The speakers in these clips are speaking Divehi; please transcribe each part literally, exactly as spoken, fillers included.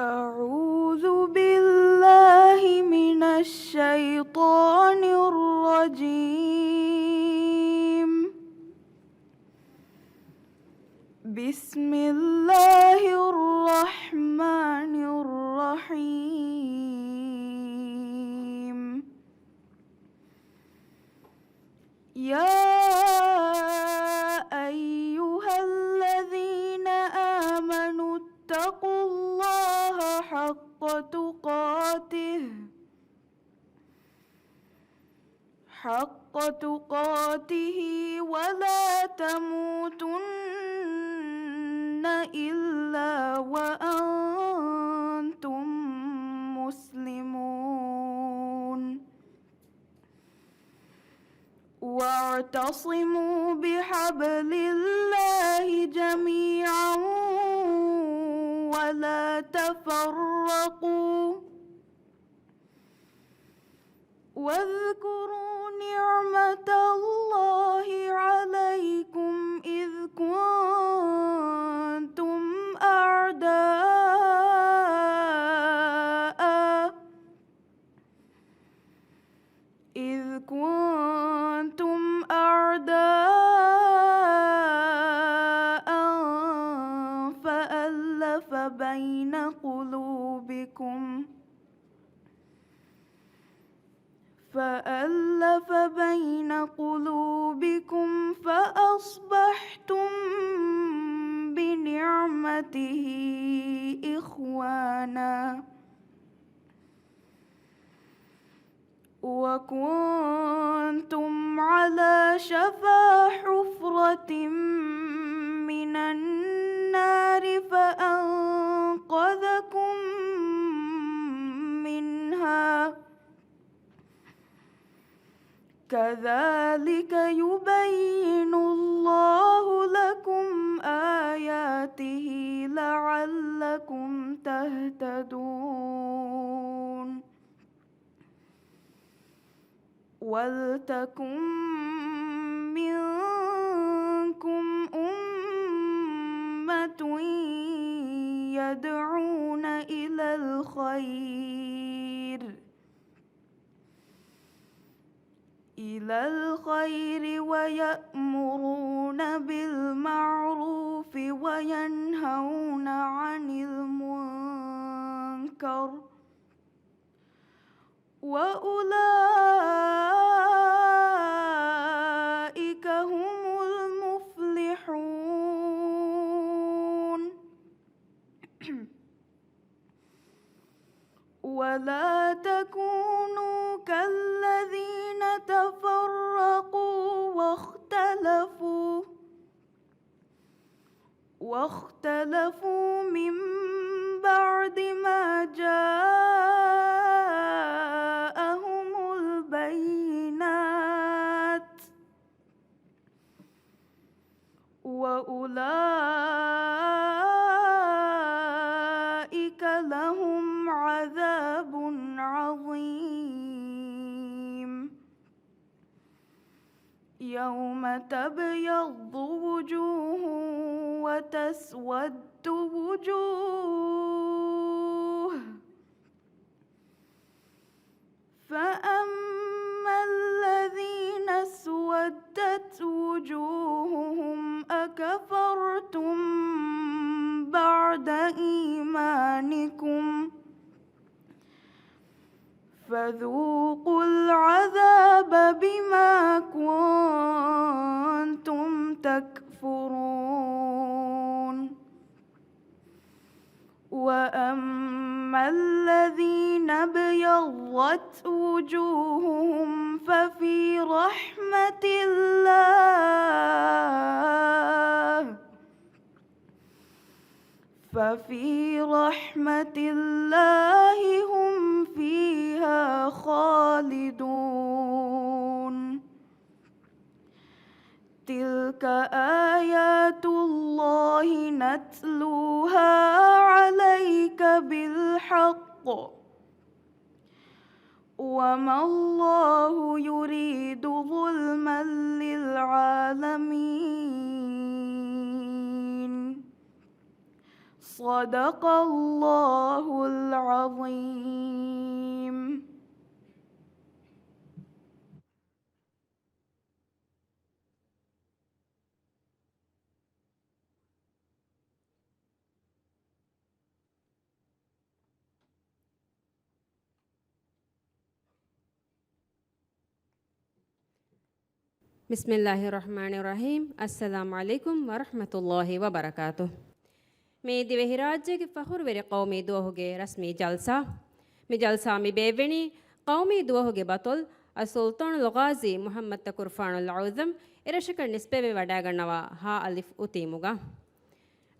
أعوذ بالله من الشيطان الرجيم. بسم الله الرحمن الرحيم. يا أيها الذين آمنوا اتقوا الله حق تقاته، حق تقاته ولا تموتن إلا وأنتم مسلمون. واعتصموا بحبل الله جميعا ولا تفرقوا. واذكروا نعمة الله عليكم إذ كنتم أعداء إذ كنتم أعداء فألف بين قلوبكم فألف بين قلوبكم فأصبحتم بنعمته إخوانا وكنتم على شفا حفرة من النار فأنقذكم منها كذلك يبين الله لكم آياته لعلكم تهتدون. ولتكن منكم أمة يدعون إلى الخير إلى الخير ويأمرون بالمعروف وينهون عن المنكر وأولئك هم المفلحون. ولا تكونوا كالذين تفرقوا واختلفوا واختلفوا من بعد ما جاءهم البينات وأولئك لهم عذاب عظيم. يوم تبيض وجوه وتسود وجوه فأما الذين اسودت وجوههم أكفرتم بعد إيمانكم فذوقوا العذاب بما كنتم تكفرون. وأما الذين ابيضت وجوههم ففي رحمة الله ففي رحمة الله هم فيها خالدون. تلك آيات الله نتلوها عليك بالحق وما الله يريد ظلما للعالمين. صدق الله العظيم. بسم الله الرحمن الرحيم. السلام عليكم ورحمة الله وبركاته. މި ދިވެހިރާއްޖޭގެ ފަޚުރުވެރި ޤައުމީ ދުވަހުގެ ރަސްމީ ޖަލްސާ. މި ޖަލްސާ މި ބޭއްވެނީ ޤައުމީ ދުވަހުގެ ބަޠަލު އައްސުލްޠާނުލް ޣާޒީ މުޙައްމަދު ތަކުރުފާނުލް އަޢުޡަމް އެރަށަކަށް ނިސްބަތްވެވަޑައިގަންނަވާ ހާ އަލިފް އުތީމުގަ.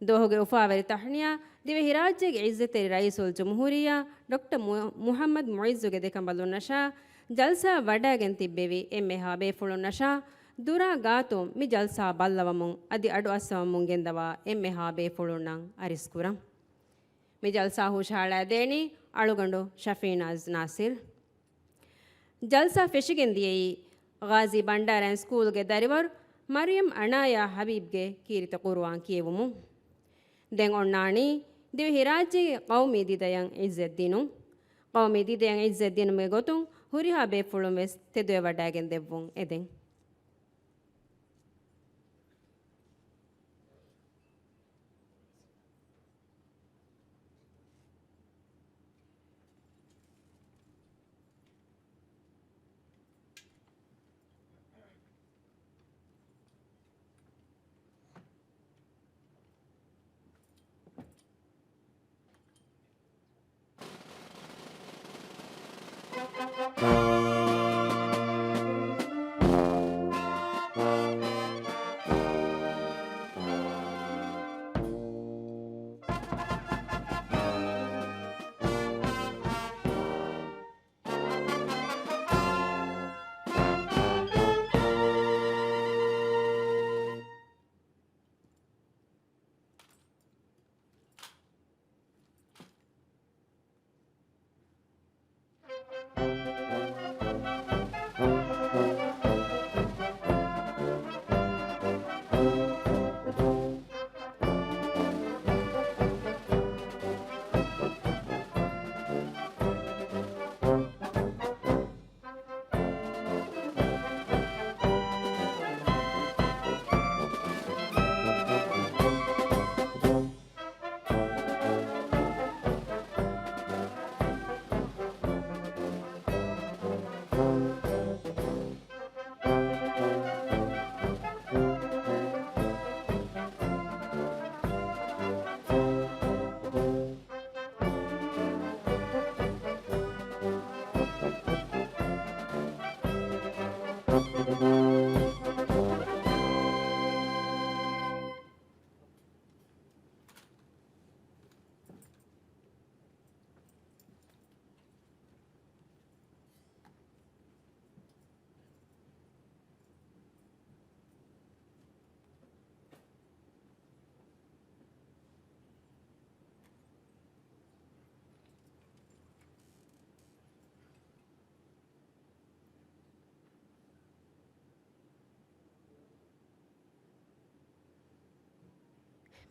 ދުވަހުގެ އުފާވެރި ތަހްނިޔާ ދިވެހިރާއްޖޭގެ ޢިއްޒަތްތެރި ރައީސުލްޖުމްހޫރިއްޔާ ޑޮކްޓަރ މު-، މުޙައްމަދު މުޢިއްޒުގެ ދެކަނބަލުންނަށާ، ޖަލްސާ ވަޑައިގެން ތިއްބެވި އެންމެހާ ބޭފުޅުންނަށާ، ދުރާ ގާތުން މި ޖަލްސާ ބައްލަވަމުން އަދި އަޑުއައްސަވަމުން ގެންދަވާ އެންމެހާ ބޭފުޅުންނަށް އަރިސްކުރަން. މި ޖަލްސާ ހުށަހަޅައިދޭނީ އަޅުގަނޑު ޝަފީނާޒް ނާސިރް. ޖަލްސާ ފެށިގެން ދިޔައީ ޣާޒީ ބަންޑާރަ އިން ސްކޫލްގެ ދަރިވަރު މަރިޔަމް އަނާޔާ ޙަބީބްގެ ކީރިތި ޤުރުއާން ކިޔެވުމުން. ދެން އޮންނާނީ ދިވެހިރާއްޖޭގެ ޤައުމީ ދިދަޔަށް ޢިއްޒަތް ދިނުން. ޤައުމީ ދިދަޔަށް ޢިއްޒަތް ދިނުމުގެ ގޮތުން ހުރިހާ ބޭފުޅުން ވެސް ތެދުވެވަޑައިގެން ދެއްވުން އެދެން.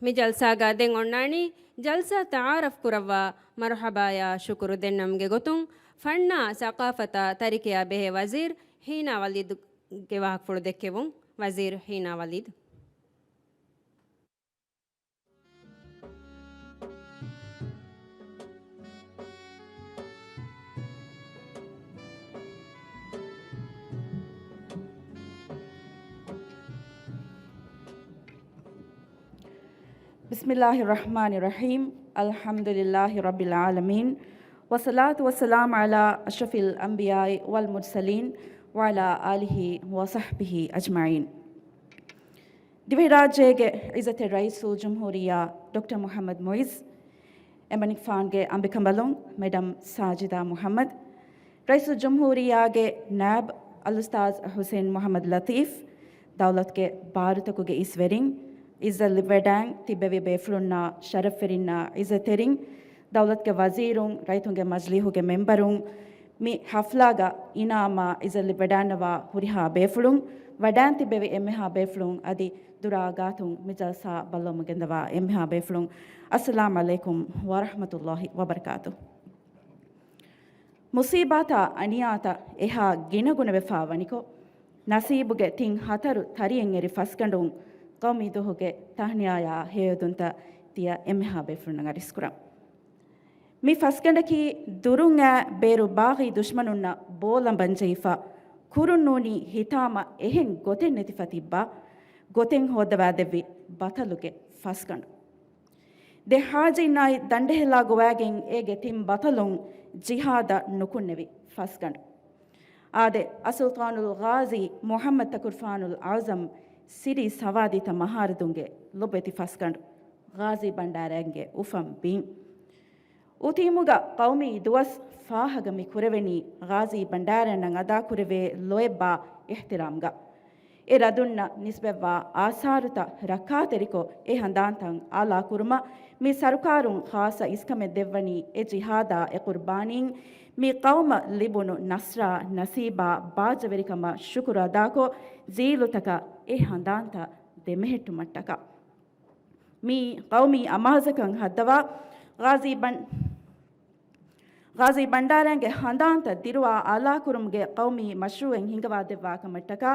މި ޖަލްސާގަ ދެން އޮންނާނީ ޖަލްސާ ތަޢާރަފް ކުރައްވާ މަރުޙަބާޔާ ޝުކުރު ދެންނަމުގެ ގޮތުން ފަންނާ ސަޤާފަތާ ތަރިކަޔާ ބެހޭ ވަޒީރު ހީނާ ވަލީދުގެ ވާހަކަފުޅު ދެއްކެވުން. ވަޒީރު ހީނާ ވަލީދު. بسم الله الرحمن الرحيم. الحمد لله رب العالمين. والصلاة والسلام على أشرف الأنبياء والمرسلين وعلى آله وصحبه أجمعين. ދިވެހިރާއްޖޭގެ ޢިއްޒަތްތެރި ރައީސުލްޖުމްހޫރިއްޔާ ޑޮކްޓަރ މުޙައްމަދު މުޢިއްޒު، އެމަނިކުފާނުގެ އަނބިކަނބަލުން މެޑަމް ސާޖިދާ މުޙައްމަދު، ރައީސުލްޖުމްހޫރިއްޔާގެ ނާއިބު އަލްއުސްތާޛު ޙުސައިން މުޙައްމަދު ލަތީފް، ދައުލަތުގެ ބާރުތަކުގެ އިސްވެރިން، ޢިއްޒަތް ލިބިވަޑައިން ތިއްބެވި ބޭފުޅުންނާ ޝަރަފްވެރިންނާ ޢިއްޒަތްތެރިން، ދައުލަތުގެ ވަޒީރުން، ރައްޔިތުންގެ މަޖިލީހުގެ މެންބަރުން، މި ޙަފްލާގަ އިނާމާ ޢިއްޒަތް ލިބިވަޑައިންނަވާ ހުރިހާ ބޭފުޅުން، ވަޑާން ތިއްބެވި އެންމެހާ ބޭފުޅުން އަދި ދުރާ ގާތުން މި ޖަލްސާ ބައްލަވަމުން ގެންދަވާ އެންމެހާ ބޭފުޅުން، އައްސަލާމް ޢަލައިކުމް ވަރަޙްމަތުﷲ ވަބަރަކާތު. މުޞީބާތާ އަނިޔާތައް އެހާ ގިނަގުނަވެފާ ވަނިކޮށް، ނަސީބުގެ ތިން ހަތަރު ތަރިއެއް އެރި ފަސްގަނޑުން ޤައުމީ ދުވަހުގެ ތަހްނިޔާޔާ ހެޔޮއެދުންތައް ތިޔަ އެންމެހާ ބޭފުޅުންނަށް އަރިސްކުރަން. މި ފަސްގަނޑަކީ ދުރުން އައި ބޭރު ބާޣީ ދުޝްމަނުންނަށް ބޯ ލަނބަން ޖެހިފަ، ކުރުން ނޫނީ ހިތާމަ އެހެން ގޮތެއް ނެތިފަ ތިއްބާ ގޮތެއް ހޯއްދަވާދެއްވި ބަތަލުގެ ފަސްގަނޑު. ދެ ހާޖިންނާއި ދަނޑެހިލާ ގޮވާގެން އޭގެ ތިން ބަތަލުން ޖިހާދަށް ނުކުންނެވި ފަސްގަނޑު. އާދެ، އައްސުލްޠާނުލް ޣާޒީ މުޙައްމަދު ތަކުރުފާނުލް އަޢުޒަމް ސިރީ ސަވާދީތައް މަހާރަދުންގެ ލޮބުވެތި ފަސްގަނޑު، ޣާޒީ ބަންޑާރައިންގެ އުފަން ބިން. އުތީމުގަ ޤައުމީ ދުވަސް ފާހަގަ މި ކުރެވެނީ ޣާޒީ ބަންޑާރައިންނަށް އަދާކުރެވޭ ލޯތްބާ އިޙްތިރާމްގަ. އެ ރަދުންނަށް ނިސްބަތްވާ އާސާރުތައް ރައްކާތެރިކޮށް، އެ ހަނދާންތައް އާލާކުރުމަށް މި ސަރުކާރުން ޚާއްޞަ އިސްކަމެއް ދެއްވަނީ އެ ޖިހާދާ އެ ޤުރްބާނީން. މި ޤައުމަށް ލިބުނު ނަޞްރާ ނަސީބާ ބާއްޖަވެރިކަމަށް ޝުކުރު އަދާކޮށް، ޖީލުތަކަށް އެ ހަނދާންތައް ދެމެހެއްޓުމަށްޓަކާ. މީ ޤައުމީ އަމާޒަކަށް ހައްދަވާ ޣާޒީ ބަން-، ޣާޒީ ބަންޑާރައިންގެ ހަނދާންތައް ދިރުވާ އާލާކުރުމުގެ ޤައުމީ މަޝްރޫޢެއް ހިންގަވާދެއްވާ ކަމަށްޓަކާ،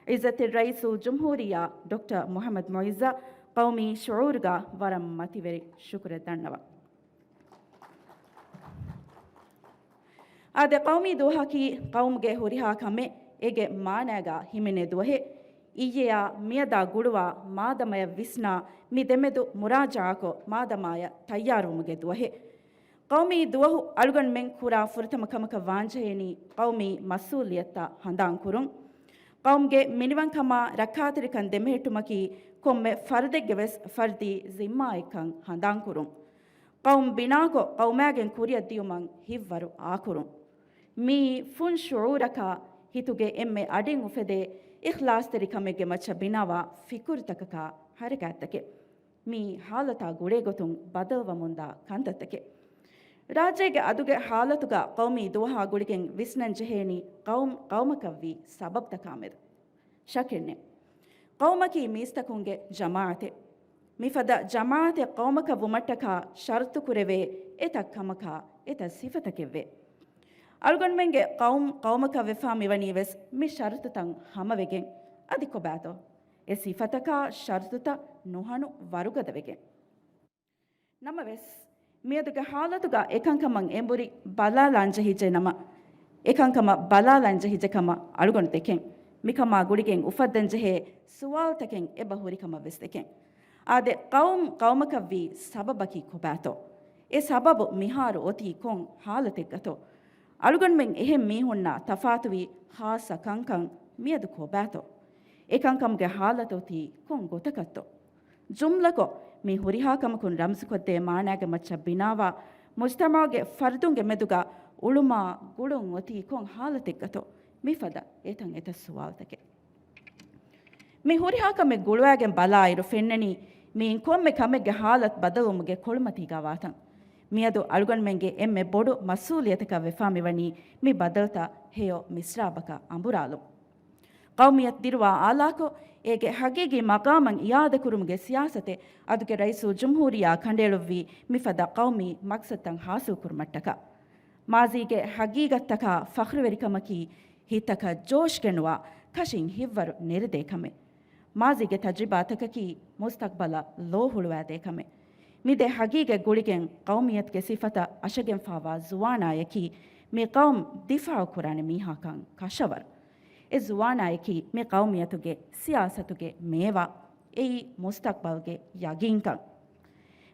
ޢިއްޒަތްތެރި ރައީސުލްޖުމްހޫރިއްޔާ ޑޮކްޓަރ މުޙައްމަދު މުޢިއްޒަށް ޤައުމީ ޝުޢޫރުގަ ވަރަށް މަތިވެރި ޝުކުރެއް ދަންނަވަން. އާދެ، ޤައުމީ ދުވަހަކީ ޤައުމުގެ ހުރިހާ ކަމެއް އޭގެ މާނައިގަ ހިމެނޭ ދުވަހެއް. އިއްޔެޔާ މިއަދާ ގުޅުވާ މާދަމަޔަށް ވިސްނާ މި ދެމެދު މުރާޖަޢާކޮށް، މާދަމާޔަށް ތައްޔާރުވުމުގެ ދުވަހެއް. ޤައުމީ ދުވަހު އަޅުގަނޑުމެން ކުރާ ފުރަތަމަ ކަމަކަށް ވާންޖެހޭނީ ޤައުމީ މަސްއޫލިއްޔަތުތައް ހަނދާންކުރުން. ޤައުމުގެ މިނިވަންކަމާ ރައްކާތެރިކަން ދެމެހެއްޓުމަކީ ކޮންމެ ފަރުދެއްގެ ވެސް ފަރްދީ ޒިންމާއެއްކަން ހަނދާންކުރުން. ޤައުމު ބިނާކޮށް، ޤައުމާގެން ކުރިއަށް ދިޔުމަށް ހިތްވަރު އާކުރުން. މީ ފުން ޝުޢޫރަކާ، ހިތުގެ އެންމެ އަޑިން އުފެދޭ އިޚްލާޞްތެރިކަމެއްގެ މައްޗަށް ބިނާވާ ފިކުރުތަކަކާ ޙަރަކާތްތަކެއް. މީ ޙާލަތާ ގުޅޭގޮތުން ބަދަލުވަމުންދާ ކަންތައްތަކެއް. ރާއްޖޭގެ އަދުގެ ޙާލަތުގަ ޤައުމީ ދުވަހާ ގުޅިގެން ވިސްނަން ޖެހޭނީ ޤައުމް، ޤައުމަކަށްވީ ސަބަބުތަކާމެދު. ޝަކެއްނެތް. ޤައުމަކީ މީސްތަކުންގެ ޖަމާޢަތެއް. މިފަދަ ޖަމާޢަތެއް ޤައުމަކަށް ވުމަށްޓަކާ ޝަރުޠުކުރެވޭ އެތައް ކަމަކާ އެތައް ސިފަތަކެއްވޭ. އަޅުގަނޑުމެންގެ ޤައުމް، ޤައުމަކަށް ވެފާ މިވަނީ ވެސް މި ޝަރުޠުތައް ހަމަވެގެން. އަދި ކޮބާތޯ؟ އެ ސިފަތަކާ ޝަރުޠުތައް ނުހަނު ވަރުގަދަވެގެން. ނަމަވެސް، މިއަދުގެ ޙާލަތުގަ އެކަންކަމަށް އެނބުރި ބަލާލާންޖެހިއްޖެ ނަމަ، އެކަންކަމަށް ބަލާލާންޖެހިއްޖެ ކަމަށް އަޅުގަނޑު ދެކެން. މިކަމާ ގުޅިގެން އުފައްދަންޖެހޭ ސުވާލުތަކެއް އެބަ ހުރިކަމަށް ވެސް ދެކެން. އާދެ، ޤައުމް، ޤައުމަކަށްވީ ސަބަބަކީ ކޮބާތޯ؟ އެ ސަބަބު މިހާރު އޮތީ ކޮން ޙާލަތެއްގަތޯ؟ އަޅުގަނޑުމެން އެހެން މީހުންނާ ތަފާތުވި ޚާއްޞަ ކަންކަން މިއަދު ކޮބާތޯ؟ އެކަންކަމުގެ ޙާލަތު އޮތީ ކޮން ގޮތަކަށްތޯ؟ ޖުމްލަކޮށް، މި ހުރިހާ ކަމަކުން ރަމްޒުކޮށްދޭ މާނާގެ މައްޗަށް ބިނާވާ، މުޖްތަމަޢުގެ ފަރުދުންގެ މެދުގަ އުޅުމާ ގުޅުން އޮތީ ކޮން ޙާލަތެއްގަތޯ؟ މިފަދަ އެތަން އެތައް ސުވާލުތަކެއް. މި ހުރިހާ ކަމެއް ގުޅުވާގެން ބަލާއިރު ފެންނަނީ، މިއިން ކޮންމެ ކަމެއްގެ ޙާލަތު ބަދަލުވުމުގެ ކޮޅުމަތީގަ ވާތަން. މިއަދު އަޅުގަނޑުމެންގެ އެންމެ ބޮޑު މަސްއޫލިއްޔަތަކަށް ވެފާ މިވަނީ، މި ބަދަލުތައް ހެޔޮ މިސްރާބަކަށް އަނބުރާލުން. ޤައުމިއްޔަތު ދިރުވާ އާލާކޮށް، އޭގެ ޙަޤީޤީ މަޤާމަށް އިޢާދަކުރުމުގެ ސިޔާސަތެއް އަދުގެ ރައީސުލްޖުމްހޫރިއްޔާ ކަނޑައެޅުއްވީ މިފަދަ ޤައުމީ މަޤްޞަދުތައް ޙާޞިލްކުރުމަށްޓަކާ. މާޒީގެ ޙަޤީޤަތްތަކާ ފަޚްރުވެރިކަމަކީ ހިތަކަށް ޖޯޝްގެނުވާ، ކަށިން ހިތްވަރު ނެރެދޭ ކަމެއް. މާޒީގެ ތަޖްރިބާތަކަކީ މުސްތަޤްބަލަށް ލޯ ހުޅުވާދޭ ކަމެއް. މި ދެ ޙަޤީޤަތް ގުޅިގެން ޤައުމިއްޔަތުގެ ސިފަތައް އަށަގެންފާވާ ޒުވާނާޔަކީ މި ޤައުމު ދިފާޢު ކުރާނެ މީހާކަން ކަށަވަރު. އެ ޒުވާނާޔަކީ މި ޤައުމިއްޔަތުގެ ސިޔާސަތުގެ މޭވާ. އެއީ މުސްތަޤްބަލްގެ ޔަގީންކަން.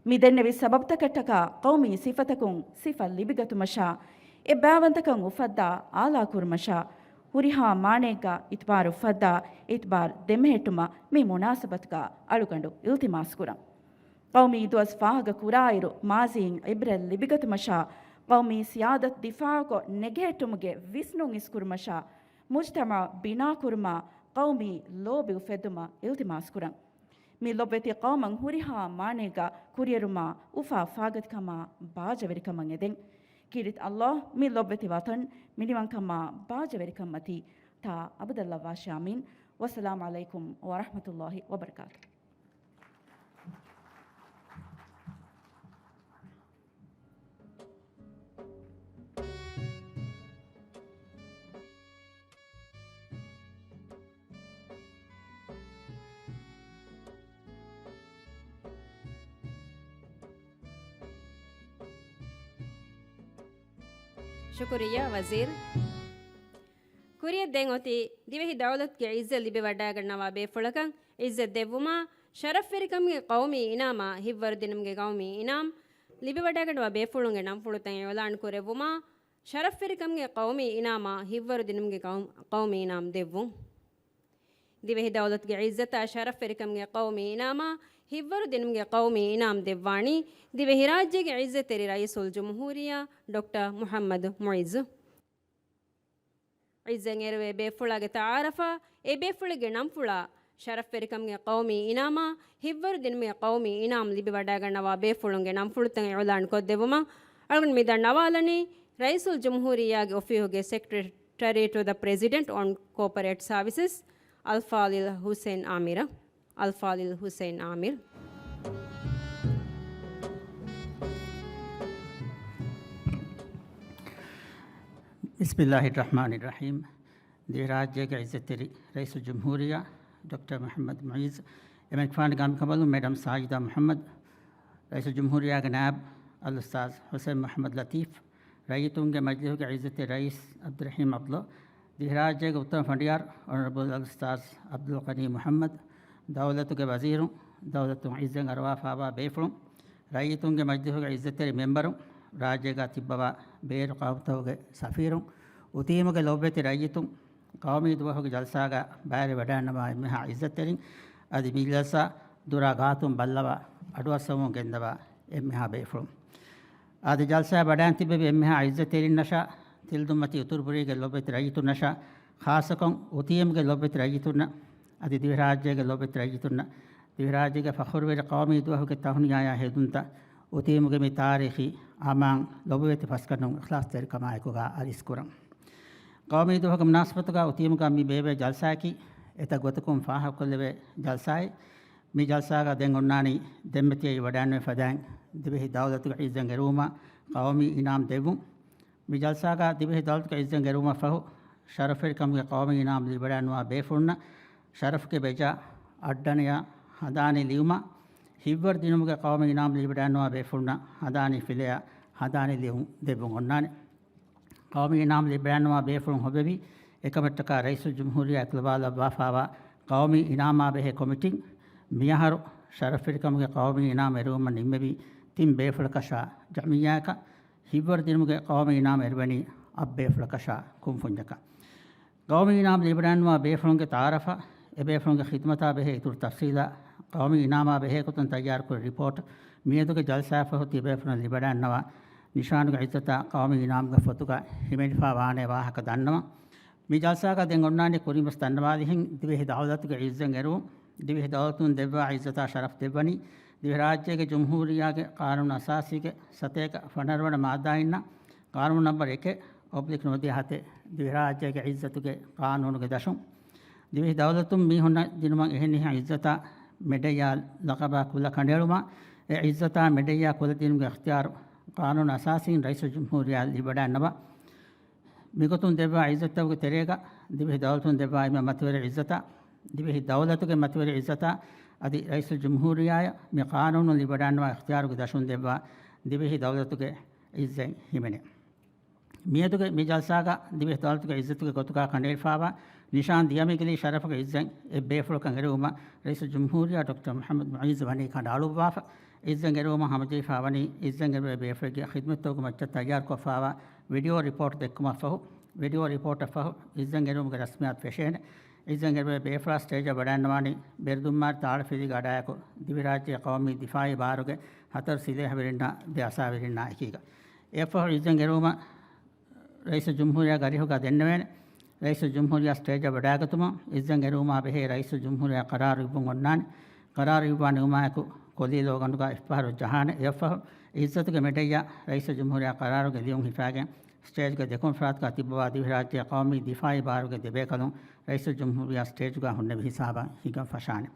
މި ދެންނެވި ސަބަބުތަކަށްޓަކާ ޤައުމީ ސިފަތަކުން ސިފަ ލިބިގަތުމަށާ، އެ ބައިވަންތަކަން އުފައްދާ އާލާކުރުމަށާ، ހުރިހާ މާނައެއްގަ އިތުބާރު އުފައްދާ، އިތުބާރު ދެމެހެއްޓުމަށް މި މުނާސަބަތުގަ އަޅުގަނޑު އިލްތިމާސް ކުރަން. ޤައުމީ ދުވަސް ފާހަގަ ކުރާއިރު، މާޒީން ޢިބްރަތް ލިބިގަތުމަށާ، ޤައުމީ ސިޔާދަތު ދިފާޢުކޮށް ނެގެހެއްޓުމުގެ ވިސްނުން އިސްކުރުމަށާ، މުޖްތަމަޢު ބިނާކުރުމާ، ޤައުމީ ލޯބި އުފެއްދުމަށް އިލްތިމާސް ކުރަން. މި ލޮބުވެތި ޤައުމަށް ހުރިހާ މާނައެއްގަ ކުރިއެރުމާ އުފާ ފާގަތިކަމާ ބާޖަވެރިކަމަށް އެދެން. ކީރިތި ﷲ މި ލޮބުވެތި ވަޠަން މިނިވަންކަމާ ބާޖަވެރިކަންމަތީ ތާ އަބަދަށް ލައްވާށި އާމީން. والسلام عليكم ورحمة الله وبركاته. ޝުކުރިއްޔާ ވަޒީރު. ކުރިއަށް ދެން އޮތީ ދިވެހި ދައުލަތުގެ އިއްޒަތް ލިބިވަޑައިގަންނަވާ ބޭފުޅަކަށް އިއްޒަތް ދެއްވުމާ، ޝަރަފްވެރިކަމުގެ ޤައުމީ އިނާމާ ހިއްވަރު ދިނުމުގެ ޤައުމީ އިނާމް ލިބިވަޑައިގަންނަވާ ބޭފުޅުންގެ ނަންފުޅުތައް އިޢުލާން ކުރެއްވުމާ، ޝަރަފްވެރިކަމުގެ ޤައުމީ އިނާމާ ހިއްވަރު ދިނުމުގެ ޤައު-، ޤައުމީ އިނާމް ދެއްވުން. ދިވެހި ދައުލަތުގެ އިއްޒަތާ ޝަރަފްވެރިކަމުގެ ޤައުމީ އިނާމާ ހިއްވަރު ދިނުމުގެ ޤައުމީ އިނާމް ދެއްވާނީ ދިވެހިރާއްޖޭގެ އިއްޒަތްތެރި ރައީސުލްޖުމްހޫރިއްޔާ ޑޮކްޓަރ މުޙައްމަދު މުޢިއްޒު. އިއްޒަތް އެރުވޭ ބޭފުޅާގެ ތަޢާރަފާ، އެ ބޭފުޅެއްގެ ނަންފުޅާ، ޝަރަފްވެރިކަމުގެ ޤައުމީ އިނާމާ، ހިއްވަރު ދިނުމުގެ ޤައުމީ އިނާމް ލިބިވަޑައިގަންނަވާ ބޭފުޅުންގެ ނަންފުޅުތައް އިޢުލާން ކޮށްދެއްވުމަށް އަޅުގަނޑު މިދަންނަވާލަނީ، ރައީސުލްޖުމްހޫރިއްޔާގެ އޮފީހުގެ ސެކްރެޓަރީ ޓު ދަ ޕްރެޒިޑެންޓް އޮން ކޯޕަރޭޓް ސާވިސަސް، އަލްފާޟިލް ޙުސައިން އާމިރަށް. އަލްފާޟިލް ޙުސައިން އާމިރު. ބިސްމިއްލާހިއްރަޙްމާނިއްރަޙީމް. ދިވެހިރާއްޖޭގެ އިއްޒަތްތެރި ރައީސުލްޖުމްހޫރިއްޔާ ޑޮކްޓަރ މުޙައްމަދު މުޢިއްޒު، އެމަނިކުފާނުގެ އަނބިކަނބަލުން މެޑަމް ސާޖިދާ މުޙައްމަދު، ރައީސުލްޖުމްހޫރިއްޔާގެ ނާއިބު އަލްއުސްތާޛު ޙުސައިން މުޙައްމަދު ލަތީފް، ރައްޔިތުންގެ މަޖިލީހުގެ އިއްޒަތްތެރި ރައީސް ޢަބްދުއްރަޙީމް ޢަބްދުﷲ، ދިވެހިރާއްޖޭގެ އުއްތަމަ ފަނޑިޔާރު އޮނަރަބަލް އަލްއުސްތާޛު ޢަބްދުލްޣަނީ މުޙައްމަދު، ދައުލަތުގެ ވަޒީރުން، ދައުލަތުން އިއްޒަތް އަރުވާފާވާ ބޭފުޅުން، ރައްޔިތުންގެ މަޖިލީހުގެ އިއްޒަތްތެރި މެމްބަރުން، ރާއްޖޭގަ ތިއްބަވާ ބޭރު ޤައުމުތަކުގެ ސަފީރުން، އުތީމުގެ ލޮބުވެތި ރައްޔިތުން، ޤައުމީ ދުވަހުގެ ޖަލްސާގަ ބައިވެރިވަޑައިންނަވާ އެންމެހާ އިއްޒަތްތެރިން، އަދި މި ޖަލްސާ ދުރާ ގާތުން ބައްލަވާ އަޑުއައްސަވަމުން ގެންދަވާ އެންމެހާ ބޭފުޅުން. އަދި ޖަލްސާ ވަޑައިން ތިއްބެވި އެންމެހާ އިއްޒަތްތެރިންނަށާ، ތިލްދުންމަތީ އުތުރުބުރީގެ ލޮބުވެތި ރައްޔިތުންނަށާ، ޚާއްޞަކޮށް އުތީމުގެ ލޮބުވެތި ރައްޔިތުންނަށް، އަދި ދިވެހިރާއްޖޭގެ ލޮބުވެތި ރައްޔިތުންނަށް، ދިވެހިރާއްޖޭގެ ފަޚުރުވެރި ޤައުމީ ދުވަހުގެ ތަހުނިޔާޔާ ހެދުންތައް އުތީމުގެ މި ތާރީޚީ އަމާން ލޮބުވެތި ފަސްގަނޑުން އިޚްލާޞްތެރިކަމާއެކުގަ އަރިސްކުރަން. ޤައުމީ ދުވަހުގެ މުނާސަބަތުގަ އުތީމުގަ މި ބޭއްވޭ ޖަލްސާއަކީ އެތައް ގޮތަކުން ފާހަގަކޮށްލެވޭ ޖަލްސާއެއް. މި ޖަލްސާގަ ދެން އޮންނާނީ ދެންމެ ތިޔައީ ވަޑައިންނެވި ފަދައިން ދިވެހި ދައުލަތުގެ އިއްޒަތް އެރުވުމަށް ޤައުމީ އިނާމް ދެއްވުން. މި ޖަލްސާގަ ދިވެހި ދައުލަތުގެ އިއްޒަތް އެރުވުމަށް ފަހު، ޝަރަފްވެރިކަމުގެ ޤައުމީ އިނާމް ލިބިވަޑައިންނަވާ ބޭފުޅުންނަށް ޝަރަފްގެ ބެޖާ އައްޑަނިޔާ ހަނދާނީ ލިޔުމާ، ހިތްވަރު ދިނުމުގެ ޤައުމީ އިނާމް ލިބިވަޑައިންނަވާ ބޭފުޅުންނަށް ހަނދާނީ ފިލެޔާ ހަނދާނީ ލިޔުން ދެއްވުން އޮންނާނެ. ޤައުމީ އިނާމް ލިބިވަޑައިންނަވާ ބޭފުޅުން ހޮވެވި، އެކަމަށްޓަކާ ރައީސުލްޖުމްހޫރިއްޔާ އިންތިޚާބުވާފާވާ ޤައުމީ އިނާމާ ބެހޭ ކޮމިޓީން މިއަހަރު ޝަރަފްވެރިކަމުގެ ޤައުމީ އިނާމް އެރުވުމަށް ނިންމެވި ތިން ބޭފުޅަކަށާ ޖަމިއްޔާއަކަށް ހިތްވަރު ދިނުމުގެ ޤައުމީ އިނާމް އެރުވެނީ އަށް ބޭފުޅަކަށާ ކުންފުންޏަކަށް. ޤައުމީ އިނާމް ލިބިވަޑައިންނަވާ ބޭފުޅުންގެ ތަޢާރަފަށް، އެ ބޭފުޅުންގެ ޚިދުމަތާ ބެހޭ އިތުރު ތަފްޞީލާ، ޤައުމީ އިނާމާ ބެހޭ ގޮތުން ތައްޔާރުކުރި ރިޕޯޓް، މިއަދުގެ ޖަލްސާއަށް ފަހު ތިބޭފުޅުން ލިބިވަޑައިންނަވާ ނިޝާނުގެ އިއްޒަތާ ޤައުމީ އިނާމުގެ ފޮތުގަ ހިމެނިފާ ވާނޭ ވާހަކަ ދަންނަވަން. މި ޖަލްސާގަ ދެން އޮންނާނީ ކުރިން ވެސް ދަންނަވާލިހެން ދިވެހި ދައުލަތުގެ އިއްޒަތް އެރުވުން، ދިވެހި ދައުލަތުން ދެއްވާ އިއްޒަތާ ޝަރަފް ދެއްވަނީ، ދިވެހިރާއްޖޭގެ ޖުމްހޫރިއްޔާގެ ޤާނޫނު އަސާސީގެ ސަތޭކަ ފަނަރަވަނަ މާއްދާއިންނާ، ޤާނޫނު ނަންބަރު އެކެއް އޮބްލިކް ނުވަދިހަ ހަތެއް، ދިވެހިރާއްޖޭގެ އިއްޒަތުގެ ޤާނޫނުގެ ދަށުން، ދިވެހި ދައުލަތުން މީހުންނަށް ދިނުމަށް އެހެނިހެން އިއްޒަތާ މެޑައްޔާ ލަޤަބާ ކުލަ ކަނޑައެޅުމާ، އެ އިއްޒަތާ މެޑައްޔާ ކުލަ ދިނުމުގެ އިޚްތިޔާރު ޤާނޫނު އަސާސީން ރައީސުލްޖުމްހޫރިއްޔާ ލިބިވަޑައިންނަވާ. މިގޮތުން ދެއްވާ އިއްޒަތްތަކުގެ ތެރޭގަ، ދިވެހި ދައުލަތުން ދެއްވާ އެންމެ މަތިވެރި އިއްޒަތާ، ދިވެހި ދައުލަތުގެ މަތިވެރި އިއްޒަތާ، އަދި ރައީސުލްޖުމްހޫރިއްޔާއަށް މި ޤާނޫނު ލިބިވަޑައިންނަވާ އިޚްތިޔާރުގެ ދަށުން ދެއްވާ ދިވެހި ދައުލަތުގެ އިއްޒަތް ހިމެނޭ. މިއަދުގެ މި ޖަލްސާގަ ދިވެހި ދައުލަތުގެ އިއްޒަތުގެ ގޮތުގަ ކަނޑައެޅިފާވާ ނިޝާން ދިޔަ މިގިލީ ޝަރަފުގެ އިއްޒަތް އެއްބޭފުޅަކަށް އެރުވުމަށް ރައީސުލްޖުމްހޫރިއްޔާ ޑޮކްޓަރ މުޙައްމަދު މުޢިއްޒު ވަނީ ކަނޑައަޅުއްވާފަ. އިއްޒަތް އެރުވުމަށް ހަމަޖެހިފާވަނީ އިއްޒަތް އެރުވޭ ބޭފުޅެއްގެ ޚިދުމަތްތަކުގެ މައްޗަށް ތައްޔާރުކޮށްފާވާ ވީޑިއޯ ރިޕޯޓް ދެއްކުމަށްފަހު، ވީޑިއޯ ރިޕޯޓަށްފަހު އިއްޒަތް އެރުވުމުގެ ރަސްމިއްޔާތު ފެށޭނެ. އިއްޒަތް އެރުވޭ ބޭފުޅާ ސްޓޭޖަށް ވަޑައިންނަވާނީ ބެރުދުންމާރި ތާޅަފިލީގެ އަޑާއެކު ދިވެހިރާއްޖޭ ޤައުމީ ދިފާޢީ ބާރުގެ ހަތަރު ސިލޭހަވެރިންނާ ދެ އަސާވެރިންނާ އެކީގަ. އެއަށްފަހު އިއްޒަތް އެރުވުމަށް ރައީސުލްޖުމްހޫރިއްޔާގެ އަރިހުގަ ދެންނެވޭނެ. ރައީސުލްޖުމްހޫރިއްޔާ ސްޓޭޖަށް ވަޑައިގަތުމަށް އިއްޒަތް އެރުވުމާ ބެހޭ ރައީސުލްޖުމްހޫރިއްޔާ ޤަރާރު އިއްވުން އޮންނާނެ. ޤަރާރު އިއްވާ ނިމުމާއެކު ކޮލީ ލޯގަނޑުގަ އެއްފަހަރު ޖަހާނެ. އެއަށްފަހު އިއްޒަތުގެ މެޑައްޔާ ރައީސުލްޖުމްހޫރިއްޔާ ޤަރާރުގެ ލިޔުން ހިފާގެން ސްޓޭޖްގެ ދެކުން ފަރާތުގަ ތިއްބަވާ ދިވެހިރާއްޖޭ ޤައުމީ ދިފާޢީ ބާރުގެ ދެބޭކަލުން ރައީސުލްޖުމްހޫރިއްޔާ ސްޓޭޖުގަ ހުންނެވި ހިސާބަށް ހިނގަން ފަށާނެ.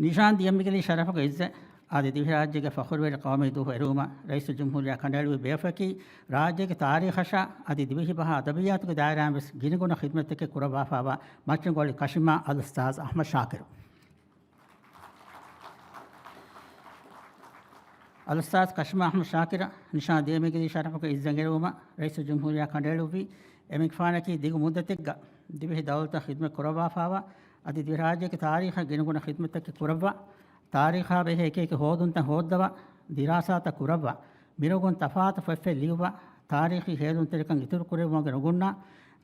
ނިޝާން ދިޔަމިގެލި ޝަރަފުގެ އިއްޒަތް އަދި ދިވެހިރާއްޖޭގެ ފަޚުރުވެރި ޤައުމީ ދުވަހު އެރުވުމަށް ރައީސުލްޖުމްހޫރިއްޔާ ކަނޑައެޅުއްވި ބެޔަކަކީ، ރާއްޖޭގެ ތާރީޚަށާ އަދި ދިވެހި ބަހާ އަދަބިއްޔާތުގެ ދާއިރާއިން ވެސް ގިނަގުނަ ޚިދްމަތްތަކެއް ކުރައްވާފައިވާ މައްޗަންގޯޅި ކަށިމާ އަލްއުސްތާޛް އަޙްމަދު ޝާކިރު. އަލްއުސްތާޛް ކަށިމާ އަޙްމަދު ޝާކިރަށް ނިޝާން ދިޔަމިގެލި ޝަރަފުގެ އިއްޒަތް އެރުވުމަށް ރައީސުލްޖުމްހޫރިއްޔާ ކަނޑައެޅުއްވީ، އެމަނިކުފާނަކީ ދިގު މުއްދަތެއްގަ ދިވެހި ދައުލަތަށް ޚިދްމަތް ކުރައްވާފައިވާ، އަދި ދިވެހިރާއްޖޭގެ ތާރީޚަށް ގިނަގުނަ ޚިދްމަތްތަކެއް ކުރައްވާ، ތާރީޚާ ބެހޭ އެކި އެކި ހޯދުންތައް ހޯއްދަވާ، ދިރާސާތައް ކުރައްވާ، މިރޮގުން ތަފާތު ފޮތްފެތް ލިޔުއްވާ، ތާރީޚީ ހޭލުންތެރިކަން އިތުރުކުރެއްވުމުގެ ނުގުންނާ،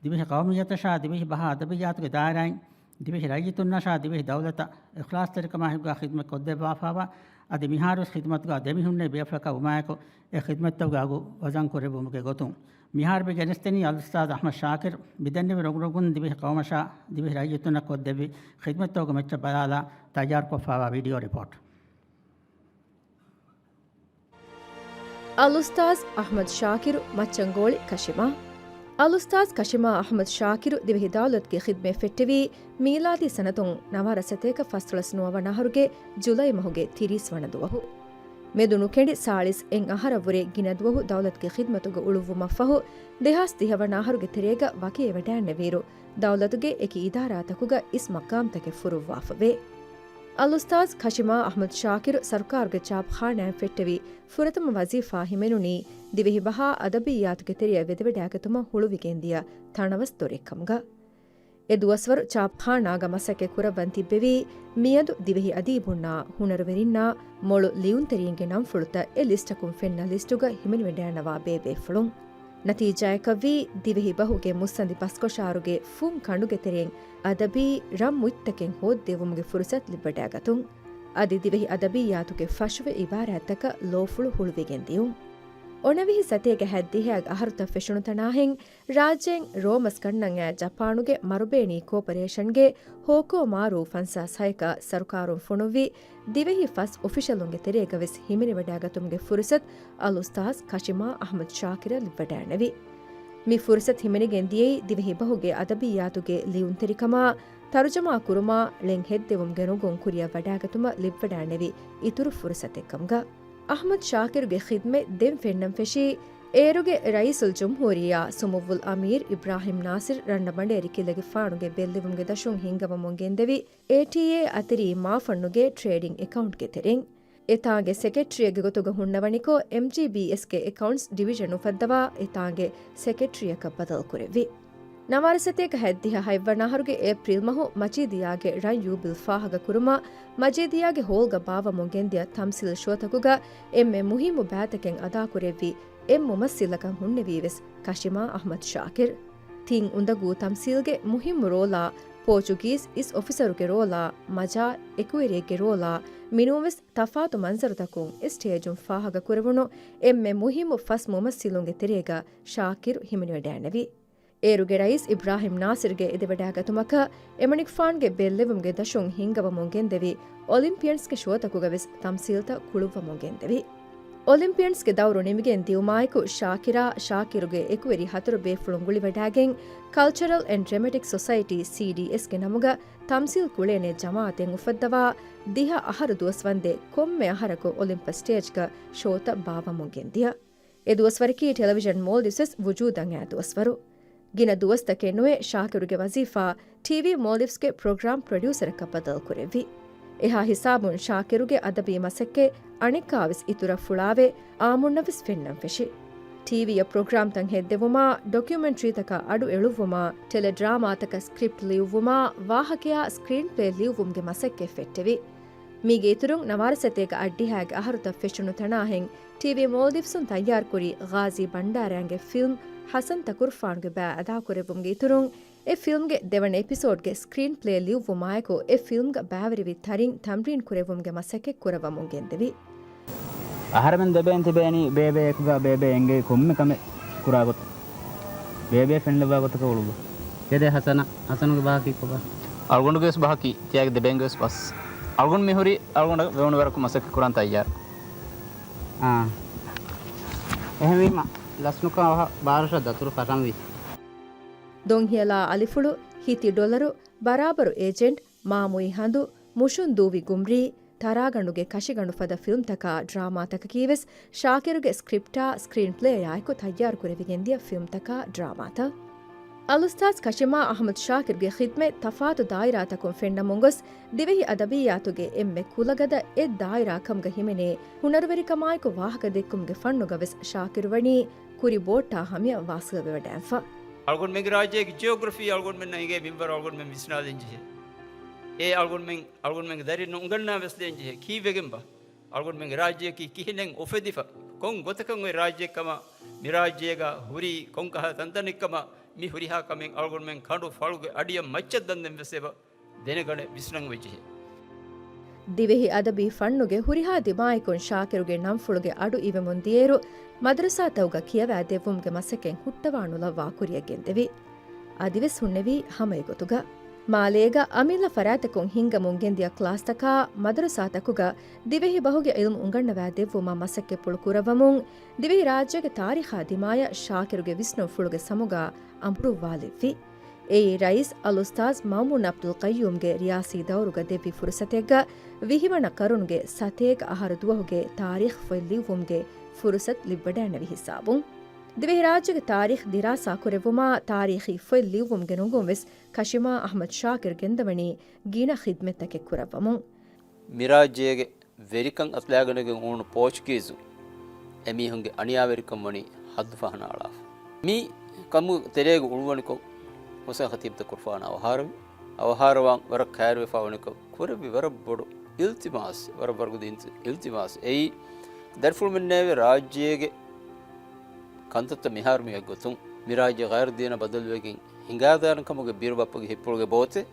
ދިވެހި ޤައުމިއްޔަތަށާ ދިވެހި ބަހާ އަދަބިއްޔާތުގެ ދާއިރާއިން ދިވެހި ރައްޔިތުންނަށާ ދިވެހި ދައުލަތަށް އިޚްލާޞްތެރިކަމާ ހިތްގަ ޚިދްމަތް ކޮށްދެއްވާފައިވާ، އަދި މިހާރުވެސް ޚިދްމަތުގަ ދެމިހުންނެވި ބޭފުޅަކަށް ވުމާއެކު، އެ ޚިދްމަތްތަކުގެ އަގު ވަޒަން ކުރެއްވުމުގެ ގޮތުން، މިހާރު މި ގެނެސްދެނީ އަލްއުސްތާޛް އަޙްމަދު ޝާކިރު މިދެންނެވި ރޮގުރޮގުން ދިވެހި ޤައުމަށާ ދިވެހި ރައްޔިތުންނަށް ކޮށްދެއްވި ޚިދްމަތްތަކުގެ މައްޗަށް ބަލާލާ ތައްޔާރުކޮށްފައިވާ ވީޑިއޯ ރިޕޯޓް. އަލްއުސްތާޛް އަޙްމަދު ޝާކިރު މައްޗަންގޯޅި ކަށިމާ. އަލްއުސްތާޛް ކަށިމާ އަޙްމަދު ޝާކިރު ދިވެހި ދައުލަތުގެ ޚިދްމަތް ފެއްޓެވީ، މީލާދީ ސަނަތުން ނަވާރަ ސަތޭކަ ފަސްދޮޅަސް ނުވަ ވަނަ އަހަރުގެ ޖުލައި މަހުގެ ތިރީސް ވަނަ ދުވަހު. މެދު ނުކެނޑި ސާޅީސް އެއް އަހަރަށްވުރެ ގިނަ ދުވަހު ދައުލަތުގެ ޚިދްމަތުގަ އުޅުއްވުމަށްފަހު، ދެހާސް ދިހަ ވަނަ އަހަރުގެ ތެރޭގަ ވަކިވެވަޑައިންނެވިއިރު، ދައުލަތުގެ އެކި އިދާރާތަކުގަ އިސް މަޤާމްތަކެއް ފުރުއްވާފަވޭ. އަލްއުސްތާޛް ކަށިމާ އަޙްމަދު ޝާކިރު ސަރުކާރުގެ ޗާޕްޚާނާއިން ފެއްޓެވި ފުރަތަމަ ވަޒީފާ ހިމެނުނީ، ދިވެހި ބަހާ އަދަބިއްޔާތުގެ ތެރެއަށް ވެދެވަޑައިގަތުމަށް ހުޅުވިގެންދިޔަ ތަނަވަސް ދޮރެއްކަމުގަ. އެ ދުވަސްވަރު ޗާޕްޚާނާގަ މަސައްކަތް ކުރައްވަން ތިއްބެވީ، މިއަދު ދިވެހި އަދީބުންނާ ހުނަރުވެރިންނާ މޮޅު ލިޔުންތެރީންގެ ނަންފުޅުތައް އެ ލިސްޓަކުން ފެންނަ ލިސްޓުގަ ހިމެނިވަޑައިންނަވާ ބޭބޭފުޅުން. ނަތީޖާއަކަށްވީ، ދިވެހި ބަހުގެ މުއްސަނދި ބަސްކޮށާރުގެ ފުން ކަނޑުގެ ތެރެއިން އަދަބީ ރަން މުއްތަކެއް ހޯއްދެވުމުގެ ފުރުސަތު ލިބިވަޑައިގަތުން. އަދި ދިވެހި އަދަބިއްޔާތުގެ ފަށުވި އިބާރާތްތަކަށް ލޯފުޅު ހުޅުވިގެން ދިޔުން. އޮނަވިހި ސަތޭކަ ހަތްދިހައިގެ އަހަރުތައް ފެށުނު ތަނާހެން، ރާއްޖޭން ރޯމަސް ގަންނަން އައި ޖަޕާނުގެ މަރުބޭނީ ކޯޕަރޭޝަންގެ ހޯކޯ މާރޫ ފަންސާސް ހަޔަކަށް ސަރުކާރުން ފޮނުއްވި ދިވެހި ފަސް އޮފިޝަލުންގެ ތެރޭގަވެސް ހިމެނިވަޑައިގަތުމުގެ ފުރުސަތު އަލްއުސްތާޛް ކަށިމާ އަޙްމަދު ޝާކިރަށް ލިބިވަޑައިނެވި. މި ފުރުސަތު ހިމެނިގެން ދިޔައީ ދިވެހި ބަހުގެ އަދަބިއްޔާތުގެ ލިޔުންތެރިކަމާ، ތަރުޖަމާ ކުރުމާ، ޅެން ހެއްދެވުމުގެ ނުގުން ކުރިއަށް ވަޑައިގަތުމަށް ލިބިވަޑައިނެވި އިތުރު ފުރުސަތެއްކަމުގަ. އަޙްމަދު ޝާކިރުގެ ޚިދްމަތް ދެން ފެންނަން ފެށީ، އޭރުގެ ރައީސުލްޖުމްހޫރިއްޔާ ސުމުއްވުލް އަމީރު އިބްރާހިމް ނާސިރު ރަންނަބަނޑޭރި ކިލަގެފާނުގެ ބެއްލެވުމުގެ ދަށުން ހިންގަވަމުން ގެންދެވި، އޭޓީއޭ އަތެރި މާފަންނުގެ ޓްރޭޑިން އެކައުންޓްގެ ތެރެއިން. އެތާނގެ ސެކްރެޓަރީގެ ގޮތުގަ ހުންނަވަނިކޮށް، އެމްޖީބީއެސްގެ އެކައުންޓްސް ޑިވިޝަން އުފައްދަވާ، އެތާނގެ ސެކްރެޓަރީއަކަށް ބަދަލުކުރެއްވި. ނަވާރަ ސަތޭކަ ހަތްދިހަ ހަތްވަނަ އަހަރުގެ އޭޕްރީލް މަހު މަޖީދިއާގެ ރަން ޔޫބިލް ފާހަގަކުރުމަށް، މަޖީދިއާގެ ހޯލްގަ ބާއްވަމުން ގެންދިޔަ ތަމްސީލް ޝޯތަކުގަ އެންމެ މުހިއްމު ބައިތަކެއް އަދާކުރެއްވި އެއް މުމައްސިލަކަށް ހުންނެވީވެސް ކަށިމާ އަޙްމަދު ޝާކިރު. ތިން އުނދަގޫ ތަމްސީލްގެ މުހިއްމު ރޯލާ، ޕޯޗުގީޒް އިސް އޮފިސަރުގެ ރޯލާ، މަޖާ އެކުވެރިއެއްގެ ރޯލާ، މިނޫންވެސް ތަފާތު މަންޒަރުތަކުން އެ ސްޓޭޖުން ފާހަގަކުރެވުނު އެންމެ މުހިއްމު ފަސް މުމައްސިލުންގެ ތެރޭގަ ޝާކިރު ހިމެނިވަޑައިނެވި. އޭރުގެ ރައީސް އިބްރާހިމް ނާސިރުގެ އެދެވަޑައިގަތުމަކަށް އެމަނިކުފާނުގެ ބެއްލެވުމުގެ ދަށުން ހިންގަވަމުން ގެންދެވި އޮލިމްޕިއަންސްގެ ޝޯތަކުގަވެސް ތަމްސީލްތައް ކުޅުއްވަމުން ގެންދެވި. އޮލިމްޕިއަންސްގެ ދައުރު ނިމިގެން ދިޔުމާއެކު ޝާކިރާ، ޝާކިރުގެ އެކުވެރި ހަތަރު ބޭފުޅުން ގުޅިވަޑައިގެން، ކަލްޗަރަލް އެންޑް ޑްރަމެޓިކް ސޮސައިޓީ، ސީޑީއެސް، ގެ ނަމުގަ ތަމްސީލް ކުޅޭނެ ޖަމާއަތެއް އުފައްދަވާ، ދިހަ އަހަރު ދުވަސްވަންދެން ކޮންމެ އަހަރަކު އޮލިމްޕަސް ސްޓޭޖްގަ ޝޯތައް ބާއްވަމުން ގެންދިޔަ. އެ ދުވަސްވަރަކީ ޓެލެވިޝަން މޯލްޑިވްސް ވެސް ވުޖޫދަށް އައި ދުވަސްވަރު. ގިނަ ދުވަސްތަކެއް ނުވެ، ޝާކިރުގެ ވަޒީފާ ޓީވީ މޯލްޑިވްސްގެ ޕްރޮގްރާމް ޕްރޮޑިއުސަރަކަށް ބަދަލުކުރެއްވި. އެހާ ހިސާބުން ޝާކިރުގެ އަދަބީ މަސައްކަތް އަނެއްކާވެސް އިތުރަށް ފުޅާވެ، އާއްމުންނަށްވެސް ފެންނަން ފެށި. ޓީވީއަށް ޕްރޮގްރާމްތައް ހެއްދެވުމާ، ޑޮކިއުމެންޓްރީތަކަށް އަޑު އެޅުއްވުމާ، ޓެލެ ޑްރާމާތަކަށް ސްކްރިޕްޓް ލިޔުއްވުމާ، ވާހަކަޔާ ސްކްރީންޕްލޭ ލިޔުއްވުމުގެ މަސައްކަތް ފެއްޓެވި. މީގެ އިތުރުން ނަވާރަ ސަތޭކަ އަށްޑިހައިގެ އަހަރުތައް ފެށުނު ތަނާހެން، ޓީވީ މޯލްޑިވްސުން ތައްޔާރުކުރި ޣާޒީ ބަންޑާރައިންގެ ފިލްމް ހަސަން ތަކުރުފާނުގެ ބައި އަދާކުރެއްވުމުގެ އިތުރުން، އެ ފިލްމްގެ ދެވަނަ އެޕިސޯޑްގެ ސްކްރީންޕްލޭ ލިޔުއްވުމާއެކު، އެ ފިލްމްގަ ބައިވެރިވި ތަރިން ތަމްރީން ކުރެއްވުމުގެ މަސައްކަތް ކުރައްވަމުން ގެންދެވި. އަހަރެމެން ދެބޭން ތިބޭނީ ބޭބެ އެކުގަ ބޭބެ އެނގޭ ކޮންމެ ކަމެއް ކުރާ ގޮތަށް. ބޭބެ ފެންލައްވާ ގޮތަކަށް އުޅުއްވާ. ތެދޭ ހަސަނަ، ހަސަނުގެ ބަހަކީ ކޮބާ؟ އަޅުގަނޑުގެ ވެސް ބަހަކީ، ތިޔާގެ ދެބޭންގެ ވެސް ބަސް. އަޅުގަނޑު މިހުރީ އަޅުގަނޑަށް ވެވުނުވަރަކު މަސައްކަތް ކުރަން ތައްޔާރު. އާ. އެހެންވީމަ، ލަސްނުކާ ވަހަށް ބާރަށަށް ދަތުރު ފަށަންވީ. ދޮންހިޔަލާ އަލިފުޅު، ހިތި ޑޮލަރު، ބަރާބަރު އޭޖެންޓް، މާމުއި ހަނދު، މުށުން ދޫވި ގުމްރީ، ތަރާގަނޑުގެ ކަށިގަނޑު ފަދަ ފިލްމްތަކާ ޑްރާމާތަކަކީވެސް ޝާކިރުގެ ސްކްރިޕްޓާ، ސްކްރީންޕްލޭއާއެކު ތައްޔާރުކުރެވިގެންދިޔަ ފިލްމްތަކާ ޑްރާމާތައް. އަލްއުސްތާޒް ކަޝިމާ އަޙްމަދު ޝާކިރުގެ ޚިދްމަތް ތަފާތު ދާއިރާތަކުން ފެންނަމުން ގޮސް، ދިވެހި އަދަބިއްޔާތުގެ އެންމެ ކުލަގަދަ އެއް ދާއިރާ ކަމުގަ ހިމެނޭ ހުނަރުވެރިކަމާއެކު ވާހަކަދެއްކުމުގެ ފަންނުގަވެސް ޝާކިރު ވަނީ ކުރި ބޯއްޓާ ހަމަޔަށް ވާސިލްވެވަޑައިފަ. އަޅުގަނޑުމެންގެ ރާއްޖޭގެ ޖިއޮގްރަފީ އަޅުގަނޑުމެންނަށް އެނގޭ މިންވަރު އަޅުގަނޑުމެން ވިސްނާލަން ޖެހޭ. އެ އަޅުގަނޑުމެން، އަޅުގަނޑުމެންގެ ދަރިން އުނގަންނާ ވެސް ދޭން ޖެހޭ. ކީއްވެގެންބާ؟ އަޅުގަނޑުމެންގެ ރާއްޖެއަކީ ކިހިނެއް އުފެދިފަ؟ ކޮން ގޮތަކަށް އޮތް ރާއްޖެއެއްކަމާ، މި ރާއްޖޭގަ ހުރީ ކޮންކަހަލަ ތަންތަނެއްކަމާ، މި ހުރިހާ ކަމެއް އަޅުގަނޑުމެން ކަނޑު ފަޅުގެ އަޑިއަށް މައްޗަށް ދަންދެން ވެސް އެބަ ދެނެގަނެ ވިސްނަން އޮތްޖެހޭ. ދިވެހި އަދަބީ ފަންނުގެ ހުރިހާ ދިމާއަކުން ޝާކިރުގެ ނަންފުޅުގެ އަޑު އިވެމުން ދިޔައިރު، މަދަރުސާތަކުގަ ކިޔަވާ ދެއްވުމުގެ މަސައްކަތް ހުއްޓަވާ ނުލައްވާ ކުރިއަށް ގެންދެވި. އަދިވެސް ހުންނެވީ ހަމަ އެގޮތުގަ. މާލޭގަ އަމިއްލަ ފަރާތްތަކުން ހިންގަމުން ގެންދިޔަ ކްލާސްތަކާ، މަދަރުސާތަކުގަ ދިވެހި ބަހުގެ ޢިލްމު އުނގަންނަވާ ދެއްވުމަށް މަސައްކަތްޕުޅު ކުރައްވަމުން، ދިވެހިރާއްޖޭގެ ތާރީޚާ ދިމާޔަށް ޝާކިރުގެ ވިސްނުންފުޅުގެ ސަމުގަ އަނބުރުއްވާލެއްވި. އެއީ ރައީސް އަލްއުސްތާޒް މައުމޫން އަބްދުލް ޤައްޔޫމްގެ ރިޔާސީ ދައުރުގަ ދެއްވި ފުރުސަތެއްގަ، ވިހިވަނަ ޤަރުނުގެ ސަތޭކަ އަހަރު ދުވަހުގެ ތާރީޚް ފޮތް ލިޔުއްވުމުގެ ފުރުސަތު ލިބިވަޑައިގެންނެވި ހިސާބުން. ދިވެހިރާއްޖޭގެ ތާރީޚް ދިރާސާ ކުރެއްވުމާ، ތާރީޚީ ފޮތް ލިޔުއްވުމުގެ ނުގުން ވެސް ކަޝިމާ އަޙްމަދު ޝާކިރު ގެންދަވަނީ ގިނަ ޚިދްމަތްތަކެއް ކުރައްވަމުން. މިރާއްޖޭގެ ވެރިކަން އަތުލައިގަނެގެން އުޅުނު ޕޯޗުގީޒު އެމީހުންގެ އަނިޔާވެރިކަން ވަނީ ޙައްދު ފަހަނައަޅާފަ. މި ކަމުގެ ތެރޭގަ އުޅުވަނިކޮށް، ހުސައިން ޚަތީބު ދައްކަވާފަ ވަނީ އަވަހާރަވި، އަވަހާރަވާން ވަރަށް ކައިރިވެފަ ވަނިކޮށް، ކުރެއްވި ވަރަށް ބޮޑު އިލްތިމާސް، ވަރަށް ވަރުގަދަ އިލްތި-، އިލްތިމާސް. އެއީ، ދަރިފުޅުމެންނަށް ވެސް ރާއްޖޭގެ ކަންތައްތައް މިހާރު މި އޮތް ގޮތުން، މި ރާއްޖޭ ޣައިރު ދީނަށް ބަދަލުވެގެން ހިނގާދާނެ ކަމުގެ ބިރު ބައްޕަގެ ހިތްޕުޅުގެ ބޯތެއް.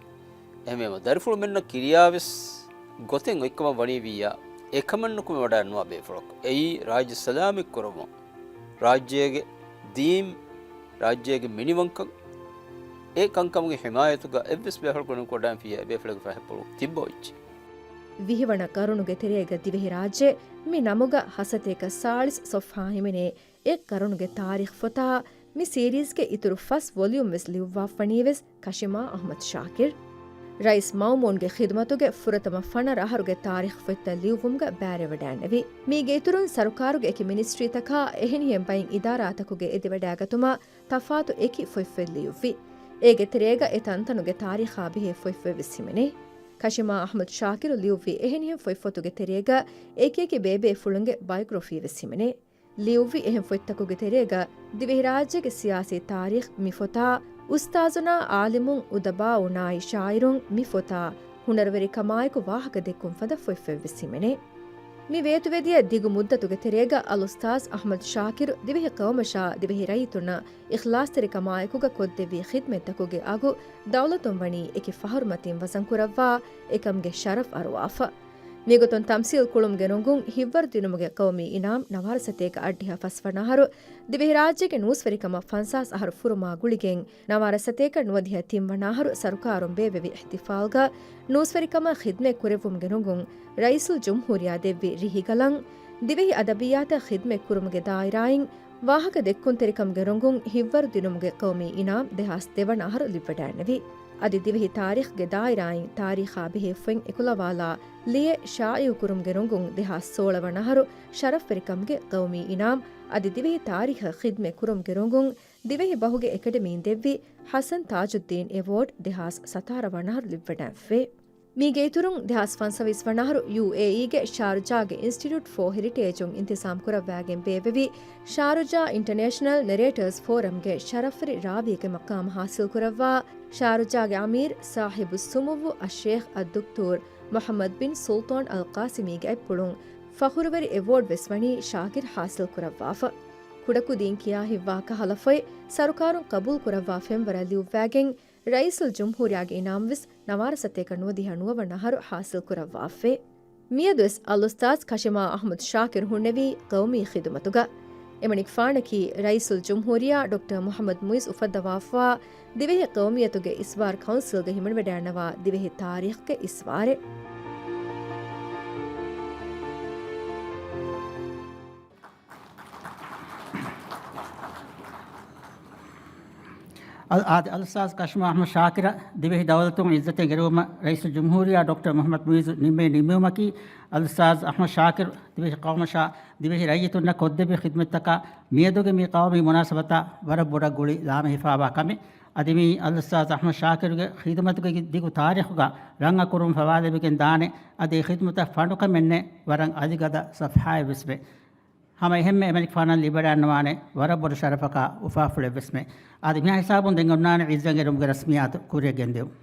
އެހެންވީމަ، ދަރިފުޅުމެންނަށް ކިރިޔާ ވެސް ގޮތެއް އޮތްކަމަށް ވަނީ ވިއްޔާ، އެކަމެއް ނުކުމެވަޑައެއް ނުވާ ބޭފުޅަކު. އެއީ، ރާއްޖެ ސަލާމަތް ކުރައްވަން، ރާއްޖޭގެ ދީން، ރާއްޖޭގެ މިނިވަންކަން، އެ ކަންކަމުގެ ހިމާޔަތުގަ އެއްވެސް ބޭފުޅަކު ނުކުމެވަޑައިގެންފިއްޔާ، އެ ބޭފުޅެއްގެ ފަހަތްޕުޅު ތިއްބަ އޮތްޖެ. ވިހިވަނަ ޤަރުނުގެ ތެރޭގަ ދިވެހިރާއްޖެ މި ނަމުގަ ހަސަތޭކަ ސާޅީސް ޞަފްޙާ ހިމެނޭ އެއް ޤަރުނުގެ ތާރީޚް ފޮތާ، މި ސީރީޒްގެ އިތުރު ފަސް ވޮލިއުމް ވެސް ލިޔުއްވާފަ ވަނީ ވެސް ކަޝިމާ އަޙްމަދު ޝާކިރު. ރައީސް މައުމޫންގެ ޚިދުމަތުގެ ފުރަތަމަ ފަނަރަ އަހަރުގެ ތާރީޚް ފޮތްތައް ލިޔުއްވުމުގަ ބައިވެވަޑައިގެންނެވި. މީގެ އިތުރުން ސަރުކާރުގެ އެކި މިނިސްޓްރީތަކާ އެހެނިހެން ބައިން އިދާރާތަކުގެ އެދިވަޑައިގަތުމަށް ތަފާތު އެކި ފޮތްފޮތް ލިޔުއްވި. އޭގެ ތެރޭގަ އެ ތަންތަނުގެ ތާރީޚާ ބެހޭ ފޮތްފޮތް ވެސް ހިމެނޭ. ކަޝިމާ އަޙްމަދު ޝާކިރު ލިޔުއްވި އެހެނިހެން ފޮތްފޮތުގެ ތެރޭގަ އެކިއެކި ބޭބޭފުޅުންގެ ބަޔޮގްރަފީ ވެސް ހިމެނޭ. ލިޔުއްވި އެހެން ފޮތްތަކުގެ ތެރޭގަ ދިވެހިރާއްޖޭގެ ސިޔާސީ ތާރީޚް މި ފޮތާ، އުސްތާޒުނާ އާލިމުން، އުދަބާއުނާއި ޝާއިރުން މި ފޮތާ، ހުނަރުވެރިކަމާއެކު ވާހަކަދެއްކުން ފަދަ ފޮތްފޮތް ވެސް ހިމެނޭ. މި ވޭތުވެދިޔަ ދިގު މުއްދަތުގެ ތެރޭގަ އަލްއުސްތާޒް އަޙްމަދު ޝާކިރު ދިވެހި ޤައުމަށާ ދިވެހި ރައްޔިތުންނަށް އިޚްލާޞްތެރިކަމާއެކުގަ ކޮށްދެއްވި ޚިދްމަތްތަކުގެ އަގު ދައުލަތުން ވަނީ އެކި ފަހަރު މަތިން ވަޒަންކުރައްވާ، އެކަމުގެ ޝަރަފް އަރުވާފަ. މިގޮތުން ތަމްސީލް ކުޅުމުގެ ނުގުން ހިތްވަރުދިނުމުގެ ޤައުމީ އިނާމް ނަވާރަ ސަތޭކަ އަށްޑިހަ ފަސްވަނަ އަހަރު ދިވެހިރާއްޖޭގެ ނޫސްވެރިކަމަށް ފަންސާސް އަހަރު ފުރުމާ ގުޅިގެން، ނަވާރަ ސަތޭކަ ނުވަދިހަ ތިންވަނަ އަހަރު ސަރުކާރުން ބޭއްވެވި އިޙްތިފާލްގަ ނޫސްވެރިކަމަށް ޚިދްމަތް ކުރެއްވުމުގެ ނުގުން ރައީސުލްޖުމްހޫރިއްޔާ ދެއްވި ރިހިގަލަން، ދިވެހި އަދަބިއްޔާތަށް ޚިދްމަތް ކުރުމުގެ ދާއިރާއިން ވާހަކަ ދެއްކުންތެރިކަމުގެ ނުގުން ހިތްވަރުދިނުމުގެ ޤައުމީ އިނާމް ދެހާސް ދެވަނަ އަހަރު ލިބިވަޑައިގެންނެވި. އަދި ދިވެހި ތާރީޚްގެ ދާއިރާއިން ތާރީޚާ ބެހޭ ފޮތް އެކުލަވާލާ ލިޔެ ޝާއިޢުކުރުމުގެ ނުގުން ދެހާސް ސޯޅަ ވަނަ އަހަރު ޝަރަފްވެރިކަމުގެ ޤައުމީ އިނާމް އަދި ދިވެހި ތާރީޚަށް ޚިދްމަތް ކުރުމުގެ ނުގުން ދިވެހި ބަހުގެ އެކަޑަމީން ދެއްވި ޙަސަން ތާޖުއްދީން އެވޯޑް ދެހާސް ސަތާރަ ވަނަ އަހަރު ލިބިވަޑައިގެންފި. މީގެ އިތުރުން ދެހާސް ފަންސަވީސް ވަނަ އަހަރު ޔޫއޭއީގެ ޝާރުޖާގެ އިންސްޓިޓިއުޓް ފޯ ހެރިޓޭޖުން އިންތިޒާމްކުރައްވާގެން ބޭއްވެވި ޝާރުޖާ އިންޓަނޭޝަނަލް ނެރޭޓަރސް ފޯރަމްގެ ޝަރަފްވެރި ރާވީގެ މަޤާމު ޙާޞިލްކުރައްވާ، ޝާރުޖާގެ އަމީރު ސާޙިބުއްސުމުއްވު އައްޝޭޚް އައްދުކްތޫރު މުޙައްމަދު ބިން ސުލްޠާން އަލް ޤާސިމީގެ އަތްޕުޅުން ފަޚުރުވެރި އެވޯޑް ވެސް ވަނީ ޝާކިރު ޙާޞިލްކުރައްވާފަ. ކުޑަކުދީން ކިޔާ ހިތްވާ ކަހަލަ ފޮތް ސަރުކާރުން ޤަބޫލުކުރައްވާ ފެންވަރަށް ލިޔުއްވާގެން، ރައީސުލްޖުމްހޫރިއްޔާގެ އިނާމް ވެސް ނަވާރަ ސަތޭކަ ނުވަދިހަ ނުވަ ވަނަ އަހަރު ޙާޞިލްކުރައްވާފައި. މިއަދުވެސް އަލްއުސްތާޒް ކަޝިމާ އަޙްމަދު ޝާކިރު ހުންނެވީ ޤައުމީ ޚިދުމަތުގަ. އެމަނިކުފާނަކީ ރައީސުލްޖުމްހޫރިއްޔާ ޑޮކްޓަރ މުޙައްމަދު މުޢިއްޒު އުފައްދަވާފައިވާ ދިވެހި ޤައުމިއްޔަތުގެ އިސްވާރު ކައުންސިލްގަ ހިމެނިވަޑައިގަންނަވާ ދިވެހި ތާރީޚްގެ އިސްވާރެއް. އަލް-، އާދެ، އަލްއުސްތާޛު ކަޝްމާ އަޙްމަދު ޝާކިރަށް ދިވެހި ދައުލަތުން ޢިއްޒަތެއް އެރުވުމަށް ރައީސުލްޖުމްހޫރިއްޔާ ޑޮކްޓަރ މުޙައްމަދު މުޢިއްޒު ނިންމޭ ނިންމެވުމަކީ، އަލްއުސްތާޛު އަޙްމަދު ޝާކިރު ދިވެހި ޤައުމަށާ، ދިވެހި ރައްޔިތުންނަށް ކޮށްދެއްވި ޚިދްމަތްތަކާ މިއަދުގެ މި ޤައުމީ މުނާސަބަތާ ވަރަށް ބޮޑަށް ގުޅި ލާމެހިފާވާ ކަމެއް. އަދި މިއީ އަލްއުސްތާޛު އަޙްމަދު ޝާކިރުގެ ޚިދުމަތުގެ ދިގު ތާރީޚުގަ ރަނގަކުރުން ފަވާލެވިގެން ދާނެ. އަދި އެ ޚިދުމަތަށް ފަނޑުކަމެއްނެތް، ވަރަށް އަލިގަދަ ޞަފްޙާއެއްވެސްމެ. ހަމަ އެހެންމެ އެމަނިކުފާނަށް ލިބިވަޑައިގަންނަވާނެ ވަރަށް ބޮޑު ޝަރަފަކާ އުފާ ފުޅެއްވެސްމެ. އަދި މިހާ ހިސާބުން ދެން އޮންނާނެ ޢިއްޒަތް އެރުމުގެ ރަސްމިއްޔާތު ކުރިއަށް ގެންދެވުން.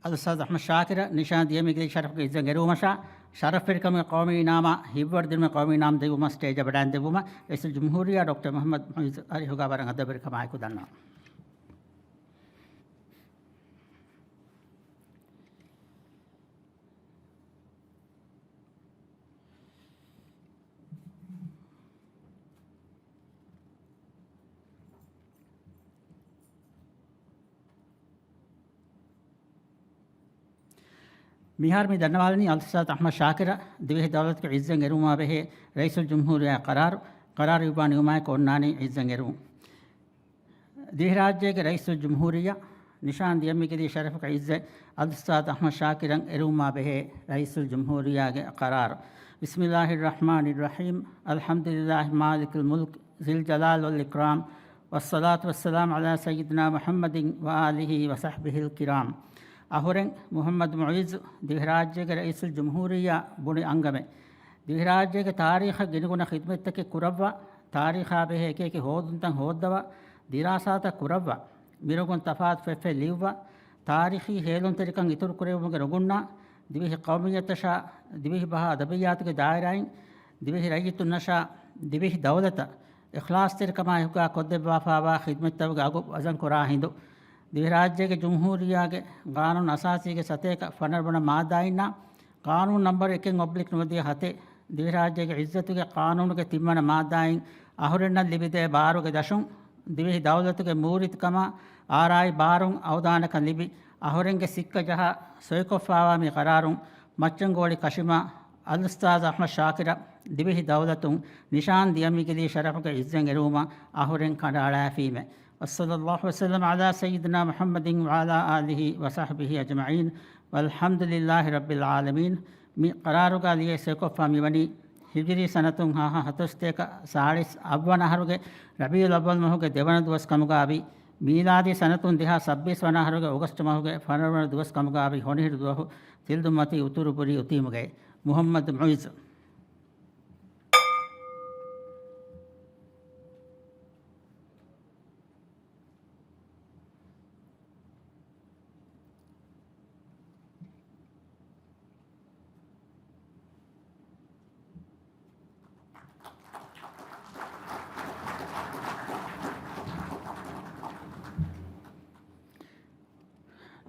އަލްއުސްތާޛު އަޙްމަދު ޝާކިރަށް ނިޝާން ދިޔަ މި ގިލައިގެ ޝަރަފުގެ ޢިއްޒަތް އެރުވުމަށާ، ޝަރަފްވެރިކަމުގެ ޤައުމީ އިނާމާ ހިތްވަރުދިނުމުގެ ޤައުމީ އިނާމު ދެއްވުމަށް ސްޓޭޖަށް ވަޑައިގެން ދެއްވުމަށް ރައީސުލް ޖުމްހޫރިއްޔާ ޑޮކްޓަރ މުޙައްމަދު މުޢިއްޒު އަރިހުގަ ވަރަށް އަދަބުވެރިކަމާއެކު ދަންނަވަން. މިހާރު މި ދަންނަވާލަނީ އަލްއުސްތާޛު އަޙްމަދު ޝާކިރަށް ދިވެހި ދައުލަތުގެ ޢިއްޒަތް އެރުވުމާ ބެހޭ ރައީސުލް ޖުމްހޫރިއްޔާ ޤަރާރު، ޤަރާރު އިއްވާ ނިމުމާއެކު އޮންނާނީ ޢިއްޒަތް އެރުވުން. ދިވެހިރާއްޖޭގެ ރައީސުލްޖުމްހޫރިއްޔާ ނިޝާން ދިޔަ މި ގިލައިގެ ޝަރަފުގެ ޢިއްޒަތް އަލްއުސްތާޛު އަޙްމަދު ޝާކިރަށް އެރުވުމާ ބެހޭ ރައީސުލްޖުމްހޫރިއްޔާގެ ޤަރާރު. بسم الله الرحمن الرحيم. الحمد لله مالك الملك ذي الجلال والإكرام. والصلاة والسلام على سيدنا محمد وآله وصحبه الكرام. އަހުރެން މުޙައްމަދު މުޢިއްޒު ދިވެހިރާއްޖޭގެ ރައީސުލްޖުމްހޫރިއްޔާ ބުނި އަންގަމެއް. ދިވެހިރާއްޖޭގެ ތާރީޚަށް ގިނަގުނަ ޚިދުމަތްތަކެއް ކުރައްވާ، ތާރީޚާ ބެހޭ އެކިއެކި ހޯދުންތައް ހޯއްދަވާ، ދިރާސާތައް ކުރައްވާ، މިރޮނގުން ތަފާތު ފޮތްފޮތް ލިޔުއްވާ، ތާރީޚީ ހޭލުންތެރިކަން އިތުރުކުރެއްވުމުގެ ރޮނގުންނާ، ދިވެހި ޤައުމިއްޔަތަށާ، ދިވެހި ބަހާ އަދަބިއްޔާތުގެ ދާއިރާއިން، ދިވެހި ރައްޔިތުންނަށާ، ދިވެހި ދައުލަތަށް އިޚްލާޞްތެރިކަމާއެކުގަ ކޮށްދެއްވާފާވާ ޚިދުމަތްތަކުގެ އަގު ވަޒަންކުރާ ހިނދު، ދިވެހިރާއްޖޭގެ ޖުމްހޫރިއްޔާގެ ޤާނޫނު އަސާސީގެ ސަތޭކަ ފަނަރަ ވަނަ މާއްދާއިންނާ، ޤާނޫނު ނަންބަރު އެކެއް އޮބްލިކް ނުވަދިހަ ހަތެއް، ދިވެހިރާއްޖޭގެ ޢިއްޒަތުގެ ޤާނޫނުގެ ތިންވަނަ މާއްދާއިން އަހުރެންނަށް ލިބިދޭ ބާރުގެ ދަށުން، ދިވެހި ދައުލަތުގެ މޫރިތިކަމާ އާރާއި ބާރުން އަވަދާނަކަން ލިބި، އަހުރެންގެ ސިއްކަ ޖަހާ ސޮއިކޮށްފާވާ މި ޤަރާރުން މައްޗަންގޯޅި ކަށިމާ، އަލްއުސްތާޛު އަޙްމަދު ޝާކިރަށް ދިވެހި ދައުލަތުން ނިޝާން ދިޔަ މި ގިލައިގެ ޝަރަފުގެ ޢިއްޒަތް އެރުވުމަށް އަހުރެން ކަނޑައަޅާފީމެ. وصلى الله وسلم على سيدنا محمد وعلى آله وصحبه أجمعين. والحمد لله رب العالمين. މި ޤަރާރުގަ ލިޔެ ސޮއިކޮށްފަ މިވަނީ ހިޖުރީ ސަނަތުން ހަ ހަ ހަތަރުސަތޭކަ ސާޅީސް އަށްވަނަ އަހަރުގެ ރަބީޢުލް އައްވަލް މަހުގެ ދެވަނަ ދުވަސް ކަމުގައި، މީލާދީ ސަނަތުން ދެހާސް ސައްބީސް ވަނަ އަހަރުގެ އޮގަސްޓް މަހުގެ ފަނަރަ ވަނަ ދުވަސް ކަމުގައި ހޮނިހިރު ދުވަހު ތިލްދުންމަތީ އުތުރު ބުރީ އުތީމުގައި. މުޙައްމަދު މުޢިއްޒު.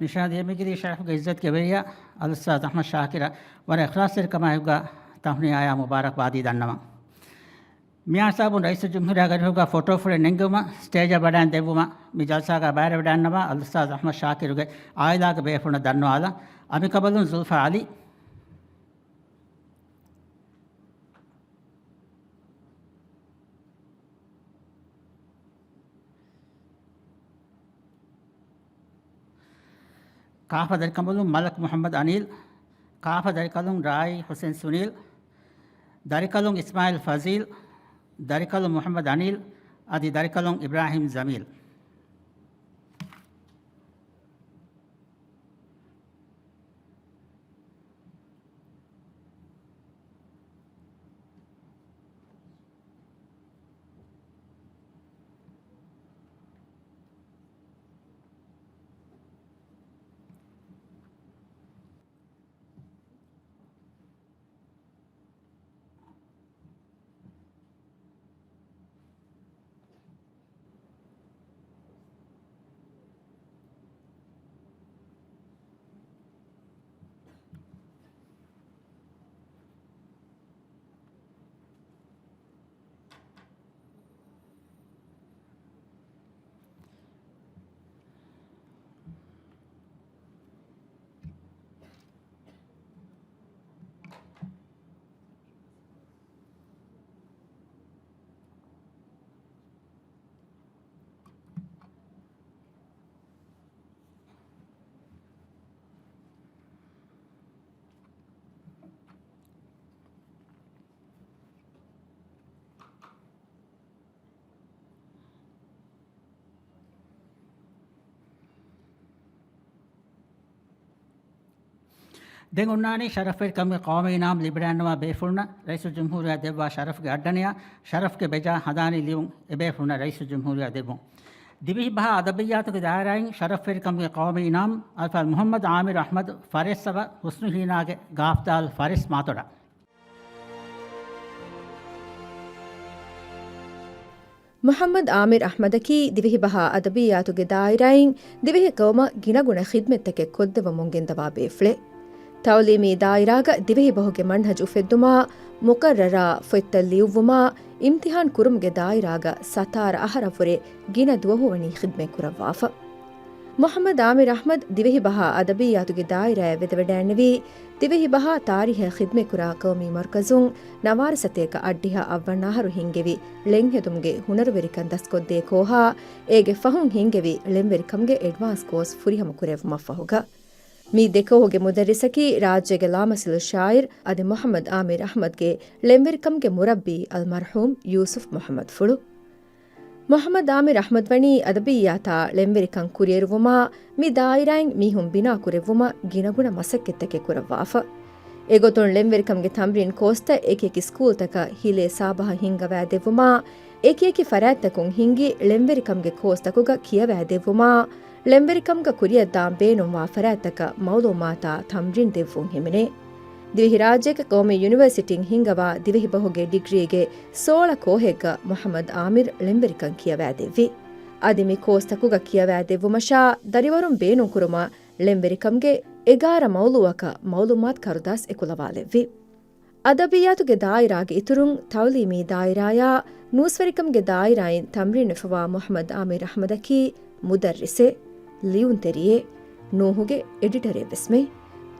ނިޝާން ދިޔަ މި ގިލައިގެ ޝަރަފުގެ ޢިއްޒަތުގެ ވެރިޔާ އަލްއުސްތާޛު އަޙްމަދު ޝާކިރަށް ވަރަށް އިޚްލާޞްތެރިކަމާއެކުގަ ތަހުނިޔާޔާ މުބާރަކްބާދީ ދަންނަވަން. މިހާ ހިސާބުން ރައީސުލްޖުމްހޫރިއްޔާގެ އަރިހުގަ ފޮޓޯފުޅެއް ނެންގެވުމަށް ސްޓޭޖަށް ވަޑައިގެން ދެއްވުމަށް މި ޖަލްސާގަ ބައިވެރިވެވަޑައިގަންނަވާ އަލްއުސްތާޛު އަޙްމަދު ޝާކިރުގެ ޢާއިލާގެ ބޭފުޅުންނަށް ދަންނަވާލަން. އަނބިކަނބަލުން ޒުލްފާ ޢަލީ. ކާފަ ދަރިކަނބަލުން މަލަކް މުޙައްމަދު އަނީލް، ކާފަ ދަރިކަލުން ރާއީ ޙުސެން ސުނީލް، ދަރިކަލުން އިސްމާޢީލް ފަޒީލް، ދަރިކަލުން މުޙައްމަދު އަނީލް، އަދި ދަރިކަލުން އިބްރާހީމް ޖަމީލް. ދެން އޮންނާނީ ޝަރަފްވެރިކަމުގެ ޤައުމީ އިނާމް ލިބިރާންނަވާ ބޭފުޅުންނަށް ރައީސުލްޖުމްހޫރިއްޔާ ދެއްވާ ޝަރަފްގެ އައްޑަނިޔާ، ޝަރަފްގެ ބެޖާ ހަނދާނީ ލިޔުން އެބޭފުޅުންނަށް ރައީސުލްޖުމްހޫރިއްޔާ ދެއްވުން. ދިވެހި ބަހާ އަދަބިއްޔާތުގެ ދާއިރާއިން ޝަރަފްވެރިކަމުގެ ޤައުމީ އިނާމް އަލްފާޟިލް މުޙައްމަދު ޢާމިރު އަޙްމަދު ފަރެސްއަވަށް ޙުސްނު ހީނާގެ ގާފްދާލް ފަރެސް މާތޮޑާ. މުޙައްމަދު ޢާމިރު އަޙްމަދަކީ ދިވެހިބަހާ އަދަބިއްޔާތުގެ ދާއިރާއިން ދިވެހި ޤައުމަށް ގިނަގުނަ ޚިދްމަތްތަކެއް ކޮށްދެއްވަމުން ގެންދަވާ ބޭފުޅެއް. ތަޢުލީމީ ދާއިރާގަ ދިވެހިބަހުގެ މަންހަޖު އުފެއްދުމާ، މުޤައްރަރާ ފޮތްތައް ލިޔުއްވުމާ، އިމްތިޙާން ކުރުމުގެ ދާއިރާގަ ސަތާރަ އަހަރަށްވުރެ ގިނަ ދުވަހު ވަނީ ޚިދްމަތް ކުރައްވާފަ. މުޙައްމަދު ޢާމިރު އަޙްމަދު ދިވެހިބަހާ އަދަބިއްޔާތުގެ ދާއިރާއަށް ވެދެވަޑައިންނެވީ، ދިވެހިބަހާ ތާރީޚަށް ޚިދްމަތްކުރާ ޤައުމީ މަރުކަޒުން ނަވާރަ ސަތޭކަ އަށްޑިހަ އަށްވަން އަހަރު ހިންގެވި ޅެންހެދުމުގެ ހުނަރުވެރިކަން ދަސްކޮށްދޭ ކޯހާ، އޭގެ ފަހުން ހިންގެވި ޅެންވެރިކަމުގެ އެޑްވާންސް ކޯސް ފުރިހަމަ ކުރެއްވުމަށްފަހުގަ، މި ދެކޯހުގެ މުދައްރިސަކީ ރާއްޖޭގެ ލާމަސަލު ޝާއިރު އަދި މުޙައްމަދު ޢާމިރު އަޙްމަދުގެ ޅެންވެރިކަމުގެ މުރައްބީ އަލްމަރްޙޫމް ޔޫސުފް މުޙައްމަދުފުޅު. މުޙައްމަދު ޢާމިރު އަޙްމަދު ވަނީ އަދަބިއްޔާތާ ޅެންވެރިކަން ކުރިއެރުވުމާ، މި ދާއިރާއިން މީހުން ބިނާ ކުރެއްވުމަށް ގިނަގުނަ މަސައްކަތްތަކެއް ކުރައްވާފަ. އެގޮތުން ޅެންވެރިކަމުގެ ތަމްރީން ކޯސްތައް އެކިއެކި ސްކޫލްތަކަށް ހިލޭ ސާބަހަށް ހިންގަވައިދެއްވުމާ، އެކިއެކި ފަރާތްތަކުން ހިންގި ޅެންވެރިކަމުގެ ކޯސްތަކުގަ ކިޔަވައިދެއްވުމާ، ޅެންވެރިކަމުގަ ކުރިއަށްދާން ބޭނުންވާ ފަރާތްތަކަށް މަޢުލޫމާތާ ތަމްރީން ދެއްވުން ހިމެނޭ. ދިވެހިރާއްޖޭގެ ޤައުމީ ޔުނިވަރސިޓީން ހިންގަވާ ދިވެހިބަހުގެ ޑިގްރީގެ ސޯޅަ ކޯހެއްގަ މުޙައްމަދު ޢާމިރު ޅެންވެރިކަން ކިޔަވައިދެއްވި. އަދި މި ކޯސްތަކުގަ ކިޔަވައިދެއްވުމަށާ ދަރިވަރުން ބޭނުންކުރުމަށް ޅެންވެރިކަމުގެ އެގާރަ މައުޟޫޢަކަށް މަޢުލޫމާތު ކަރުދާސް އެކުލަވާލެއްވި. އަދަބިއްޔާތުގެ ދާއިރާގެ އިތުރުން، ތަޢުލީމީ ދާއިރާޔާ ނޫސްވެރިކަމުގެ ދާއިރާއިން ތަމްރީންވެފަވާ މުޙައްމަދު ޢާމިރު އަޙްމަދަކީ މުދައްރިސެއް، ލިޔުންތެރިއެއް، ނޫހުގެ އެޑިޓަރެއްވެސްމެ.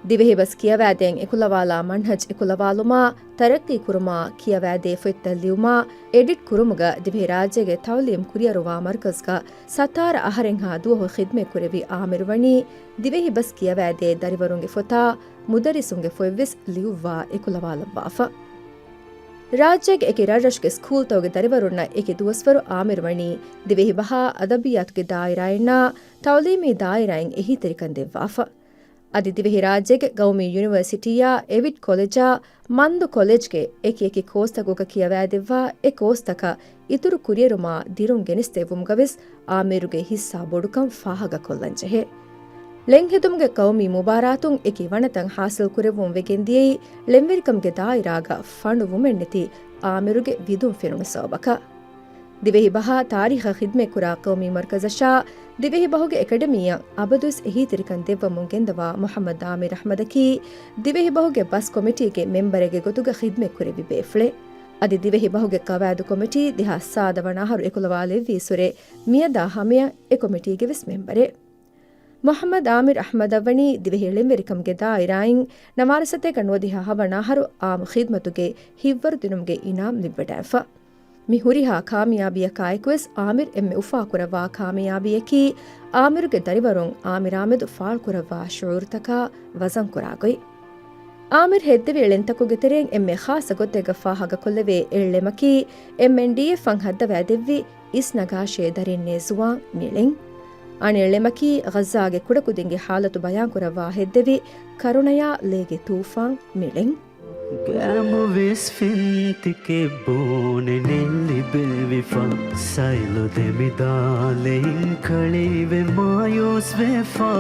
ދިވެހިބަސް ކިޔަވައިދޭން އެކުލަވާލާ މަންހަޖު އެކުލަވާލުމާ، ތަރައްޤީ ކުރުމާ، ކިޔަވައިދޭ ފޮތްތައް ލިޔުމާ، އެޑިޓް ކުރުމުގަ ދިވެހިރާއްޖޭގެ ތަޢުލީމް ކުރިއަރުވާ މަރުކަޒުގަ ސަތާރަ އަހަރެއްހާ ދުވަހު ޚިދްމަތްކުރެއްވި ޢާމިރު ވަނީ، ދިވެހިބަސް ކިޔަވައިދޭ ދަރިވަރުންގެ ފޮތާ، މުދައްރިސުންގެ ފޮތްވެސް ލިޔުއްވާ އެކުލަވާލައްވާފަ. ރާއްޖޭގެ އެކި ރަށްރަށުގެ ސްކޫލްތަކުގެ ދަރިވަރުންނަށް އެކި ދުވަސްވަރު ޢާމިރު ވަނީ ދިވެހިބަހާ އަދަބިއްޔާތުގެ ދާއިރާއިންނާ ތަޢުލީމީ ދާއިރާއިން އެހީތެރިކަން ދެއްވާފަ. އަދި ދިވެހިރާއްޖޭގެ ޤައުމީ ޔުނިވަރސިޓީއާ އެވިޓް ކޮލެޖާ މަންދު ކޮލެޖްގެ އެކި އެކި ކޯސްތަކުގަ ކިޔަވައިދެއްވާ އެ ކޯސްތަކަށް އިތުރު ކުރިއެރުމާ ދިރުން ގެނެސްދެއްވުމުގަވެސް ޢާމިރުގެ ހިއްސާ ބޮޑުކަން ފާހަގަކޮށްލަންޖެހޭ. ޅެންހެދުމުގެ ޤައުމީ މުބާރާތުން އެކި ވަނަތައް ޙާޞިލްކުރެއްވުން ވެގެންދިޔައީ، ޅެންވެރިކަމުގެ ދާއިރާގަ ފަނޑު ވުމެއްނެތި ޢާމިރުގެ ވިދުން ފެނުނު ސަބަބަކަށް. ދިވެހިބަހާ ތާރީޚަށް ޚިދްމަތްކުރާ ޤައުމީ މަރުކަޒަށާ ދިވެހިބަހުގެ އެކަޑަމީއަށް އަބަދުވެސް އެހީތެރިކަން ދެއްވަމުން ގެންދަވާ މުޙައްމަދު ޢާމިރު އަޙްމަދަކީ، ދިވެހިބަހުގެ ބަސް ކޮމިޓީގެ މެމްބަރެއްގެ ގޮތުގަ ޚިދްމަތްކުރެއްވި ބޭފުޅެއް. އަދި ދިވެހިބަހުގެ ޤަވާއިދު ކޮމިޓީ ދެހާސް ސާދަ ވަނަ އަހަރު އެކުލަވާލެއްވީއްސުރެ، މިއަދާ ހަމަޔަށް އެ ކޮމިޓީގެ ވެސް މެމްބަރެއް. މުޙައްމަދު ޢާމިރު އަޙްމަދަށް ވަނީ ދިވެހި ޅެންވެރިކަމުގެ ދާއިރާއިން ނަވާރަ ސަތޭކަ ނުވަދިހަ ހަވަނަ އަހަރު އާއްމު ޚިދްމަތުގެ ހިތްވަރުދިނުމުގެ އިނާމް ލިބިވަޑައިފަ. މި ހުރިހާ ކާމިޔާބީއަކާއެކުވެސް ޢާމިރު އެންމެ އުފާކުރައްވާ ކާމިޔާބީއަކީ، ޢާމިރުގެ ދަރިވަރުން ޢާމިރާމެދު ފާޅުކުރައްވާ ޝުޢޫރުތަކާ ވަޒަންކުރާ ގޮތް. ޢާމިރު ހެއްދެވި ޅެންތަކުގެ ތެރެއިން އެންމެ ޚާއްޞަ ގޮތެއްގަ ފާހަގަކޮށްލެވޭ އެއް ޅެމަކީ، އެމްއެންޑީއެފްއަށް ހައްދަވައިދެއްވި އިސްނަގާށޭ ދަރިންނޭ ޒުވާން މި ޅެން. އަނެއް ޅެމަކީ، ޣައްޒާގެ ކުޑަކުދިންގެ ޙާލަތު ބަޔާންކުރައްވާ ހެއްދެވި ކަރުނަޔާ ލޭގެ ތޫފާން މި ޅެން. ގައިމުވެސް ފެންތިކެއް ބޯނެ ނެއްލި ބެލްވިފަ، ސައިލު ދެމިދާލެއިން ކަޅިވެ މާޔޫސްވެފަ،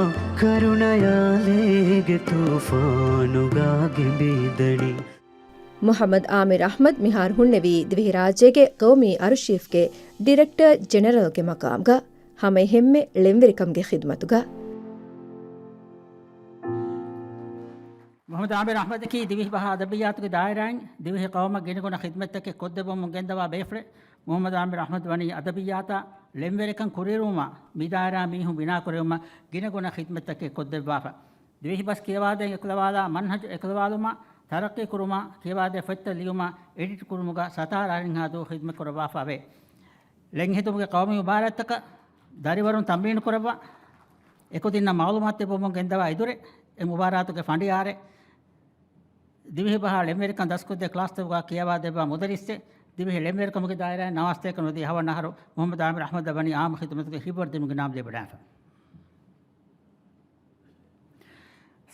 ކަރުނަޔާ ލޭގެ ތޫފާނުގާ ގެނބިދަނީ. މުޙައްމަދު ޢާމިރު އަޙްމަދު މިހާރު ހުންނެވީ ދިވެހިރާއްޖޭގެ ޤައުމީ އަރުޝީފްގެ ޑިރެކްޓަރ ޖެނެރަލްގެ މަޤާމުގަ. ހަމައެހެންމެ ޅެންވެރިކަމުގެ ޚިދްމަތުގަ. މުޙައްމަދު ޢާމިރު އަޙްމަދަކީ ދިވެހިބަހާ އަދަބިއްޔާތުގެ ދާއިރާއިން ދިވެހި ޤައުމަށް ގިނަގުނަ ޚިދްމަތްތަކެއް ކޮށްދެއްވަމުން ގެންދަވާ ބޭފުޅެއް. މުޙައްމަދު ޢާމިރު އަޙްމަދު ވަނީ އަދަބިއްޔާތާ ޅެންވެރިކަން ކުރިއެރުވުމާ، މި ދާއިރާ މީހުން ބިނާކުރެވުމަށް ގިނަގުނަ ޚިދްމަތްތަކެއް ކޮށްދެއްވާފަ. ދިވެހިބަސް ކިޔަވާދޭން އެކުލަވާލާ މަންހަޖު އެކުލަވާލުމާ، ތަރައްޤީ ކުރުމާ، ކިޔަވާދޭ ފޮތްތައް ލިޔުމާ، އެޑިޓް ކުރުމުގަ ސަތާރަ އަހަރެއްހާ ދުވަހު ޚިދްމަތް ކުރައްވާފަ ވޭ. ޅެންހެދުމުގެ ޤައުމީ މުބާރާތްތަކަށް ދަރިވަރުން ތަމްރީނު ކުރައްވާ، އެކުދިންނަށް މަޢުލޫމާތު ދެއްވަމުން ގެންދަވާ އިދުރެއް، އެ މުބާރާތުގެ ފަނޑިޔާރެއް، ދިވެހިބަހާ ޅެންވެރިކަން ދަސްކޮށްދޭ ކްލާސްތަކުގަ ކިޔަވާދެއްވާ މުދައްރިސްއެއް، ދިވެހި ޅެންވެރިކަމުގެ ދާއިރާއިން ނަވާރަ ސަތޭކަ ނުވަދިހަ ހަވަނަ އަހަރު މުޙައްމަދު ޢާމިރު އަޙްމަދަށް ވަނީ އާއްމު ޚިދުމަތުގެ ހިތްވަރުދިނުމުގެ އިނާމް ލިބިވަޑައިފަ.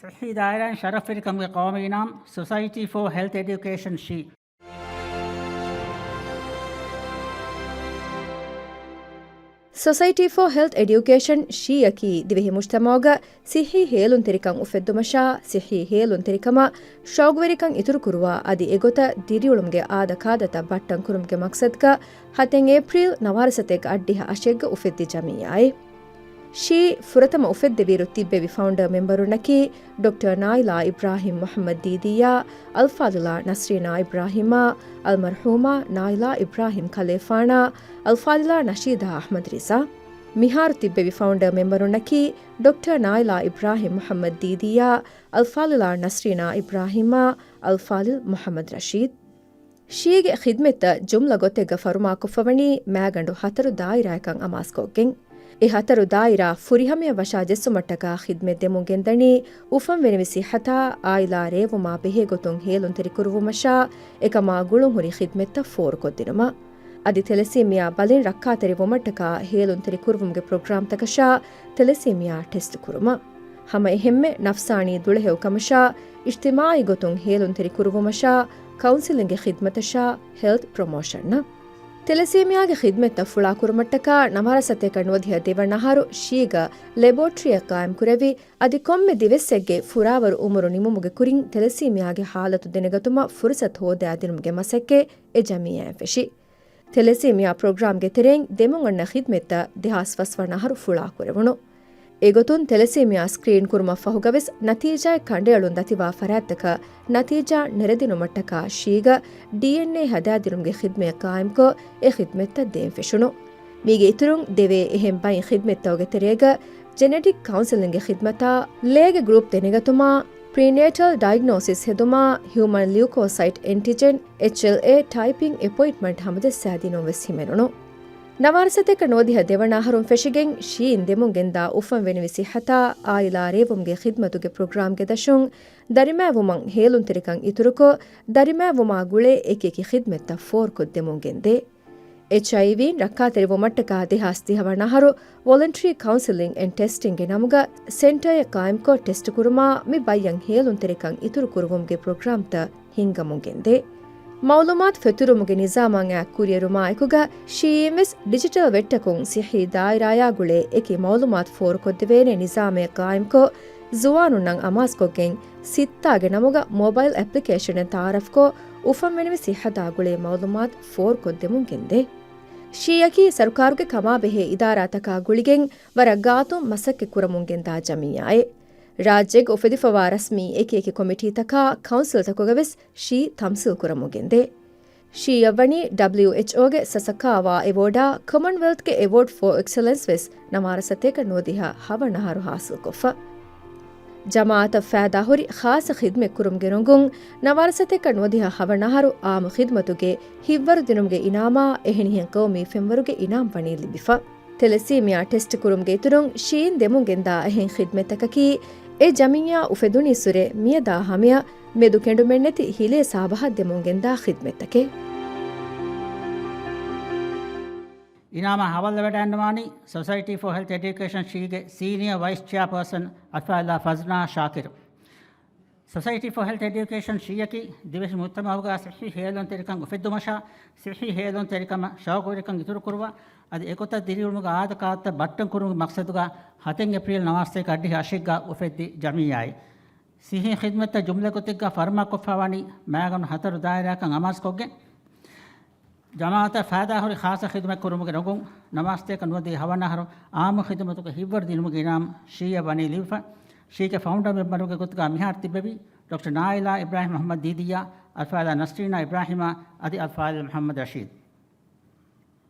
ޞިއްޙީ ދާއިރާއިން ޝަރަފްވެރިކަމުގެ ޤައުމީ އިނާމް، ސޮސައިޓީ ފޯ ހެލްތް އެޑިއުކޭޝަން، ޝީ. ސޮސައިޓީ ފޯ ހެލްތް އެޑިއުކޭޝަން، ޝީއަކީ ދިވެހި މުޖްތަމަޢުގަ ޞިއްޙީ ހޭލުންތެރިކަން އުފެއްދުމަށާ، ޞިއްޙީ ހޭލުންތެރިކަމަށް ޝައުގުވެރިކަން އިތުރުކުރުވާ، އަދި އެގޮތަށް ދިރިއުޅުމުގެ އާދަކާދަތައް ބައްޓަންކުރުމުގެ މަޤްޞަދަކަށް، ހަތެއް އޭޕްރީލް ނަވާރަ ސަތޭކަ އަށްޑިހަ އަށެއްގަ އުފެއްދި ޖަމިއްޔާއެއް. ޝީ ފުރަތަމަ އުފެއްދެވިއިރު ތިއްބެވި ފައުންޑަރ މެމްބަރުންނަކީ، ޑޮކްޓަރ ނާއިލާ އިބްރާހިމް މުޙައްމަދު ދީދީއާ، އަލްފާޟިލާ ނަސްރީނާ އިބްރާހިމާ، އަލްމަރްޙޫމާ ނާއިލާ އިބްރާހިމް ކަލޭފާނާ، އަލްފާޟިލާ ނަޝީދާ އަޙްމަދު ރިޒާ. މިހާރު ތިއްބެވި ފައުންޑަރ މެމްބަރުންނަކީ، ޑޮކްޓަރ ނާއިލާ އިބްރާހިމް މުޙައްމަދު ދީދީއާ، އަލްފާޟިލާ ނަސްރީނާ އިބްރާހިމާ، އަލްފާޟިލް މުޙައްމަދު ރަޝީދު. ޝީގެ ޚިދްމަތްތައް ޖުމްލަ ގޮތެއްގަ ފަރުމާކޮށްފަވަނީ މާގަނޑު ހަތަރު ދާއިރާއަކަށް އަމާޒުކޮށްގެން. އެ ހަތަރު ދާއިރާ ފުރިހަމަޔަށް ވަށާ ޖެއްސުމަށްޓަކާ ޚިދްމަތް ދެމުން ގެންދަނީ އުފަންވެރިންވެ ސިއްޙަތާ، އާއިލާ ރޭވުމާ ބެހޭގޮތުން ހޭލުންތެރިކުރުވުމަށާ، އެކަމާ ގުޅުންހުރި ޚިދްމަތްތައް ފޯރުކޮށްދިނުމަށް. އަދި ތެލެސީމިއާ ބަލިން ރައްކާތެރިވުމަށްޓަކާ ހޭލުންތެރިކުރުވުމުގެ ޕްރޮގްރާމްތަކަށާ ތެލެސީމިއާ ޓެސްޓުކުރުމަށް. ހަމައެހެންމެ ނަފްސާނީ ދުޅަހެޔޮކަމަށާ، އިޖްތިމާޢީ ގޮތުން ހޭލުންތެރިކުރުވުމަށާ، ކައުންސެލިންގ ޚިދްމަތަށާ، ހެލްތް ޕްރޮމޯޝަންއަށް. ތެލެސީމިއާގެ ޚިދްމަތްތައް ފުޅާކުރުމަށްޓަކާ ނަވާރަ ސަތޭކަ ނުވަދިހަ ދެވަނަ އަހަރު ޝީގަ ލެބޯޓްރީއެއް ޤާއިމްކުރެވި، އަދި ކޮންމެ ދިވެއްސެއްގެ ފުރާވަރު އުމުރު ނިމުމުގެ ކުރިން ތެލެސީމިއާގެ ޙާލަތު ދެނެގަތުމަށް ފުރުޞަތު ހޯދައިދިނުމުގެ މަސައްކަތް އެ ޖަމިއްޔާއިން ފެށި. ތެލެސީމިއާ ޕްރޮގްރާމްގެ ތެރެއިން ދެމުން އަންނަ ޚިދްމަތްތައް ދެހާސް ފަސްވަނަ އަހަރު ފުޅާކުރެވުނު. އެގޮތުން ތެލެސީމިއާ ސްކްރީން ކުރުމަށް ފަހުގަވެސް ނަތީޖާއެއް ކަނޑައެޅުން ދަތިވާ ފަރާތްތަކަށް ނަތީޖާ ނެރެދިނުމަށްޓަކާ ޝީގަ ޑީއެންއޭ ހަދާދިނުމުގެ ޚިދްމަތް ޤާއިމްކޮށް، އެ ޚިދްމަތްތައް ދޭން ފެށުނު. މީގެ އިތުރުން ދެވޭ އެހެން ބައިން ޚިދްމަތްތަކުގެ ތެރޭގަ ޖެނެޓިކް ކައުންސެލިންގ ޚިދްމަތާ، ލޭގެ ގްރޫޕް ދެނެގަތުމާ، ޕްރީނޭޓަލް ޑައިގްނޯސިސް ހެދުމާ، ހިއުމަން ލިއުކޯސައިޓް އެންޓިޖެން، އެޗްއެލްއޭ، ޓައިޕިން އެޕޮއިންޓްމަންޓް ހަމަޖައްސާދިނުން ވެސް ހިމެނުނު. ނަވާރަ ސަތޭކަ ނުވަދިހަ ދެވަނަ އަހަރުން ފެށިގެން ޝީއިން ދެމުން ގެންދާ އުފަންވެރިންވެ ސިއްޙަތާ، އާއިލާ ރޭވުމުގެ ޚިދްމަތުގެ ޕްރޮގްރާމްގެ ދަށުން ދަރިމައިވުމަށް ހޭލުންތެރިކަން އިތުރުކޮށް، ދަރިމައިވުމާ ގުޅޭ އެކިއެކި ޚިދްމަތްތައް ފޯރުކޮށްދެމުން ގެންދޭ. އެޗްއައިވީން ރައްކާތެރިވުމަށްޓަކާ ދެހާސް ދިހަ ވަނަ އަހަރު ވޮލަންޓަރީ ކައުންސެލިން އެންޑް ޓެސްޓިންގގެ ނަމުގަ ސެންޓަރެއް ޤާއިމްކޮށް ޓެސްޓުކުރުމާ މި ބައްޔަށް ހޭލުންތެރިކަން އިތުރުކުރުވުމުގެ ޕްރޮގްރާމްތައް ހިންގަމުން ގެންދޭ. މައުލޫމާތު ފެތުރުމުގެ ނިޒާމަށް އާ ކުރިއެރުމާއެކުގަ ޝީއިންވެސް ޑިޖިޓަލް ވެއްޓަކުން ސިއްޙީ ދާއިރާޔާ ގުޅޭ އެކި މައުލޫމާތު ފޯރުކޮށްދެވޭނެ ނިޒާމެއް ޤާއިމްކޮށް، ޒުވާނުންނަށް އަމާޒުކޮށްގެން ސިއްތާގެ ނަމުގަ މޯބައިލް އެޕްލިކޭޝަނެއް ތައާރަފްކޮށް، އުފަންވެނިވި ސިއްހަތާ ގުޅޭ މައުލޫމާތު ފޯރުކޮށްދެމުން ގެންދޭ. ޝީއަކީ ސަރުކާރުގެ ކަމާބެހޭ އިދާރާތަކާ ގުޅިގެން ވަރަށް ގާތުން މަސައްކަތް ކުރަމުން ގެންދާ ޖަމިއްޔާއެއް. ރާއްޖޭގަ އުފެދިފަވާ ރަސްމީ އެކި އެކި ކޮމިޓީތަކާ ކައުންސިލްތަކުގަވެސް ޝީ ތަމްސީލް ކުރަމުން ގެންދޭ. ޝީއަށް ވަނީ ޑަބްލިއުއެޗްއޯގެ ސަސަކާވާ އެވޯޑާ، ކޮމަންވެލްތްގެ އެވޯޑް ފޯ އެކްސެލެންސް ވެސް ނަވާރަ ސަތޭކަ ނުވަދިހަ ހަވަނަ އަހަރު ހާސިލްކޮށްފަ. ޖަމާއަތަށް ފައިދާހުރި ޚާއްޞަ ޚިދްމަތް ކުރުމުގެ ރޮނގުން، ނަވާރަ ސަތޭކަ ނުވަދިހަ ހަވަނަ އަހަރު އާއްމު ޚިދްމަތުގެ ހިތްވަރުދިނުމުގެ އިނާމާ އެހެނިހެން ޤައުމީ ފެންވަރުގެ އިނާމް ވަނީ ލިބިފަ. ތެލެސީމިއާ ޓެސްޓް ކުރުމުގެ އިތުރުން ޝީއިން ދެމުން ގެންދާ އެހެން ޚިދްމަތްތަކަކީ، އެ ޖަމިއްޔާ އުފެދުނީއްސުރެ މިއަދާ ހަމަޔަށް މެދު ކެނޑުމެއްނެތި ހިލޭ ސާބަހަށް ދެމުން ގެންދާ ޚިދްމަތްތަކެއް. އިނާމާ ހަވާލުވެވަޑައިގަންނަވާނީ ސޮސައިޓީ ފޯ ހެލްތް އެޑިއުކޭޝަން ޝީގެ ސީނިއަ ވައިސް ޗެއާޕާސަން އަލްފާޟިލާ ފަޒްނާ ޝާކިރު. ސޮސައިޓީ ފޯ ހެލްތް އެޑިއުކޭޝަން ޝީއަކީ ދިވެހި މުޖްތަމަޢުގަ ޞިއްޙީ ހޭލުންތެރިކަން އުފެއްދުމަށާ، ޞިއްޙީ ހޭލުންތެރިކަމަށް ޝައުގުވެރިކަން އިތުރުކުރުވާ، އަދި އެގޮތަށް ދިރިއުޅުމުގެ އާދަކާދަތައް ބައްޓަން ކުރުމުގެ މަޤްޞަދުގަ ހަތެއް އޭޕްރީލް ނަވާރަ ސަތޭކަ އަށްޑިހަ އަށެއްގަ އުފެއްދި ޖަމިއްޔާއެއް. ޞިއްޙީ ޚިދްމަތްތައް ޖުމްލަ ގޮތެއްގަ ފަރުމާކޮށްފައިވަނީ މާގަނޑު ހަތަރު ދާއިރާއަކަށް އަމާޒުކޮށްގެން، ޖަމާއަތަށް ފައިދާހުރި ޚާއްޞަ ޚިދުމަތް ކުރުމުގެ ރޮނގުން، ނަވާރަ ސަތޭކަ ނުވަދިހަ ހަވަނަ އަހަރު އާއްމު ޚިދުމަތުގެ ހިތްވަރު ދިނުމުގެ އިނާމް ޝީއަށް ވަނީ ލިބިފަ. ޝީގެ ފައުންޑަރ މެމްބަރުގެ ގޮތުގަ މިހާރު ތިއްބެވި ޑޮކްޓަރ ނާއިލާ އިބްރާހިމް މުޙައްމަދު ދީދީއާ، އަލްފާޟިލާ ނަސްރީނާ އިބްރާހިމާ އަދި އަލްފާޟިލް މުޙައްމަދު ރަޝީދު.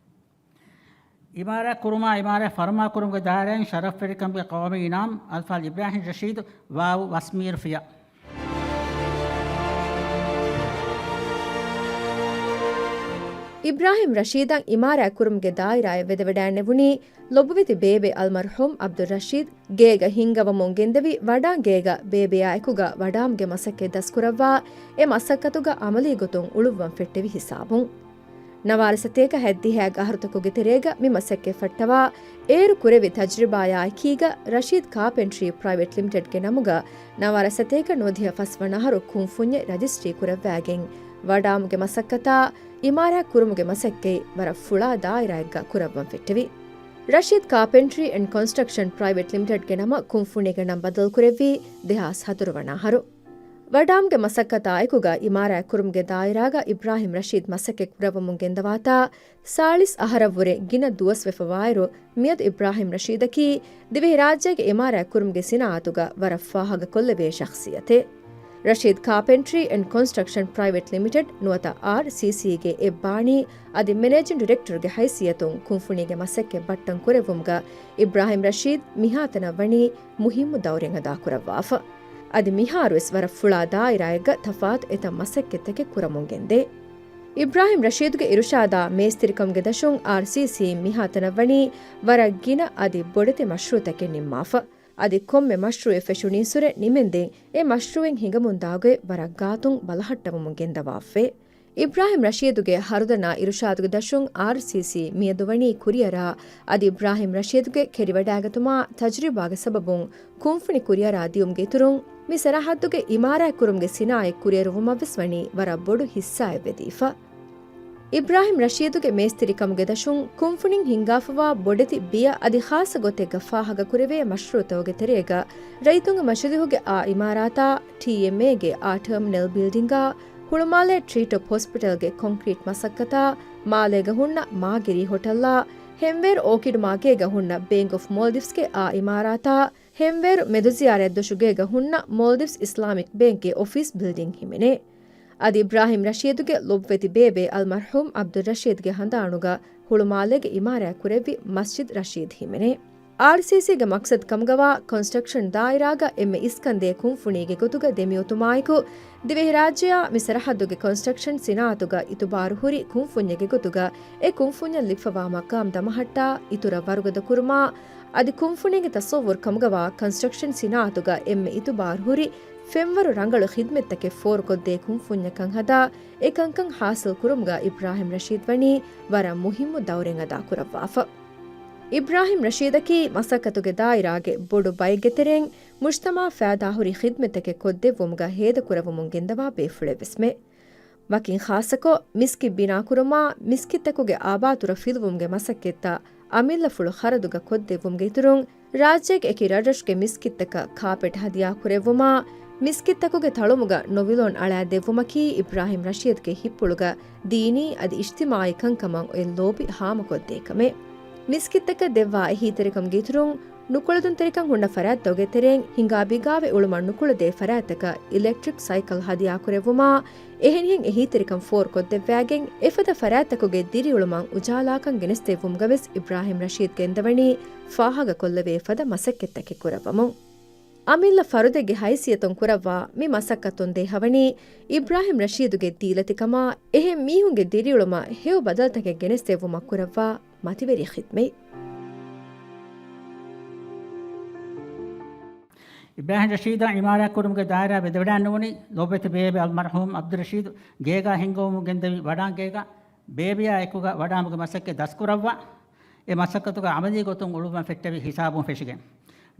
އިމާރާތް ކުރުމާ، އިމާރާތް ފަރުމާކުރުމުގެ ދާއިރާއިން ޝަރަފްވެރިކަމުގެ ޤައުމީ އިނާމް، އަލްފާޟިލް އިބްރާހިމް ރަޝީދު، ވާވު، ވަސްމީރު ފިޔަ. އިބްރާހިމް ރަޝީދަށް އިމާރާތް ކުރުމުގެ ދާއިރާއަށް ވެދެވަޑައިނެވުނީ ލޮބުވެތި ބޭބެ އަލްމަރްޙޫމް ޢަބްދުއްރަޝީދު ގޭގަ ހިންގަވަމުން ގެންދެވި ވަޑާން ގޭގަ ބޭބެއާ އެކުގަ ވަޑާމުގެ މަސައްކަތް ދަސްކުރައްވާ، އެ މަސައްކަތުގަ ޢަމަލީ ގޮތުން އުޅުއްވަން ފެއްޓެވި ހިސާބުން. ނަވާރަ ސަތޭކަ ހަތްދިހައިގެ އަހަރުތަކުގެ ތެރޭގަ މި މަސައްކަތް ފައްޓަވާ އޭރު ކުރެއްވި ތަޖުރިބާޔާ އެކީގަ ރަޝީދް ކާޕެންޓްރީ ޕްރައިވެޓް ލިމިޓެޑްގެ ނަމުގަ ނަވާރަ ސަތޭކަ ނުވަދިހަ ފަސްވަނަ އަހަރު ކުންފުންޏެއް ރަޖިސްޓްރީ ކުރައްވާގެން ވަޑާމުގެ މަސައްކަތާ އިމާރާތް ކުރުމުގެ މަސައްކަތް ވަރަށް ފުޅާ ދާއިރާއެއްގަ ކުރައްވަން ފެއްޓެވި. ރަޝީދް ކާޕެންޓްރީ އެންޑް ކޮންސްޓްރަކްޝަން ޕްރައިވެޓް ލިމިޓެޑްގެ ނަމަށް ކުންފުނީގެ ނަން ބަދަލުކުރެއްވީ ދެހާސް ހަތަރު ވަނަ އަހަރު. ވަޑާމުގެ މަސައްކަތާ އެކުގަ އިމާރާތް ކުރުމުގެ ދާއިރާގަ އިބްރާހިމް ރަޝީދް މަސައްކަތް ކުރައްވަމުން ގެންދަވާތާ ސާޅީސް އަހަރަށްވުރެ ގިނަ ދުވަސްވެފަވާއިރު، މިއަދު އިބްރާހިމް ރަޝީދަކީ ދިވެހިރާއްޖޭގެ އިމާރާތް ކުރުމުގެ ސިނާއަތުގަ ވަރަށް ފާހަގަކޮށްލެވޭ ޝަޚްޞިއްޔަތެއް. ރަޝީދް ކާޕެންޓްރީ އެންޑް ކޮންސްޓްރަކްޝަން ޕްރައިވެޓް ލިމިޓެޑް ނުވަތަ އާރްސީސީގެ އެއްބާނީ އަދި މެނޭޖިން ޑިރެކްޓަރުގެ ހައިސިއްޔަތުން ކުންފުނީގެ މަސައްކަތް ބައްޓަން ކުރެއްވުމުގަ އިބްރާހިމް ރަޝީދް މިހާތަނަށް ވަނީ މުހިއްމު ދައުރެއް އަދާކުރައްވާފަ. އަދި މިހާރުވެސް ވަރަށް ފުޅާ ދާއިރާއެއްގަ ތަފާތު އެތައް މަސައްކަތްތަކެއް ކުރަމުން ގެންދޭ. އިބްރާހިމް ރަޝީދުގެ އިރުޝާދާ މޭސްތިރިކަމުގެ ދަށުން އާރްސީސީ މިހާތަނަށް ވަނީ ވަރަށް ގިނަ އަދި ބޮޑެތި މަޝްރޫއުތަކެއް ނިންމާފަ. އަދި ކޮންމެ މަޝްރޫއެއް ފެށުނީއްސުރެ ނިމެންދެން އެ މަޝްރޫއެއް ހިނގަމުންދާގޮތް ވަރަށް ގާތުން ބަލަހައްޓަވަމުން ގެންދަވާފައި. އިބްރާހިމް ރަޝީދުގެ ހަރުދަނާ އިރުޝާދުގެ ދަށުން އާރްސީސީ މިއަދު ވަނީ ކުރިއަރާ، އަދި އިބްރާހިމް ރަޝީދުގެ ކެރިވަޑައިގަތުމާ ތަޖުރިބާގެ ސަބަބުން ކުންފުނި ކުރިއަރާ ދިޔުމުގެ އިތުރުން، މި ސަރަހައްދުގެ އިމާރާތް ކުރުމުގެ ސިނާއަތް ކުރިއެރުވުމަށްވެސް ވަނީ ވަރަށް ބޮޑު ހިއްސާއެއް ވެދީފަ. އިބްރާހިމް ރަޝީދުގެ މޭސްތިރިކަމުގެ ދަށުން ކުންފުނިން ހިންގާފަވާ ބޮޑެތި ބިޔަ އަދި ޚާއްޞަ ގޮތެއްގަ ފާހަގަކުރެވޭ މަޝްރޫއުތަކުގެ ތެރޭގަ ރައްޔިތުންގެ މަޖިލީހުގެ އާ އިމާރާތާ، ޓީއެމްއޭގެ އާ ޓަރމިނަލް ބިލްޑިންގާ، ހުޅުމާލޭ ޓްރީޓޮޕް ހޮސްޕިޓަލްގެ ކޮންކްރީޓް މަސައްކަތާ، މާލޭގަ ހުންނަ މާގިރީ ހޮޓަލްއާ، ހެންވޭރު އޯކިޑް މާގޭގަ ހުންނަ ބޭންކް އޮފް މޯލްޑިވްސްގެ އާ އިމާރާތާ، ހެންވޭރު މެދުޒިޔާރަތްދޮށުގޭގަ ހުންނަ މޯލްޑިވްސް އިސްލާމިކް ބޭންކްގެ އޮފީސް ބިލްޑިން ހިމެނޭ. އަދި އިބްރާހިމް ރަޝީދުގެ ލޮބުވެތި ބޭބެ އަލްމަރްޙޫމް ޢަބްދުއްރަޝީދުގެ ހަނދާނުގަ ހުޅުމާލޭގެ އިމާރާތް ކުރެއްވި މަސްޖިދް ރަޝީދް ހިމެނޭ. އާރްސީސީގެ މަޤްޞަދު ކަމުގަވާ ކޮންސްޓްރަކްޝަން ދާއިރާގަ އެންމެ އިސްކަންދޭ ކުންފުނީގެ ގޮތުގަ ދެމިއޮތުމާއެކު، ދިވެހިރާއްޖެއާ މި ސަރަހައްދުގެ ކޮންސްޓްރަކްޝަން ސިނާއަތުގަ އިތުބާރު ހުރި ކުންފުންޏެއްގެ ގޮތުގަ އެ ކުންފުންޏަށް ލިބިފަވާ މަޤާމް ދަމަހައްޓާ އިތުރަށް ވަރުގަދަ ކުރުމާ، އަދި ކުންފުނީގެ ތަޞައްވުރު ކަމުގަވާ ކޮންސްޓްރަކްޝަން ސިނާއަތުގަ އެންމެ އިތުބާރު ހުރި ފެންވަރު ރަނގަޅު ޚިދްމަތްތަކެއް ފޯރުކޮށްދޭ ކުންފުންޏަކަށް ހަދާ، އެ ކަންކަން ހާސިލް ކުރުމުގަ އިބްރާހިމް ރަޝީދް ވަނީ ވަރަށް މުހިއްމު ދައުރެއް އަދާކުރައްވާފަ. އިބްރާހިމް ރަޝީދަކީ މަސައްކަތުގެ ދާއިރާގެ ބޮޑު ބައެއްގެ ތެރެއިން މުޖްތަމަޢަށް ފައިދާހުރި ޚިދްމަތްތަކެއް ކޮށްދެއްވުމުގަ ހޭދަކުރައްވަމުން ގެންދަވާ ބޭފުޅެއްވެސްމެ. ވަކިން ޚާއްޞަކޮށް، މިސްކިތް ބިނާކުރުމާ، މިސްކިތްތަކުގެ އާބާތުރަށް ފިލުވުމުގެ މަސައްކަތްތައް އަމިއްލަފުޅު ޚަރަދުގަ ކޮށްދެއްވުމުގެ އިތުރުން، ރާއްޖޭގެ އެކި ރަށްރަށުގެ މިސްކިތްތަކަށް ކާޕެޓް ހަދިޔާކުރެއްވުމާ، މިސްކިތްތަކުގެ ތަޅުމުގަ ނޮވިލޯން އަޅާދެއްވުމަކީ އިބްރާހިމް ރަޝީދުގެ ހިތްޕުޅުގަ ދީނީ އަދި އިޖްތިމާޢީ ކަންކަމަށް އޮތް ލޯބި ހާމަކޮށްދޭ ކަމެއް. މިސްކިތްތަކަށް ދެއްވާ އެހީތެރިކަމުގެ އިތުރުން، ނުކުޅެދުންތެރިކަން ހުންނަ ފަރާތްތަކުގެ ތެރެއިން ހިނގާ ބިގާވެ އުޅުމަށް ނުކުޅެދޭ ފަރާތްތަކަށް އިލެކްޓްރިކް ސައިކަލް ހަދިޔާކުރެއްވުމާ، އެހެނިހެން އެހީތެރިކަން ފޯރުކޮށްދެއްވާގެން، އެފަދަ ފަރާތްތަކުގެ ދިރިއުޅުމަށް އުޖާލާކަން ގެނެސްދެއްވުމުގަވެސް އިބްރާހިމް ރަޝީދް ގެންދަވަނީ ފާހަގަކޮށްލެވޭ ފަދަ މަސައްކަތްތަކެއް ކުރައްވަމުން. އަމިއްލަ ފަރުދެއްގެ ހައިސިއްޔަތުން ކުރައްވާ މި މަސައްކަތުން ދޭހަވަނީ އިބްރާހިމް ރަޝީދުގެ ދީލަތިކަމާ، އެހެން މީހުންގެ ދިރިއުޅުމަށް ހެޔޮ ބަދަލުތަކެއް ގެނެސްދެއްވުމަށް ކުރައްވާ މަތިވެރި ޚިދްމަތް. އިބްރާހިމް ރަޝީދާ އިމާރާތް ކުރުމުގެ ދާއިރާ ވެދެވަޑައިނުވުނީ، ލޯބިވެތި ބޭބެ އަލްމަރްޙޫމް ޢަބްދުއްރަޝީދު ގޭގާ ހިންގަވަމުން ގެންދެވި ވަޑާން ގޭގަ ބޭބެއާ އެކުގަ ވަޑާމުގެ މަސައްކަތް ދަސްކުރައްވާ، އެ މަސައްކަތުގަ ޢަމަލީ ގޮތުން އުޅުއްވަން ފެއްޓެވި ހިސާބުން ފެށިގެން.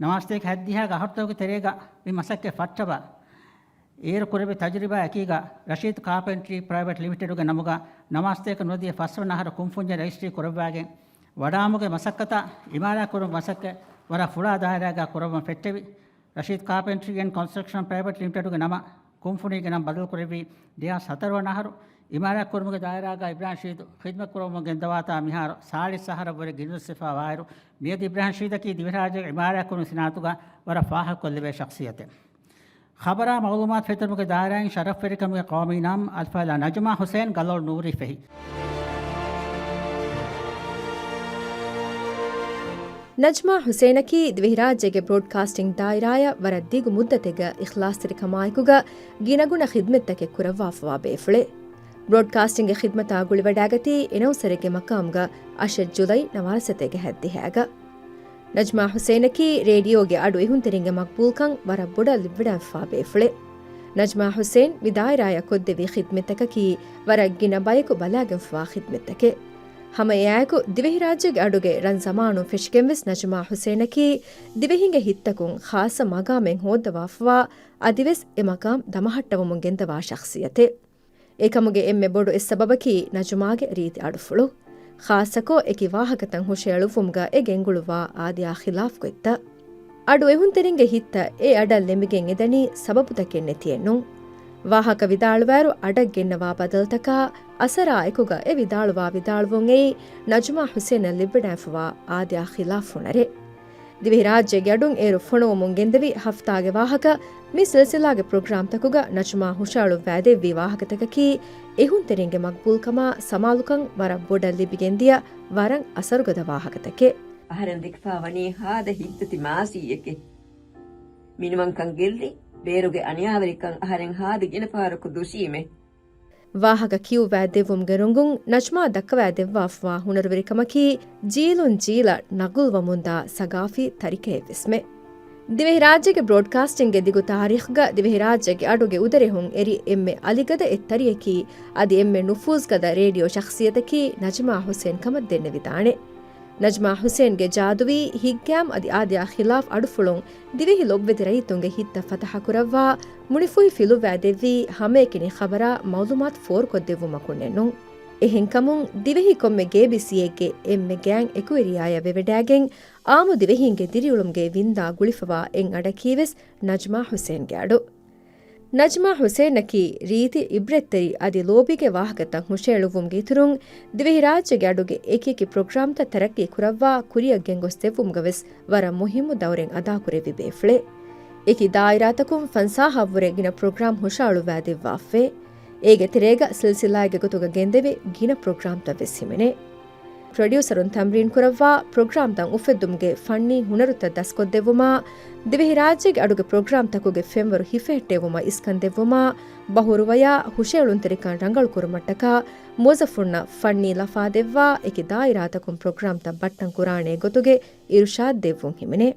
ނަވާރަ ސަތޭކަ ހަތްދިހައިގެ އަހަރުތަކުގެ ތެރޭގަ މި މަސައްކަތް ފައްޓަވާ، އޭރު ކުރެއްވި ތަޖުރިބާ އެކީގަ ރަޝީދް ކާޕެންޓްރީ ޕްރައިވެޓް ލިމިޓެޑުގެ ނަމުގަ ނަވާރަ ސަތޭކަ ނުވަދިހަ ފަސްވަނަ އަހަރު ކުންފުންޏެއް ރަޖިސްޓްރީ ކުރައްވާގެން، ވަޑާމުގެ މަސައްކަތާ އިމާރާތް ކުރުމުގެ މަސައްކަތް ވަރަށް ފުޅާ ދާއިރާގަ ކުރައްވަން ފެއްޓެވި، ރަޝީދް ކާޕެންޓްރީ އެންޑް ކޮންސްޓްރަކްޝަން ޕްރައިވެޓް ލިމިޓެޑުގެ ނަމަށް ކުންފުނީގެ ނަން ބަދަލުކުރެއްވީ ދެހާސް ހަތަރު ވަނަ އަހަރު. އިމާރާތް ކުރުމުގެ ދާއިރާގަ އިބްރާހިމް ރަޝީދު ޚިދްމަތް ކުރައްވަމުން ގެންދަވާތާ މިހާރު ސާޅީސް އަހަރަށްވުރެ ގިނަ ދުވަސްވެފަ ވާއިރު، މިއަދު އިބްރާހިމް ރަޝީދަކީ ދިވެހިރާއްޖޭގެ އިމާރާތް ކުރުމުގެ ސިނާއަތުގަ ވަރަށް ފާހަގަކޮށްލެވޭ ޝަޚްޞިއްޔަތެއް. ޚަބަރާ މަޢުލޫމާތު ފެތުރުމުގެ ދާއިރާއިން ޝަރަފްވެރިކަމުގެ ޤައުމީ ނަން އަލްފާޟިލާ ނަޖްމާ ޙުސައިން ގަލޮޅު ނޫރީ ފެހި. ނަޖްމާ ޙުސައިނަކީ ދިވެހިރާއްޖޭގެ ބްރޯޑްކާސްޓިން ދާއިރާއަށް ވަރަށް ދިގު މުއްދަތެއްގަ އިޚްލާޞްތެރިކަމާއެކުގަ ގިނަގުނަ ޚިދްމަތްތަކެއް ކުރައްވާފަވާ ބޭފުޅެއް. ބްރޯޑްކާސްޓިންގެ ޚިދްމަތާ ގުޅިވަޑައިގަތީ އެނައުންސަރެއްގެ މަޤާމުގަ އަށެއް ޖުލައި ނަވާރަ ސަތޭކަ ހަތްދިހައިގަ. ނަޖްމާ ޙުސައިނަކީ ރޭޑިއޯގެ އަޑު އެހުންތެރިންގެ މަޤްބޫލްކަން ވަރަށް ބޮޑަށް ލިބިވަޑައިފަވާ ބޭފުޅެއް. ނަޖްމާ ޙުސެން މި ދާއިރާއަށް ކޮށްދެއްވި ޚިދްމަތްތަކަކީ ވަރަށް ގިނަ ބަޔަކު ބަލާގެންފަވާ ޚިދްމަތްތަކެއް. ހަމަ އެއާއެކު، ދިވެހިރާއްޖޭގެ އަޑުގެ ރަން ޒަމާނުން ފެށިގެންވެސް ނަޖްމާ ޙުސެނަކީ ދިވެހިންގެ ހިތްތަކުން ޚާއްޞަ މަގާމެއް ހޯއްދަވާފަވާ، އަދިވެސް އެ މަގާމް ދަމަހައްޓަވަމުން ގެންދަވާ ޝަޚްޞިއްޔަތެއް. އެކަމުގެ އެންމެ ބޮޑު އެއް ސަބަބަކީ ނަޖުމާގެ ރީތި އަޑުފުޅު. ޚާއްޞަކޮށް، އެކި ވާހަކަތައް ހުށައެޅުއްވުމުގަ އެ ގެންގުޅުއްވާ އާދަޔާ ޚިލާފް ގޮތްތައް. އަޑު އެހުންތެރިންގެ ހިތްތައް އެ އަޑަށް ލެމިގެން އެދަނީ ސަބަބުތަކެއް ނެތިއެއްނޫން. ވާހަކަ ވިދާޅުވާއިރު އަޑަށް ގެންނަވާ ބަދަލުތަކާ، އަސަރާ އެކުގަ އެ ވިދާޅުވާ ވިދާޅުވުން އެއީ ނަޖުމާ ޙުސެނަށް ލިބިވަޑައިފަވާ އާދަޔާ ޚިލާފް ހުނަރެއް. ދިވެހިރާއްޖޭގެ އަޑުން އޭރު ފޮނުވަމުން ގެންދެވި ހަފްތާގެ ވާހަކަ، މި ސިލްސިލާގެ ޕްރޮގްރާމްތަކުގަ ނަޖުމާ ހުށައަޅުއްވައިދެއްވި ވާހަކަތަކަކީ، އެހުންތެރިންގެ މަގްބޫލްކަމާ ސަމާލުކަން ވަރަށް ބޮޑަށް ލިބިގެންދިޔަ ވަރަށް އަސަރުގަދަ ވާހަކަތަކެއް. އަހަރެން ދެކިފާ ވަނީ ހާދަ ހިތްދަތި މާސީއެކޭ. މިނިވަންކަން ގެއްލި، ބޭރުގެ އަނިޔާވެރިކަން އަހަރެން ހާދަ ގިނަ ފަހަރަކު ދުށީމޭ. ވާހަކަ ކިޔުއްވައިދެއްވުމުގެ ރޮނގުން ނަޖްމާ ދައްކަވައިދެއްވާފަވާ ހުނަރުވެރިކަމަކީ، ޖީލުން ޖީލަށް ނަގުލްވަމުންދާ ސަގާފީ ތަރިކައެއްވެސްމެ. ދިވެހިރާއްޖޭގެ ބްރޯޑްކާސްޓިންގގެ ދިގު ތާރީޚްގަ ދިވެހިރާއްޖޭގެ އަޑުގެ އުދަރެހުން އެރި އެންމެ އަލިގަދަ އެއްތަރިއަކީ، އަދި އެންމެ ނުފޫޒުގަދަ ރޭޑިއޯ ޝަޚްޞިއްޔަތަކީ ނަޖްމާ ޙުސެން ކަމަށް ދެންނެވިދާނެ. ނަޖްމާ ޙުސެންގެ ޖާދުވީ ހިތްގައިމު އަދި އާދަޔާ ޚިލާފް އަޑުފުޅުން ދިވެހި ލޮބުވެތި ރައްޔިތުންގެ ހިތްތައް ފަތަޙަކުރައްވާ، މުނިފުހި ފިލުވައިދެއްވީ ހަމައެކަނި ޚަބަރާ މަޢުލޫމާތު ފޯރުކޮށްދެއްވުމަކުންނެއްނޫން. އެހެންކަމުން، ދިވެހި ކޮންމެ ގޭބިސީއެއްގެ އެންމެ ގާތް އެކުވެރިޔާޔަށް ވެވަޑައިގެން، އާއްމު ދިވެހީންގެ ދިރިއުޅުމުގެ ވިންދާ ގުޅިފަވާ އެއް އަޑަކީވެސް ނަޖްމާ ޙުސެންގެ އަޑު. ނަޖްމާ ޙުސެނަކީ ރީތި އިބްރަތްތެރި އަދި ލޯބީގެ ވާހަކަތައް ހުށައެޅުއްވުމުގެ އިތުރުން، ދިވެހިރާއްޖޭގެ އަޑުގެ އެކިއެކި ޕްރޮގްރާމްތައް ތަރައްގީ ކުރައްވާ ކުރިއަށް ގެންގޮސްދެއްވުމުގަވެސް ވަރަށް މުހިއްމު ދައުރެއް އަދާކުރެއްވި ބޭފުޅެއް. އެކި ދާއިރާތަކުން ފަންސާހަށްވުރެ ގިނަ ޕްރޮގްރާމް ހުށައަޅުއްވައިދެއްވާފައި. އޭގެ ތެރޭގަ ސިލްސިލާއެއްގެ ގޮތުގަ ގެންދެވި ގިނަ ޕްރޮގްރާމްތައްވެސް ހިމެނޭ. ޕްރޮޑިއުސަރުން ތަމްރީން ކުރައްވާ ޕްރޮގްރާމްތައް އުފެއްދުމުގެ ފަންނީ ހުނަރުތައް ދަސްކޮށްދެއްވުމާ، ދިވެހިރާއްޖޭގެ އަޑުގެ ޕްރޮގްރާމްތަކުގެ ފެންވަރު ހިފެހެއްޓެވުމަށް އިސްކަންދެއްވުމާ، ބަހުރުވަޔާ ހުށައެޅުންތެރިކަން ރަނގަޅުކުރުމަށްޓަކާ، މުވައްޒަފުންނަށް ފަންނީ ލަފާދެއްވާ، އެކި ދާއިރާތަކުން ޕްރޮގްރާމްތައް ބައްޓަން ކުރާނޭ ގޮތުގެ އިރުޝާދް ދެއްވުން ހިމެނޭ.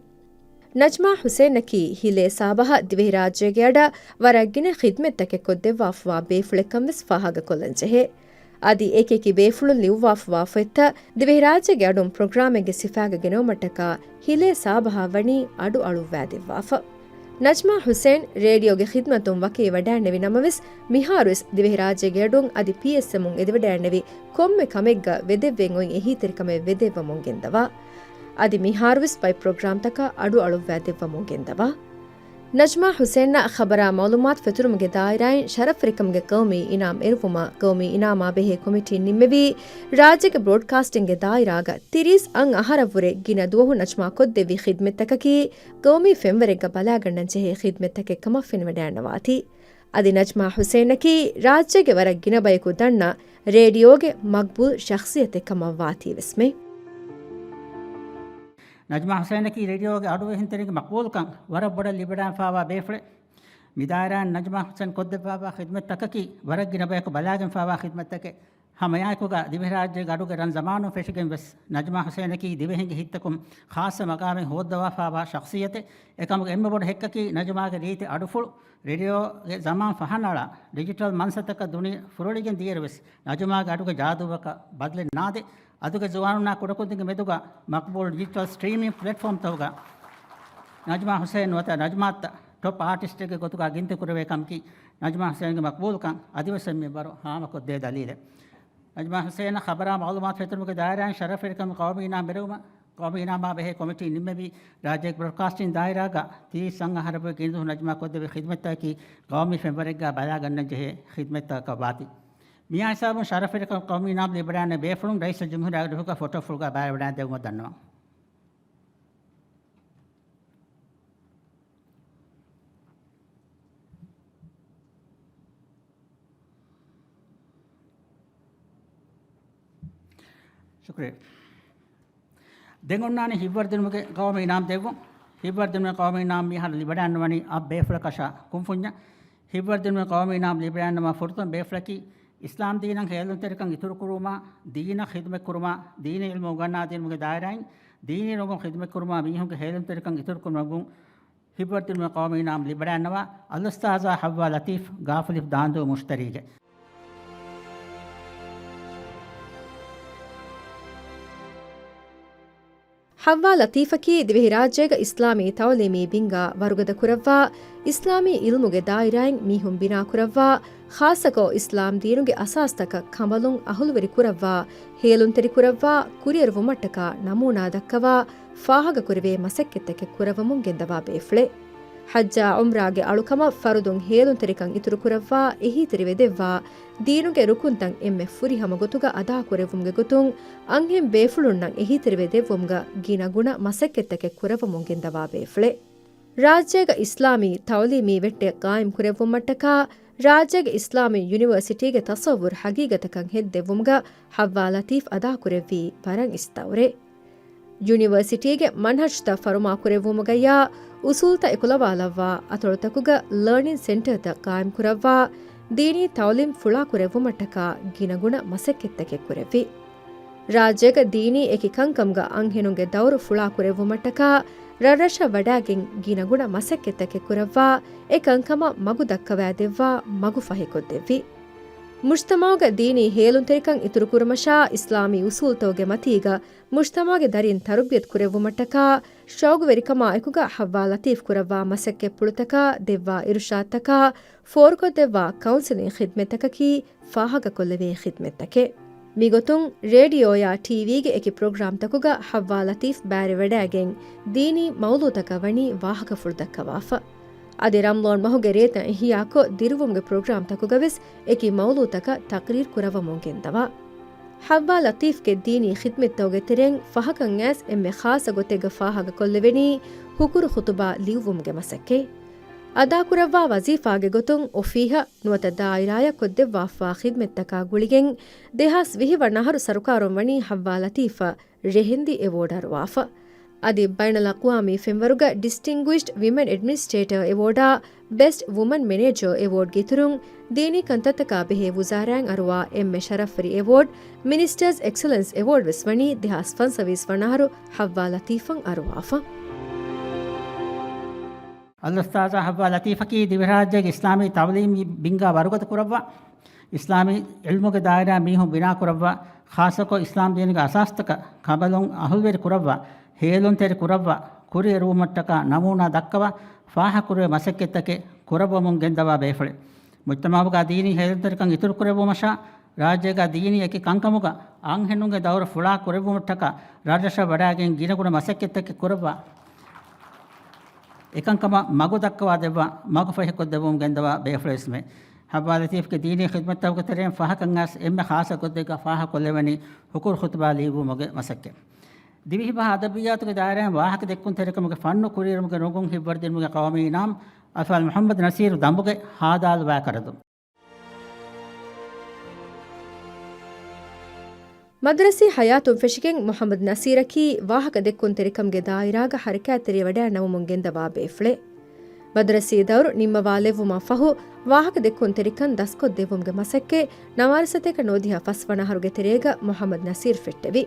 ނަޖްމާ ޙުސެނަކީ ހިލޭ ސާބަހަށް ދިވެހިރާއްޖޭގެ އަޑަށް ވަރަށް ގިނަ ޚިދްމަތްތަކެއް ކޮށްދެއްވާފަވާ ބޭފުޅެއްކަން ވެސް ފާހަގަކޮށްލަން ޖެހޭ. އަދި އެކިއެކި ބޭފުޅުން ލިޔުއްވާފަވާ ފޮތްތައް ދިވެހިރާއްޖޭގެ އަޑުން ޕްރޮގްރާމެއްގެ ސިފައިގަ ގެނައުމަށްޓަކާ ހިލޭ ސާބަހަށް ވަނީ އަޑު އަޅުއްވައިދެއްވާފަ. ނަޖްމާ ޙުސެން ރޭޑިއޯގެ ޚިދްމަތުން ވަކިވެވަޑައިންނެވި ނަމަވެސް، މިހާރުވެސް ދިވެހިރާއްޖޭގެ އަޑުން އަދި ޕީއެސްއެމުން އެދިވަޑައިންނެވި ކޮންމެ ކަމެއްގަ ވެދެއްވެން އޮތް އެހީތެރިކަމެއް ވެދެއްވަމުން ގެންދަވާ. އަދި މިހާރުވެސް ބައެއް ޕްރޮގްރާމްތަކަށް އަޑު އަޅުއްވައިދެއްވަމުން ގެންދަވާ. ނަޖްމާ ޙުސެންއަށް ޚަބަރާ މަޢުލޫމާތު ފެތުރުމުގެ ދާއިރާއިން ޝަރަފްވެރިކަމުގެ ޤައުމީ އިނާމް އެރުވުމަށް ޤައުމީ އިނާމާ ބެހޭ ކޮމިޓީން ނިންމެވީ، ރާއްޖޭގެ ބްރޯޑްކާސްޓިންގގެ ދާއިރާގަ ތިރީސް އަށް އަހަރަށްވުރެ ގިނަ ދުވަހު ނަޖްމާ ކޮށްދެއްވި ޚިދްމަތްތަކަކީ، ޤައުމީ ފެންވަރެއްގަ ބަލާގަންނަން ޖެހޭ ޚިދްމަތްތަކެއް ކަމަށް ފެނިވަޑައިންނަވާތީ. އަދި ނަޖްމާ ޙުސެނަކީ ރާއްޖޭގެ ވަރަށް ގިނަ ބަޔަކު ދަންނަ ރޭޑިއޯގެ މަޤްބޫލް ޝަޚްޞިއްޔަތެއް ކަމަށް ވާތީވެސްމެ. ނަޖްމާ ޙުސެނަކީ ރޭޑިއޯގެ އަޑުއެހުންތެރިންގެ މަޤްބޫލުކަން ވަރަށް ބޮޑަށް ލިބިވަޑައިފާވާ ބޭފުޅެއް. މިދާއިރާއިން ނަޖްމާ ޙުސެން ކޮށްދެއްވާފާ ޚިދްމަތްތަކަކީ ވަރަށް ގިނަ ބަޔަކު ބަލާގެންފާވާ ޚިދްމަތްތަކެއް. ހަމައެއާއެކުގަ ދިވެހިރާއްޖޭގެ އަޑުގެ ރަން ޒަމާނުން ފެށިގެން ވެސް ނަޖްމާ ޙުސެނަކީ ދިވެހިންގެ ހިތްތަކުން ޚާއްޞަ މަގާމެއް ހޯއްދަވާފާވާ ޝަޚްޞިއްޔަތެއް. އެކަމުގެ އެންމެ ބޮޑު ހެއްކަކީ ނަޖްމާގެ ރީތި އަޑުފުޅު. ރޭޑިއޯގެ ޒަމާން ފަހަނައަޅާ ޑިޖިޓަލް މަންސަތަކަށް ދުނިޔެ ފުރޮޅިގެން ދިޔައިރު ވެސް ނަޖުމާގެ އަޑުގެ ޖާދޫއަކަށް ބަދަލެއް ނާދެ، އަދުގެ ޒުވާނުންނާ ކުޑަކުދިންގެ މެދުގަ މަޤްބޫލް ޑިޖިޓަލް ސްޓްރީމިން ޕްލެޓްފޯމްތަކުގަ ނަޖްމާ ޙުސެން ނުވަތަ ނަޖްމާއްތަ ޓޮޕް އާޓިސްޓެއްގެ ގޮތުގަ ގިންތި ކުރެވޭ ކަމަކީ، ނަޖްމާ ޙުސެންގެ މަޤްބޫލުކަން އަދިވެސް އެންމެ ބަރު ހާމަކޮށްދޭ ދަލީލެއް. ނަޖްމާ ޙުސެނަށް ޚަބަރާ މަޢުލޫމާތު ފެތުރުމުގެ ދާއިރާއިން ޝަރަފްވެރިކަމުގެ ޤައުމީ އިނާމް ބެރުވުމަށް ޤައުމީ އިނާމާ ބެހޭ ކޮމިޓީ ނިންމެވީ، ރާއްޖޭގެ ބްރޯޑްކާސްޓިން ދާއިރާގަ ތިރީސް އަށް އަހަރަށްވުރެ ގިނަ ދުވަހު ނަޖްމާ ކޮށްދެއްވި ޚިދްމަތްތަކަކީ ޤައުމީ ފެންވަރެއްގަ ބަލާގަންނަން ޖެހޭ ޚިދްމަތްތަކަކަށް ވާތީ. މިއާ ހިސާބުން ޝަރަފްވެރިކަމުގެ ޤައުމީ އިނާމް ލިބިވަޑައިގަންނަވާ ބޭފުޅުން ރައީސުލްޖުމްހޫރިއްޔާގެ ރުހުގަ ފޮޓޯފުޅުގަ ބައިވެވަޑައިދެއްވުމަށް ދަންނަވަން. ޝުކުރިއްޔާ. ދެން އޮންނާނީ ހިތްވަރުދިނުމުގެ ޤައުމީ އިނާމް ދެއްވުން. ހިތްވަރުދިނުމުގެ ޤައުމީ އިނާމް މިހާރު ލިބިވަޑައިގަންނަވަނީ އަށް ބޭފުޅަކަށާ ކުންފުންޏަށް. ހިތްވަރުދިނުމުގެ ޤައުމީ އިނާމް ލިބިވަޑައިގަންނަވާ ފުރަތަމަ ބޭފުޅަކީ، އިސްލާމްދީނަށް ހޭލުންތެރިކަން އިތުރުކުރުވުމާ، ދީނަށް ޚިދުމަތްކުރުމާ، ދީނީ ޢިލްމު އުނގަންނާދިނުމުގެ ދާއިރާއިން، ދީނީ ރޮނގުން ޚިދުމަތްކުރުމާ މީހުންގެ ހޭލުންތެރިކަން އިތުރުކުރުމަށް ވުން ހިތްވަރުދިނުމުގެ ޤައުމީ އިނާމް ލިބިވަޑައިގަންނަވާ އަލްއުސްތާޛާ ޙައްވާ ލަތީފް، ގާފުލިފް ދާންދޫ މުޝްތަރީގެ. ޙައްވާ ލަތީފަކީ ދިވެހިރާއްޖޭގަ އިސްލާމީ ތަޢުލީމީ ބިންގާ ވަރުގަދަ ކުރައްވާ، އިސްލާމީ ޢިލްމުގެ ދާއިރާއިން މީހުން ބިނާ ކުރައްވާ، ޚާއްޞަކޮށް އިސްލާމް ދީނުގެ އަސާސްތަކަށް ކަނބަލުން އަހުލުވެރި ކުރައްވާ، ހޭލުންތެރި ކުރައްވާ، ކުރިއެރުވުމަށްޓަކާ ނަމޫނާ ދައްކަވާ، ފާހަގަކުރެވޭ މަސައްކަތްތަކެއް ކުރައްވަމުން ގެންދަވާ ބޭފުޅެއް. ޙައްޖާ ޢުމްރާގެ އަޅުކަމަށް ފަރުދުން ހޭލުންތެރިކަން އިތުރުކުރައްވާ، އެހީތެރިވެދެއްވާ، ދީނުގެ ރުކުންތައް އެންމެ ފުރިހަމަ ގޮތުގަ އަދާކުރެއްވުމުގެ ގޮތުން އަންހެން ބޭފުޅުންނަށް އެހީތެރިވެދެއްވުމުގަ ގިނަގުނަ މަސައްކަތްތަކެއް ކުރައްވަމުން ގެންދަވާ ބޭފުޅެއް. ރާއްޖޭގަ އިސްލާމީ ތަޢުލީމީ ވެއްޓެއް ޤާއިމްކުރެއްވުމަށްޓަކާ، ރާއްޖޭގެ އިސްލާމީ ޔުނިވަރސިޓީގެ ތަޞައްވުރު ޙަޤީޤަތަކަށް ހެއްދެއްވުމުގަ ޙައްވާ ލަތީފް އަދާކުރެއްވީ ވަރަށް އިސް ދައުރެއް. ޔުނިވަރސިޓީގެ މަންހަޖުތައް ފަރުމާކުރެއްވުމުގައިޔާ، އުސޫލުތައް އެކުލަވާލައްވާ، އަތޮޅުތަކުގަ ލަރނިން ސެންޓަރތައް ޤާއިމްކުރައްވާ، ދީނީ ތަޢުލީމް ފުޅާކުރެއްވުމަށްޓަކާ ގިނަގުނަ މަސައްކަތްތަކެއް ކުރެއްވި. ރާއްޖޭގަ ދީނީ އެކި ކަންކަމުގަ އަންހެނުންގެ ދައުރު ފުޅާކުރެއްވުމަށްޓަކާ، ރަށްރަށަށް ވަޑައިގެން ގިނަގުނަ މަސައްކަތްތަކެއް ކުރައްވާ، އެ ކަންކަމަށް މަގު ދައްކަވައިދެއްވާ، މަގު ފަހިކޮށްދެއްވި. މުޖްތަމަޢުގަ ދީނީ ހޭލުންތެރިކަން އިތުރުކުރުމަށާ، އިސްލާމީ އުސޫލުތަކުގެ މަތީގަ މުޖްތަމަޢުގެ ދަރިން ތަރުބިޔަތު ކުރެއްވުމަށްޓަކާ، ޝައުގުވެރިކަމާ އެކުގަ ޙައްވާ ލަތީފް ކުރައްވާ މަސައްކަތްޕުޅުތަކާ، ދެއްވާ އިރުޝާދުތަކާ، ފޯރުކޮށްދެއްވާ ކައުންސެލިން ޚިދްމަތްތަކަކީ ފާހަގަކޮށްލެވޭ ޚިދްމަތްތަކެއް. މިގޮތުން ރޭޑިއޯޔާ ޓީވީގެ އެކި ޕްރޮގްރާމްތަކުގަ ޙައްވާ ލަތީފް ބައިވެރިވަޑައިގެން، ދީނީ މައުޟޫޢުތަކަށް ވަނީ ވާހަކަފުޅު ދައްކަވާފަ. އަދި ރަމަޟާން މަހުގެ ރޭތައް އިޙްޔާކޮށް، ދިރުވުމުގެ ޕްރޮގްރާމްތަކުގަވެސް އެކި މައުޟޫޢުތަކަށް ތަޤްރީރު ކުރައްވަމުން ގެންދަވާ. ޙައްވާ ލަތީފްގެ ދީނީ ޚިދްމަތްތަކުގެ ތެރެއިން ފަހަކަށް އައިސް އެންމެ ޚާއްޞަ ގޮތެއްގަ ފާހަގަކޮށްލެވެނީ ހުކުރު ޚުޠުބާ ލިޔުއްވުމުގެ މަސައްކަތް. އަދާކުރައްވާ ވަޒީފާގެ ގޮތުން އޮފީހަށް ނުވަތަ ދާއިރާޔަށް ކޮށްދެއްވާފާ ޚިދްމަތްތަކާ ގުޅިގެން، ދެހާސް ވިހި ވަނަ އަހަރު ސަރުކާރުން ވަނީ ޙައްވާ ލަތީފަށް ރެހެންދި އެވޯޑް އަރުވާފަ. އަދި ބައިނަލްއަޤްވާމީ ފެންވަރުގަ ޑިސްޓިންގުއިޝްޑް ވިމެން އެޑްމިނިސްޓްރޭޓަރ އެވޯޑާ، ބެސްޓް ވުމަން މެނޭޖަރ އެވޯޑްގެ އިތުރުން، ދީނީ ކަންތައްތަކާ ބެހޭ ވުޒާރާއިން އަރުވާ އެންމެ ޝަރަފްވެރި އެވޯޑް، މިނިސްޓަރސް އެކްސެލެންސް އެވޯޑް ވެސް ވަނީ ދެހާސް ފަންސަވީސް ވަނަ އަހަރު ޙައްވާ ލަތީފަށް އަރުވާފަ. އަލްއުސްތާޛާ ޙައްވާ ލަތީފަކީ ދިވެހިރާއްޖޭގެ އިސްލާމީ ތަޢުލީމީ ބިންގާ ވަރުގަދަ ކުރައްވާ، އިސްލާމީ ޢިލްމުގެ ދާއިރާ މީހުން ބިނާ ކުރައްވާ، ޚާއްޞަކޮށް އިސްލާމް ދީނުގެ އަސާސްތަކަށް ކަނބަލުން އަހުލުވެރި ކުރައްވާ، ހޭލުންތެރި ކުރައްވާ، ކުރިއެރުވުމަށްޓަކާ ނަމޫނާ ދައްކަވާ، ފާހަގަކުރެވޭ މަސައްކަތްތަކެއް ކުރައްވަމުން ގެންދަވާ ބޭފުޅެއް. މުޖްތަމަޢުގަ ދީނީ ހޭލުންތެރިކަން އިތުރުކުރެއްވުމަށާ، ރާއްޖޭގަ ދީނީ އެކި ކަންކަމުގަ އަންހެނުންގެ ދައުރު ފުޅާ ކުރެއްވުމަށްޓަކާ، ރަށްރަށަށް ވަޑައިގެން ގިނަގުނަ މަސައްކަތްތަކެއް ކުރައްވާ، އެކަންކަމަށް މަގު ދައްކަވާ ދެއްވާ، މަގު ފަހިކޮށްދެއްވުމުން ގެންދަވާ ބޭފުޅެއް ވެސްމެ. ޙައްވާ ލަތީފްގެ ދީނީ ޚިދްމަތްތަކުގެ ތެރެއިން ފަހަކަށް އައިސް އެންމެ ޚާއްޞަ ގޮތެއްގަ ފާހަގަކޮށްލެވެނީ ހުކުރު ޚުޠުބާ ލިޔުއްވުމުގެ މަސައްކަތް. ދިވެހިބަހަށް އަދަބިއްޔާތުގެ ދާއިރާއިން ވާހަކަދެއްކުންތެރިކަމުގެ ފަންނު ކުރިއެރުމުގެ ނުގުން ހިތްވަރުދިނުމުގެ ޤައުމީ އިނާމް އަލްފާޟިލް މުޙައްމަދު ނަޞީރު ދަނބުގެ ހާދާލުވާ ކަރަދުން. މަދްރަސީ ޙަޔާތުން ފެށިގެން މުޙައްމަދު ނަޞީރަކީ ވާހަކަދެއްކުންތެރިކަމުގެ ދާއިރާގަ ޙަރަކާތްތެރިވެވަޑައިނަމަމުން ގެންދަވާ ބޭފުޅެއް. މަދްރަސީ ދައުރު ނިންމަވާލެއްވުމަށް ފަހު، ވާހަކަދެއްކުންތެރިކަން ދަސްކޮށްދެއްވުމުގެ މަސައްކަތް ނަވާރަ ސަތޭކަ ނުވަދިހަ ފަސްވަނަ އަހަރުގެ ތެރޭގަ މުޙައްމަދު ނަޞީރު ފެއްޓެވި.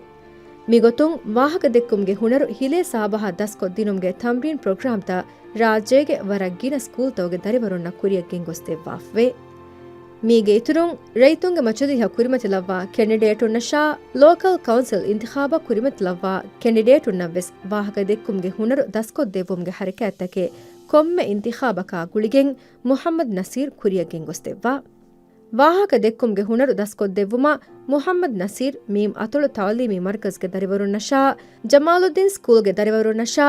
މިގޮތުން، ވާހަކަދެއްކުމުގެ ހުނަރު ހިލޭ ސާބަހަށް ދަސްކޮށްދިނުމުގެ ތަމްރީން ޕްރޮގްރާމްތައް ރާއްޖޭގެ ވަރަށް ގިނަ ސްކޫލްތަކުގެ ދަރިވަރުންނަށް ކުރިއަށް ގެންގޮސްދެއްވާފަވޭ. މީގެ އިތުރުން، ރައްޔިތުންގެ މަޖިލީހަށް ކުރިމަތިލައްވާ ކެންޑިޑޭޓުންނަށާ، ލޯކަލް ކައުންސިލް އިންތިޚާބަށް ކުރިމަތިލައްވާ ކެންޑިޑޭޓުންނަށްވެސް ވާހަކަދެއްކުމުގެ ހުނަރު ދަސްކޮށްދެއްވުމުގެ ޙަރަކާތްތަކެއް ކޮންމެ އިންތިޚާބަކާ ގުޅިގެން މުޙައްމަދު ނަޞީރު ކުރިއަށް ގެންގޮސްދެއްވާ. ވާހަކަދެއްކުމުގެ ހުނަރު ދަސްކޮށްދެއްވުމަށް މުޙައްމަދު ނަޞީރު މީމް އަތޮޅު ތަޢުލީމީ މަރުކަޒުގެ ދަރިވަރުންނަށާ، ޖަމާލުއްދީން ސްކޫލްގެ ދަރިވަރުންނަށާ،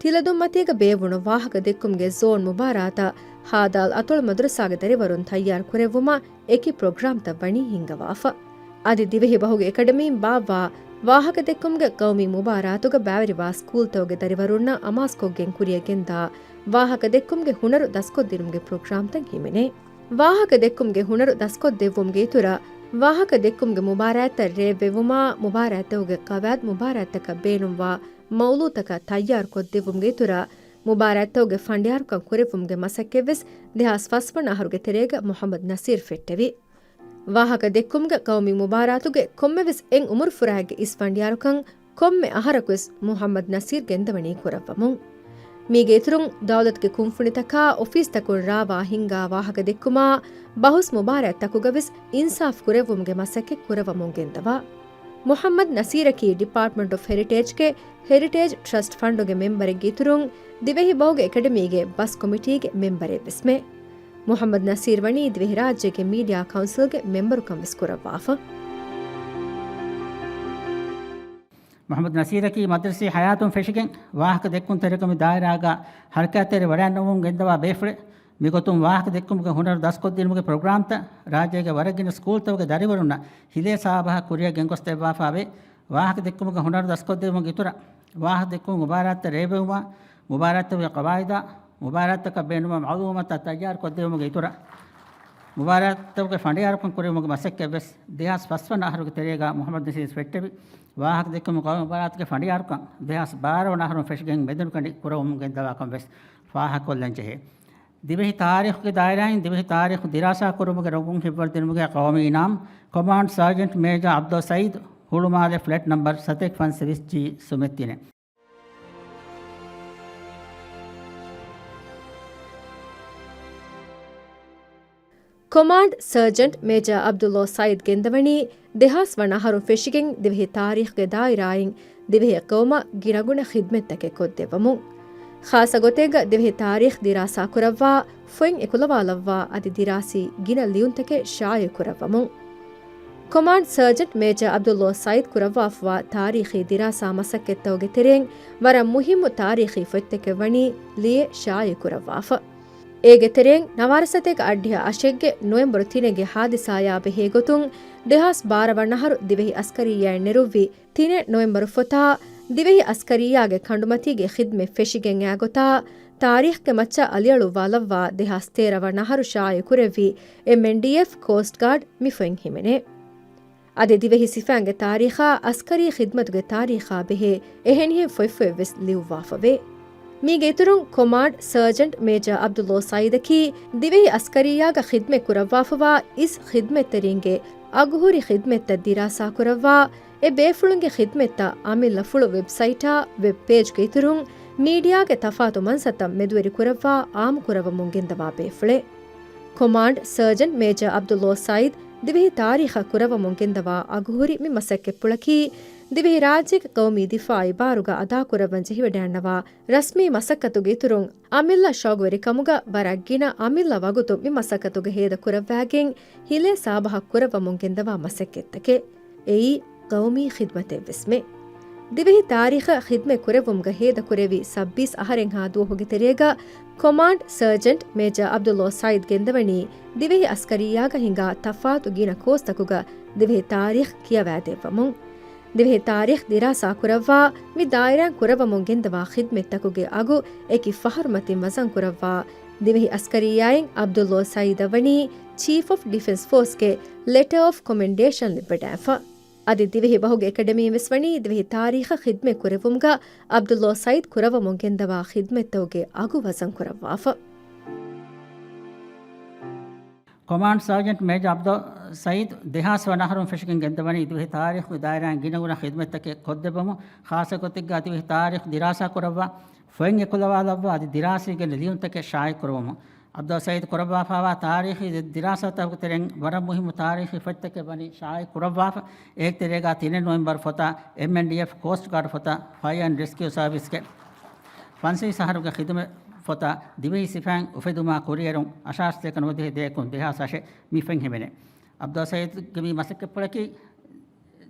ތިލަދުންމަތީގަ ބޭއްވުނު ވާހަކަދެއްކުމުގެ ޒޯން މުބާރާތަށް ހާދާލް އަތޮޅު މަދުރަސާގެ ދަރިވަރުން ތައްޔާރު ކުރެއްވުމަށް އެކި ޕްރޮގްރާމްތައް ވަނީ ހިންގަވާފަ. އަދި ދިވެހި ބަހުގެ އެކަޑަމީން ބާއްވާ ވާހަކަދެއްކުމުގެ ޤައުމީ މުބާރާތުގަ ބައިވެރިވާ ސްކޫލްތަކުގެ ދަރިވަރުންނަށް އަމާޒުކޮށްގެން ކުރިއަށް ގެންދާ ވާހަކަދެއްކުމުގެ ހުނަރު ދަސްކޮށްދިނުމުގެ ޕްރޮގްރާމްތައް ހިމެނޭ. ވާހަކަދެއްކުމުގެ ހުނަރު ދަސްކޮށްދެއްވުމުގެ އިތުރަށް، ވާހަކަދެއްކުމުގެ މުބާރާތްތައް ރޭއްވެވުމާ، މުބާރާތްތަކުގެ ޤަވާއިދު މުބާރާތްތަކަށް ބޭނުންވާ މައުޟޫޢުތަކަށް ތައްޔާރުކޮށްދެއްވުމުގެ އިތުރަށް، މުބާރާތްތަކުގެ ފަނޑިޔާރުކަން ކުރެއްވުމުގެ މަސައްކަތްވެސް ދެހާސް ފަސްވަނަ އަހަރުގެ ތެރޭގަ މުޙައްމަދު ނަޞީރު ފެއްޓެވި. ވާހަކަ ދެއްކުމުގެ ޤައުމީ މުބާރާތުގެ ކޮންމެވެސް އެއް އުމުރުފުރާއެއްގެ އިސް ފަނޑިޔާރުކަން ކޮންމެ އަހަރަކުވެސް މުޙައްމަދު ނަޞީރު ގެންދަވަނީ ކުރައްވަމުން. މީގެ އިތުރުން، ދައުލަތުގެ ކުންފުނިތަކާ އޮފީސްތަކުން ރާވާ ހިންގާ ވާހަކަ ދެއްކުމާ، ބަހުސް މުބާރާތްތަކުގަ ވެސް އިންސާފް ކުރެއްވުމުގެ މަސައްކަތް ކުރައްވަމުން ގެންދަވާ. މުޙައްމަދު ނަސީރަކީ ޑިޕާޓްމަންޓް އޮފް ހެރިޓޭޖްގެ ހެރިޓޭޖް ޓްރަސްޓް ފަންޑުގެ މެމްބަރެއްގެ އިތުރުން، ދިވެހި ބަހުގެ އެކަޑަމީގެ ބަސް ކޮމިޓީގެ މެމްބަރެއް ވެސްމެ. މުޙައްމަދު ނަސީރު ވަނީ ދިވެހިރާއްޖޭގެ މީޑިއާ ކައުންސިލްގެ މެމްބަރުކަން ވެސް ކުރައްވާފަ. މުޙައްމަދު ނަސީރަކީ މަދްރަސީ ހަޔާތުން ފެށިގެން ވާހަކަ ދެއްކުންތެރިކަމު ދާއިރާގަ ހަރަކާތްތެރި ވަޑައިންނެވުމުން ގެންދަވާ ބޭފުޅެއް. މިގޮތުން ވާހަކަ ދެއްކުމުގެ ހުނަރު ދަސްކޮށްދިނުމުގެ ޕްރޮގްރާމްތައް ރާއްޖޭގެ ވަރަށް ގިނަ ސްކޫލްތަކުގެ ދަރިވަރުންނަށް ހިލޭ ސާބަހަށް ކުރިއަށް ގެންގޮސްދެއްވާފާވޭ. ވާހަކަ ދެއްކުމުގެ ހުނަރު ދަސްކޮށްދެއްވުމުގެ އިތުރަށް، ވާހަކަ ދެއްކުމުގެ މުބާރާތްތައް ރޭވެވުމާ، މުބާރާތްތަކުގެ ޤަވާއިދާ، މުބާރާތްތަކަށް ބޭނުންވާ މަޢުލޫމާތުތައް ތައްޔާރު ކޮށްދެއްވުމުގެ އިތުރަށް، މުބާރާތްތަކުގެ ފަނޑިޔާރުކަން ކުރެވުމުގެ މަސައްކަތް ވެސް ދެހާސް ފަސް ވަނަ އަހަރުގެ ތެރޭގަ މުޙައްމަދު ނަސީރު ފެއްޓެވި. ވާހަކަ ދެއްކުމުގެ މުބާރާތުގެ ފަނޑިޔާރުކަން ދެހާސް ބާރަ ވަނަ އަހަރުން ފެށިގެން މެދުނުކަނޑި ކުރައްވަމުން ގެންދަވާކަން ވެސް ފާހަގަކޮށްލަން ޖެހޭ. ދިވެހި ތާރީޚުގެ ދާއިރާއިން ދިވެހި ތާރީޚު ދިރާސާ ކުރުމުގެ ރޮނގުން ހިއްވަރުދިނުމުގެ ޤައުމީ އިނާމް ކޮމާންޑް ސާޖެންޓް މޭޖާ ޢަބްދުﷲ ސައީދު، ހުޅުމާލެ، ފްލެޓް ނަމްބަރު ސަތޭކަ ފަންސަވީސް ޖީ، ސުމެއްތިނެ. ކޮމާންޑް ސާޖެންޓް މޭޖާ ޢަބްދުﷲ ސައީދު ގެންދަވަނީ ދެހާސް ވަނަ އަހަރުން ފެށިގެން ދިވެހި ތާރީޚުގެ ދާއިރާއިން ދިވެހި ޤައުމަށް ގިނަގުނަ ޚިދްމަތްތަކެއް ކޮށްދެއްވަމުން. ޚާއްޞަ ގޮތެއްގަ ދިވެހި ތާރީޚް ދިރާސާ ކުރައްވާ، ފޮތް އެކުލަވާލައްވާ އަދި ދިރާސީ ގިނަ ލިޔުންތަކެއް ޝާއިޢު ކުރައްވަމުން. ކޮމާންޑް ސާޖެންޓް މޭޖާ ޢަބްދުﷲ ސައީދު ކުރައްވާފަވާ ތާރީޚީ ދިރާސާ މަސައްކަތްތަކުގެ ތެރެއިން ވަރަށް މުހިއްމު ތާރީޚީ ފޮތްތަކެއް ވަނީ ލިޔެ ޝާއިޢު ކުރައްވާފަ. އޭގެ ތެރެއިން ނަވާރަ ސަތޭކަ އަށްޑިހަ އަށެއްގެ ނޮވެމްބަރު ތިނެއްގެ ހާދިސާޔާ ބެހޭގޮތުން ދެހާސް ބާރަ ވަނަ އަހަރު ދިވެހި އަސްކަރިއްޔާއިން ނެރުއްވި ތިނެއް ނޮވެމްބަރު ފޮތާ، ދިވެހި އަސްކަރިއްޔާގެ ކަނޑުމަތީގެ ޚިދްމަތް ފެށިގެން އައި ގޮތާ، ތާރީޚްގެ މައްޗަށް އަލިއަޅުއްވާލައްވާ ދެހާސް ތޭރަ ވަނަ އަހަރު ޝާއިޢު ކުރެއްވި އެމްއެންޑީއެފް، ކޯސްޓް ގާޑް މި ފޮތް ހިމެނޭ. އަދި ދިވެހި ސިފައިންގެ ތާރީޚާ، އަސްކަރީ ޚިދްމަތުގެ ތާރީޚާ ބެހޭ އެހެނިހެން ފޮތްފޮތެއް ވެސް ލިޔުއްވާފަވޭ. މީގެ އިތުރުން ކޮމާންޑް ސާޖެންޓް މޭޖާ ޢަބްދުﷲ ސައީދަކީ ދިވެހި އަސްކަރިއްޔާގަ ޚިދްމަތް ކުރައްވާފަވާ އިސް ޚިދްމަތްތެރިންގެ އަގުހުރި ޚިދްމަތްތައް ދިރާސާކުރައްވާ، އެ ބޭފުޅުންގެ ޚިދްމަތްތައް އަމިއްލަފުޅު ވެބްސައިޓާ ވެބް ޕޭޖްގެ އިތުރުން މީޑިއާގެ ތަފާތު މަންސަތައް މެދުވެރިކުރައްވާ އާއްމުކުރައްވަމުން ގެންދަވާ ބޭފުޅެއް. ކޮމާންޑް ސާޖެންޓް މޭޖާ ޢަބްދުﷲ ސައީދު ދިވެހި ތާރީޚަށް ކުރައްވަމުން ގެންދަވާ އަގުހުރި މި މަސައްކަތްޕުޅަކީ، ދިވެހިރާއްޖޭގެ ޤައުމީ ދިފާޢީ ބާރުގަ އަދާކުރައްވަން ޖެހިވަޑައިންނަވާ ރަސްމީ މަސައްކަތުގެ އިތުރުން، އަމިއްލަ ޝައުގުވެރިކަމުގަ ވަރަށް ގިނަ އަމިއްލަ ވަގުތު މި މަސައްކަތުގަ ހޭދަ ކުރައްވާގެން ހިލޭ ސާބަހަށް ކުރައްވަމުން ގެންދަވާ މަސައްކަތްތަކެއް. އެއީ، ޤައުމީ ޚިދްމަތެއް ވެސްމެ. ދިވެހި ތާރީޚަށް ޚިދްމަތް ކުރެއްވުމުގަ ހޭދަކުރެއްވި ސައްބީސް އަހަރެއްހާ ދުވަހުގެ ތެރޭގަ، ކޮމާންޑް ސާޖެންޓް މޭޖާ ޢަބްދުﷲ ސައީދު ގެންދަވަނީ ދިވެހި އަސްކަރިއްޔާގަ ހިނގާ ތަފާތު ގިނަ ކޯސްތަކުގަ ދިވެހި ތާރީޚް ކިޔަވައިދެއްވަމުން. ދިވެހި ތާރީޚް ދިރާސާ ކުރައްވާ، މި ދާއިރާއިން ކުރައްވަމުން ގެންދަވާ ޚިދްމަތްތަކުގެ އަގު އެކި ފަހަރުމަތިން ވަޒަން ކުރައްވާ، ދިވެހި އަސްކަރިއްޔާއިން ޢަބްދުﷲ ސައީދަށް ވަނީ ޗީފް އޮފް ޑިފެންސް ފޯސްގެ ލެޓާ އޮފް ކޮމެންޑޭޝަން ލިބިވަޑައިފަ. އަދި ދިވެހި ބަހުގެ އެކަޑަމީން ވެސް ވަނީ ދިވެހި ތާރީޚަށް ޚިދްމަތް ކުރެއްވުމުގަ ޢަބްދުﷲ ސައީދު ކުރައްވަމުން ގެންދަވާ ޚިދްމަތްތަކުގެ އަގު ވަޒަން ކުރައްވާފަ. ކޮމާންޑް ސާޖެންޓް މޭޖާ ޢަބްދުﷲ ސައީދު ދެހާސް ވަނަ އަހަރުން ފެށިގެން ގެންދަވަނީ ދިވެހި ތާރީޚުގެ ދާއިރާއިން ގިނަގުނަ ޚިދްމަތްތަކެއް ކޮށްދެއްވަމުން، ޚާއްޞަ ގޮތެއްގަ ދިވެހި ތާރީޚު ދިރާސާ ކުރައްވާ، ފޮތް އެކުލަވާލައްވާ އަދި ދިރާސީ ގިނަ ލިޔުންތަކެއް ޝާއިޢު ކުރުވުމުން. ޢަބްދުﷲ ސައީދު ކުރައްވާފައިވާ ތާރީޚީ ދިރާސާތަކުގެ ތެރެއިން ވަރަށް މުހިއްމު ތާރީޚީ ފޮތްތަކެއް ވަނީ ޝާއިޢު ކުރައްވާފަ. އޭގެ ތެރޭގަ ތިނެއް ނޮވެމްބަރު ފޮތާ، އެމްއެންޑީއެފް، ކޯސްޓް ގާޑް ފޮތާ، ފަޔަރ އެންޑް ރެސްކިއު ސާވިސްގެ ފަންސަވީސް އަހަރުގެ ޚިދުމަތް ފޮތާ، ދިވެހި ސިފައިން އުފެދުމާ ކުރިއެރުން އަށާރަ ސަތޭކަ ނުވަދިހަ ދޭއް ދެހާސް އަށެއް މި ފޮތް ހިމެނޭ. ޢަބްދުﷲ ސައީދުގެ މި މަސައްކަތްޕުޅަކީ،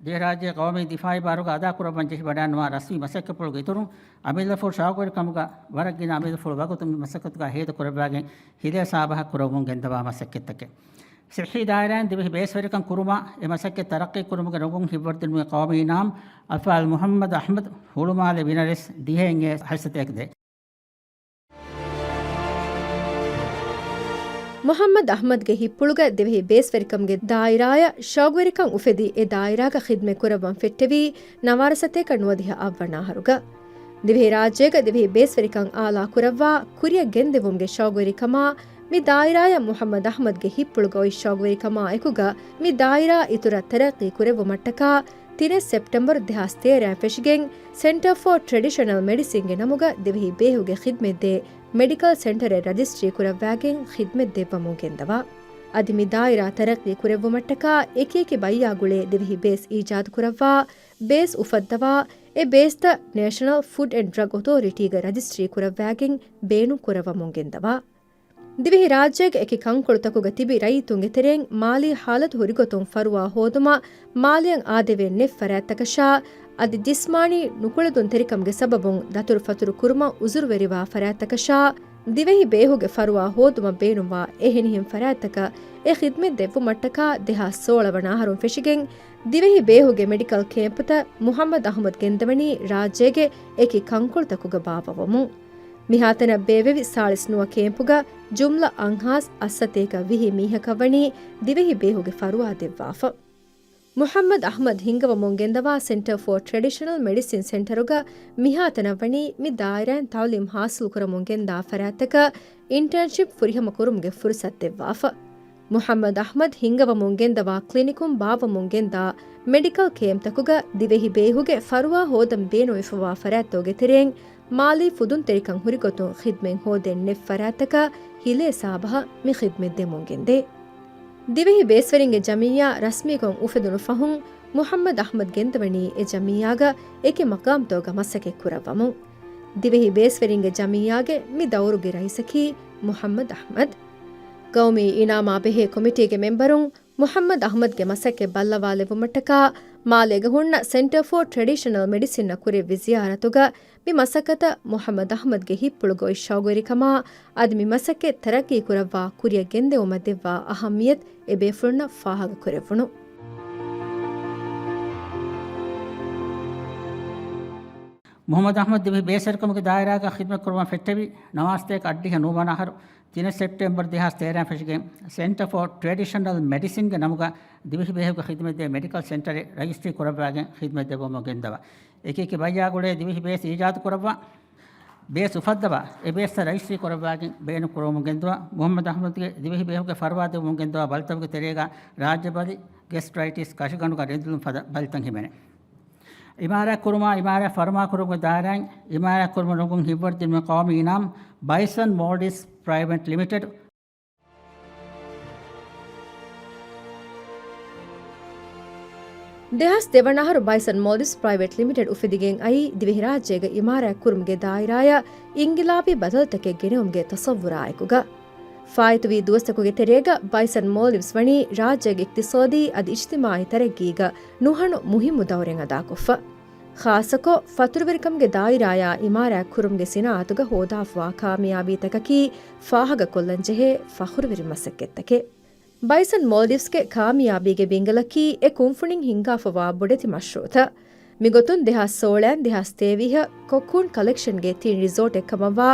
ދިވެހިރާއްޖޭގެ ޤައުމީ ދިފާޢީ ބާރުގަ އަދާކުރައްވަން ޖެހިވަޑައިންނަވާ ރަސްމީ މަސައްކަތްޕުޅުގެ އިތުރުން، އަމިއްލަފުޅު ޝައުގުވެރިކަމުގަ ވަރަށް ގިނަ އަމިއްލަފުޅު ވަގުތު މި މަސައްކަތުގަ ހޭދަ ކުރައްވާގެން ހިލޭ ސާބަހަށް ކުރައްވަމުން ގެންދަވާ މަސައްކަތްތަކެއް. ޞިއްޙީ ދާއިރާއިން ދިވެހި ބޭސްވެރިކަން ކުރުމާ، އެ މަސައްކަތް ތަރައްޤީ ކުރުމުގެ ރޮނގުން ހިއްވަރުދިނުމުގެ ޤައުމީ އިނާމް އަލްފާޟިލް މުޙައްމަދު އަޙްމަދު، ހުޅުމާލެ، ވިނަރެސް، ދިހައެއް އެ ހައްސަތޭކަ ދޭއް. މުޙައްމަދު އަޙްމަދުގެ ހިތްޕުޅުގަ ދިވެހި ބޭސްވެރިކަމުގެ ދާއިރާއަށް ޝައުގުވެރިކަން އުފެދި، އެ ދާއިރާގަ ޚިދްމަތް ކުރައްވަން ފެއްޓެވީ ނަވާރަ ސަތޭކަ ނުވަދިހަ އަށްވަނަ އަހަރުގަ. ދިވެހިރާއްޖޭގަ ދިވެހި ބޭސްވެރިކަން އާލާ ކުރައްވާ، ކުރިއަށް ގެންދެވުމުގެ ޝައުގުވެރިކަމާ، މި ދާއިރާއަށް މުޙައްމަދު އަޙްމަދުގެ ހިތްޕުޅުގަ އޮތް ޝައުގުވެރިކަމާ އެކުގަ، މި ދާއިރާ އިތުރަށް ތަރައްޤީ ކުރެއްވުމަށްޓަކާ، ތިނެއް ސެޕްޓެމްބަރު ދެހާސް ތޭރައިން ފެށިގެން ސެންޓަރ ފޯ ޓްރެޑިޝަނަލް މެޑިސިންގެ ނަމުގަ ދިވެހި ބޭހުގެ ޚިދްމަތްދޭ މެޑިކަލް ސެންޓަރެއް ރަޖިސްޓްރީ ކުރައްވާގެން ޚިދްމަތް ދެއްވަމުން ގެންދަވާ. އަދި މި ދާއިރާ ތަރައްޤީ ކުރެއްވުމަށްޓަކާ އެކިއެކި ބައްޔާ ގުޅޭ ދިވެހި ބޭސް އީޖާދު ކުރައްވާ، ބޭސް އުފައްދަވާ، އެ ބޭސްތައް ނޭޝަނަލް ފުޑް އެންޑް ޑްރަގް އޮތޯރިޓީގަ ރަޖިސްޓްރީ ކުރައްވާގެން ބޭނުން ކުރައްވަމުން ގެންދަވާ. ދިވެހިރާއްޖޭގެ އެކި ކަންކޮޅުތަކުގަ ތިބި ރައްޔިތުންގެ ތެރެއިން މާލީ ހާލަތު ހުރިގޮތުން ފަރުވާ ހޯދުމަށް މާލެއަށް އާދެވޭ ނެތް ފަރާތްތަކަށާ، އަދި ޖިސްމާނީ ނުކުޅެދުންތެރިކަމުގެ ސަބަބުން ދަތުރުފަތުރު ކުރުމަށް އުޒުރުވެރިވާ ފަރާތްތަކަށާ، ދިވެހި ބޭހުގެ ފަރުވާ ހޯދުމަށް ބޭނުންވާ އެހެނިހެން ފަރާތްތަކަށް އެ ޚިދްމަތް ދެއްވުމަށްޓަކާ ދެހާސް ސޯޅަ ވަނަ އަހަރުން ފެށިގެން ދިވެހި ބޭހުގެ މެޑިކަލް ކޭމްޕުތައް މުޙައްމަދު އަޙްމަދު ގެންދަވަނީ ރާއްޖޭގެ އެކި ކަންކޮޅުތަކުގަ ބާއްވަވަމުން. މިހާތަނަށް ބޭއްވެވި ސާޅީސް ނުވަ ކޭމްޕުގަ ޖުމްލަ އަށް ހާސް އަށްސަތޭކަ ވިހި މީހަކަށް ވަނީ ދިވެހި ބޭހުގެ ފަރުވާ ދެއްވާފަ. މުޙައްމަދު އަޙްމަދު ހިންގަވަމުން ގެންދަވާ ސެންޓަރ ފޯ ޓްރެޑިޝަނަލް މެޑިސިން ސެންޓަރުގަ މިހާތަނަށް ވަނީ މި ދާއިރާއިން ތަޢުލީމް ޙާޞިލުކުރަމުން ގެންދާ ފަރާތްތަކަށް އިންޓާންޝިޕް ފުރިހަމަ ކުރުމުގެ ފުރުޞަތު ދެއްވާފަ. މުޙައްމަދު އަޙްމަދު ހިންގަވަމުން ގެންދަވާ ކްލިނިކުން ބާއްވަމުން ގެންދާ މެޑިކަލް ކޭމްޕްތަކުގަ ދިވެހި ބޭހުގެ ފަރުވާ ހޯދަން ބޭނުންވެފަވާ ފަރާތްތަކުގެ ތެރެއިން މާލީ ފުދުންތެރިކަން ހުރިގޮތުން ޚިދްމަތް ހޯދެން ނެތް ފަރާތްތަކަށް ހިލޭ ސާބަހަށް މި ޚިދްމަތް ދެމުން ގެންދޭ. ދިވެހި ބޭސްވެރިންގެ ޖަމިއްޔާ ރަސްމީކޮށް އުފެދުނު ފަހުން، މުޙައްމަދު އަޙްމަދު ގެންދަވަނީ އެ ޖަމިއްޔާގަ އެކި މަޤާމްތަކުގަ މަސައްކަތް ކުރައްވަމުން. ދިވެހި ބޭސްވެރިންގެ ޖަމިއްޔާގެ މި ދައުރުގެ ރައީސަކީ މުޙައްމަދު އަޙްމަދު. ގައުމީ އިނާމާ ބެހޭ ކޮމިޓީގެ މެމްބަރުން މުޙައްމަދު އަޙްމަދުގެ މަސައްކަތް ބައްލަވާލެއްވުމަށްޓަކާ، މާލޭގަ ހުންނަ ސެންޓަރ ފޯ ޓްރެޑިޝަނަލް މެޑިސިންއަށް ކުރެއްވި ޒިޔާރަތުގަ މި މަސައްކަތަށް މުޙައްމަދު އަޙްމަދުގެ ހިތްޕުޅުގައި ޝައުގުވެރިކަމާ، އަދި މި މަސައްކަތް ތަރައްޤީ ކުރައްވާ ކުރިއަށް ގެންދެވުމަށް ދެއްވާ އަހައްމިޔަތު އެބޭފުޅުންނަށް ފާހަގަކުރެއްވުނު. މުޙައްމަދު އަޙްމަދު ދިވެހި ބޭސްވެރިކަމުގެ ދާއިރާގަ ޚިދްމަތް ކުރުމަށް ފެއްޓެވި ނަވާސްތޭކަ އަށްޑިހަ ނުވަ ވަނަ އަހަރު، ތިނެއް ސެޕްޓެމްބަރު ދެހާސް ތޭރައިން ފެށިގެން ސެންޓަރ ފޯ ޓްރެޑިޝަނަލް މެޑިސިންގެ ނަމުގަ ދިވެހި ބޭހުގެ ޚިދްމަތްދޭ މެޑިކަލް ސެންޓަރެއް ރަޖިސްޓްރީ ކުރައްވާގެން ޚިދްމަތް ދެއްވަމުން ގެންދަވާ. އެކި އެކި ބައްޔާ ގުޅޭ ދިވެހި ބޭސް އީޖާދު ކުރައްވާ، ބޭސް އުފައްދަވާ، އެ ބޭސްތައް ރަޖިސްޓްރީ ކުރައްވާގެން ބޭނުން ކުރަމުން ގެންދަވާ. މުޙައްމަދު އަޙްމަދުގެ ދިވެހި ބޭހުގެ ފަރުވާ ދެއްވަމުން ގެންދަވާ ބަލިތަކުގެ ތެރޭގަ ރާއްޖެ ބަލި، ގެސްޓްރައިޓިސް، ކަށިގަނޑުގަ ރެންދިލުން ފަދަ ބަލިތައް ހިމެނޭ. އިމާރާތް ކުރުމާ، އިމާރާތް ފަރުމާ ކުރުމުގެ ދާއިރާއިން އިމާރާތް ކުރުމަށް ނުގުން ހިތްވަރު ދިނުމަށް ޤައުމީ އިނާމް ބައިސަން މޯލްޑިވްސް ޕްރައިވެޓް ލިމިޓެޑް. ދެހާސް ދެވަނަ އަހަރު ބައިސަން މޯލްޑިވްސް ޕްރައިވެޓް ލިމިޓެޑް އުފެދިގެން އައީ ދިވެހިރާއްޖޭގަ އިމާރާތް ކުރުމުގެ ދާއިރާއަށް އިންގިލާބީ ބަދަލުތަކެއް ގެނެވުމުގެ ތަޞައްވުރާއެކުގަ. ފާއިތުވި ދުވަސްތަކުގެ ތެރޭގަ ބައިސަން މޯލްޑިވްސް ވަނީ ރާއްޖޭގެ އިޤްތިޞާދީ އަދި އިޖްތިމާޢީ ތަރައްގީގަ ނުހަނު މުހިއްމު ދައުރެއް އަދާކޮށްފަ. ޚާއްޞަކޮށް، ފަތުރުވެރިކަމުގެ ދާއިރާއާ އިމާރާތް ކުރުމުގެ ސިނާއަތުގަ ހޯދާފަވާ ކާމިޔާބީތަކަކީ ފާހަގަކޮށްލަންޖެހޭ ފަޚުރުވެރި މަސައްކަތްތަކެއް. ބައިސަން މޯލްޑިވްސްގެ ކާމިޔާބީގެ ބިންގަލަކީ އެ ކުންފުނިން ހިންގާފަވާ ބޮޑެތި މަޝްރޫޢުތައް. މިގޮތުން ދެހާސް ސޯޅައިން ދެހާސް ތޭވީހަށް ކޮކޫން ކަލެކްޝަންގެ ތިން ރިސޯޓެއް ކަމަށްވާ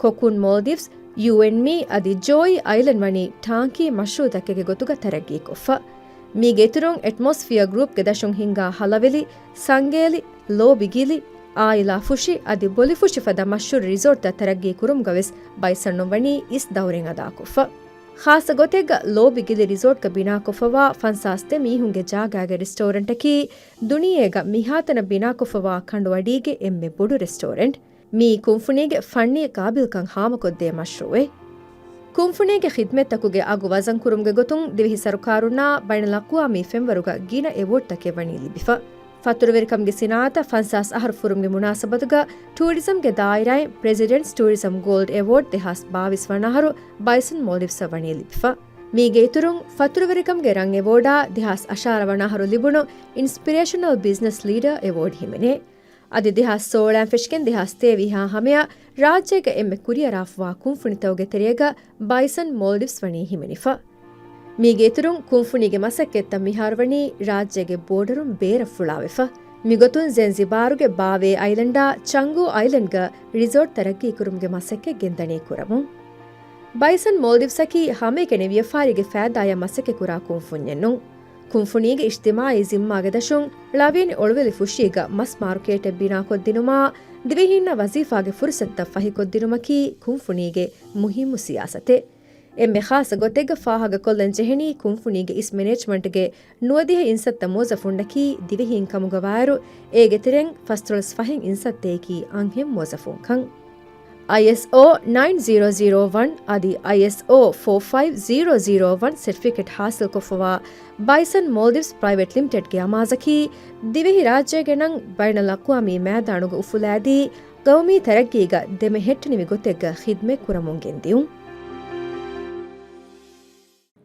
ކޮކޫން މޯލްޑިވްސް، ޔޫ އެންޑް މީ އަދި ޖޯއީ އައިލެންޑް ވަނީ ޓާންކީ މަޝްރޫޢުތަކެއްގެ ގޮތުގަ ތަރައްގީކޮށްފަ. މީގެ އިތުރުން އެޓްމޮސްފިއާ ގްރޫޕްގެ ދަށުން ހިންގާ ހަލަވެލި، ސަނގޭލި، ލޯބި ގިލި، އާއިލާ ފުށި އަދި ބޮލިފުށި ފަދަ މަޝްހޫރު ރިސޯޓްތައް ތަރައްގީ ކުރުމުގަވެސް ބައިސަން ވަނީ އިސް ދައުރެއް އަދާކޮށްފަ. ޚާއްޞަ ގޮތެއްގަ ލޯބި ގިލި ރިސޯޓްގަ ބިނާކޮށްފަވާ ފަންސާސް ދެ މީހުންގެ ޖާގާގެ ރެސްޓޯރެންޓަކީ ދުނިޔޭގަ މިހާތަނަށް ބިނާކޮށްފަވާ ކަނޑުއަޑީގެ އެންމެ ބޮޑު ރެސްޓޯރެންޓް. މިއީ ކުންފުނީގެ ފަންނީ ޤާބިލްކަން ހާމަކޮށްދޭ މަޝްރޫޢެއް. ކުންފުނީގެ ޚިދްމަތްތަކުގެ އަގު ވަޒަންކުރުމުގެ ގޮތުން ދިވެހި ސަރުކާރުންނާ ބައިނަލްއަޤްވާމީ ފެންވަރުގަ ގިނަ އެވޯޑްތަކެއް ވަނީ ލިބިފަ. ފަތުރުވެރިކަމުގެ ސިނާއަތަށް ފަންސާސް އަހަރު ފުރުމުގެ މުނާސަބަތުގަ ޓޫރިޒަމްގެ ދާއިރާއިން ޕްރެޒިޑެންޓްސް ޓޫރިޒަމް ގޯލްޑް އެވޯޑް ދެހާސް ބާވީސް ވަނަ އަހަރު ބައިސަން މޯލްޑިވްސްއަށް ވަނީ ލިބިފަ. މީގެ އިތުރުން ފަތުރުވެރިކަމުގެ ރަން އެވޯޑާ ދެހާސް އަށާރަ ވަނަ އަހަރު ލިބުނު އިންސްޕިރޭޝަނަލް ބިޒްނަސް ލީޑަރ އެވޯޑް ހިމެނޭ. އަދި ދެހާސް ސޯޅައިން ފެށިގެން ދެހާސް ތޭވީހާ ހަމަޔަށް ރާއްޖޭގަ އެންމެ ކުރިއަރާފަވާ ކުންފުނިތަކުގެ ތެރޭގަ ބައިސަން މޯލްޑިވްސް ވަނީ ހިމެނިފަ. މީގެ އިތުރުން ކުންފުނީގެ މަސައްކަތްތައް މިހާރު ވަނީ ރާއްޖޭގެ ބޯޑަރުން ބޭރަށް ފުޅާވެފަ. މިގޮތުން ޒެންޒިބާރުގެ ބާވޭ އައިލެންޑާ ޗަންގޫ އައިލެންޑްގަ ރިސޯޓް ތަރައްގީ ކުރުމުގެ މަސައްކަތް ގެންދަނީ ކުރަމުން. ބައިސަން މޯލްޑިވްސްއަކީ ހަމައެކަނި ވިޔަފާރީގެ ފައިދާއަށް މަސައްކަތްކުރާ ކުންފުންޏެއް ނޫން. ކުންފުނީގެ އިޖްތިމާޢީ ޒިންމާގެ ދަށުން ޅަވިޔަނި އޮޅުވެލި ފުށީގަ މަސް މާރުކޭޓެއް ބިނާކޮށްދިނުމާ، ދިވެހީންނަށް ވަޒީފާގެ ފުރުސަތުތައް ފަހިކޮށްދިނުމަކީ ކުންފުނީގެ މުހިއްމު ސިޔާސަތެއް. އެންމެ ޚާއްޞަ ގޮތެއްގަ ފާހަގަކޮށްލަން ޖެހެނީ، ކުންފުނީގެ އިސް މެނޭޖްމަންޓްގެ ނުވަދިހަ އިންސައްތަ މުވައްޒަފުންނަކީ ދިވެހީން ކަމުގަ ވާއިރު، އޭގެ ތެރެއިން ފަސްދޮޅަސް ފަހެއް އިންސައްތައަކީ އަންހެން މުވައްޒަފުންކަން. އައިއެސްއޯ ނައިން ޒީރޯ ޒީރޯ ވަން އަދި އައިއެސްއޯ ފޯ ފައިވް ޒީރޯ ޒީރޯ ވަން ސެޓްފިކެޓް ހާސިލްކޮށްފަވާ ބައިސަން މޯލްޑިވްސް ޕްރައިވެޓް ލިމިޓެޑްގެ އަމާޒަކީ، ދިވެހިރާއްޖޭގެ ނަން ބައިނަލްއަޤްވާމީ މައިދާނުގަ އުފުލާދީ، ގައުމީ ތަރައްގީގަ ދެމެ ހެއްޓެނިވި ގޮތެއްގަ ޚިދްމަތް ކުރަމުން ގެންދިއުން.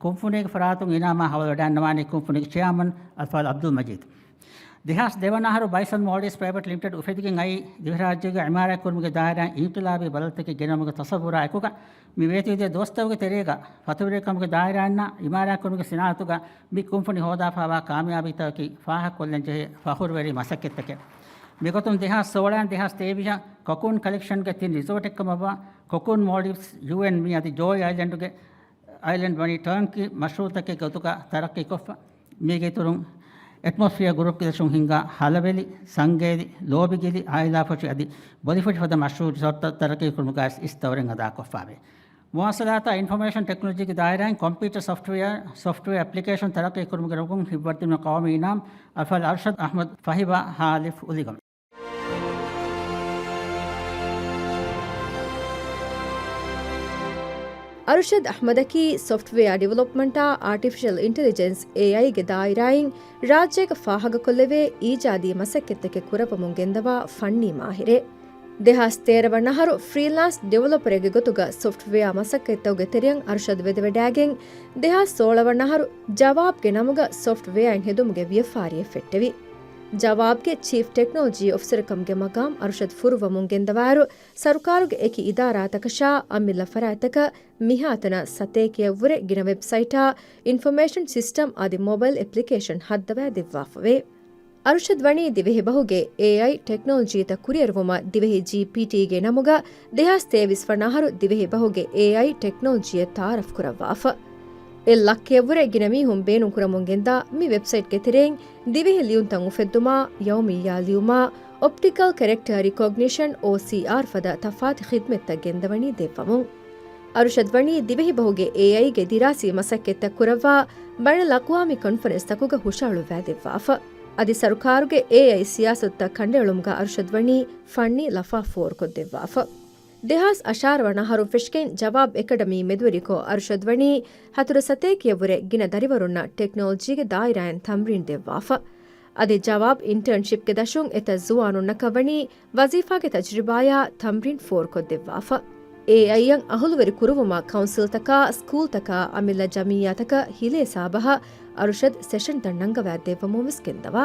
ކުންފުނީގެ ފަރާތުން އިނާމާ ހަވާލުވެޑައިގަންނަވާނީ ކުންފުނީގެ ޗެއާމަން އަލްފާޟިލް ޢަބްދުލް މަޖީދު. ދެހާސް ދެވަނަ އަހަރު ބައިސަން މޯލްޑިވްސް ޕްރައިވެޓް ލިމިޓެޑް އުފެދިގެން އައީ، ދިވެހިރާއްޖޭގެ ޢިމާރާތްކުރުމުގެ ދާއިރާއިން އިންޤިލާބީ ބަދަލުތަކެއް ގެނައުމުގެ ތަޞައްވުރާ އެކުގަ، މި ވޭތުވެދިޔަ ދުވަސްތަކުގެ ތެރޭގަ ފަތުރުވެރިކަމުގެ ދާއިރާއިންނާ ޢިމާރާތްކުރުމުގެ ޞިނާޢަތުގަ މި ކުންފުނި ހޯދާފައިވާ ކާމިޔާބީތަކަކީ ފާހަގަކޮށްލަން ޖެހޭ ފަޚުރުވެރި މަސައްކަތްތަކެއް. މިގޮތުން ދެހާސް ސޯޅައިން ދެހާސް ތޭވީހަށް ކޮކޫން ކަލެކްޝަންގެ ތިން ރިސޯޓެއްކަމަށްވާ ކޮކޫން މޯލްޑިވްސް ޔޫ އެން މީ އަދި ޖޯއި އައިލެންޑުގެ އައިލެންޑް ވަނީ ޓާންކީ މަޝްރޫޢުތަކެއްގެ ގޮތުގަ ތަރައްޤީކޮށްފަ. މީގެ އިތުރުން، އެޓްމޮސްފިއަރ ގުރޫޕްގެ ދަށުން ހިންގާ ހަލަވެލި، ސަންގޭލި، ލޯބިގިލި، އާއިލާފުށި އަދި ބޮލިފުށި ފަދަ މަޝްރޫޢު ރިސޯޓްތައް ތަރައްޤީކުރުމުގައި އިސް ދައުރެއް އަދާކޮށްފާވޭ. މުވާޞަލާތާ އިންފޮމޭޝަން ޓެކްނޮލޮޖީގެ ދާއިރާއިން ކޮމްޕިއުޓަރ ސޮފްޓްވެއާ، ސޮފްޓްވެއާ އެޕްލިކޭޝަން ތަރައްޤީކުރުމުގެ ރޮނގުން ހިއްވަރުދިނުމަށް ޤައުމީ އިނާމް އަލްފާޟިލް އަރްޝަދް އަޙްމަދު ފަހިބާ ހާލިފް އުލިގަމެ. އަރުޝަދް އަޙްމަދަކީ ސޮފްޓްވެއާ ޑިވެލޮޕްމަންޓާ އާޓިފިޝަލް އިންޓެލިޖެންސް، އޭއައި، ގެ ދާއިރާއިން ރާއްޖޭގަ ފާހަގަކޮށްލެވޭ އީޖާދީ މަސައްކަތްތަކެއް ކުރައްވަމުން ގެންދަވާ ފަންނީ މާހިރެއް. ދެހާސް ތޭރަ ވަނަ އަހަރު ފްރީލާންސް ޑިވެލޮޕަރެއްގެ ގޮތުގަ ސޮފްޓްވެއާ މަސައްކަތްތަކުގެ ތެރެއަށް އަރުޝަދް ވެދެވަޑައިގެން، ދެހާސް ސޯޅަ ވަނަ އަހަރު ޖަވާބްގެ ނަމުގަ ސޮފްޓްވެއާއެއް ހެދުމުގެ ވިޔަފާރިއެއް ފެއްޓެވި. ޖަވާބްގެ ޗީފް ޓެކްނޮލޮޖީ އޮފިސަރުކަމުގެ މަގާމް އަރުޝަދް ފުރުއްވަމުން ގެންދަވާއިރު، ސަރުކާރުގެ އެކި އިދާރާތަކަށާ އަމިއްލަ ފަރާތްތަކަށް މިހާތަނަށް ސަތޭކައަށްވުރެ ގިނަ ވެބްސައިޓާ، އިންފޮމޭޝަން ސިސްޓަމް އަދި މޮބައިލް އެޕްލިކޭޝަން ހައްދަވާ ދެއްވާފަވޭ. އަރުޝަދް ވަނީ ދިވެހިބަހުގެ އޭއައި ޓެކްނޮލޮޖީތައް ކުރިއެރުވުމަށް ދިވެހި ޖީޕީޓީގެ ނަމުގަ ދެހާސް ތޭވީސް ވަނަ އަހަރު ދިވެހިބަހުގެ އޭއައި ޓެކްނޮލޮޖީއެއް ތައާރަފް ކުރައްވާފަ. އެއް ލައްކައަށްވުރެ ގިނަ މީހުން ބޭނުންކުރަމުން ގެންދާ މި ވެބްސައިޓްގެ ތެރެއިން ދިވެހި ލިޔުންތައް އުފެއްދުމާ، ޔައުމިއްޔާ ލިޔުމާ، އޮޕްޓިކަލް ކެރެކްޓަރ ރިކޮގްނިޝަން، އޯސީއާރް، ފަދަ ތަފާތު ޚިދްމަތްތައް ގެންދަވަނީ ދެއްވަމުން. އަރުޝަދް ވަނީ ދިވެހިބަހުގެ އޭއައިގެ ދިރާސީ މަސައްކަތްތައް ކުރައްވާ ބައިނަލްއަޤްވާމީ ކޮންފަރެންސްތަކުގަ ހުށަހަޅުއްވާ ދެއްވާފަ. އަދި ސަރުކާރުގެ އޭއައި ސިޔާސަތުތައް ކަނޑައެޅުމުގަ އަރުޝަދް ވަނީ ފަންނީ ލަފާ ފޯރުކޮށްދެއްވާފަ. ދެހާސް އަށާރަ ވަނަ އަހަރުން ފެށިގެން ޖަވާބް އެކަޑަމީ މެދުވެރިކޮށް އަރުޝަދް ވަނީ ހަތަރު ސަތޭކައަށްވުރެ ގިނަ ދަރިވަރުންނަށް ޓެކްނޮލޮޖީގެ ދާއިރާއިން ތަމްރީން ދެއްވާފަ. އަދި ޖަވާބް އިންޓާންޝިޕްގެ ދަށުން އެތައް ޒުވާނުންނަކަށް ވަނީ ވަޒީފާގެ ތަޖުރިބާޔާ ތަމްރީން ފޯރުކޮށްދެއްވާފަ. އޭއައިއަށް އަހުލުވެރި ކުރުވުމަށް ކައުންސިލްތަކާ، ސްކޫލްތަކާ، އަމިއްލަ ޖަމިއްޔާތަކަށް ހިލޭ ސާބަހަށް އަރުޝަދް ސެޝަންތައް ނަންގަވާ ދެއްވަމުން ވެސް ގެންދަވާ.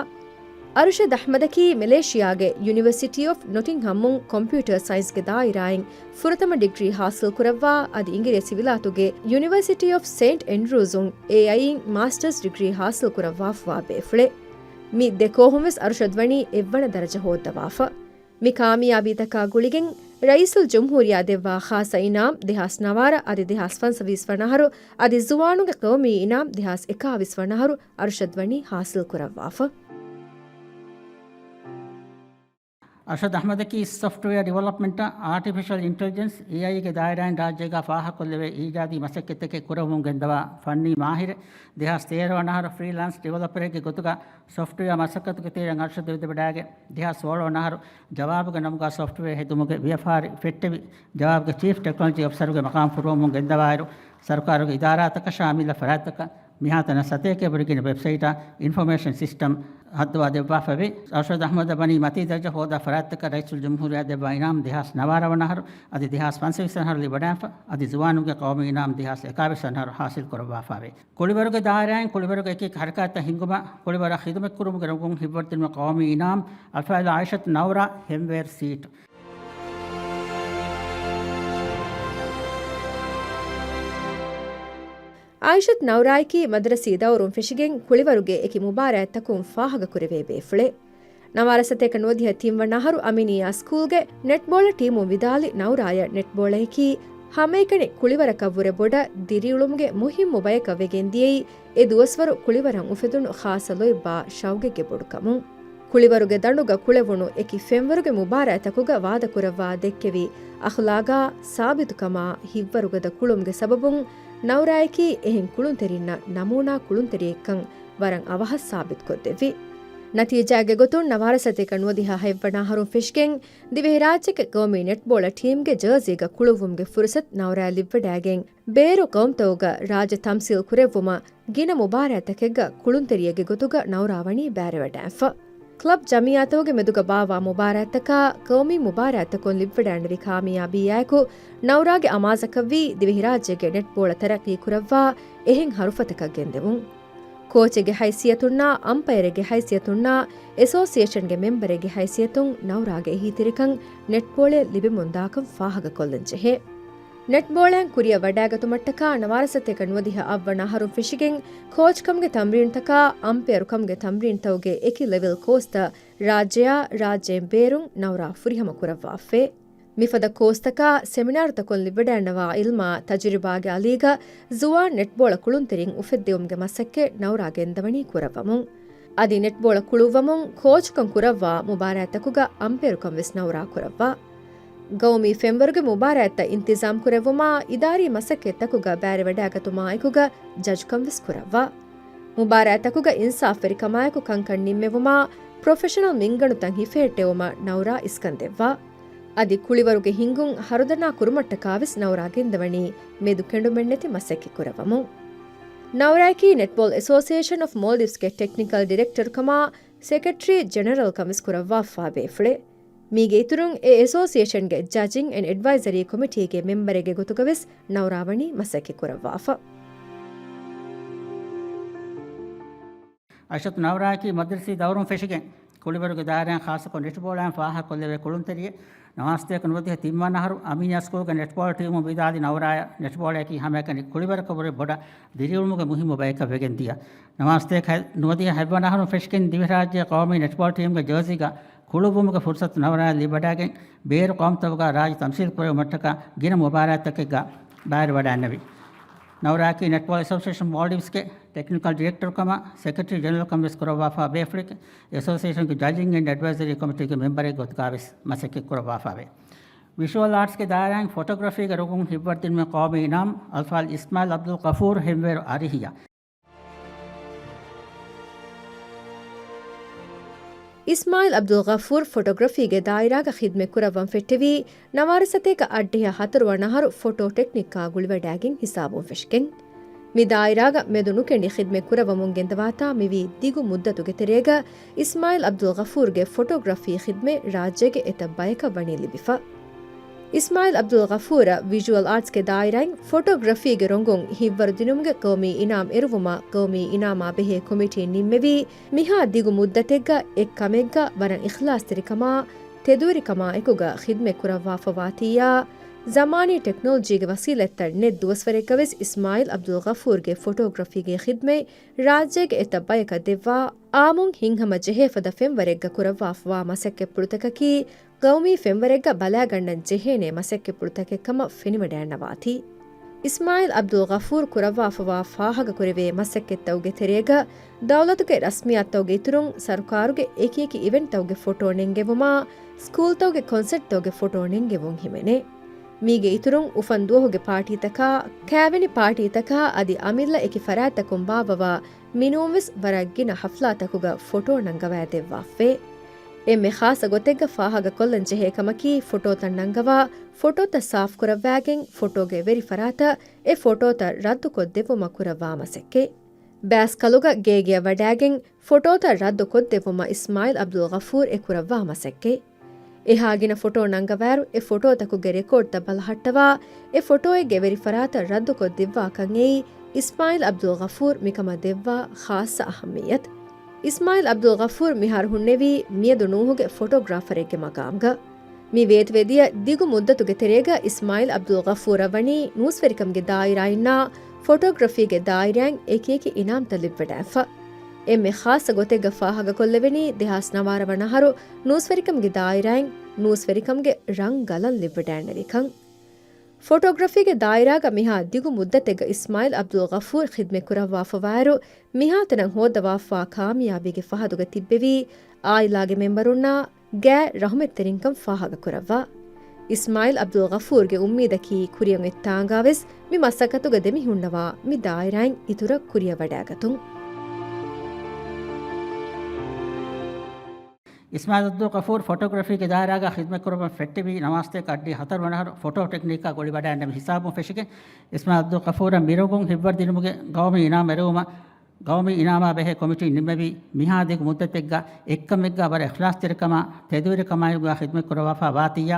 އަރުޝަދް އަޙްމަދަކީ މެލޭޝިޔާގެ ޔުނިވަރސިޓީ އޮފް ނޮޓިންހަމުން ކޮމްޕިއުޓަރ ސައިންސްގެ ދާއިރާއިން ފުރަތަމަ ޑިގްރީ ހާސިލް ކުރައްވާ، އަދި އިނގިރޭސި ވިލާތުގެ ޔުނިވަރސިޓީ އޮފް ސެއިންޓް އެންޑްރޫޒުން އޭއައިއިން މާސްޓަރސް ޑިގްރީ ހާސިލް ކުރައްވާފަވާ ބޭފުޅެއް. މި ދެ ކޯހުން ވެސް އަރުޝަދް ވަނީ އެއްވަނަ ދަރަޖަ ހޯއްދަވާފަ. މި ކާމިޔާބީތަކާ ގުޅިގެން ރައީސުލްޖުމްހޫރިއްޔާ ދެއްވާ ޚާއްޞަ އިނާމް ދެހާސް ނަވާރަ އަދި ދެހާސް ފަންސަވީސް ވަނަ އަހަރު އަދި ޒުވާނުންގެ ޤައުމީ އިނާމް ދެހާސް އެކާވީސް ވަނަ އަހަރު އަރުޝަދް ވަނީ ހާސިލް ކުރައްވާފަ. އަރުޝަދް އަޙްމަދަކީ ސޮފްޓްވެއާ ޑިވެލޮޕްމަންޓާ އާޓިފިޝަލް އިންޓެލިޖެންސް، އޭއައިގެ ދާއިރާއިން ރާއްޖޭގަ ފާހަގަކޮށްލެވޭ އީޖާދީ މަސައްކަތްތަކެއް ކުރައްވަމުން ގެންދަވާ ފަންނީ މާހިރެއް. ދެހާސް ތޭރަ ވަނަ އަހަރު ފްރީލާންސް ޑިވެލޮޕަރެއްގެ ގޮތުގަ ސޮފްޓްވެއާ މަސައްކަތުގެ ތެރެއަށް އަރުޝަދް ވެދެވަޑައިގެން، ދެހާސް ސޯޅަ ވަނަ އަހަރު ޖަވާބުގެ ނަމުގަ ސޮފްޓްވެއާ ހެދުމުގެ ވިޔަފާރި ފެއްޓެވި. ޖަވާބުގެ ޗީފް ޓެކްނޮލޮޖީ އޮފިސަރުގެ މަޤާމް ފުރުވަމުން ގެންދަވާއިރު، ސަރުކާރުގެ އިދާރާތަކަށާ އަމިއްލަ ފަރާތްތަކަށް މިހާތަނަށް ސަތޭކައަށްވުރެ ގިނަ ވެބްސައިޓާ އިންފޮމޭޝަން ސިސްޓަމް ހައްދަވާ ދެއްވާފައެވެ. އަރުޝަދް އަޙްމަދަށް ވަނީ މަތީ ދަރަޖަ ހޯދާ ފަރާތްތަކަށް ރައީސުލްޖުމްހޫރިއްޔާ ދެއްވާ އިނާމް ދެހާސް ނަވާރަ ވަނަ އަހަރު އަދި ދެހާސް ފަންސަވީސް ވަނަ އަހަރު ލިބިވަޑައިފަ، އަދި ޒުވާނުންގެ ޤައުމީ އިނާމް ދެހާސް އެކާވީސް ވަނަ އަހަރު ހާސިލް ކުރައްވާފައެވެ. ކުޅިވަރުގެ ދާއިރާއިން ކުޅިވަރުގެ އެކި އެކި ޙަރަކާތްތައް ހިންގުމަށް ކުޅިވަރަށް ޚިދުމަތްކުރުމުގެ ރޮނގުން ހިއްވަރުދިނުމަށް ޤައުމީ އިނާމް އަލްފާޟިލް ޢާއިޝަތު ނައުރާ ހެންވޭރު ސީޓު. ޢާއިޝަތު ނައުރާއަކީ މަދަރަސީ ދައުރުން ފެށިގެން ކުޅިވަރުގެ އެކި މުބާރާތްތަކުން ފާހަގަކުރެވޭ ބޭފުޅެއް. ނަވާރަ ސަތޭކަ ނުވަދިހަ ތިން ވަނަ އަހަރު އަމިނިއްޔާ ސްކޫލްގެ ނެޓްބޯޅަ ޓީމުން ވިދާޅި ނައުރާޔަށް ނެޓްބޯޅައަކީ ހަމައެކަނި ކުޅިވަރަކަށްވުރެ ބޮޑަށް ދިރިއުޅުމުގެ މުހިއްމު ބަޔަކަށް ވެގެންދިޔައީ، އެ ދުވަސްވަރު ކުޅިވަރަށް އުފެދުނު ޚާއްޞަ ލޯތްބާ ޝައުގެއްގެ ބޮޑުކަމުން. ކުޅިވަރުގެ ދަނޑުގަ ކުޅެވުނު އެކި ފެންވަރުގެ މުބާރާތްތަކުގަ ވާދަކުރައްވާ ދެއްކެވި އަޚްލާގާ ސާބިތުކަމާ ހިތްވަރުގަދަ ކުޅުމުގެ ސަބަބުން ނައުރާއަކީ އެހެން ކުޅުންތެރިންނަށް ނަމޫނާ ކުޅުންތެރިއެއްކަން ވަރަށް އަވަހަށް ސާބިތުކޮށްދެއްވި. ނަތީޖާގެ ގޮތުން ނަވާރަ ސަތޭކަ ނުވަދިހަ ހަތްވަނަ އަހަރުން ފެށިގެން ދިވެހިރާއްޖޭގެ ގައުމީ ނެޓްބޯޅަ ޓީމްގެ ޖާޒީގަ ކުޅުއްވުމުގެ ފުރުސަތު ނައުރާއަށް ލިބިވަޑައިގެން، ބޭރު ގައުމުތަކުގަ ރާއްޖެ ތަމްސީލް ކުރެއްވުމަށް ގިނަ މުބާރާތްތަކެއްގަ ކުޅުންތެރިއެއްގެ ގޮތުގަ ނައުރާ ވަނީ ބައިވެވަޑައިފަ. ކްލަބް ޖަމިއްޔާތަކުގެ މެދުގަ ބާއްވާ މުބާރާތްތަކާ، ގައުމީ މުބާރާތްތަކުން ލިބިވަޑައިންނެވި ކާމިޔާބީއާއެކު، ނައުރާގެ އަމާޒަކަށްވީ ދިވެހިރާއްޖޭގެ ނެޓްބޯޅަ ތަރައްޤީ ކުރައްވާ އެހެން ހަރުފަތަކަށް ގެންދެވުން. ކޯޗެއްގެ ހައިސިއްޔަތުންނާ، އަމްޕަޔަރެއްގެ ހައިސިއްޔަތުންނާ، އެސޯސިއޭޝަންގެ މެމްބަރެއްގެ ހައިސިއްޔަތުން ނައުރާގެ އެހީތެރިކަން ނެޓްބޯޅައަށް ލިބެމުންދާކަން ފާހަގަކޮށްލަން ޖެހޭ. ނެޓްބޯޅައިން ކުރިއަށް ވަޑައިގަތުމަށްޓަކާ ނަވާރަ ސަތޭކަ ނުވަދިހަ އަށްވަނަ އަހަރުން ފެށިގެން ކޯޗްކަމުގެ ތަމްރީންތަކާ އަމްޕަޔަރުކަމުގެ ތަމްރީންތަކުގެ އެކި ލެވެލް ކޯސްތައް ރާއްޖެއާ ރާއްޖޭން ބޭރުން ނައުރާ ފުރިހަމަ ކުރައްވާފޭ. މިފަދަ ކޯސްތަކާ ސެމިނާރުތަކުން ލިބިވަޑައިންނަވާ އިލްމާ ތަޖުރިބާގެ އަލީގަ ޒުވާން ނެޓްބޯޅަ ކުޅުންތެރިން އުފެއްދެވުމުގެ މަސައްކަތް ނައުރާ ގެންދަވަނީ ކުރައްވަމުން. އަދި ނެޓްބޯޅަ ކުޅުއްވަމުން ކޯޗުކަން ކުރައްވާ މުބާރާތްތަކުގަ އަމްޕަޔަރުކަން ވެސް ނައުރާ ކުރައްވާ. ގައުމީ ފެންވަރުގެ މުބާރާތްތައް އިންތިޒާމް ކުރެއްވުމާ، އިދާރީ މަސައްކަތްތަކުގަ ބައިވެވަޑައިގަތުމާއެކުގަ ޖަޖުކަން ވެސް ކުރައްވާ. މުބާރާތްތަކުގަ އިންސާފްވެރިކަމާއެކު ކަންކަން ނިންމެވުމާ، ޕްރޮފެޝަނަލް މިންގަނޑުތައް ހިފެހެއްޓެވުމަށް ނައުރާ އިސްކަން ދެއްވާ. އަދި ކުޅިވަރުގެ ހިންގުން ހަރުދަނާ ކުރުމަށްޓަކާ ވެސް ނައުރާ ގެންދަވަނީ މެދު ކެނޑުމެއްނެތި މަސައްކަތް ކުރައްވަމުން. ނައުރާއަކީ ނެޓްބޯލް އެސޯސިއޭޝަން އޮފް މޯލްޑިވްސްގެ ޓެކްނިކަލް ޑިރެކްޓަރުކަމާ، ސެކްރެޓަރީ ޖެނެރަލްކަން ވެސް ކުރައްވާފާ ބޭފުޅެއް. މީގެ އިތުރުން އެ އެސޯސިއޭޝަންގެ ޖަޖިން އެންޑް އެޑްވައިޒަރީ ކޮމިޓީގެ މެމްބަރެއްގެ ގޮތުގަ ވެސް ނައުރާ ވަނީ މަސައްކަތް ކުރައްވާފަ. އައިޝަތު ނައުރާއަކީ މަދްރަސީ ދައުރުން ފެށިގެން، ކުޅިވަރުގެ ދާއިރާއިން ޚާއްޞަކޮށް ނެޓްބޯޅައިން ފާހަގަކޮށްލެވޭ ކުޅުންތެރިއެއް. ނަވާރަ ސަތޭކަ ނުވަދިހަ ތިންވަނަ އަހަރު އަމީނިއާ ސްކޫލްގެ ނެޓްބޯޅަ ޓީމުން ވިދާޅުވި ނައުރާއަށް ނެޓްބޯޅައަކީ ހަމައެކަނި ކުޅިވަރަކަށްވުރެ ބޮޑަށް ދިރިއުޅުމުގެ މުހިއްމު ބަޔަކަށް ވެގެންދިޔަ. ނަވާރަ ސަތޭކަ ނުވަދިހަ ހަތްވަނަ އަހަރުން ފެށިގެން ދިވެހިރާއްޖޭ ޤައުމީ ނެޓްބޯޅަ ޓީމުގެ ޖާޒީގަ ކުޅުއްވުމުގެ ފުރުސަތު ނައުރާއަށް ލިބިވަޑައިގެން، ބޭރު ޤައުމުތަކުގަ ރާއްޖެ ތަމްސީލް ކުރެއްވުމަށްޓަކާ ގިނަ މުބާރާތްތަކެއްގަ ބައިވެވަޑައިންނެވި. ނައުރާއަކީ ނެޓްބޯޅަ އެސޯސިއޭޝަން މޯލްޑިވްސްގެ ޓެކްނިކަލް ޑިރެކްޓަރުކަމާ، ސެކްރެޓަރީ ޖެނެރަލްކަން ވެސް ކުރައްވާފާ ބޭފުޅެކޭ. އެސޯސިއޭޝަންގެ ޖަޖިން އެންޑް އެޑްވައިޒަރީ ކޮމިޓީގެ މެމްބަރެއްގެ ގޮތުގަ ވެސް މަސައްކަތް ކުރައްވާފާވޭ. ވިޝުއަލް އާޓްސްގެ ދާއިރާއިން ފޮޓޯގްރަފީގެ ރޮނގުން ހިތްވަރުދިނުމަށް ޤައުމީ އިނާމް އަލްފާޟިލް އިސްމާއިލް އަބްދުލް ޣަފޫރު ހިންވޭރު އަރިހިއަށް. އިސްމާއިލް އަބްދުލް ޣަފޫރު ފޮޓޯގްރަފީގެ ދާއިރާގަ ޚިދްމަތް ކުރައްވަން ފެއްޓެވީ، ނަވާރަ ސަތޭކަ އަށްޑިހަ ހަތަރުވަނަ އަހަރު ފޮޓޯ ޓެކްނިކާ ގުޅިވަޑައިގެން ހިސާބުން ފެށިގެން. މި ދާއިރާގަ މެދު ނުކެނޑި ޚިދްމަތް ކުރައްވަމުން ގެންދަވާތާ މިވީ ދިގު މުއްދަތުގެ ތެރޭގަ އިސްމާއިލް އަބްދުލް ޣަފޫރުގެ ފޮޓޯގްރަފީ ޚިދްމަތް ރާއްޖޭގެ އެތައް ބަޔަކަށް ވަނީ ލިބިފަ. އިސްމާއިލް އަބްދުލް ޣަފޫރަށް ވިޝުއަލް އާޓްސްގެ ދާއިރާއިން ފޮޓޯގްރަފީގެ ރޮނގުން ހިތްވަރުދިނުމުގެ ޤައުމީ އިނާމް އެރުވުމަށް ޤައުމީ އިނާމާ ބެހޭ ކޮމިޓީން ނިންމެވީ، މިހާ ދިގު މުއްދަތެއްގަ އެއްކަމެއްގަ ވަރަށް އިޚްލާޞްތެރިކަމާ، ތެދުވެރިކަމާ އެކުގަ ޚިދްމަތް ކުރައްވާފަވާތީއާ، ޒަމާނީ ޓެކްނޮލޮޖީގެ ވަސީލަތްތައް ނެތް ދުވަސްވަރެއްގަ ވެސް އިސްމާއިލް އަބްދުލް ޣަފޫރުގެ ފޮޓޯގްރަފީގެ ޚިދްމަތް ރާއްޖޭގެ އެތައް ބަޔަކަށް ދެއްވާ، އާއްމުން ހިތްހަމަ ޖެހޭ ފަދަ ފެންވަރެއްގަ ކުރައްވާފަވާ މަސައްކަތްޕުޅުތަކަކީ، ގައުމީ ފެންވަރެއްގަ ބަލާގަންނަން ޖެހޭނޭ މަސައްކަތްޕުޅުތަކެއްކަމަށް ފެނިވަޑައިންނަވާތީ. އިސްމާއިލް އަބްދުލް ޣަފޫރު ކުރައްވާފަވާ ފާހަގަކުރެވޭ މަސައްކަތްތަކުގެ ތެރޭގަ، ދައުލަތުގެ ރަސްމިއްޔާތުތަކުގެ އިތުރުން ސަރުކާރުގެ އެކިއެކި އިވެންޓްތަކުގެ ފޮޓޯ ނެންގެވުމާ، ސްކޫލްތަކުގެ ކޮންސަޓްތަކުގެ ފޮޓޯ ނެންގެވުން ހިމެނޭ. މީގެ އިތުރުން އުފަން ދުވަހުގެ ޕާޓީތަކާ، ކާވެނި ޕާޓީތަކާ އަދި އަމިއްލަ އެކި ފަރާތްތަކުން ބާއްވަވާ މިނޫންވެސް ވަރަށް ގިނަ ހަފްލާތަކުގަ ފޮޓޯ ނަންގަވައި ދެއްވާފޭ. އެންމެ ޚާއްޞަ ގޮތެއްގަ ފާހަގަކޮށްލަން ޖެހޭ ކަމަކީ، ފޮޓޯތައް ނަންގަވާ، ފޮޓޯތައް ސާފުކުރައްވާގެން، ފޮޓޯގެ ވެރި ފަރާތަށް އެ ފޮޓޯތައް ރައްދުކޮށްދެއްވުމަށް ކުރައްވާ މަސައްކަތް. ބާސްކަލުގަ ގޭގެއަށް ވަޑައިގެން، ފޮޓޯތައް ރައްދުކޮށްދެއްވުމަށް އިސްމާއިލް އަބްދުލް ޣަފޫރު އެ ކުރައްވާ މަސައްކަތް. އެހާ ގިނަ ފޮޓޯ ނަންގަވާއިރު، އެ ފޮޓޯތަކުގެ ރެކޯޑްތައް ބަލަހައްޓަވާ، އެ ފޮޓޯއެއްގެ ވެރި ފަރާތަށް ރައްދުކޮށްދެއްވާކަން އެއީ، އިސްމާއިލް އަބްދުލް ޣަފޫރު މިކަމަށް ދެއްވާ ޚާއްޞަ އަހައްމިއްޔަތު. އިސްމާއިލް އަބްދުލް ޣަފޫރު މިހާރު ހުންނެވީ މިއަދު ނޫހުގެ ފޮޓޯގްރާފަރެއްގެ މަގާމްގަ. މި ވޭތުވެދިޔަ ދިގު މުއްދަތުގެ ތެރޭގަ އިސްމާއިލް އަބްދުލް ޣަފޫރަށް ވަނީ ނޫސްވެރިކަމުގެ ދާއިރާއިންނާ ފޮޓޯގްރަފީގެ ދާއިރާއިން އެކިއެކި އިނާމްތައް ލިބިވަޑައިފަ. އެންމެ ޚާއްޞަ ގޮތެއްގަ ފާހަގަކޮށްލެވެނީ، ދެހާސް ނަވާރަ ވަނަ އަހަރު ނޫސްވެރިކަމުގެ ދާއިރާއިން ނޫސްވެރިކަމުގެ ރަންގަލަށް ލިބިވަޑައިންނެވިކަން. ފޮޓޯގްރަފީގެ ދާއިރާގަ މިހާ ދިގު މުއްދަތެއްގަ އިސްމާއިލް އަބްދުލް ޣަފޫރު ޚިދްމަތް ކުރައްވާފަވާއިރު، މިހާތަނަށް ހޯއްދަވާފަވާ ކާމިޔާބީގެ ފަހަތުގަ ތިއްބެވީ، އާއިލާގެ މެމްބަރުންނާ ގާތް ރަހުމަތްތެރިންކަން ފާހަގަކުރައްވާ. އިސްމާއިލް އަބްދުލް ޣަފޫރުގެ އުއްމީދަކީ ކުރިއަށް އޮތް ތާނގާވެސް މި މަސައްކަތުގަ ދެމިހުންނަވާ މި ދާއިރާއިން އިތުރަށް ކުރިއަށް ވަޑާގަތުން. އިސްމާއިލް އަބްދުލް ޣަފޫރު ފޮޓޯގްރަފީގެ ދާއިރާގަ ޚިދްމަތްކުރައްވަން ފެއްޓެވީ ނަވާސްތޭކަ އަށްޑިހަ ހަތަރު ވަނަ އަހަރު ފޮޓޯ ޓެކްނިކާ ގުޅިވަޑައިންނެވި ހިސާބުން ފެށިގެން، އިސްމާއިލް އަބްދުލް ޣަފޫރަށް މިރޮނގުން ހިތްވަރު ދިނުމުގެ ގައުމީ އިނާމް އެރުވުމަށް ގައުމީ އިނާމާ ބެހޭ ކޮމިޓީ ނިންމެވީ، މިހާ ދިގު މުއްދަތެއްގަ އެއްކަމެއްގަ ވަރަށް އިޚްލާޞްތެރިކަމާ، ތެދުވެރިކަމާއެކުގަ ޚިދްމަތްކުރައްވާފާ ވާތީއްޔާ،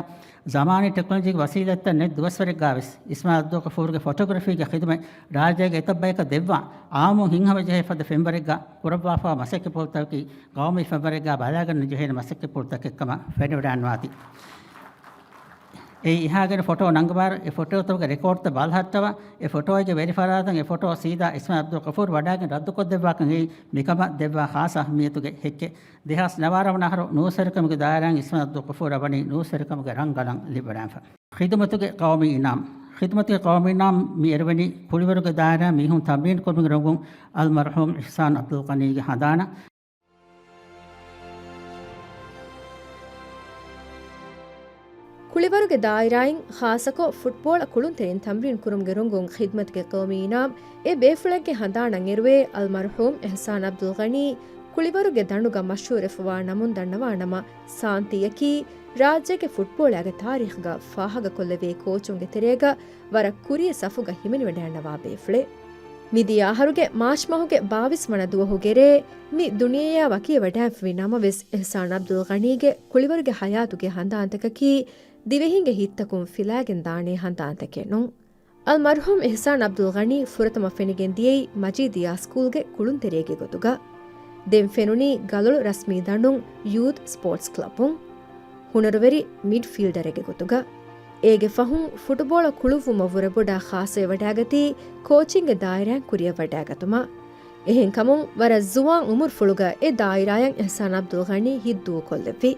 ޒަމާނީ ޓެކްނޮލޮޖީގެ ވަސީލަތްތައް ނެތް ދުވަސްވަރެއްގަ ވެސް، އިސްމާއިލް އަބްދުލް ޣަފޫރުގެ ފޮޓޯގްރަފީގެ ޚިދުމަތް ރާއްޖޭގެ އެތައް ބަޔަކަށް ދެއްވާ، އާއްމުން ހިތްހަމަޖެހޭ ފަދަ ފެންވަރެއްގަ ކުރައްވާފާ މަސައްކަތްޕުޅުތަކަކީ، ގައުމީ ފެންވަރެއްގަ ބަލާގަންނަ ޖެހޭނެ މަސައްކަތްޕުޅުތަކެއްކަމަށް ފެނިވަޑައިންނަވާތީ. އެއީ އެހާގެން ފޮޓޯ ނަންގަވާއިރު، އެ ފޮޓޯތަކުގެ ރެކޯޑްތައް ބަލަހައްޓަވާ، އެ ފޮޓޯއެއްގެ ވެރިފަރާތަށް އެ ފޮޓޯ ސީދާ އިސްމާއިލް އަބްދުލް ޣަފޫރު ވަޑާގެން ރައްދުކޮށްދެއްވާކަން އެއީ މިކަމަށް ދެއްވާ ޚާއްޞަ އަހައްމިއްޔަތުގެ ހެއްކެއް. ދެހާސް ނަވާރަ ވަނަ އަހަރު ނޫސްވެރިކަމުގެ ދާއިރާއިން އިސްމާއިލް އަބްދުލް ޣަފޫރަށް ވަނީ ނޫސްވެރިކަމުގެ ރަނގަޅަށް ލިބިވަޑައިފަ. ޚިދުމަތުގެ ޤައުމީ އިނާމް. ޚިދުމަތުގެ ޤައުމީ އިނާމް މި އެރުވަނީ ކުޅިވަރުގެ ދާއިރާ މީހުން ތަމްރީން ކުރުމުގެ ރޮނގުން އަލްމަރްޙޫމް އިޙްސާން އަބްދުލް ޣަނީގެ ހަނދާނަށް. ކުޅިވަރުގެ ދާއިރާއިން ޚާއްޞަކޮށް ފުޓްބޯޅަ ކުޅުންތެރިން ތަމްރީން ކުރުމުގެ ރޮނގުން ޚިދުމަތުގެ ޤައުމީ އިނާމް އެ ބޭފުޅެއްގެ ހަނދާނަށް އެރުވޭ އަލްމަރްޙޫމް އިޙްސާން އަބްދުލް ޣަނީ ކުޅިވަރުގެ ދަނޑުގަ މަޝްހޫރެފަވާ ނަމުން ދަންނަވާނަމަ، ސާންތީއަކީ ރާއްޖޭގެ ފުޓްބޯޅައިގެ ތާރީޚްގަ ފާހަގަކޮށްލެވޭ ކޯޗުންގެ ތެރޭގަ ވަރަށް ކުރިއެއް ސަފުގަ ހިމެނިވަޑައިންނަވާ ބޭފުޅެއް. މިދިޔަ އަހަރުގެ މާޗް މަހުގެ ބާވީސް ވަނަ ދުވަހުގެ ރޭ މި ދުނިޔެއާ ވަކިވެވަޑައިފިވި ނަމަވެސް، އިޙްސާން އަބްދުލް ޣަނީގެ ކުޅިވަރުގެ ހަޔާތުގެ ހަނދާންތަކަކީ ދިވެހިންގެ ހިތްތަކުން ފިލާގެން ދާނޭ ހަނދާންތަކެއް ނޫން. އަލްމަރްޙޫމް އިޙްސާން އަބްދުލް ޣަނީ ފުރަތަމަ ފެނިގެން ދިޔައީ މަޖީދިއްޔާ ސްކޫލްގެ ކުޅުންތެރިއެއްގެ ގޮތުގަ. ދެން ފެނުނީ ގަލޮޅު ރަސްމީ ދަނޑުން ޔޫތް ސްޕޯޓްސް ކްލަބުން. ހުނަރުވެރި މިޑްފީލްޑަރެއްގެ ގޮތުގަ. އޭގެ ފަހުން ފުޓުބޯޅަ ކުޅުއްވުމަށް ވުރެ ބޮޑާ ޚާއްޞަވެވަޑައިގަތީ ކޯޗިންގގެ ދާއިރާއިން ކުރިއަށް ވަޑައިގަތުމަށް. އެހެންކަމުން ވަރަށް ޒުވާން އުމުރުފުޅުގަ އެ ދާއިރާއަށް އިޙްސާން އަބްދުލް ޣަނީ ހިތްދުވަހު ކޮށްލެއްވި.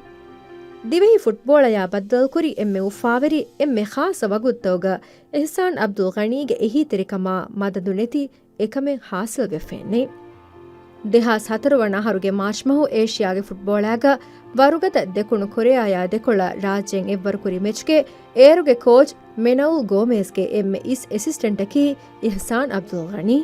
ދިވެހި ފުޓްބޯޅަޔާ ބައްދަލުކުރި އެންމެ އުފާވެރި، އެންމެ ޚާއްޞަ ވަގުތުތަކުގަ އިޙްސާން އަބްދުލް ޣަނީގެ އެހީތެރިކަމާ މަދަދު ނެތި އެކަމެއް ހާސިލްވެފައެއްނެތް. ދެހާސް ހަތަރު ވަނަ އަހަރުގެ މާޗް މަހު އޭޝިޔާގެ ފުޓްބޯޅައިގަ ވަރުގަދަ ދެކުނު ކޮރެއާޔާ ދެކޮޅަށް ރާއްޖޭން އެއްވަރުކުރި މެޗްގެ އޭރުގެ ކޯޗް މެނައުލް ގޯމޭޒްގެ އެންމެ އިސް އެސިސްޓެންޓަކީ އިޙްސާން އަބްދުލް ޣަނީ.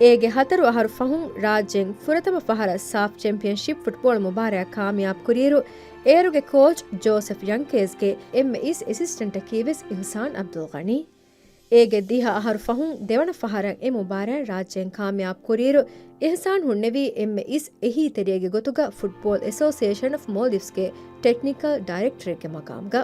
އޭގެ ހަތަރު އަހަރު ފަހުން ރާއްޖޭން ފުރަތަމަ ފަހަރަށް ސާފް ޗެމްޕިއަންޝިޕް ފުޓްބޯޅަ މުބާރާތް ކާމިޔާބު ކުރިއިރު، އޭރުގެ ކޯޗް ޖޯސެފް ޔަންކޭޒްގެ އެންމެ އިސް އެސިސްޓެންޓަކީ ވެސް އިޙްސާން އަބްދުލް ޣަނީ. އޭގެ ދިހަ އަހަރު ފަހުން ދެވަނަ ފަހަރަށް އެ މުބާރާތް ރާއްޖޭން ކާމިޔާބު ކުރިއިރު، އިޙްސާން ހުންނެވީ އެންމެ އިސް އެހީތެރިއެއްގެ ގޮތުގަ ފުޓްބޯލް އެސޯސިއޭޝަން އޮފް މޯލްޑިވްސްގެ ޓެކްނިކަލް ޑައިރެކްޓަރެއްގެ މަގާމުގަ.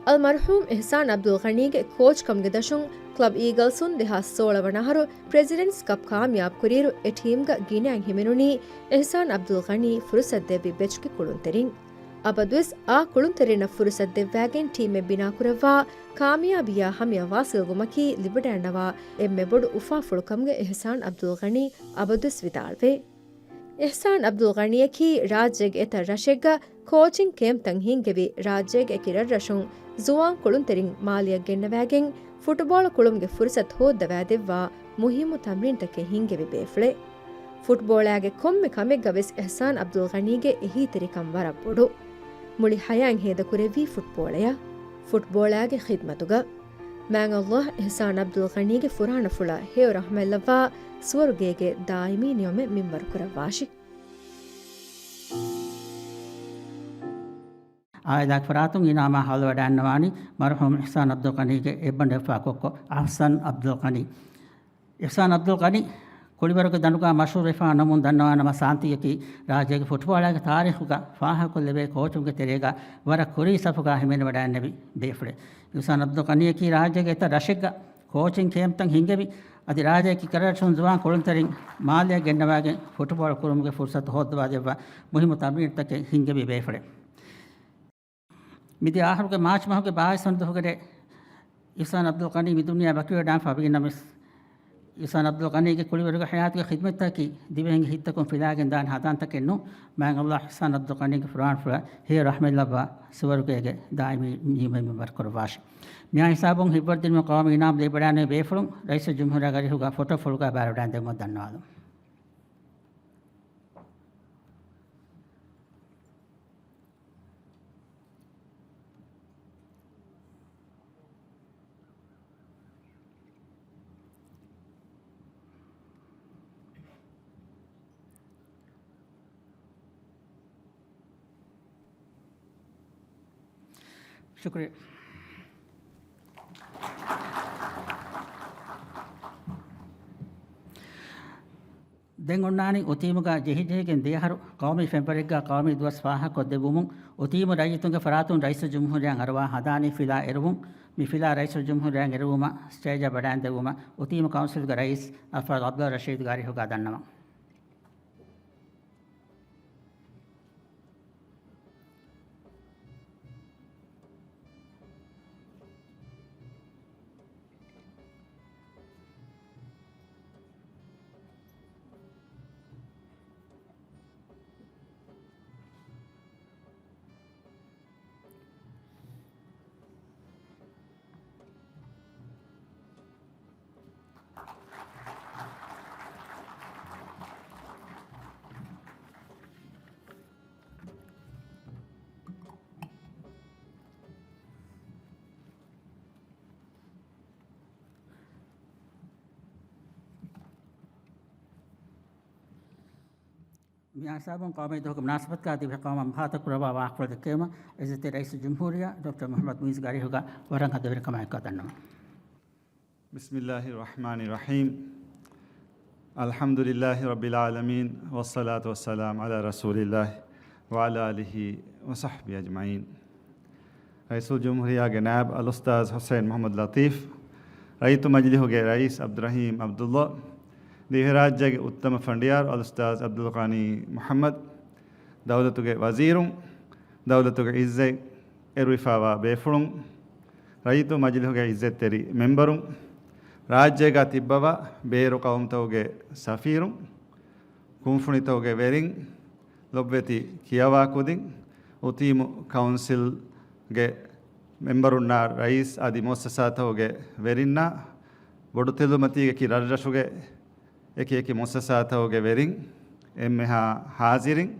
އަލްމަރްޙޫމް އިޙްސާން އަބްދުލް ޣަނީގެ ކޯޗްކަމުގެ ދަށުން ކްލަބް އީގަލްސުން ދެހާސް ސޯޅަ ވަނަ އަހަރު ޕްރެޒިޑެންޓްސް ކަޕް ކާމިޔާބު ކުރިއިރު، އެ ޓީމްގަ ގިނައިން ހިމެނުނީ އިޙްސާން އަބްދުލް ޣަނީ ފުރުސަތު ދެއްވި ބެޗްގެ ކުޅުންތެރިން. އަބަދުވެސް އާ ކުޅުންތެރިންނަށް ފުރުސަތު ދެއްވާގެން ޓީމެއް ބިނާކުރައްވާ، ކާމިޔާބީއާ ހަމަޔަށް ވާސިލްވުމަކީ ލިބިވަޑައިންނަވާ އެންމެ ބޮޑު އުފާފުޅުކަމުގެ އިޙްސާން އަބްދުލް ޣަނީ އަބަދުވެސް ވިދާޅުވޭ. އިޙްސާން އަބްދުލް ޣަނީއަކީ ރާއްޖޭގެ އެތައް ރަށެއްގަ ކޯޗިން ކޭމްޕްތައް ހިންގެވި، ރާއްޖޭގެ އެކި ރަށްރަށުން ޒުވާން ކުޅުންތެރިން މާލެއަށް ގެންނަވާގެން ފުޓުބޯޅަ ކުޅުމުގެ ފުރުސަތު ހޯއްދަވާދެއްވާ މުހިއްމު ތަމްރީންތަކެއް ހިންގެވި ބޭފުޅެއް. ފުޓްބޯޅައިގެ ކޮންމެ ކަމެއްގަ ވެސް އިޙްސާން އަބްދުލް ޣަނީގެ އެހީތެރިކަން ވަރަށް ބޮޑު. މުޅި ހަޔާތް ހޭދަކުރެއްވީ ފުޓްބޯޅަޔަށް. ފުޓްބޯޅައިގެ ޚިދްމަތުގަ. މާތް ﷲ އިޙްސާން އަބްދުލް ޣަނީގެ ފުރާނަފުޅަށް ހެޔޮ ރަޙްމަތްލައްވާ، ސުވަރުގޭގެ ދާއިމީ ނިޢުމަތް މިންވަރުކުރައްވާށި. އާއިލާގެ ފަރާތުން އިނާމާ ހަވާލުވެވަޑައިގަންނަވާނީ މަރުޙޫމް އިޙްސާން އަބްދުލް ޣަނީގެ އެއްބަނޑު އެއްފަހަރު ކޮއްކޮ އަޙްސަން އަބްދުލް ޣަނީ. އިޙްސާން އަބްދުލް ޣަނީ ކުޅިވަރުގެ ދަނޑުގަ މަޝްހޫރުވެފާ ނަމުން ދަންނަވާނަމަ، ސާންތީއަކީ ރާއްޖޭގެ ފުޓްބޯޅައިގެ ތާރީޚުގަ ފާހަގަކޮށްލެވޭ ކޯޗުންގެ ތެރޭގަ ވަރަށް ކުރީ ސަފުގަ ހިމެނިވަޑައިގެންނެވި ބޭފުޅެއް. އިޙްސާން އަބްދުލް ޣަނީއަކީ ރާއްޖޭގެ އެތައް ރަށެއްގަ ކޯޗިން ކޭމްޕްތައް ހިންގެވި، އަދި ރާއްޖޭގެ އެކި ރަށްރަށުން ޒުވާން ކުޅުންތެރިން މާލެއަށް ގެންނަވާގެން ފުޓުބޯޅަ ކުޅުމުގެ ފުރުސަތު ހޯއްދަވާދެއްވާ މުހިއްމު ތަމްރީނުތަކެއް ހިންގެވި ބޭފުޅެއް. މިދިޔަ އަހަރުގެ މާޗް މަހުގެ ބާވީސް ވަނަ ދުވަހުގެ ރޭ އިޙްސާން އަބްދުލް ޣަނީ މި ދުނިޔެއާ ވަކިވެވަޑައިގެންފަ ވީ ނަމަވެސް، އިޙްސާން އަބްދުލް ޣަނީގެ ކުޅިވަރުގެ ހަޔާތުގެ ޚިދްމަތްތަކަކީ ދިވެހިންގެ ހިތްތަކުން ފިލާގެން ދާނެ ހަނދާންތަކެއް ނޫން. މާތް ﷲ އިޙްސާން އަބްދުލް ޣަނީގެ ފުރާނަފުޅަށް ހެޔޮ ރަޙްމަތްލައްވާ، ސުވަރުގޭގެ ދާއިމީ ނިޢުމަތް މިންވަރުކުރައްވާށި. މިހާ ހިސާބުން ހިތްވަރުދިނުމުގެ ޤައުމީ އިނާމް ލިބިވަޑައިގެންނެވި ބޭފުޅުން ރައީސުލްޖުމްހޫރިއްޔާގެ އަރިހުގަ ފޮޓޯފުޅުގަ ބައިވެވަޑައިގެންދެވުމަށް ދަންނަވާލަން. ޝުކުރިއްޔާ. ދެން އޮންނާނީ އުތީމުގަ ޖެހިޖެހިގެން ދިޔަހަރު ޤައުމީ ފެންވަރެއްގަ ޤައުމީ ދުވަސް ފާހަގަކޮށްދެއްވުމުން، އުތީމު ރައްޔިތުންގެ ފަރާތުން ރައީސުލްޖުމްހޫރިއްޔާ އަރުވާ ހަނދާނީ ފިލާ އެރުވުން، މި ފިލާ ރައީސުލްޖުމްހޫރިއްޔާ އެރުވުމަށް ސްޓޭޖަށް ވަޑައިންދެއްވުމަށް އުތީމު ކައުންސިލްގެ ރައީސް އަލްފަރާދު ޢަބްދުﷲ ރަޝީދުގެ އަރިހުގަ ދަންނަވަން. މި ހިސާބުން ޤައުމީ ދުވަހުގެ މުނާސަބަތުގަ ދިވެހި ޤައުމަށް މަހާތަކުރައްވާ ވާހަކަފުޅު ދެއްކެވުމަށް ޢިއްޒަތްތެރި ރައީސުލްޖުމްހޫރިއްޔާ ޑޮކްޓަރ މުޙައްމަދު މުޢިއްޒުގެ އަރިހުގަ ވަރަށް ހަނދުމަތިވެރިކަމާއެކު ދަންނަވަން. بسم الله الرحمن الرحيم. الحمد لله رب العالمين، والصلاة والسلام على رسول الله وعلى آله وصحبه أجمعين. ރައީސުލްޖުމްހޫރިއްޔާގެ ނާއިބު އަލްއުސްތާޛު ޙުސައިން މުޙައްމަދު ލަޠީފް، ރައްޔިތު މަޖިލިހުގެ ރައީސް ޢަބްދުއްރަޙީމް ޢަބްދުﷲ، ދިވެހިރާއްޖޭގެ އުއްތަމަ ފަނޑިޔާރު އަލްއުސްތާޛު ޢަބްދުލްޣަނީ މުޙައްމަދު، ދައުލަތުގެ ވަޒީރުން، ދައުލަތުގެ ޢިއްޒަތް އެރުވިފާވާ ބޭފުޅުން، ރައްޔިތު މަޖިލިހުގެ ޢިއްޒަތްތެރި މެންބަރުން، ރާއްޖޭގަ ތިއްބަވާ ބޭރު ޤައުމުތަކުގެ ސަފީރުން، ކުންފުނިތަކުގެ ވެރިން، ލޮބުވެތި ކިޔަވާ ކުދިން، އުތީމު ކައުންސިލްގެ މެންބަރުންނާ ރައީސް އަދި މުއައްސަސާތަކުގެ ވެރިންނާ، ބޮޑުތެލުމަތީގަކީ ރަށްރަށުގެ އެކި އެކި މުއައްސަސާތަކުގެ ވެރިން، އެންމެހާ ޙާޒިރިން،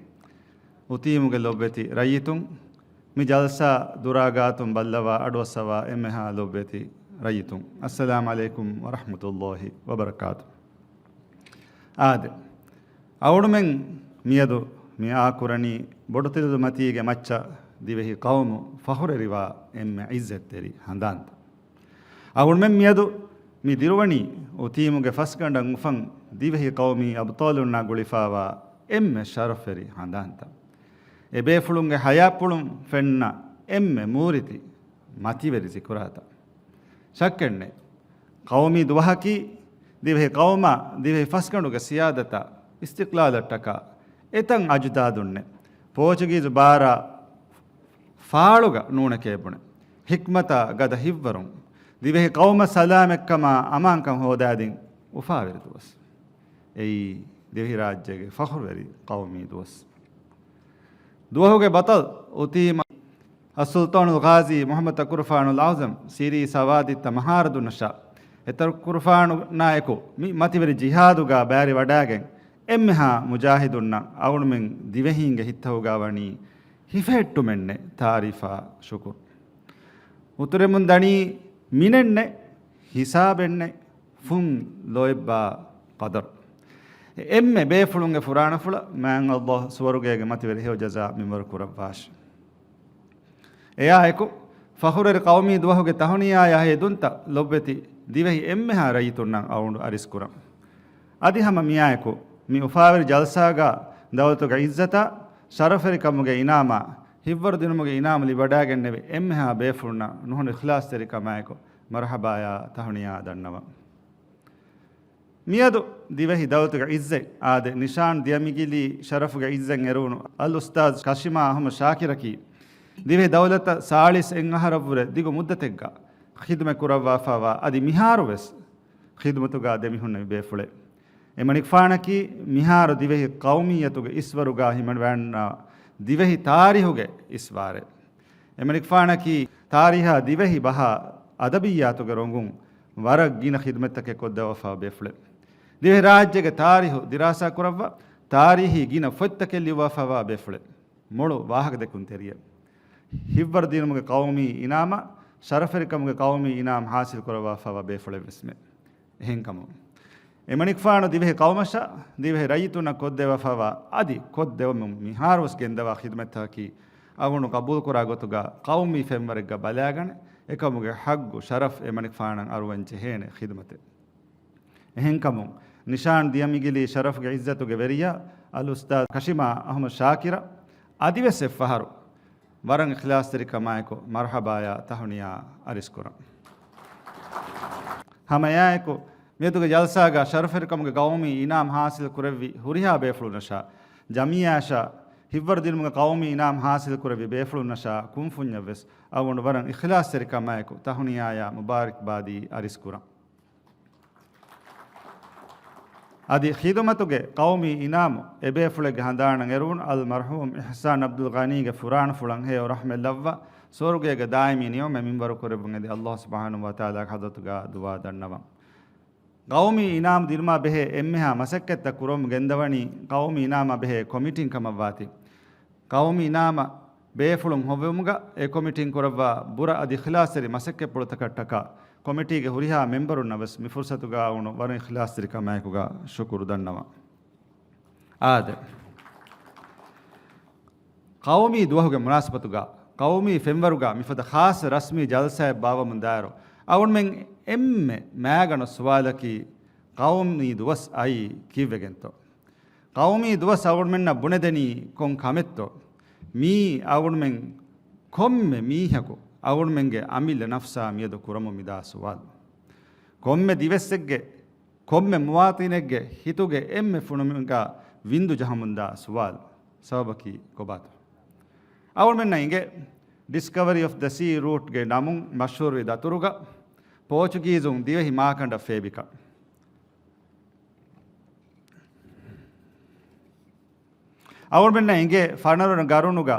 އުތީމުގެ ލޮބުވެތި ރައްޔިތުން، މި ޖަލްސާ ދުރާ ގާތުން ބައްލަވާ އަޑުއައްސަވާ އެންމެހާ ލޮބުވެތި ރައްޔިތުން، އައްސަލާމް ޢަލައިކުމް ވަރަޙްމަތުﷲި ވަބަރަކާތު. އާދެ، އަޅުގަނޑުމެން މިއަދު މި އާކުރަނީ ބޮޑުތެލުމަތީގެ މައްޗަށް ދިވެހި ޤައުމު ފަޚުރުވެރިވާ އެންމެ ޢިއްޒަތްތެރި ހަނދާންތައް. އަޅުގަނޑުމެން މިއަދު މި ދިރުވަނީ އުތީމުގެ ފަސްގަނޑަށް އުފަން ދިވެހި ޤައުމީ އަބްޠާލުންނާ ގުޅިފާވާ އެންމެ ޝަރަފްވެރި ހަނދާންތައް. އެބޭފުޅުންގެ ޙަޔާތްޕުޅުން ފެންނަ އެންމެ މޫރިތި މަތިވެރި ޒިކުރާތައް. ޝައްކެއްނެތް، ޤައުމީ ދުވަހަކީ ދިވެހި ޤައުމާ ދިވެހި ފަސްގަނޑުގެ ސިޔާދަތާ އިސްތިޤްލާލަށްޓަކާ އެތައް އަޖުދާދުންނެއް ފޯޗުގީޒު ބާރާ ފާޅުގަ ނޫނެކޭ ބުނެ، ޙިކްމަތާ ގަދަ ހިތްވަރުން ދިވެހި ޤައުމަށް ސަލާމަތްކަމާ އަމާންކަން ހޯދާދިން އުފާވެރި ދުވަސް. އެއީ ދިވެހިރާއްޖޭގެ ފަޚުރުވެރި ޤައުމީ ދުވަސް. ދުވަހުގެ ބަޠަލް އުތީމަ އައްސުލްޠާނުލް ޣާޒީ މުޙައްމަދު ތަކުރުފާނުލް އަޢުޒަމް ސިރީ ސަވާދިއްތަ މަހާރަދުންނަށާ، އެތަކުރުފާނުންނާއެކު މި މަތިވެރި ޖިހާދުގަ ބައިވެރިވަޑައިގެން އެންމެހާ މުޖާހިދުންނަށް އަޅުގަނޑުމެން ދިވެހީންގެ ހިތްތަކުގަ ވަނީ ހިފެހެއްޓުމެއްނެތް ތާރީފާ ޝުކުރު. އުތުރެމުން ދަނީ މިނެއްނެތް، ހިސާބެއްނެތް، ފުން ލޯތްބާ ޤަދަރު. އެންމެ ބޭފުޅުންގެ ފުރާނަފުޅަށް މާތް ﷲ ސުވަރުގޭގެ މަތިވެރި ހެޔޮ ޖަޒާ މިންވަރު ކުރައްވާށި. އެއާއެކު، ފަޚުރުވެރި ޤައުމީ ދުވަހުގެ ތަހުނިޔާޔާ ހެޔޮ ދުންތައް ލޮބުވެތި ދިވެހި އެންމެހާ ރައްޔިތުންނަށް އަޅުގަނޑު އަރިސްކުރަން. އަދި ހަމަ މިއާއެކު، މި އުފާވެރި ޖަލްސާގަ ދައުލަތުގެ ޢިއްޒަތާ، ޝަރަފުވެރިކަމުގެ އިނާމާ، ހިތްވަރުދިނުމުގެ އިނާމު ލިބިވަޑައިގެންނެވި އެންމެހާ ބޭފުޅުންނަށް ނުހަނު އިޚްލާޞްތެރިކަމާއެކު މަރުޙަބާޔާ ތަހުނިޔާ ދަންނަވަން. މިއަދު ދިވެހި ދައުލަތުގެ ޢިއްޒަތް އާދެ، ނިޝާން ދިޔަމިގިލީ ޝަރަފުގެ ޢިއްޒަތް އެރުވުނު އަލްއުސްތާޛު ކަޝިމާ އަޙްމަދު ޝާކިރަކީ، ދިވެހި ދައުލަތަށް ސާޅީސް އެއް އަހަރަށްވުރެ ދިގު މުއްދަތެއްގަ ޚިދުމަތް ކުރައްވާފައިވާ އަދި މިހާރުވެސް ޚިދުމަތުގަ ދެމިހުންނެވި ބޭފުޅެއް. އެމަނިކުފާނަކީ މިހާރު ދިވެހި ޤައުމިއްޔަތުގެ އިސްވަރުގަ ހިމަނަވަންނަ ދިވެހި ތާރީހުގެ އިސްވާރެއް. އެމަނިކުފާނަކީ ތާރީހާ ދިވެހި ބަހާ އަދަބިއްޔާތުގެ ރޮނގުން ވަރަށް ގިނަ ޚިދުމަތްތަކެއް ކޮށްދެއްވާފަ ބޭފުޅެއް. ދިވެހިރާއްޖޭގެ ތާރީހު ދިރާސާ ކުރައްވާ، ތާރީހީ ގިނަ ފޮތްތަކެއް ލިޔުއްވާފައިވާ ބޭފުޅެއް. މޮޅު ވާހަކަދެއްކުންތެރިއެއް. ހިތްވަރުދިނުމުގެ ޤައުމީ އިނާމާ، ޝަރަފުވެރިކަމުގެ ޤައުމީ އިނާމް ޙާޞިލް ކުރައްވާފައިވާ ބޭފުޅެއްވެސްމެ. އެހެންކަމުން، އެމަނިކުފާނު ދިވެހި ޤައުމަށާ، ދިވެހި ރައްޔިތުންނަށް ކޮށްދެއްވާފައިވާ އަދި ކޮށްދެވެމުން މިހާރުވެސް ގެންދަވާ ޚިދުމަތްތަކަކީ އަޅުގަނޑު ގަބޫލުކުރާ ގޮތުގަ ޤައުމީ ފެންވަރެއްގަ ބަލާގަނެ، އެކަމުގެ ޙައްޤު ޝަރަފް އެމަނިކުފާނަށް އަރުވަން ޖެހޭނެ ޚިދުމަތެއް. އެހެންކަމުން، ނިޝާން ދިޔަމިގިލީ ޝަރަފްގެ ޢިއްޒަތުގެ ވެރިޔާ އަލްއުސްތާޛް ކަޝިމާ އަޙްމަދު ޝާކިރަށް އަދިވެސް އެއްފަހަރު ވަރަށް އިޚްލާޞްތެރިކަމާއެކު މަރްޙަބާޔާ ތަހުނިޔާ އަރިސްކުރަން. ހަމައެއާއެކު، މިއަދުގެ ޖަލްސާގަ ޝަރަފްތެރިކަމުގެ ޤައުމީ އިނާމް ޙާޞިލް ކުރެއްވި ހުރިހާ ބޭފުޅުންނަށާ، ޖަމިއްޔާއަށާ ހިތްވަރުދިނުމުގެ ޤައުމީ އިނާމް ޙާޞިލް ކުރެއްވި ބޭފުޅުންނަށާ ކުންފުންޏަށްވެސް އަޅުގަނޑު ވަރަށް އިޚްލާޞްތެރިކަމާއެކު ތަހުނިޔާޔާ މުބާރިކްބާދީ އަރިސްކުރަން. އަދި ޚިދުމަތުގެ ޤައުމީ އިނާމު އެބޭފުޅެއްގެ ހަނދާނަށް އެރުވުނު އަލްމަރްޙޫމް އިޙްސާން ޢަބްދުލްޣަނީގެ ފުރާނަފުޅަށް ހެޔޮ ރަޙްމަތް ލައްވާ، ސުވަރުގޭގެ ދާއިމީ ނިޢުމަތް މިންވަރު ކުރެއްވުން އެދި އައްލާހު ސުބްޙާނަހޫ ވަތަޢާލާގެ ޙަޟްރަތުގަ ދުޢާ ދަންނަވަން. ޤައުމީ އިނާމު ދިނުމާ ބެހޭ އެންމެހާ މަސައްކަތްތައް ކުރަމުން ގެންދަވަނީ ޤައުމީ އިނާމާ ބެހޭ ކޮމިޓީން ކަމަށްވާތީ، ޤައުމީ އިނާމަށް ބޭފުޅުން ހޮވުމުގަ އެ ކޮމިޓީން ކުރައްވާ ބުރަ އަދި އިޚްލާޞްތެރި މަސައްކަތްޕުޅުތަކަށްޓަކާ، ކޮމިޓީގެ ހުރިހާ މެމްބަރުންނަށް ވެސް މި ފުރުޞަތުގަ އަޅުގަނޑު ވަރަށް އިޚްލާޞްތެރިކަމާއެކުގަ ޝުކުރު ދަންނަވަން. އާދެ، ޤައުމީ ދުވަހުގެ މުނާސަބަތުގަ، ޤައުމީ ފެންވަރުގަ މިފަދަ ޚާއްޞަ ރަސްމީ ޖަލްސާއެއް ބާއްވަމުން ދާއިރު، އަޅުގަނޑުމެން އެންމެ މާގަނޑު ސުވާލަކީ، ޤައުމީ ދުވަސް އައީ ކީއްވެގެންތޯ؟ ޤައުމީ ދުވަސް އަޅުގަނޑުމެންނަށް ބުނެދެނީ ކޮން ކަމެއްތޯ؟ މީ އަޅުގަނޑުމެން ކޮންމެ މީހަކު އަޅުގަނޑުމެންގެ އަމިއްލަ ނަފްސާ މިއަދު ކުރަމުން މިދާ ސުވާލު. ކޮންމެ ދިވެއްސެއްގެ، ކޮންމެ މުވާތިނެއްގެ ހިތުގެ އެންމެ ފުނުމެއްގަ ވިންދު ޖަހަމުންދާ ސުވާލު. ސަބަބަކީ ކޮބާތޯ؟ އަޅުގަނޑުމެންނަށް އިނގޭ، ޑިސްކަވަރީ އޮފް ދަ ސީ ރޫޓްގެ ނަމުން މަޝްހޫރުވި ދަތުރުގަ ޕޯޗުގީޒުން ދިވެހި މާކަނޑަށް ފޭބިކަން. އަޅުގަނޑުމެންނަށް އިނގޭ ފަނަރަ ގަރުނުގަ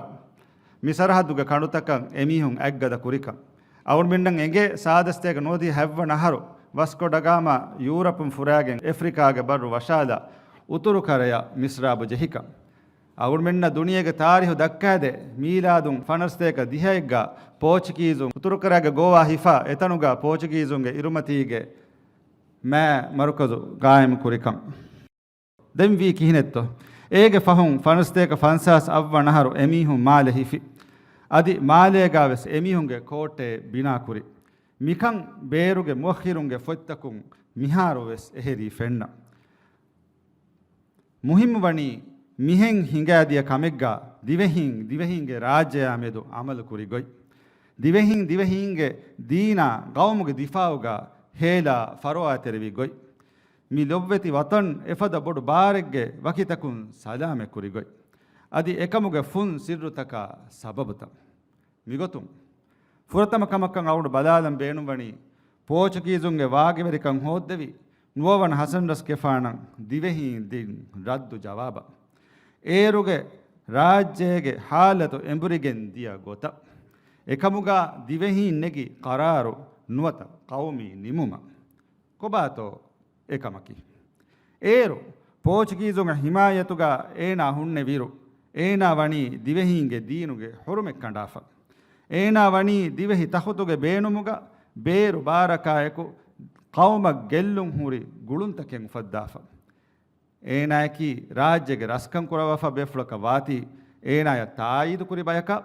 މި ސަރަހައްދުގެ ކަނޑުތަކަށް އެމީހުން އަތްގަދަ ކުރިކަން. އަޅުގަނޑުމެންނަށް އެނގޭ ސާދަ ސަތޭކަ ނުވަދިހަ ހަތްވަނަ އަހަރު ވަސްކޯ ޑަ ގާމާ ޔޫރަޕުން ފުރާގެން އެފްރިކާގެ ބައްރު ވަށާލާ އުތުރުކަރަޔަށް މިސްރާބު ޖެހިކަން. އަޅުގަނޑުމެންނަށް ދުނިޔޭގެ ތާރީހު ދައްކާދޭ، މީލާދުން ފަނަރަ ސަތޭކަ ދިހައެއްގަ ޕޯޗުގީޒުން އުތުރުކަރައިގެ ގޯވާ ހިފާ އެތަނުގަ ޕޯޗުގީޒުންގެ އިރުމަތީގެ މާ މަރުކަޒު ގާއިމު ކުރިކަން. ދެން ވީ ކިހިނެއްތޯ؟ އޭގެ ފަހުން ފަނަރަ ސަތޭކަ ފަންސާސް އަށްވަނަ އަހަރު އެމީހުން މާލެ ހިފި. އަދި މާލޭގާވެސް އެމީހުންގެ ކޯޓެއް ބިނާކުރި. މިކަން ބޭރުގެ މުއައްޚިރުންގެ ފޮތްތަކުން މިހާރުވެސް އެހެރީ ފެންނަ. މުހިއްމު ވަނީ މިހެން ހިނގާދިޔަ ކަމެއްގަ ދިވެހީން ދިވެހީންގެ ރާއްޖެޔާ މެދު އަމަލު ކުރި ގޮތް. ދިވެހީން ދިވެހީންގެ ދީނާ ގައުމުގެ ދިފާއުގަ ހޭލާ ފަރުވާތެރިވި ގޮތް. މި ލޮބްވެތި ވަޠަން އެފަދަ ބޮޑު ބާރެއްގެ ވަކިތަކުން ސަލާމަތް ކުރި ގޮތް. އަދި އެކަމުގެ ފުން ސިއްރުތަކާ ސަބަބުތައް. މިގޮތުން، ފުރަތަމަ ކަމަކަށް އަޅުގަނޑު ބަލާލަން ބޭނުންވަނީ، ޕޯޗުގީޒުންގެ ވާގިވެރިކަން ހޯއްދެވި ނުވަވަނަ ހަސަން ރަސްގެފާނަށް ދިވެހީން ދިން ރައްދު ޖަވާބަށް. އޭރުގެ ރާއްޖޭގެ ހާލަތު އެނބުރިގެން ދިޔަ ގޮތަށް. އެކަމުގަ ދިވެހީން ނެގި ޤަރާރު ނުވަތަ ޤައުމީ ނިމުމަށް. ކޮބާތޯ އެކަމަކީ؟ އޭރު ޕޯޗުގީޒުންގެ ހިމާޔަތުގަ އޭނާ ހުންނެވިއިރު، އޭނާ ވަނީ ދިވެހީންގެ ދީނުގެ ޙުރުމަތް ކަނޑާފަ. އޭނާ ވަނީ ދިވެހި ތަޚުތުގެ ބޭނުމުގަ ބޭރު ބާރަކާއެކު ޤައުމަށް ގެއްލުން ހުރި ގުޅުންތަކެއް އުފައްދާފަ. އޭނާއަކީ ރާއްޖޭގެ ރަސްކަން ކުރައްވާފަ ބޭފުޅަކަށް ވާތީ، އޭނާޔަށް ތާއީދު ކުރި ބަޔަކަށް،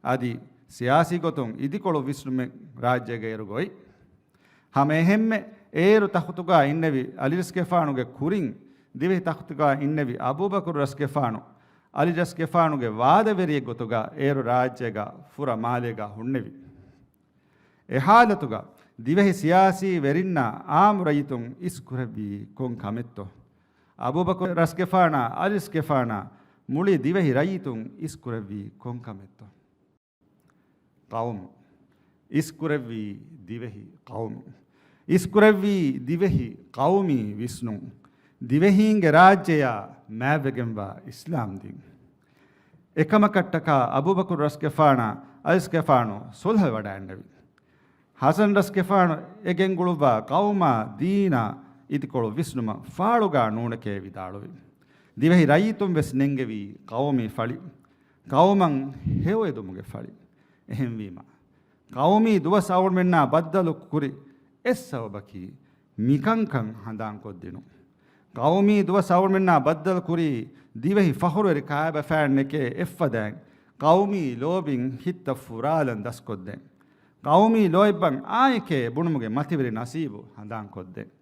އަދި ސިޔާސީ ގޮތުން އިދިކޮޅު ވިސްނުމެއް ރާއްޖޭގަ އޭރުގަ އޮތް. ހަމައެހެންމެ އޭރު ތަޚުތުގަ އިންނެވި އަލިރަސްގެފާނުގެ ކުރިން ދިވެހި ތަޚުތުގަ އިންނެވި އަބޫބަކުރު ރަސްގެފާނު، އަލިރަސްގެފާނުގެ ވާދަވެރިއެއް ގޮތުގަ އޭރު ރާއްޖޭގަ ފުރަ މާލޭގަ ހުންނެވި. އެ ހާލަތުގަ ދިވެހި ސިޔާސީ ވެރިންނާ އާއްމު ރައްޔިތުން އިސްކުރެއްވީ ކޮން ކަމެއްތޯ؟ އަބޫބަކުރު ރަސްގެފާނާ އަލިރަސްގެފާނާ މުޅި ދިވެހި ރައްޔިތުން އިސްކުރެއްވީ ކޮން ކަމެއްތޯ؟ ޤައުމު. އިސްކުރެއްވީ ދިވެހި ޤައުމު. އިސްކުރެއްވީ ދިވެހި ޤައުމީ ވިސްނުން. ދިވެހީންގެ ރާއްޖެޔާ މާތްވެގެންވާ އިސްލާމް ދީން. އެކަމަކަށްޓަކާ އަބޫބަކުރު ރަސްގެފާނާ އަލިރަސްގެފާނު ޞުލްޙަވެވަޑައިންނެވި. ޙަސަން ރަސްގެފާނު އެ ގެންގުޅުއްވާ ޤައުމާ ދީނާ އިދިކޮޅު ވިސްނުމަށް ފާޅުގާ ނޫނެކޭ ވިދާޅުވި. ދިވެހި ރައްޔިތުން ވެސް ނެންގެވީ ޤައުމީ ފަޅި، ޤައުމަށް ހެޔޮއެދުމުގެ ފަޅި. އެހެންވީމަ، ޤައުމީ ދުވަސް އަޅުގަނޑުމެންނާ ބައްދަލު ކުރި އެއް ސަބަބަކީ މިކަންކަން ހަނދާންކޮށްދިނުން. ޤައުމީ ދުވަސް އަޅުގަނޑުމެންނާ ބައްދަލު ކުރީ ދިވެހި ފަޚުރުވެރި ކާބަފައިންނެކޭ އެއްފަދައިން ޤައުމީ ލޯބިން ހިތްތައް ފުރާލަން ދަސްކޮށްދޭން. ޤައުމީ ލޯތްބަށް އާނއެކޭ ބުނުމުގެ މަތިވެރި ނަސީބު ހަނދާންކޮށްދޭން.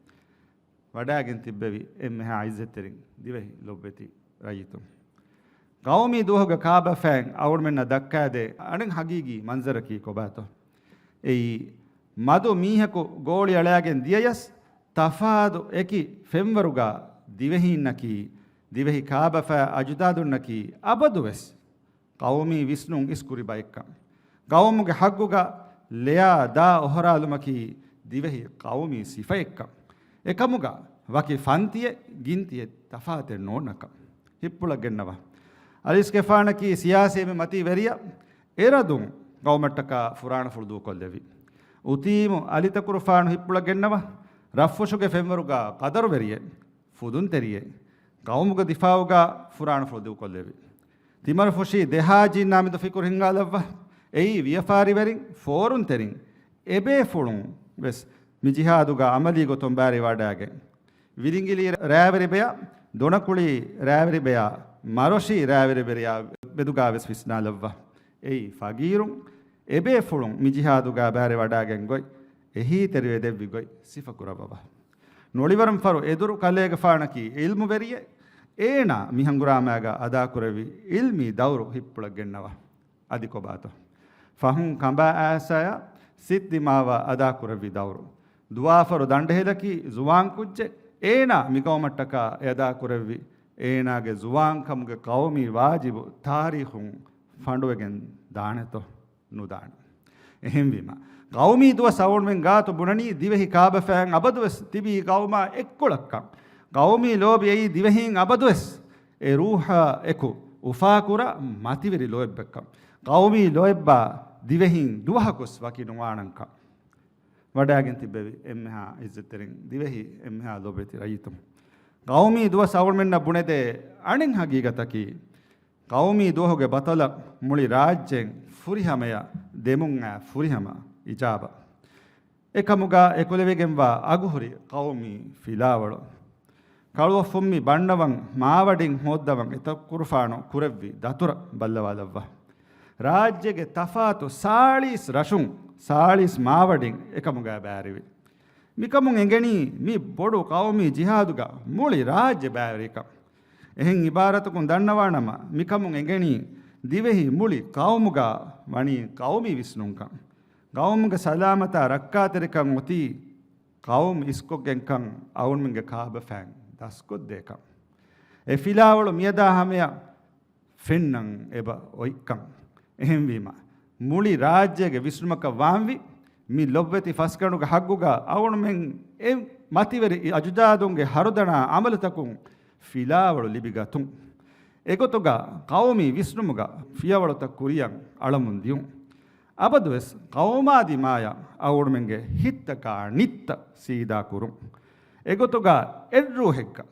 ވަޑާގެން ތިއްބެވި އެންމެހާ އިއްޒަތްތެރިން ދިވެހި ލޮބުވެތި ރައްޔިތުން. ޤައުމީ ދުވަހުގެ ކާބަފައިން އަޅުމެންނަށް ދައްކާދޭ އަނެއް ހަގީގީ މަންޒަރަކީ ކޮބާތޯ؟ އެއީ، މަދު މީހަކު ގޯޅި އަޅާގެން ދިޔަޔަސް، ތަފާތު އެކި ފެންވަރުގަ ދިވެހީންނަކީ، ދިވެހި ކާބަފައި އަޖުދާދުންނަކީ އަބަދުވެސް ޤައުމީ ވިސްނުން އިސްކުރި ބައެއްކަން. ޤައުމުގެ ހައްގުގަ ލެޔާ ދާ އޮހޮރާލުމަކީ ދިވެހި ޤައުމީ ސިފައެއްކަން. އެކަމުގަ ވަކި ފަންތިއެއް ގިންތިއެއް ތަފާތެއް ނޯންނަކަން. ހިއްޕުޅަށް ގެންނަވާ. އަލީސްގެފާނަކީ ސިޔާސީ މަތިވެރިޔާ އެރަދުން ޤައުމަށްޓަކާ ފުރާނަފުޅު ދޫކޮށްލެއްވި. އުތީމު އަލިތަކުރުފާނު ހިއްޕުޅަށް ގެންނަވާ. ރަށްފުށުގެ ފެންވަރުގަ ޤަދަރުވެރިއެއް، ފުދުންތެރިއެއް، ޤައުމުގެ ދިފާއުގަ ފުރާނަފުޅު ދޫކޮށްލެއްވި. ތިމަރުފުށީ ދެހާ ޖީންނާމެދު ފިކުރު ހިންގާލައްވާ. އެއީ ވިޔަފާރިވެރިން، ފޯރުންތެރިން، އެބޭފުޅުން ވެސް މި ޖިހާދުގަ އަމަލީ ގޮތުން ބައިވެރިވަޑައިގެން، ވިލިނގިލީ ރައިވެރިބެޔާ، ދޮނަކުޅީ ރައިވެރިބެޔާ، މަރޮށީ ރައިވެރިބެރިޔާ މެދުގަ ވެސް ވިސްނާލައްވާ. އެއީ ފަގީރުން، އެބޭފުޅުން މި ޖިހާދުގަ ބައިވެރިވަޑައިގެން ގޮތް، އެހީތެރިވެ ދެއްވި ގޮތް ސިފަކުރައްވަވާ. ނޮޅިވަރުން ފަރު އެދުރު ކަލޭގެފާނަކީ ޢިލްމުވެރިއެއް، އޭނާ މި ހަނގުރާމާގަ އަދާކުރެއްވި ޢިލްމީ ދައުރު ހިއްޕުޅަށް ގެންނަވާ. އަދި ކޮބާތޯ؟ ފަހުން ކަނބާ އާސާޔާ ސިއްދިމާވާ އަދާކުރެއްވި ދައުރު. ދުވާފަރު ދަނޑެހިލަކީ ޒުވާން ކުއްޖެއް، އޭނާ މިގައުމަށްޓަކާ އެއަދާކުރެއްވި އޭނާގެ ޒުވާންކަމުގެ ޤައުމީ ވާޖިބު ތާރީޚުން ފަނޑުވެގެން ދާނެތޯ؟ ނުދާނެ. އެހެންވީމަ، ޤައުމީ ދުވަސް އަޅުމެން ގާތު ބުނަނީ ދިވެހި ކާބަފައިން އަބަދުވެސް ތިބީ ޤައުމާ އެއްކޮޅަށްކަން. ޤައުމީ ލޯބި އެއީ ދިވެހީން އަބަދުވެސް އެ ރޫޙާ އެކު އުފާކުރާ މަތިވެރި ލޯތްބެއްކަން. ޤައުމީ ލޯތްބާ ދިވެހީން ދުވަހަކުސް ވަކި ނުވާނަންކަން. ވަޑައިގެން ތިއްބެވި އެންމެހާ އިއްޒަތްތެރިން ދިވެހި އެންމެހާ ލޮބުވެތި ރައްޔިތުން. ޤައުމީ ދުވަސް އަޅުމެންނަށް ބުނެދޭ އަނެއް ހަގީގަތަކީ، ޤައުމީ ދުވަހުގެ ބަތަލަށް މުޅި ރާއްޖޭން ފުރިހަމަޔަށް ދެމުން އައި ފުރިހަމަ އިޖާބަ. އެކަމުގަ އެކުލެވިގެންވާ އަގުހުރި ޤައުމީ ފިލާވަޅު. ކަޅުއަށް ފުއްމި ބަންނަވަން މާވަޑިން ހޯއްދަވަން އެތަކުރުފާނު ކުރެއްވި ދަތުރަށް ބައްލަވާލައްވާ. ރާއްޖޭގެ ތަފާތު ސާޅީސް ރަށުން ސާޅީސް މާވަޑިން އެކަމުގަ ބައިވެރިވި. މިކަމުން އެނގެނީ މި ބޮޑު ޤައުމީ ޖިހާދުގަ މުޅި ރާއްޖެ ބައިވެރިކަން. އެހެން އިބާރަތަކުން ދަންނަވާނަމަ، މިކަމުން އެނގެނީ ދިވެހި މުޅި ޤައުމުގަ ވަނީ ޤައުމީ ވިސްނުންކަން. ޤައުމުގެ ސަލާމަތާ ރައްކާތެރިކަން އޮތީ ޤައުމު އިސްކޮށްގެންކަން އަޅުމެންގެ ކާބަފައިން ދަސްކޮށްދޭކަން. އެ ފިލާވަޅު މިއަދާ ހަމަޔަށް ފެންނަން އެބަ އޮތްކަން. އެހެންވީމަ، މުޅި ރާއްޖޭގެ ވިސްނުމަކަށް ވާންވީ، މި ލޮބުވެތި ފަސްގަނޑުގެ ހައްގުގަ އަޅުމެން އެ މަތިވެރި އަޖުދާދުންގެ ހަރުދަނާ އަމަލުތަކުން ފިލާވަޅު ލިބިގަތުން. އެގޮތުގަ ޤައުމީ ވިސްނުމުގަ ފިޔަވަޅުތައް ކުރިޔަށް އަޅަމުން ދިޔުން. އަބަދުވެސް ޤައުމާ ދިމާޔަށް އަޅުމެންގެ ހިތްތަކާ ނިއްތަ ސީދާ ކުރުން. އެގޮތުގަ އެއްރޫހެއްގަ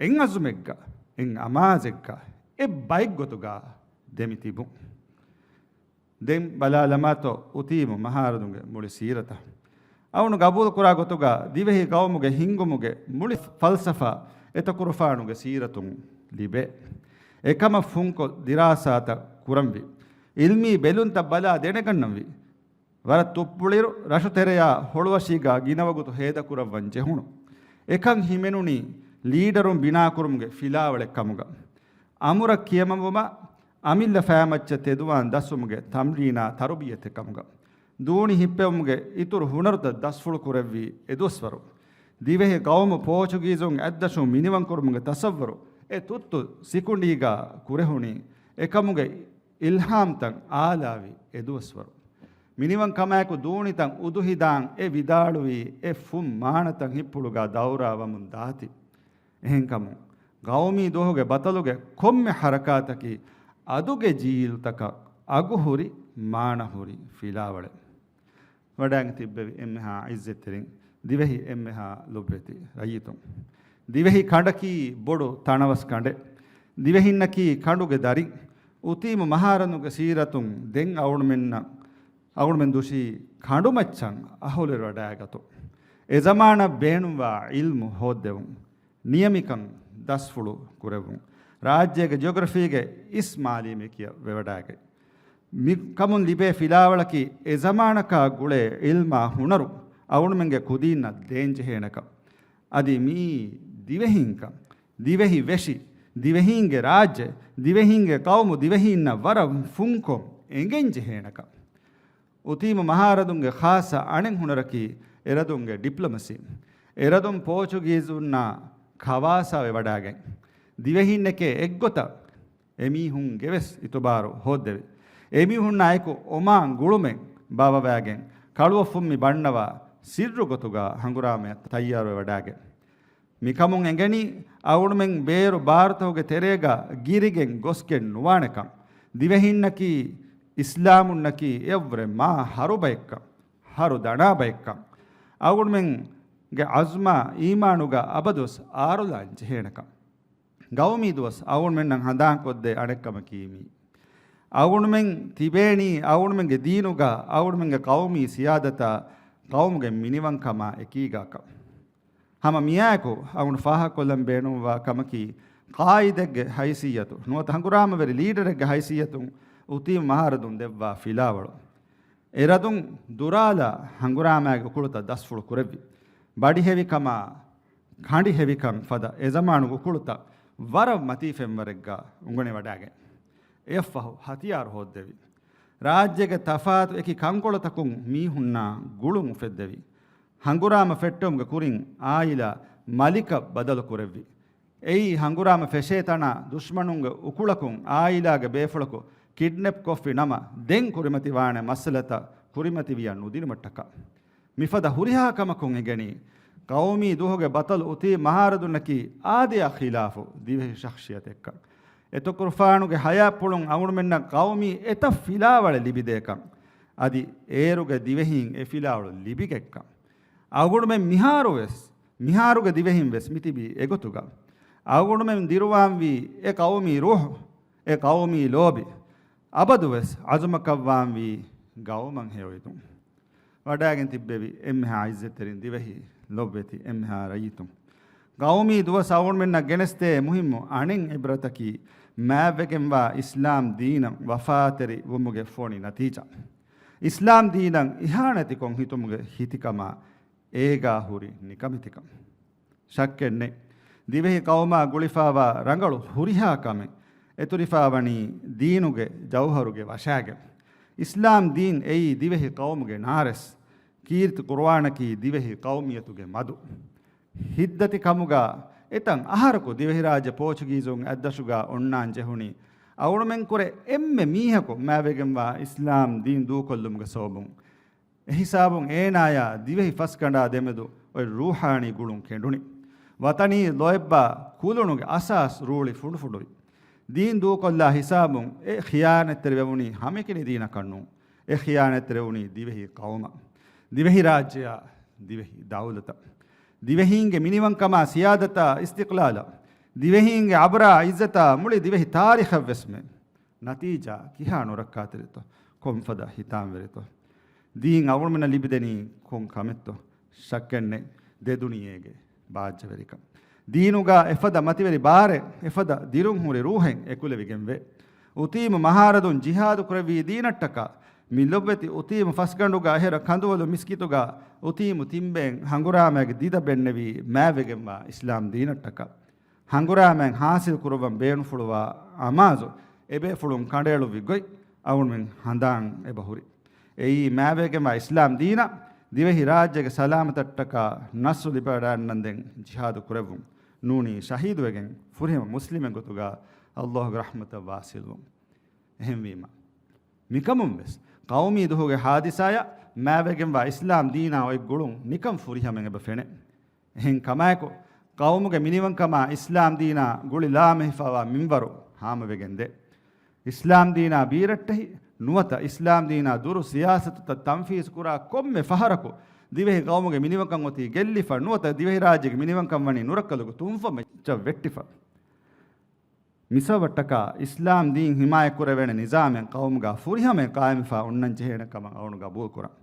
އެއް އަޒުމެއްގަ، އެއް އަމާޒެއްގަ، އެއް ބައެއްގޮތުގަ ދެމި ތިބުން. ދެން ބަލާލަމާތޯ އުތީމު މަހާރަދުންގެ މުޅި ސީރަތަށް. އަޅުން ގަބޫލުކުރާ ގޮތުގަ ދިވެހި ޤައުމުގެ ހިންގުމުގެ މުޅި ފަލްސަފާ އެތަކުރުފާނުގެ ސީރަތުން ލިބޭ. އެކަމަށް ފުންކޮށް ދިރާސާތައް ކުރަންވީ. ޢިލްމީ ބެލުންތައް ބަލާ ދެނެގަންނަންވީ. ވަރަށް ތުއްޕުޅިރު ރަށުތެރެޔާ ހޮޅުއަށީގާ ގިނަވަގުތު ހޭދަކުރައްވަން ޖެހުނު. އެކަން ހިމެނުނީ ލީޑަރުން ބިނާކުރުމުގެ ފިލާވަޅެއް ކަމުގަ. އަމުރަށް ކިޔަމަންވުމާ، އަމިއްލަ ފައިމައްޗަށް ތެދުވާން ދަސްވުމުގެ ތަމްރީނާ ތަރުބިޔަތެއް ކަމުގަ. ދޫނި ހިއްޕެވުމުގެ އިތުރު ހުނަރުތައް ދަސްފުޅު ކުރެއްވީ އެދުވަސްވަރު. ދިވެހި ޤައުމު ޕޯޗުގީޒުން އަތްދަށުން މިނިވަންކުރުމުގެ ތަސައްވަރު އެ ތުއްތު ސިކުނޑީގާ ކުރެހުނީ. އެކަމުގެ އިލްހާމްތައް އާލާވި އެދުވަސްވަރު. މިނިވަންކަމާއެކު ދޫނިތައް އުދުހިދާން އެ ވިދާޅުވީ އެ ފުން މާނަތައް ހިއްޕުޅުގާ ދައުރާ ވަމުން ދާތީ. އެހެންކަމުން، ޤައުމީ ދުވަހުގެ ބަތަލުގެ ކޮންމެ ހަރަކާތަކީ އަދުގެ ޖީލުތަކަށް އަގުހުރި، މާނަހުރި ފިލާވަޅެއް. ވަޑައިގެން ތިއްބެވި އެންމެހާ އިއްޒަތްތެރިން، ދިވެހި އެންމެހާ ލޮބުވެތި ރައްޔިތުން. ދިވެހި ކަނޑަކީ ބޮޑު ތަނަވަސް ކަނޑެއް. ދިވެހިންނަކީ ކަނޑުގެ ދަރިން. އުތީމު މަހާރަނުގެ ސީރަތުން ދެން އަޅުމެންނަށް، އަޅުމެން ދުށީ ކަނޑުމައްޗަށް އަހުލެރިވަޑައިގަތުން. އެ ޒަމާނަށް ބޭނުންވާ ޢިލްމު ހޯއްދެވުން. ނިޔަމިކަން ދަސްފުޅު ކުރެވުން. ރާއްޖޭގެ ޖިއޮގްރަފީގެ އިސް މާލީމެކިޔަށް ވެވަޑައިގަތް. މިކަމުން ލިބޭ ފިލާވަޅަކީ އެޒަމާނަކާ ގުޅޭ އިލްމާ ހުނަރު އަޅުގަނޑުމެންގެ ކުދީންނަށް ދޭންޖެހޭނެކަން. އަދި މިއީ ދިވެހިންކަން، ދިވެހި ވެށި، ދިވެހީންގެ ރާއްޖެ، ދިވެހީންގެ ޤައުމު ދިވެހީންނަށް ވަރަށް ފުންކޮށް އެނގެންޖެހޭނެކަން. އުތީމު މަހާރަދުންގެ ޚާއްޞަ އަނެއް ހުނަރަކީ އެރަދުންގެ ޑިޕްލޮމަސީ. އެރަދުން ޕޯޗުގީޒުންނާ ކަވާސާވެ ވަޑާގެން، ދިވެހީންނެކޭ އެއްގޮތަށް އެމީހުންގެވެސް އިތުބާރު ހޯއްދެވި. އެމީހުންނާއެކު އޮމާން ގުޅުމެއް ބާވަވާގެން، ކަޅުއޮށްފުން މި ބަންނަވާ ސިއްރު ގޮތުގަ ހަނގުރާމަޔަށް ތައްޔާރުވެ ވަޑާގެން. މިކަމުން އެނގެނީ، އަޅުގަނޑުމެން ބޭރު ބާރުތަކުގެ ތެރޭގަ ގިރިގެން ގޮސްގެން ނުވާނެކަން. ދިވެހިންނަކީ، އިސްލާމުންނަކީ އެއަށްވުރެ މާ ހަރުބައެއްކަން، ހަރު ދަނާބައެއްކަން. އަޅުގަނޑުމެންގެ އަޒުމާ އީމާނުގަ އަބަދުވެސް އާރުލާން ޖެހޭނެކަން. ގައުމީ ދުވަސް އަޅުގަނޑުމެންނަށް ހަނދާންކޮށްދޭ އަނެއްކަމަކީ މީ. އަޅުގަނޑުމެން ތިބޭނީ އަޅުގަނޑުމެންގެ ދީނުގަ އަޅުގަނޑުމެންގެ ޤައުމީ ސިޔާދަތާ ޤައުމުގެ މިނިވަންކަމާ އެކީގާކަން. ހަމަ މިއާއެކު އަޅުގަނޑު ފާހަގަކޮށްލަން ބޭނުންވާ ކަމަކީ، ޤާއިދެއްގެ ހައިސިއްޔަތު ނުވަތަ ހަނގުރާމަވެރި ލީޑަރެއްގެ ހައިސިއްޔަތުން އުތީމު މަހާރަދުން ދެއްވާ ފިލާވަޅު. އެރަދުން ދުރާލާ ހަނގުރާމާގެ އުކުޅުތައް ދަސްފުޅު ކުރެއްވި. ބަޑިހެވިކަމާ، ކަނޑިހެވިކަން ފަދަ އެޒަމާނުގެ އުކުޅުތައް ވަރަށް މަތީ ފެންވަރެއްގަ އުނގަނެ ވަޑާގެން، އެއަށްފަހު ހަތިޔާރު ހޯއްދެވި. ރާއްޖޭގެ ތަފާތު އެކި ކަންކޮޅުތަކުން މީހުންނާ ގުޅުން އުފެއްދެވި. ހަނގުރާމަ ފެއްޓުމުގެ ކުރިން އާއިލާ މަލިކަށް ބަދަލު ކުރެއްވި. އެއީ ހަނގުރާމަ ފެށޭ ތަނާ ދުޝްމަނުންގެ އުކުޅަކުން އާއިލާގެ ބޭފުޅަކު ކިޑްނެޕް ކޮށްފި ނަމަ، ދެން ކުރިމަތިވާނެ މައްސަލަތައް ކުރިމަތިވިޔަ ނުދިނުމަށްޓަކާ. މިފަދަ ހުރިހާ ކަމަކުން އެނގެނީ، ޤައުމީ ދުވަހުގެ ބަޠަލު އުތީ މަހާރަދުންނަކީ އާދަޔާ ޚިލާފު ދިވެހި ޝަޚްޞިއްޔަތެއްކަން. އެތަކުރުފާނުގެ ޙަޔާތްޕުޅުން އަޅުގަނޑުމެންނަށް ޤައުމީ އެތައް ފިލާވަޅެއް ލިބިދޭކަން. އަދި އޭރުގެ ދިވެހީން އެ ފިލާވަޅު ލިބިގެއްކަން. އަޅުގަނޑުމެން މިހާރުވެސް، މިހާރުގެ ދިވެހިން ވެސް މިތިބީ އެގޮތުގަ. އަޅުގަނޑުމެން ދިރުވާންވީ އެ ޤައުމީ ރޫޙު، އެ ޤައުމީ ލޯބި. އަބަދުވެސް ޢަޒުމަކަށްވާންވީ ގައުމަށް ހެޔޮއިދުން. ވަޑާގެން ތިއްބެވި އެންމެހާ ޢިއްޒަތްތެރިން ދިވެހި ލޮބުވެތި އެންމެހާ ރައްޔިތުން. ޤައުމީ ދުވަސް އަޅުގަނޑުމެންނަށް ގެނެސްދޭ މުހިއްމު އަނެއް ޢިބްރަތަކީ، މާތްވެގެންވާ އިސްލާމް ދީނަށް ވަފާތެރި ވުމުގެ ފޮނި ނަތީޖާ. އިސްލާމް ދީނަށް އިހާނެތިކޮށް ހިތުމުގެ ހިތިކަމާ އޭގާ ހުރި ނިކަމެތިކަން. ޝައްކެއްނެތް، ދިވެހި ޤައުމާ ގުޅިފާވާ ރަނގަޅު ހުރިހާ ކަމެއް އެތުރިފާވަނީ ދީނުގެ ޖައުހަރުގެ ވަށާގެން. އިސްލާމް ދީން އެއީ ދިވެހި ޤައުމުގެ ނާރެސް. ކީރިތި ޤުރުއާނަކީ ދިވެހި ޤައުމިއްޔަތުގެ މަދު. ހިތްދަތިކަމުގަ އެތައް އަހަރަކު ދިވެހިރާއްޖެ ޕޯޗުގީޒުން އަތްދަށުގަ އޮންނާން ޖެހުނީ، އަޅުގަނޑުމެންކުރެ އެންމެ މީހަކު މާތްވެގެންވާ އިސްލާމް ދީން ދޫކޮށްލުމުގެ ސަބަބުން. އެހިސާބުން އޭނާޔާ ދިވެހި ފަސްގަނޑާ ދެމެދު އޮތް ރޫޙާނީ ގުޅުން ކެނޑުނި. ވަޠަނީ ލޯތްބާ ކުލުނުގެ އަސާސް ރޫޅި ފުނޑުފުނޑުވި. ދީން ދޫކޮށްލާ ހިސާބުން އެ ޚިޔާނަތްތެރިވެވުނީ ހަމައެކަނި ދީނަކަށް ނޫން. އެ ޚިޔާނަތްތެރިވެވުނީ ދިވެހި ޤައުމަށް، ދިވެހިރާއްޖެއާ، ދިވެހި ދައުލަތަށް. ދިވެހީންގެ މިނިވަންކަމާ ސިޔާދަތާ އިސްތިޤްލާލަށް، ދިވެހީންގެ އަބުރާ އިއްޒަތާ މުޅި ދިވެހި ތާރީޚަށްވެސްމެ. ނަތީޖާ ކިހާ ނުރައްކާތެރިތޯ؟ ކޮންފަދަ ހިތާމަވެރިތޯ؟ ދީން އަޅުގަނޑުމެންނަށް ލިބިދެނީ ކޮން ކަމެއްތޯ؟ ޝައްކެއްނެތް، ދެ ދުނިޔޭގެ ބާއްޖަވެރިކަން. ދީނުގަ އެފަދަ މަތިވެރި ބާރެއް، އެފަދަ ދިރުންހުރި ރޫޙެއް އެކުލެވިގެންވޭ. އުތީމު މަހާރަދުން ޖިހާދު ކުރެއްވީ ދީނަށްޓަކާ، މި ލޮބުވެތި އުތީމު ފަސްގަނޑުގަ އެހެރަ ކަނދުވަލު މިސްކިތުގަ އުތީމު ތިންބެއިން ހަނގުރާމައިގެ ދިދަ ބެންނެވީ މާތްވެގެންވާ އިސްލާމް ދީނަށްޓަކާ. ހަނގުރާމައިން ހާސިލް ކުރައްވަން ބޭނުންފުޅުވާ އަމާޒު އެބޭފުޅުން ކަނޑައެޅުއްވި ގޮތް އަޅުގަނޑުމެން ހަނދާން އެބަހުރި. އެއީ މާތްވެގެންވާ އިސްލާމް ދީނަށް ދިވެހި ރާއްޖޭގެ ސަލާމަތަށްޓަކާ ނަޞްރު ލިބިވަޑައިގަންނަންދެން ޖިހާދު ކުރެއްވުން. ނޫނީ ޝަހީދުވެގެން ފުރިހަމަ މުސްލިމެއް ގޮތުގަ ﷲ ގެ ރަޙްމަތަށް ވާޞިލްވުން. އެހެންވީމަ، މިކަމުން ވެސް ޤައުމީ ދުވަހުގެ ޙާދިސާޔަށް މާތްވެގެންވާ އިސްލާމް ދީނާ އޮތް ގުޅުން ނިކަން ފުރިހަމައިން އެބަ ފެނޭ. އެހެން ކަމާއެކު، ޤައުމުގެ މިނިވަންކަމާ އިސްލާމް ދީނާ ގުޅި ލާމެހިފާވާ މިންވަރު ހާމަވެގެން ދޭ. އިސްލާމް ދީނާ ބީރައްޓެހި ނުވަތަ އިސްލާމް ދީނާ ދުރު ސިޔާސަތުތައް ތަންފީޒު ކުރާ ކޮންމެ ފަހަރަކު ދިވެހި ޤައުމުގެ މިނިވަންކަން އޮތީ ގެއްލިފަ ނުވަތަ ދިވެހިރާއްޖޭގެ މިނިވަންކަން ވަނީ ނުރައްކަލުގެ ތުންފަތް މައްޗަށް ވެއްޓިފަ. މިސަބަބަށްޓަކާ އިސްލާމް ދީން ހިމާޔަތްކުރެވޭނެ ނިޒާމެއް ޤައުމުގަ ފުރިހަމައިން ޤާއިމްވެފަ އޮންނަން ޖެހޭނެ ކަމަށް އަޅުގަނޑު ގަބޫލުކުރަން.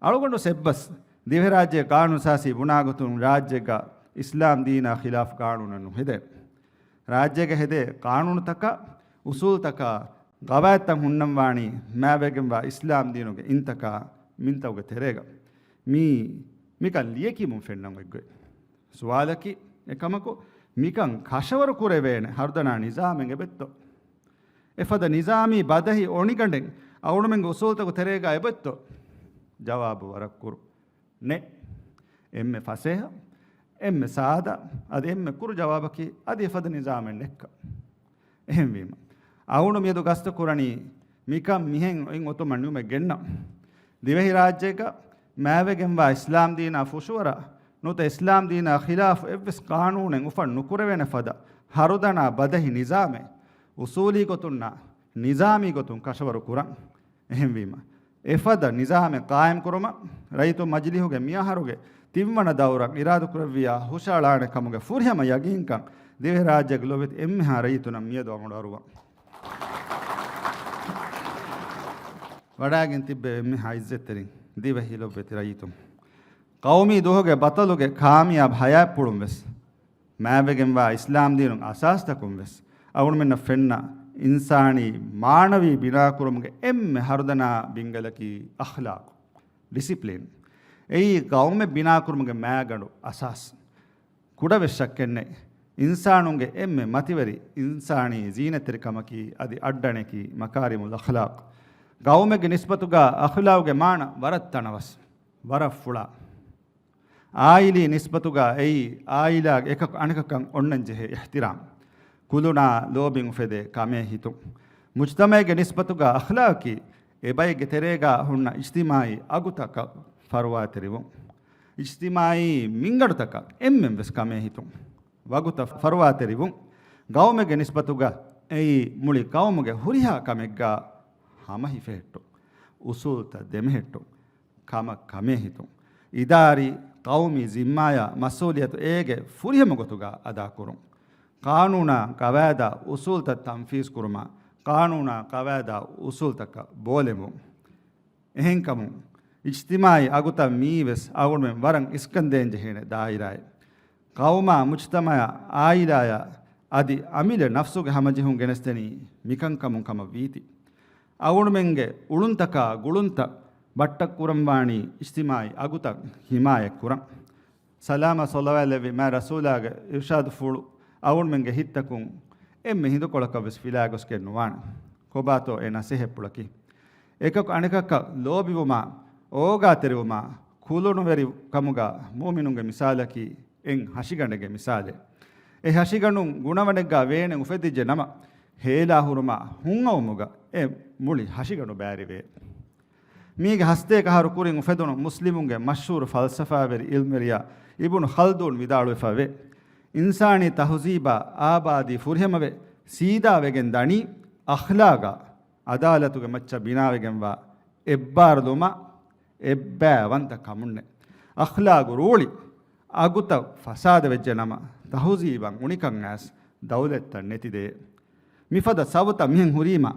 އަޅުގަނޑު އެއްބަސް ދިވެހިރާއްޖޭ ޤާނޫނުސާޒީ ބުނާގޮތުން ރާއްޖޭގަ އިސްލާމް ދީނާ ޚިލާފު ޤާނޫނެއް ނުހެދޭ. ރާއްޖޭގަ ހެދޭ ޤާނޫނުތަކާ، އުސޫލުތަކާ، ގަވާއިދުތައް ހުންނަންވާނީ މާވެގެންވާ އިސްލާމް ދީނުގެ އިންތަކާ މިންތަކުގެ ތެރޭގަ. މީ މިކަން ލިޔެކިޔުމުން ފެންނަން އޮތްގޮތް. ސުވާލަކީ އެކަމަކު، މިކަން ކަށަވަރު ކުރެވޭނެ ހަރުދަނާ ނިޒާމެއް އެބައޮތްތޯ؟ އެފަދަ ނިޒާމީ ބަދަހި އޮނިގަނޑެއް އަޅުމެންގެ އުސޫލުތަކުގެ ތެރޭގަ އެބައޮތްތޯ؟ ޖަވާބު ވަރަށް ކުރު. ނެ. އެންމެ ފަސޭހަ، އެންމެ ސާދަ، އަދި އެންމެ ކުރު ޖަވާބަކީ އަދި އެފަދަ ނިޒާމެއް ނެއްކަ. އެހެންވީމަ، އަޅުގަނޑު މިއަދު ގަސްތު ކުރަނީ މިކަން މިހެން އޮތް އޮތުމަށް ނިމުމެއް ގެންނަ. ދިވެހިރާއްޖޭގަ މާވެގެންވާ އިސްލާމް ދީނާ ފުށުއަރާ ނުވަތަ އިސްލާމް ދީނާ ޚިލާފު އެއްވެސް ޤާނޫނެއް އުފަން ނުކުރެވޭނެ ފަދަ ހަރުދަނާ ބަދަހި ނިޒާމެއް އުސޫލީ ގޮތުންނާ ނިޒާމީ ގޮތުން ކަށަވަރު ކުރަން. އެހެންވީމަ، އެފަދަ ނިޒާމެއް ޤާއިމްކުރުމަށް ރައްޔިތު މަޖިލީހުގެ މިއަހަރުގެ ތިންވަނަ ދައުރަށް އިރާދަކުރެއްވިޔާ ހުށައަޅާނެ ކަމުގެ ފުރިހަމަ ޔަގީންކަން ދިވެހިރާއްޖޭގެ ލޯބިވެތި އެންމެހާ ރައްޔިތުންނަށް މިއަދު އަމުނު އަރުވަން. ވަޑައިގެން ތިއްބެވި އެންމެހާ އިއްޒަތްތެރިން ދިވެހި ލޮބުވެތި ރައްޔިތުން، ޤައުމީ ދުވަހުގެ ބަޠަލުގެ ކާމިޔާބު ހަޔާތްޕުޅުން ވެސް މާތްވެގެންވާ އިސްލާމް ދީނުން އަސާސްތަކުން ވެސް އަޅުގަނޑުމެންނަށް ފެންނަ އިންސާނީ މާނަވީ ބިނާކުރުމުގެ އެންމެ ހަރުދަނާ ބިންގަލަކީ އަޚްލާޤު، ޑިސިޕްލިން. އެއީ ޤައުމެއް ބިނާކުރުމުގެ މާގަނޑު، އަސާސް. ކުޑަވެސް ޝައްކެއްނެތް، އިންސާނުންގެ އެންމެ މަތިވެރި އިންސާނީ ޒީނަތްތެރިކަމަކީ އަދި އައްޑަނެކީ މަކާރިމުލް އަޚްލާޤް. ޤައުމެއްގެ ނިސްބަތުގަ އަޚްލާޤުގެ މާނަ ވަރަށް ތަނަވަސް، ވަރަށް ފުޅާ. އާއިލީ ނިސްބަތުގަ އެއީ އާއިލާގެ އެކަކު އަނެކަކަށް އޮންނަންޖެހޭ އިޙްތިރާމް، ކުލުނާ ލޯބިން އުފެދޭ ކަމޭހިތުން. މުޖްތަމަޢެއްގެ ނިސްބަތުގަ އަޚްލާޤަކީ އެބައެއްގެ ތެރޭގަ ހުންނަ އިޖްތިމާޢީ އަގުތަކަށް ފަރުވާތެރިވުން. އިޖްތިމާޢީ މިންގަނޑުތަކަށް އެންމެން ވެސް ކަމޭހިތުން. ވަގުތަށް ފަރުވާތެރިވުން. ޤައުމެއްގެ ނިސްބަތުގަ އެއީ މުޅި ޤައުމުގެ ހުރިހާ ކަމެއްގަ ހަމަހިފެހެއްޓުން، އުސޫލުތައް ދެމެހެއްޓުން، ކަމަށް ކަމޭހިތުން، އިދާރީ ޤައުމީ ޒިންމާޔާ މަސްއޫލިއްޔަތު އޭގެ ފުރިހަމަ ގޮތުގަ އަދާކުރުން، ޤާނޫނާ ޤަވާއިދާ އުސޫލުތައް ތަންފީޒުކުރުމަށް، ޤާނޫނާ ޤަވާއިދާ އުސޫލުތަކަށް ބޯލެނބުން. އެހެންކަމުން، އިޖްތިމާޢީ އަގުތައް މިއީވެސް އަޅުގަނޑުމެން ވަރަށް އިސްކަންދޭން ޖެހޭނެ ދާއިރާއެއް. ޤައުމާ، މުޖްތަމަޢާ، އާއިލާޔާ އަދި އަމިއްލަ ނަފްސުގެ ހަމަޖެހުން ގެނެސްދެނީ މިކަންކަމުން ކަމަށް ވީތީ. އަޅުގަނޑުމެންގެ އުޅުންތަކާ ގުޅުންތައް ބައްޓަށް ކުރަންވާނީ އިޖްތިމާޢީ އަގުތައް ޙިމާޔަތް ކުރަން. ސަލާމަތް ޞަލަވާތް ލެއްވި މާތް ރަސޫލާގެ އިރުޝާދުފުޅު އަޅުގަނޑުމެންގެ ހިތްތަކުން އެންމެ ހިނދުކޮޅަކަށް ވެސް ފިލާގޮސްގެން ނުވާނެ. ކޮބާތޯ އެ ނަސޭހަތްޕުޅަކީ؟ އެކަކު އަނެކަކަށް ލޯބިވުމާ، އޯގާތެރިވުމާ، ކުލުނުވެރި ކަމުގަ މުއުމިނުންގެ މިސާލަކީ އެއް ހަށިގަނޑެއްގެ މިސާލެއް. އެ ހަށިގަނޑުން ގުނަވަނެއްގަ ވޭނެއް އުފެދިއްޖެ ނަމަ، ހޭލާ ހުރުމާ ހުންއައުމުގަ އެ މުޅި ހަށިގަނޑު ބާރިވޭ. މީގެ ހަސަތޭކަ އަހަރު ކުރިން އުފެދުނު މުސްލިމުންގެ މަޝްހޫރު ފަލްސަފާވެރި ޢިލްމުވެރިޔާ އިބުނު ޚަލްދޫން ވިދާޅުވެފަ ވޭ، އިންސާނީ ތަހުޒީބާ އާބާދީ ފުރިހަމަވެ، ސީދާވެގެން ދަނީ އަޚްލާގާ، ޢަދާލަތުގެ މައްޗަށް ބިނާވެގެންވާ އެއްބާރުލުމާ، އެއްބައިވަންތަ ކަމުންނޭ. އަޚްލާގު ރޫޅި އަގުތައް ފަސާދަވެއްޖެ ނަމަ، ތަހުޒީބަށް އުނިކަން އައިސް ދައުލަތްތައް ނެތިދޭ. މިފަދަ ސަބުތައް މިހެން ހުރީމަ،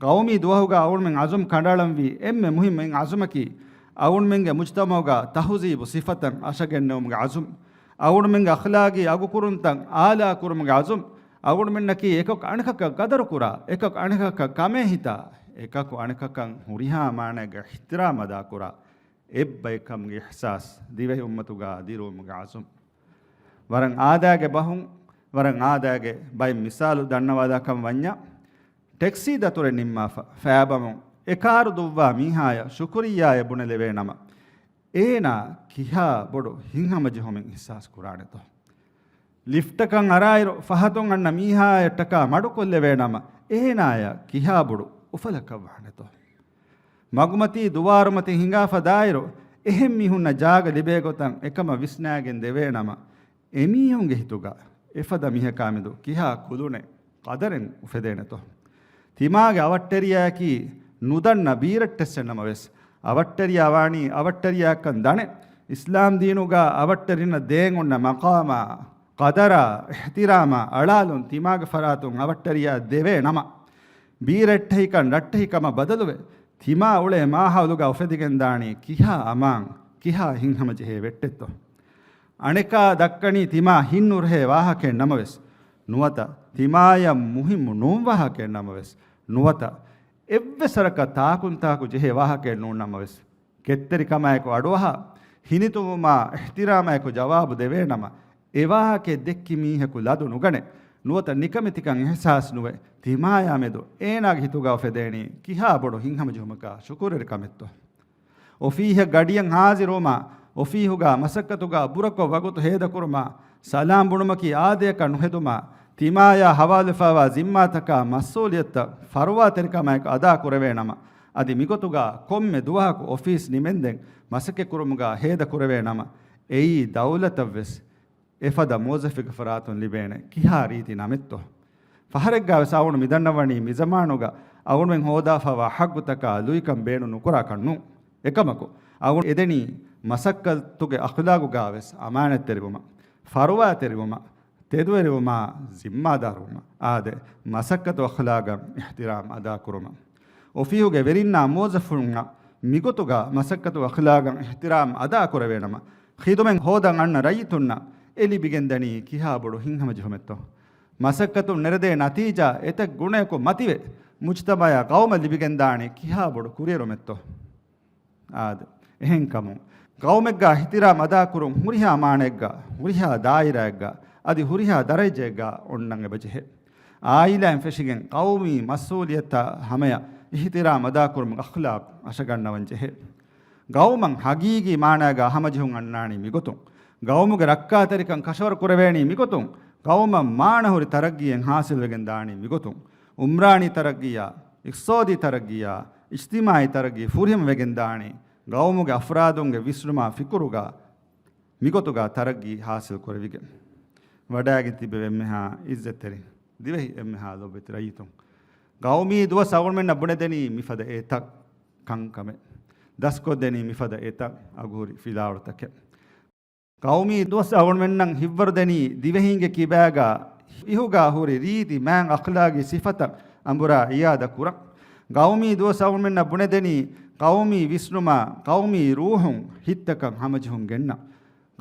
ޤައުމީ ދުވަހުގަ އަޅުގަނޑުމެން ޢަޒުމް ކަނޑައަޅަންވީ އެންމެ މުހިއްމު އެއް ޢަޒުމަކީ، އަޅުގަނޑުމެންގެ މުޖްތަމަޢުގަ ތަހުޒީބު ސިފަތައް އަށަގެންނެވުމުގެ ޢަޒުމް. އަޅުގަނޑުމެންގެ އަޚްލާގީ އަގުކުރުންތައް އާލާކުރުމުގެ ޢަޒުމް. އަޅުގަނޑުމެންނަކީ އެކަކު އަނެކަކަށް ޤަދަރުކުރާ، އެކަކު އަނެކަކަށް ކަމޭހިތާ، އެކަކު އަނެކަކަށް ހުރިހާ މާނައެއްގަ އިޙްތިރާމް އަދާކުރާ، އެއްބައެއްކަމުގެ އިޙްސާސް ދިވެހި އުއްމަތުގަ ދިރުވުމުގެ ޢަޒުމް. ވަރަށް އާދައިގެ ބަހުން، ވަރަށް އާދައިގެ ބައެއް މިސާލު ދަންނަވާލާކަން ވަންޏާ، ޓެކްސީ ދަތުރެއް ނިންމާފަ، ފައިބަމުން އެ ކާރު ދުއްވާ މީހާޔަށް ޝުކުރިއްޔާއޭ ބުނެލެވޭ ނަމަ، އޭނާ ކިހާ ބޮޑު ހިތްހަމަޖެހުމެއް އިޙްސާސް ކުރާނެތޯ؟ ލިފްޓަކަށް އަރާއިރު، ފަހަތުން އަންނަ މީހާޔަށްޓަކާ މަޑުކޮށްލެވޭ ނަމަ، އޭނާޔަށް ކިހާ ބޮޑު އުފަލަކަށް ވާނެތޯ؟ މަގުމަތީ ދުވާރުމަތިން ހިނގާފަ ދާއިރު، އެހެން މީހުންނަށް ޖާގަ ލިބޭ ގޮތަށް އެކަމަށް ވިސްނާގެން ދެވޭ ނަމަ، އެމީހުންގެ ހިތުގަ އެފަދަ މީހަކާމެދު ކިހާ ކުލުނެއް، ޤަދަރެއް އުފެދޭނެތޯ؟ ތިމާގެ އަވަށްޓެރިޔާއަކީ ނުދަންނަ ބީރައްޓެއްސެއް ނަމަވެސް، އަވަށްޓެރިޔާ ވާނީ އަވަށްޓެރިޔާއަށްކަން ދަނެ، އިސްލާމް ދީނުގަ އަވަށްޓެރިންނަށް ދޭން އޮންނަ މަޤާމާ، ޤަދަރާ، އިޙްތިރާމާ އަޅާލުން ތިމާގެ ފަރާތުން އަވަށްޓެރިޔާ ދެވޭ ނަމަ، ބީރައްޓެހިކަން ރައްޓެހިކަމަށް ބަދަލުވެ، ތިމާ އުޅޭ މާހައުލުގަ އުފެދިގެންދާނީ ކިހާ އަމާން، ކިހާ ހިތްހަމަޖެހޭ ވެއްޓެއްތޯ؟ އަނެކާ ދައްކަނީ ތިމާ ހިތްނުރުހޭ ވާހަކައެއް ނަމަވެސް، ނުވަތަ ތިމާޔަށް މުހިއްމު ނޫން ވާހަކައެއް ނަމަވެސް، ނުވަތަ އެއްވެސް ވަރަކަށް ތާކުންތާކު ޖެހޭ ވާހަކައެއް ނޫން ނަމަވެސް، ކެތްތެރިކަމާއެކު އަޑުއަހާ، ހިނިތުންވުމާ އިޙްތިރާމާއެކު ޖަވާބު ދެވޭނަމަ، އެ ވާހަކައެއް ދެއްކި މީހަކު ލަދު ނުގަނެ، ނުވަތަ ނިކަމެތިކަން އިޙްސާސް ނުވެ، ތިމާޔާ މެދު އޭނާގެ ހިތުގަ އުފެދޭނީ ކިހާ ބޮޑު ހިތްހަމަޖެހުމަކާ ޝުކުރުވެރިކަމެއްތޯ؟ އޮފީހަށް ގަޑިއަށް ހާޒިރުވުމާ، އޮފީހުގަ މަސައްކަތުގަ ބުރަކޮށް ވަގުތު ހޭދަކުރުމާ، ސަލާމް ބުނުމަކީ އާދަޔަކަށް ނުހެދުމާ، ތިމާޔާ ހަވާލުވެފައިވާ ޒިންމާތަކާ މަސްއޫލިއްޔަތުތައް ފަރުވާތެރިކަމާއެކު އަދާ ކުރެވޭ ނަމަ، އަދި މިގޮތުގަ ކޮންމެ ދުވަހަކު އޮފީސް ނިމެންދެން މަސައްކަތް ކުރުމުގަ ހޭދަ ކުރެވޭ ނަމަ، އެއީ ދައުލަތަށްވެސް އެފަދަ މުވައްޒަފެއްގެ ފަރާތުން ލިބޭނެ ކިހާ ރީތި ނަމެއްތޯ؟ ފަހަރެއްގަވެސް އަޅުގަނޑު މިދަންނަވަނީ މިޒަމާނުގަ އަޅުގަނޑުމެން ހޯދާފައިވާ ޙައްޤުތަކާ ލުއިކަން ބޭނުން ނުކުރާކަށް ނޫން. އެކަމަކު، އަޅުގަނޑު އެދެނީ މަސައްކަތުގެ އަޚްލާގުގަވެސް އަމާނަތްތެރިވުމަށް، ފަރުވާތެރިވުމަށް، ތެދުވެރިވުމާ، ޒިންމާދާރުވުމަށް. އާދެ، މަސައްކަތު އަޚްލާގަށް އިޙްތިރާމް އަދާކުރުމަށް. އޮފީހުގެ ވެރިންނާ މުވައްޒަފުންނަށް މިގޮތުގަ މަސައްކަތު އަޚްލާގަށް އިޙްތިރާމް އަދާކުރެވޭނަމަ، ޚިދުމަތް ހޯދަން އަންނަ ރައްޔިތުންނަށް އެ ލިބިގެންދަނީ ކިހާ ބޮޑު ހިތްހަމަޖެހުމެއްތޯ؟ މަސައްކަތުން ނެރެދޭ ނަތީޖާ އެތައް ގުނަޔަކު މަތިވެ، މުޖްތަމައާ ޤައުމަށް ލިބިގެންދާނީ ކިހާ ބޮޑު ކުރިއެރުމެއްތޯ؟ އާދެ، އެހެންކަމުން، ޤައުމެއްގަ އިޙްތިރާމް އަދާކުރުން ހުރިހާ މާނައެއްގަ، ހުރިހާ ދާއިރާއެއްގަ، އަދި ހުރިހާ ދަރަޖައެއްގަ އޮންނަން އެބަޖެހޭ. އާއިލާއިން ފެށިގެން ޤައުމީ މަސްއޫލިއްޔަތާ ހަމަޔަށް އިޙްތިރާމް އަދާކުރުމުގެ އަޚްލާޤް އަށަގަންނަވަން ޖެހޭ. ޤައުމަށް ޙަޤީޤީ މާނާގަ ހަމަޖެހުން އަންނާނީ މިގޮތުން. ޤައުމުގެ ރައްކާތެރިކަން ކަށަވަރު ކުރެވޭނީ މިގޮތުން. ޤައުމަށް މާނަހުރި ތަރައްޤީއެއް ޙާޞިލްވެގެން ދާނީ މިގޮތުން. ޢުމްރާނީ ތަރައްޤީއާ، އިޤްތިޞާދީ ތަރައްޤީއާ، އިޖްތިމާޢީ ތަރައްޤީ ފުރިހަމަވެގެން ދާނީ ޤައުމުގެ އަފްރާދުންގެ ވިސްނުމާ ފިކުރުގަ މިގޮތުގަ ތަރައްޤީ ޙާޞިލް ކުރެވިގެން. ވަޑައިގެން ތިބެވި އެންމެހާ ޢިއްޒަތްތެރި ދިވެހި، އެންމެހާ ލޮބުވެތި ރައްޔިތުން، ޤައުމީ ދުވަސް އަޅުގަނޑުމެންނަށް ބުނެދެނީ މިފަދަ އެތައް ކަންކަމެއް، ދަސްކޮށްދެނީ މިފަދަ އެތައް އަގުހުރި ފިލާވަޅުތަކެއް. ޤައުމީ ދުވަސް އަޅުގަނޑުމެންނަށް ހިތްވަރުދެނީ ދިވެހީންގެ ކިބާގަ އިހުގަ ހުރި ރީތި މާތް އަޚްލާޤީ ސިފަތައް އަނބުރާ އިޢާދަ ކުރަން. ޤައުމީ ދުވަސް އަޅުގަނޑުމެންނަށް ބުނެދެނީ ޤައުމީ ވިސްނުމާ، ޤައުމީ ރޫޙުން ހިތްތަކަށް ހަމަޖެހުން ގެންނަން.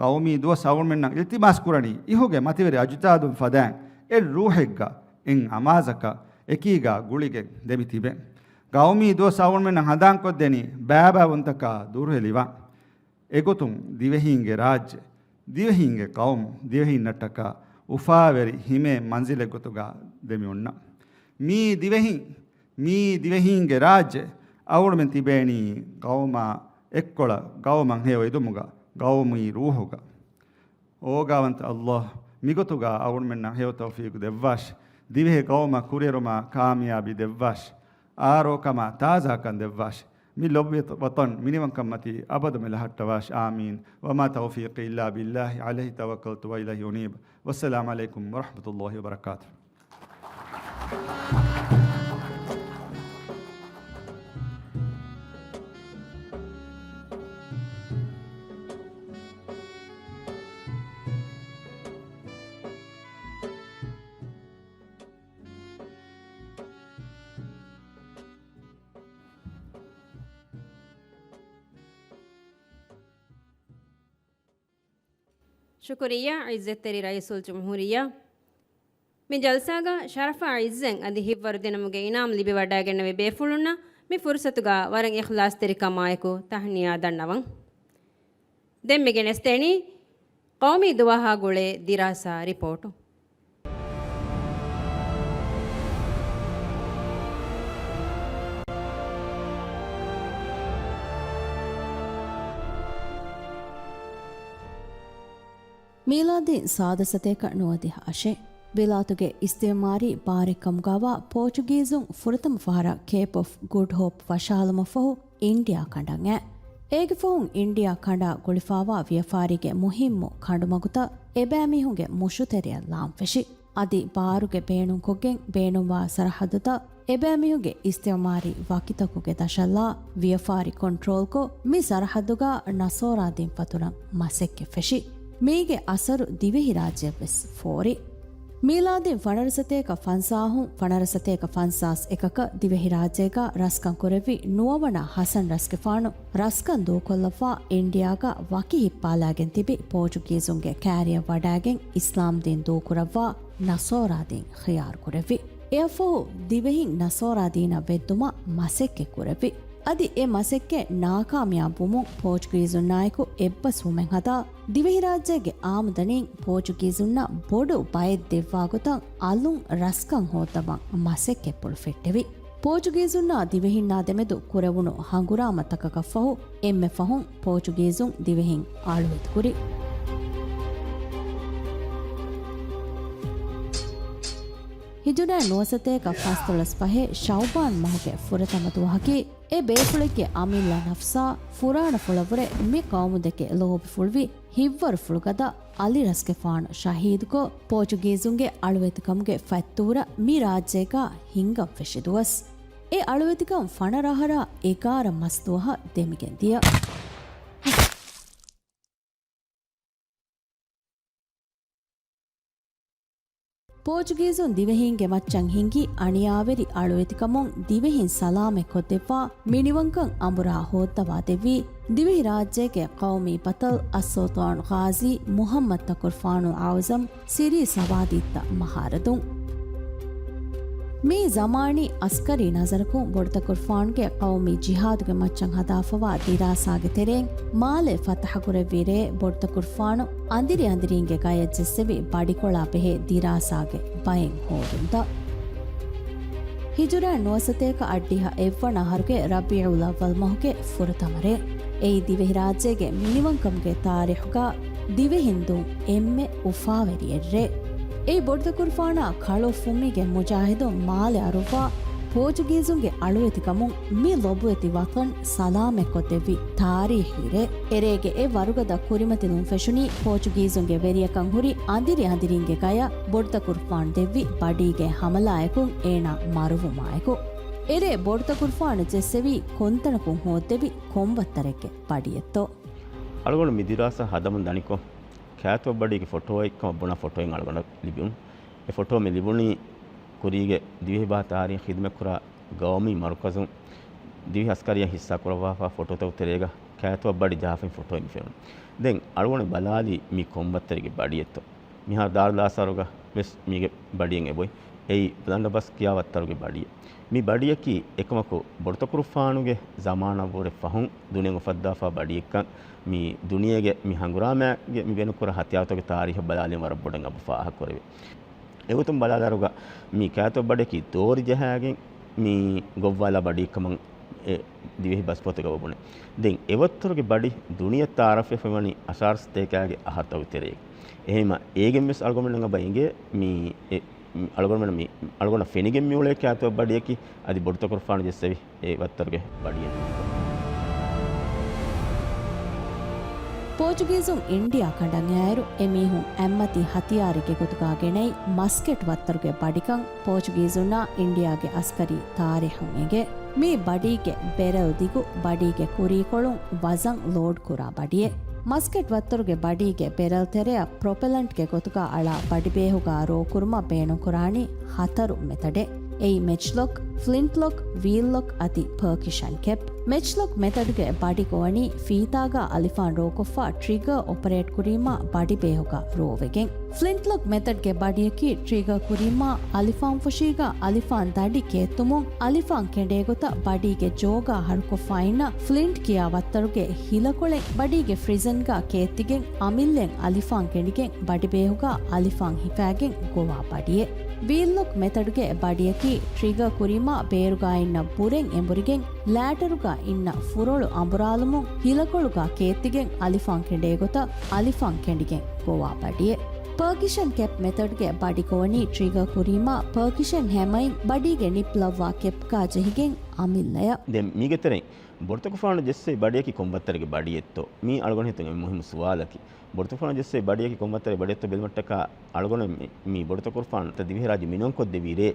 ޤައުމީ ދުވަސް އަޅުގަނޑުމެންނަށް އިލްތިމާސް ކުރަނީ އިހުގެ މަތިވެރި އަޖުދާދުން ފަދައިން އެއް ރޫޙެއްގަ، އެއް އަމާޒަކަށް އެކީގަ ގުޅިގެން ދެމި ތިބެން. ޤައުމީ ދުވަސް އަޅުގަނޑުމެންނަށް ހަނދާންކޮށްދެނީ ބައިބައިވުންތަކާ ދުރުހެލިވާން. އެގޮތުން ދިވެހީންގެ ރާއްޖެ، ދިވެހީންގެ ޤައުމު، ދިވެހިންނަށްޓަކާ އުފާވެރި ހިމޭން މަންޒިލެއްގޮތުގަ ދެމި އޮންނަ. މީ ދިވެހިން، މީ ދިވެހީންގެ ރާއްޖެ. އަޅުގަނޑުމެން ތިބޭނީ ޤައުމާ އެއްކޮޅަށް، ޤައުމަށް ހެޔޮ އެދުމުގަ، ޤައުމީ ރޫޙުގަ. އޯގާވަންތަ ﷲ މިގޮތުގަ އަޅުގަނޑުމެންނަށް ހެޔޮ ތައުފީޤު ދެއްވާށި. ދިވެހި ޤައުމަށް ކުރިއެރުމާ ކާމިޔާބީ ދެއްވާށި. އާރޯކަމާ ތާޒާކަން ދެއްވާށި. މި ލޮބުވެތި ވަޠަން މިނިވަންކަންމަތީ އަބަދުމެ ލަހައްޓަވާށި. އާމީން. وما توفيقي إلا بالله عليه توكلت وإليه أنيب. والسلام عليكم ورحمة الله وبركاته. ޝުކުރިއްޔާ ޢިއްޒަތްތެރި ރައީސުލްޖުމްހޫރިއްޔާ. މި ޖަލްސާގަ ޝަރަފާ ޢިއްޒަތް އަދި ހިތްވަރުދިނުމުގެ އިނާމް ލިބިވަޑައިގެންނެވި ބޭފުޅުންނަށް މި ފުރުޞަތުގަ ވަރަށް އިޚްލާޞްތެރިކަމާއެކު ތަހްނިޔާ ދަންނަވަން. ދެން މި ގެނެސްދޭނީ ޤައުމީ ދުވަހާ ގުޅޭ ދިރާސާ ރިޕޯޓު. މީލާދީ ސާދަ ސަތޭކަ ނުވަދިހަ އަށެއް، ވިލާތުގެ އިސްތިޢުމާރީ ބާރެއްކަމުގައިވާ ޕޯޗުގީޒުން ފުރަތަމަ ފަހަރަށް ކޭޕް އޮފް ގުޑް ހޯޕް ފަށާލުމަށްފަހު، އިންޑިއާ ކަނޑަށް އައި. އޭގެ ފަހުން އިންޑިއާ ކަނޑާ ގުޅިފައިވާ ވިޔަފާރީގެ މުހިއްމު ކަނޑުމަގުތައް އެބައިމީހުންގެ މުށުތެރެއަށް ލާން ފެށި. އަދި ބާރުގެ ބޭނުންކޮށްގެން ބޭނުންވާ ސަރަހައްދުތައް އެބައިމީހުންގެ އިސްތިޢުމާރީ ވަކިތަކުގެ ދަށަށްލާ ވިޔަފާރި ކޮންޓްރޯލްކޮށް، މި ސަރަހައްދުގަ ނަޞާރާދީން ފަތުރަން މަސައްކަތް ފެށި. މީގެ އަސަރު ދިވެހިރާއްޖެއަށްވެސް ފޯރި. މީލާދީން ފަނަރަ ސަތޭކަ ފަންސާހުން ފަނަރަ ސަތޭކަ ފަންސާސް އެކަކަށް ދިވެހިރާއްޖޭގަ ރަސްކަން ކުރެއްވި ނުވަވަނަ ހަސަން ރަސްގެފާނު ރަސްކަން ދޫކޮށްލައްވާ އިންޑިއާގަ ވަކި ހިއްޕާލާގެން ތިބި ޕޯޗުގީޒުންގެ ކާރިއަށް ވަޑައިގެން އިސްލާމްދީން ދޫކުރައްވާ ނަޞާރާދީން ޚިޔާރު ކުރެއްވި. އެއަށްފަހު ދިވެހިން ނަސޯރާ ދީނަށް ވެއްދުމަށް މަސައްކަތް ކުރެއްވި. އަދި އެ މަސައްކަތް ނާކާމިޔާބުވުމުން ޕޯޗުގީޒުންނާއެކު އެއްބަސްވުމެއް ހަދާ، ދިވެހިރާއްޖޭގެ އާމުދަނީން ޕޯޗުގީޒުންނަށް ބޮޑު ބައެއް ދެއްވާގޮތަށް އަލުން ރަސްކަން ހޯއްދަވަން މަސައްކަތްޕުޅު ފެއްޓެވި. ޕޯޗުގީޒުންނާ ދިވެހިންނާ ދެމެދު ކުރެވުނު ހަނގުރާމަތަކަކަށްފަހު، އެންމެ ފަހުން ޕޯޗުގީޒުން ދިވެހިން އަޅުވެތިކުރި. ހިޖުރައިން ނުވަސަތޭކަ ފަންސަތޭކަ ފަހެއް ޝައުބާން މަހުގެ ފުރަތަމަ ދުވަހަކީ، އެ ބޭފުޅެއްގެ އަމިއްލަ ނަފްސާ ފުރާނަފުޅަށްވުރެ މި ޤައުމުދެކެ ލޯބިފުޅުވި ހިތްވަރުފުޅުގަދަ އަލިރަސްގެފާނު ޝަހީދުކޮށް، ޕޯޗުގީޒުންގެ އަޅުވެތިކަމުގެ ފަތްތޫރަށް މި ރާއްޖޭގާ ހިންގަން ފެށި ދުވަސް. އެ އަޅުވެތިކަން ފަނަރަ އަހަރާ އެގާރަ މަސްދުވަހަށް ދެމިގެން ދިޔަ. ޕޯޗުގީޒުން ދިވެހީންގެ މައްޗަށް ހިނގި އަނިޔާވެރި އަޅުވެތިކަމުން ދިވެހިން ސަލާމަތްކޮށްދެއްވާ މިނިވަންކަން އަނބުރާ ހޯއްދަވާދެއްވީ، ދިވެހިރާއްޖޭގެ ޤައުމީ ބަޠަލް އައްސުލްޠާން ޣާޒީ މުޙައްމަދު ތަކުރުފާނު އަޢުޒަމް ސިރީ ސަވާދީއްތަ މަހާރަދުން. މިއީ ޒަމާނީ އަސްކަރީ ނަޒަރަކުން ބޮޑުތަކުރުފާނުގެ ޤައުމީ ޖިހާދުގެ މައްޗަށް ހަދާފަވާ ދިރާސާގެ ތެރެއިން، މާލެ ފަތަޙަކުރެއްވި ރޭ ބޮޑުތަކުރުފާނު އަނދިރި އަނދިރީންގެ ގަޔަށް ޖެއްސެވި ބަޑިކޮޅާ ބެހޭ ދިރާސާގެ ބައެއް ހޯދުންތައް. ހިޖުރައިން ނުވަސަތޭކަ އަށްޑިހަ އެއްވަނަ އަހަރުގެ ރަބީޢުލް އައްވަލް މަހުގެ ފުރަތަމަ ރޭ. އެއީ ދިވެހިރާއްޖޭގެ މިނިވަންކަމުގެ ތާރީޚުގަ ދިވެހިން ދުން އެންމެ އުފާވެރި އެއްރޭ. އެއީ ބޮޑުތަކުރުފާނާ ކަޅުއޮށްފުމީގެ މުޖާހިދުން މާލެ އަރުއްވާ ޕޯޗުގީޒުންގެ އަޅުވެތިކަމުން މި ލޮބުވެތި ވަޠަން ސަލާމަތްކޮށްދެއްވި ތާރީޚީ ރޭ. އެރޭގެ އެ ވަރުގަދަ ކުރިމަތިލުން ފެށުނީ ޕޯޗުގީޒުންގެ ވެރިޔަކަން ހުރި އަނދިރި އަނދިރީންގެ ގަޔަށް ބޮޑުތަކުރުފާނު ދެއްވި ބަޑީގެ ހަމަލާއެކުން އޭނާ މަރުވުމާއެކު. އެރޭ ބޮޑުތަކުރުފާނު ޖެއްސެވީ ކޮންތަނަކުން ހޯއްދެވި ކޮން ވައްތަރެއްގެ ބަޑިއެއްތޯ؟ އަޅުގަނޑު މި ދިރާސާ ހަދަމުން ދަނިކޮށް، ކާތުވައްބަޑީގެ ފޮޓޯއެއްކަމަށް ބުނާ ފޮޓޯއެއް އަޅުގަނޑަށް ލިބުނު. އެ ފޮޓޯ މި ލިބުނީ ކުރީގެ ދިވެހިބަހާ ތާރީޚް ޚިދުމަތްކުރާ ގައުމީ މަރުކަޒުން ދިވެހި އަސްކަރީއަށް ހިއްސާކުރައްވާފާ ފޮޓޯތަކުގެ ތެރޭގަ ކާތުވައްބަޑި ޖަހާފައި ފޮޓޯއެއް މި ފެނުނު. ދެން އަޅުގަނޑު ބަލާލީ މީ ކޮން ވައްތަރެއްގެ ބަޑިއެއްތޯ. މިހާރު ދާރުލްއާސާރުގަ ވެސް މީގެ ބަޑިއެއް އެބޮތް. އެއީ ބަލަނޑަބަސް ކިޔާ ވައްތަރުގެ ބަޑިއެއް. މި ބަޑިއަކީ އެކަމަކު ބޮޑުތަކުރުފާނުގެ ޒަމާނަށްވުރެ ފަހުން ދުނިޔެއަށް އުފައްދާފާ ބަޑިއެއްކަން، މި ދުނިޔޭގެ މި ހަނގުރާމައިގެ މި ބޭނުންކުރާ ހަތިޔާރުތަކުގެ ތާރީޚަށް ބަލާލީމަ ވަރަށް ބޮޑަށް އަބު ފާހަގަކުރެވޭ. އެގޮތުން ބަލާލާއިރުގަ މި ކާތުވައްބަޑިއަކީ ދޯރި ޖަހާގެން މި ގޮއްވާލާ ބަޑިއެއްކަމަށް އެ ދިވެހި ބަސްފުޅުތަކަށް އެބަ ބުނެ. ދެން އެ ވައްތަރުގެ ބަޑި ދުނިޔެއަށް ތަޢާރަފްވެފައިވަނީ އަށާރަ ސަތޭކައިގެ އަހަރުތަކުގެ ތެރޭގަ. އެހެންވީމަ އޭގެން ވެސް އަޅުގަނޑުމެންނަށް އެބަ އެނގޭ މި އެ، އަޅުގަނޑުމެން މި، އަޅުގަނޑަށް ފެނިގެން މިއުޅޭ ކާތުވައްބަޑިއަކީ އަދި ބޮޑުތަކުރުފާނު ޖެއްސެވި އެ ވައްތަރުގެ ބަޑިއެއް. ޕޯޗުގީޒުން އިންޑިއާ ކަނޑަށް އައިއިރު، އެމީހުން އެއްމަތީ ހަތިޔާރެއްގެ ގޮތުގަ ގެނައި މަސްކެޓް ވައްތަރުގެ ބަޑިކަން ޕޯޗުގީޒުންނާ އިންޑިއާގެ އަސްކަރީ ތާރީޚުން އެނގޭ. މި ބަޑީގެ ބެރެލް ދިގު، ބަޑީގެ ކުރީކޮޅުން ވަޒަން ލޯޑް ކުރާ ބަޑިއެއް. މަސްކެޓް ވައްތަރުގެ ބަޑީގެ ބެރެލް ތެރެއަށް ޕްރޮޕެލަންޓްގެ ގޮތުގަ އަޅާ ބަޑިބޭހުގަ ރޯކުރުމަށް ބޭނުންކުރާނީ ހަތަރު މެތަޑެއް. އެއީ މެޗްލޮކް، ފްލިންޓްލޮކް، ވީލްލޮކް އަދި ޕަރކިޝަން ކެޕް. މެޗްލޮކް މެތަޑްގެ ބަޑި ގޮވަނީ ފީތާގަ އަލިފާން ރޯކޮށްފަ ޓްރިގަ އޮޕަރޭޓް ކުރީމަ ބަޑިބޭހުގަ ރޯވެގެން. ފްލިންޓްލޮކް މެތަޑްގެ ބަޑިއަކީ ޓްރިގަ ކުރީމާ އަލިފާންފުށީގަ އަލިފާން ދަނޑި ކޭއްތުމުން އަލިފާން ކެނޑޭގޮތަށް ބަޑީގެ ޖޯގާ ހަރުކޮށްފައިންނަ ފްލިންޓް ކިޔާ ވައްތަރުގެ ހިލަކޮޅެއް ބަޑީގެ ފްރިޒަންގަ ކޭއްތިގެން އަމިއްލައިން އަލިފާން ކެނޑިގެން ބަޑިބޭހުގަ އަލިފާން ހިފާގެން ގޮވާ ބަޑިއެއް. ވީލްލޮކް މެތަޑްގެ ބަޑިއަކީ ޓްރިގަ ކުރީމާ ބޭރުގަ އިންނަ ބުރެން އެނބުރިގެން ލާޓަރުގަ އިންނަ ފުރޮޅު އަނބުރާލުމުން ހިލަކޮޅުގަ ކޭއްތިގެން އަލިފާން ކެނޑޭގޮތަށް އަލިފާން ކެނޑިގެން ގޮވާ ބަޑިއެއް. ޕަރކިޝަން ކެޕް މެތަޑްގެ ބަޑި ގޮވަނީ ޓްރިގަ ކުރީމާ ޕަރކިޝަން ހެމައިން ބަޑީގެ ނިޕް ލައްވާ ކެޕްގަ ޖެހިގެން އަމިއްލަޔަށް. ދެން މީގެ ތެރެއިން ބޮޑުތަކުރުފާނު ޖެއްސެވި ބަޑިއަކީ ކޮން ވައްތަރެއްގެ ބަޑިއެއްތޯ؟ މީ އަޅުގަނޑު ހިތުން އެންމެ މުހިއްމު ސުވާލަކީ. ބޮޑުތަކުރުފާނު ޖެއްސެވި ބަޑިއަކީ ކޮން ވައްތަރެއްގެ ބަޑިއެއްތޯ ބެލުމަށްޓަކާ އަޅުގަނޑު މި، މި ބޮޑުތަކުރުފާނު ދިވެހިރާއްޖެ މިނިވަންކޮށްދެވި ރޭ،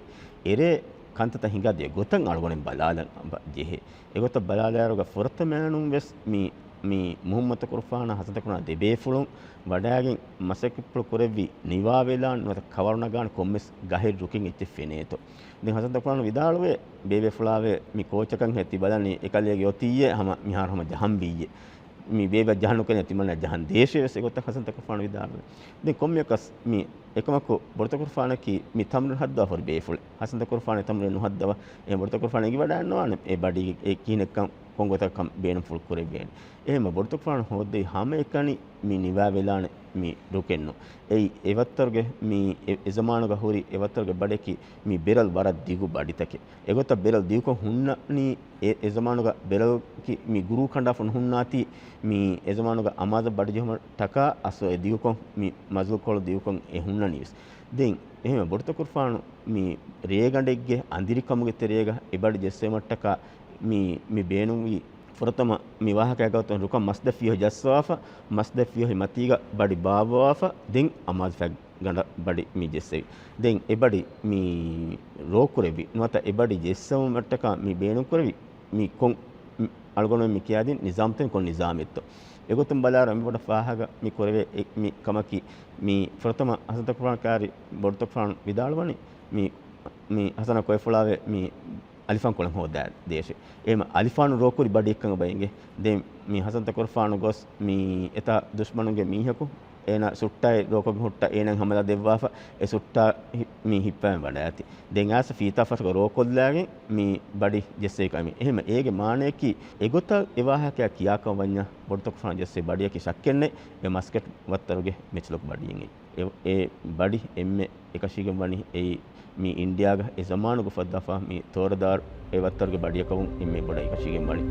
އެރޭ ކަންތައްތައް ހިނގާދިޔަ ގޮތަށް އަޅުގަނޑު ބަލާލަން ޖެހޭ. އެގޮތަށް ބަލާލާއިރުގަ ފުރަތަމައިނުން ވެސް މި، މި މުހައްމަދު ތަކުރުފާނާ ހަސަން ތަކުރުފާނާ ދެބޭފުޅުން ވަޑައިގެން މަސައްކަތްޕުޅު ކުރެއްވި ނިވާވެލާން ނުވަތަ ކަވަރު ނަގާނެ ކޮންމެސް ގަހެއް ރުކިން އެއްޗެއް ފެނޭތޯ. ދެން ހަސަން ތަކުރުފާނު ވިދާޅުވޭ، ބޭބޭފުޅާވެ މި ކޯޗަކަށް ހޭ ތި ބަލަނީ އެކަލޭގެ އޮތީއޭ ހަމަ މިހާރު ހަމަ ޖަހަން ވީއޭ. މި ބޭބަ ޖަހަން ނުކަން ތިމަންނަ ޖަހަން ދޭށޭ ވެސް އެގޮތަށް ހަސަންތަކުރުފާނު ވިދާޅުވި. ދެން ކޮންމެއަކަސް މި އެކަމަކު ބޮޑުތަކުރުފާނަކީ މި ތަމްރީނު ހައްދަވާފަ ހުރި ބޭފުޅެއް. ހަސަންތަކުރުފާނެއް ތަމްރީނު ނުހައްދަވާ އެ ބޮޑުތަކުރުފާނެއް އެނގިވަޑައިގަންނަވާނެ އެ ބަޑީގެ އެ ކިހިނެއްކަން ކޮން ގޮތަކަށް ކަން ބޭނުންފުޅު ކުރެވޭނެ. އެހެންމަ ބޮޑުތަކުރުފާނު ހޯއްދެވި ހަމައެކަނި މި ނިވާވެލާނެ މި ރުކެއްނު. އެއީ އެވައްތަރުގެ މި އެ، އެ ޒަމާނުގަ ހުރި އެވައްތަރުގެ ބަޑެކި މި ބެރަލް ވަރަށް ދިގު ބަޑިތަކެއް. އެގޮތަށް ބެރަލް ދިގުކޮށް ހުންނަނީ އެ، އެ ޒަމާނުގަ ބެރަލްކި މި ގުރޫ ކަނޑާފަ ނުހުންނާތީ މި އެ ޒަމާނުގަ އަމާޒަށް ބަޑިޖެހުމަށް ޓަކާ އަސްލު އެ ދިގުކޮށް މި މަޒުލުކޮޅު ދިގުކޮށް އެ ހުންނަނީވެސް. ދެން އެހެން ބޮޑުތަކުރުފާނު މި ރޭގަނޑެއްގެ އަނދިރިކަމުގެ ތެރޭގަ އެ ބަޑި ޖެއްސެވުމަށްޓަކާ މި، މި ބޭނުންވީ ފުރަތަމަ މި ވާހަކައިގަ ގައުތުން ރުކަން މަސް ދެއް ފިޔަހު ޖައްސަވާފަ، މަސް ދެއް ފިޔަހު މަތީގަ ބަޑި ބާއްވަވާފަ، ދެން އަމާޒު ފަތް ގަނޑަށް ބަޑި މި ޖެއްސެވި. ދެން އެ ބަޑި މި ރޯ ކުރެއްވި. ނުވަތަ އެ ބަޑި ޖެއްސެވުމަށްޓަކާ މި ބޭނުން ކުރެވި. މި ކޮން، މި އަޅުގަނޑުމެން މި ކިޔާދިން ނިޒާމްތައް ކޮން ނިޒާމެއްތޯ؟ އެގޮތުން ބަލާއިރު މި ބޮޑަށް ފާހަގަ މި ކުރެވޭ އެ، މި ކަމަކީ މި ފުރަތަމަ ހަސަންތަކުރުފާނު ކާރި ބޮޑުތަކުރުފާނު ވިދާޅުވަނީ މި، މި ހަސަނަށް ކޮއެފުޅާވޭ މި އަލިފާން ކޮޅެއް ހޯދާ ދޭށޭ. އެހެން އަލިފާނު ރޯކުރި ބަޑިއެއްކަން އެބަ އެނގޭ. ދެން މި ހަސަންތަކުރުފާނު ގޮސް މި އެތާ ދުޝްމަނުންގެ މީހަކު އޭނާ ސުއްޓާއި ރޯކޮށްގެން ހުއްޓާ އޭނާ ހަމަލާ ދެއްވާފަ އެ ސުއްޓާ ހި-، މި ހިއްޕަވަން ވަޑައިގަތީ. ދެން އާސަ ފީތާ ފަށަކަށް ރޯކޮށްލާގެން މި ބަޑި ޖެއްސެވި ކަމެއް. އެހެން އޭގެ މާނަޔަކީ އެގޮތަށް އެ ވާހަކައަށް ކިޔާކަން ވަންޏާ ބޮޑުތަކުރުފާނު ޖެއްސެވި ބަޑިއަކީ ޝައްކެއްނެތް އެ މަސްކެޓް ވައްތަރުގެ މެޗްލޮކް ބަޑިއެއް. އެ، އެ ބަޑި އެންމެ އެކަށީގެން ވަނީ އެއީ މި އިންޑިއާގަ އެ ޒަމާނުގަ އުފައްދާފަ މި ތޯރަދާރު އެ ވައްތަރުގެ ބަޑިއަކަށްވުން އެންމެ ބޮޑަށް އެކަށީގެން ވަނީ.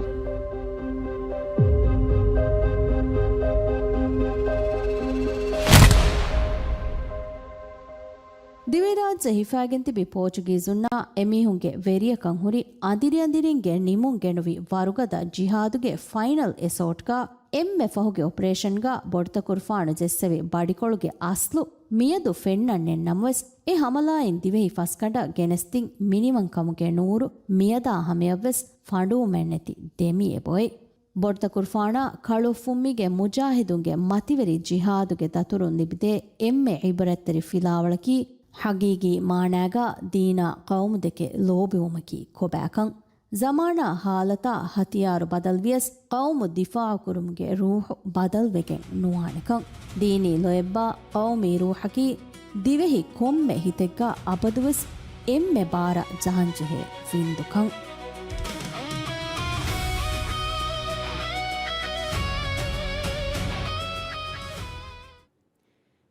ދިވެހިރާއްޖެ ހިފާގެން ތިބި ޕޯޗުގީޒުންނާ އެމީހުންގެ ވެރިޔަކަން ހުރި އަނދިރިއަނދިރިންގެ ނިމުން ގެނުވި ވަރުގަދަ ޖިހާދުގެ ފައިނަލް އެސޯޓްގަ އެންމެ ފަހުގެ އޮޕަރޭޝަންގަ ބޮޑުތަކުރުފާނު ޖެއްސެވި ބަޑިކޮޅުގެ އަސްލު މިއަދު ފެންނަން ނެތް ނަމަވެސް، އެ ހަމަލާއިން ދިވެހި ފަސްގަނޑަށް ގެނެސްދިން މިނިވަންކަމުގެ ނޫރު މިއަދާ ހަމަޔަށްވެސް ފަނޑުވުމެއްނެތި ދެމި އެބޮތް. ބޮޑުތަކުރުފާނާ ކަޅުއޮށްފުންމީގެ މުޖާހިދުންގެ މަތިވެރި ޖިހާދުގެ ދަތުރުން ލިބިދޭ އެންމެ އިބްރަތްތެރި ފިލާވަޅަކީ، ހަގީގީ މާނާގަ ދީނާ ޤައުމުދެކެ ލޯބިވުމަކީ ކޮބާކަން. ޒަމާނާ ހާލަތާ ހަތިޔާރު ބަދަލުވިޔަސް، ޤައުމު ދިފާޢުކުރުމުގެ ރޫޙު ބަދަލުވެގެން ނުވާނެކަން. ދީނީ ލޯތްބާ ޤައުމީ ރޫޙަކީ، ދިވެހި ކޮންމެ ހިތެއްގަ އަބަދުވެސް އެންމެ ބާރަށް ޖަހަންޖެހޭ ވިންދުކަން.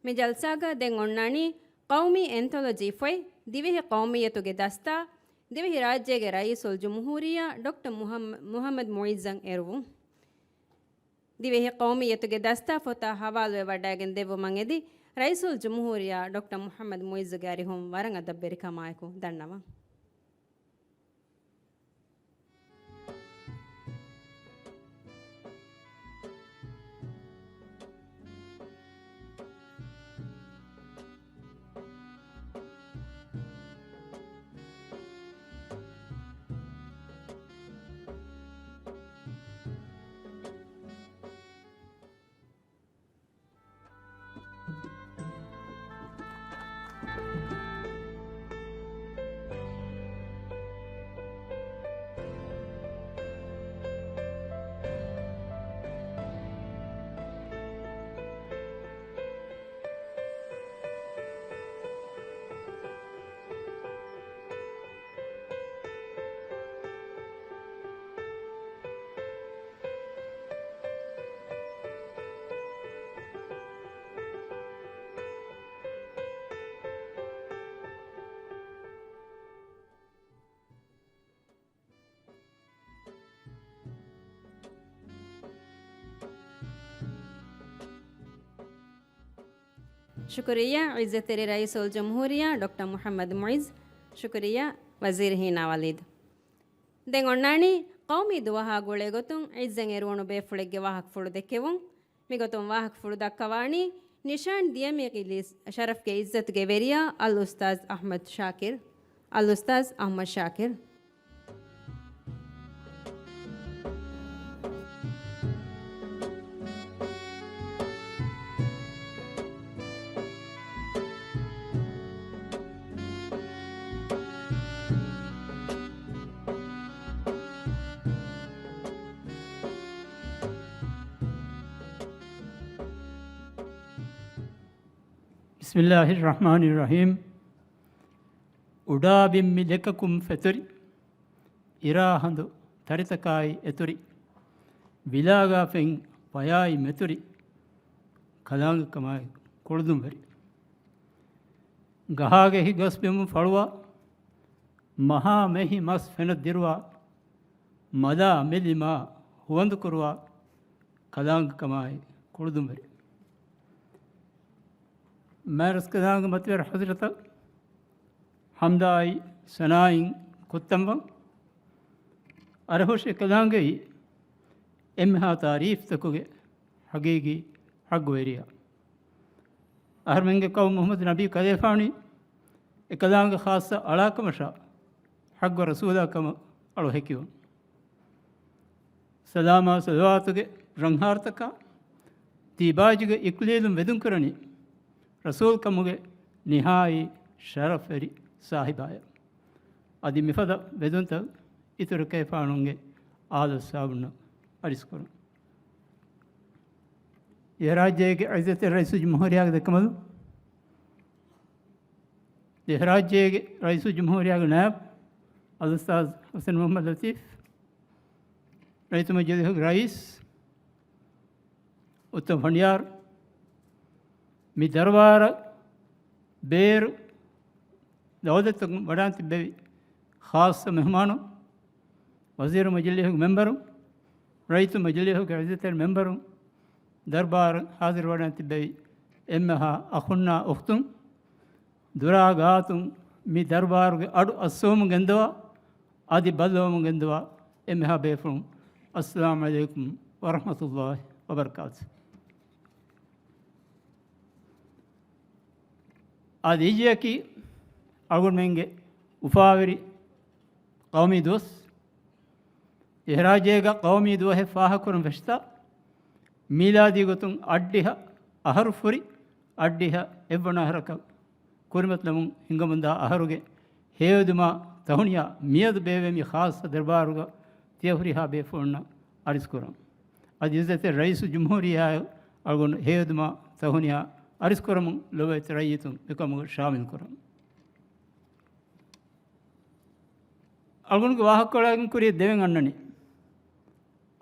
މި ޖަލްސާގަ ދެން އޮންނާނީ ޤައުމީ އެންތޮލޮޖީ ފޮތް، ދިވެހި ޤައުމިއްޔަތުގެ ދަސްތާ، ދިވެހިރާއްޖޭގެ ރައީސުލްޖުމްހޫރިއްޔާ ޑޮކްޓަރ މުޙައްމަ-، މުޙައްމަދު މުޢިއްޒަށް އެރުވުން. ދިވެހި ޤައުމިއްޔަތުގެ ދަސްތާ ފޮތާ ހަވާލުވެވަޑައިގެން ދެއްވުމަށް އެދި، ރައީސުލްޖުމްހޫރިއްޔާ ޑޮކްޓަރ މުޙައްމަދު މުޢިއްޒުގެ އަރިހުން ވަރަށް އަދަބުވެރިކަމާއެކު ދަންނަވަން. ޝުކުރިއްޔާ ޢިއްޒަތްތެރި ރައީސުލްޖުމްހޫރިއްޔާ ޑޮކްޓަރ މުޙައްމަދު މުޢިއްޒު، ޝުކުރިއްޔާ ވަޒީރު ހީނާ ވަލީދު. ދެން އޮންނާނީ ޤައުމީ ދުވަހާ ގުޅޭގޮތުން ޢިއްޒަތް އެރުވުނު ބޭފުޅެއްގެ ވާހަކަފުޅު ދެއްކެވުން. މިގޮތުން ވާހަކަފުޅު ދައްކަވާނީ ނިޝާން ދިޔަމީގި ލިސް ޝަރަފްގެ ޢިއްޒަތުގެ ވެރިޔާ އަލްއުސްތާޛް އަޙްމަދު ޝާކިރު. އަލްއުސްތާޛް އަޙްމަދު ޝާކިރު. بسم الله الرحمن الرحيم. އުޑާބިން މި ލެކަކުން ފެތުރި، އިރާހަނދު ތަރިތަކާއި އެތުރި، ވިލާގާ ފެން ފަޔާއި މެތުރި، ކަލާނގެކަމާއި ކުޅުދުންވެރި. ގަހާގެ ހިގަސްބިމުން ފަޅުވާ، މަހާ މެހި މަސް ފެނަށް ދިރުވާ، މަލާ މެލި މާ ހުވަނދު ކުރުވާ، ކަލާނގެކަމާއި ކުޅުދުންވެރި. މާތްރަސްކަލާނގެ މަތިވެރި ޙަޟްރަތަށް ޙަމްދާއި ސަނާއިން ކުއްތަންވަން. އަރަހުށި ކަލާނގެއީ އެންމެހާ ތާރީފްތަކުގެ ޙަޤީޤީ ޙައްޤުވެރިޔާ. އަހަރުމެންގެ ޤައުމު މުޙައްމަދު ނަބީ ކަލޭފާނީ އެކަލާނގެ ޚާއްޞަ އަޅާކަމަށާ، ޙައްޤު ރަސޫލާ ކަމަށް އަޅު ހެކިވުން. ސަލާމާ ޞަލަވާތުގެ ރަންހާރުތަކާ، ތީބާޖުގެ އިކްލީލުން ވެދުންކުރަނީ، ރަސޫލް ކަމުގެ ނިހާއީ ޝަރަފްވެރި ސާހިބާޔަށް. އަދި މިފަދަ ވެދުންތައް އިތުރު ކަލޭފާނުންގެ އާލު އަޞްޙާބުންނަށް އަރިސްކުރުން. އެ ރާއްޖޭގެ ޢިއްޒަތްތެރި ރައީސުލްޖުމްހޫރިއްޔާގެ ދެކަނބަލުން، އެ ރާއްޖޭގެ ރައީސުލްޖުމްހޫރިއްޔާގެ ނާއިބު އަލްއުސްތާޛް ޙުސައިން މުޙައްމަދު ލަތީފް، ރައްޔިތު މަޖިލީހުގެ ރައީސް، އުއްތަމަ ފަނޑިޔާރު، މި ދަރުބާރަށް ބޭރު ދައުލަތުން ވަޑައިގެން ތިއްބެވި ޚާއްޞަ މެހުމާނުން، ވަޒީރު މަޖިލީހުގެ މެންބަރުން، ރައްޔިތު މަޖިލީހުގެ ޢިއްޒަތްތެރި މެންބަރުން، ދަރުބާރަށް ޙާޟިރުވެވަޑައިގެން ތިއްބެވި އެންމެހާ އަޚުންނާ އުޚްތުން، ދުރާ ގާތުން މި ދަރުބާރުގެ އަޑު އައްސަވަމުން ގެންދަވާ، އަދި ބައްލަވަމުން ގެންދަވާ އެންމެހާ ބޭފުޅުން، އައްސަލާމު ޢަލައިކުމް ވަރަޙްމަތުﷲި ވަބަރަކާތުހު. އަދި އިއްޔެއަކީ އަޅުގަނޑުމެންގެ އުފާވެރި ޤައުމީ ދުވަސް. އެ ރާއްޖޭގަ ޤައުމީ ދުވަހެއް ފާހަގަކުރަން ފެށިތާ، މީލާދީ ގޮތުން އަށްޑިހަ އަހަރު ފުރި، އަށްޑިހަ އެއްވަނަ އަހަރަކަށް ކުރިމަތިލަމުން ހިނގަމުންދާ އަހަރުގެ ހެޔޮއެދުމާ ތަހުނިޔާ މިއަދު ބޭއްވޭ މި ޚާއްޞަ ދަރުބާރުގަ ތިޔަ ހުރިހާ ބޭފުޅުންނަށް އަރިސްކުރަން. އަދި ޢިއްޒަތްތެރި ރައީސުލްޖުމްހޫރިއްޔާއަށް އަޅުގަނޑު ހެޔޮއެދުމާ ތަހުނިޔާ އަރިސްކުރަމުން ލޮބުވެތި ރައްޔިތުން މިކަމުގަ ޝާމިލްކުރަން. އަޅުގަނޑުގެ ވާހަކަކޮޅާގެން ކުރިޔަށް ދެވެން އަންނަނީ،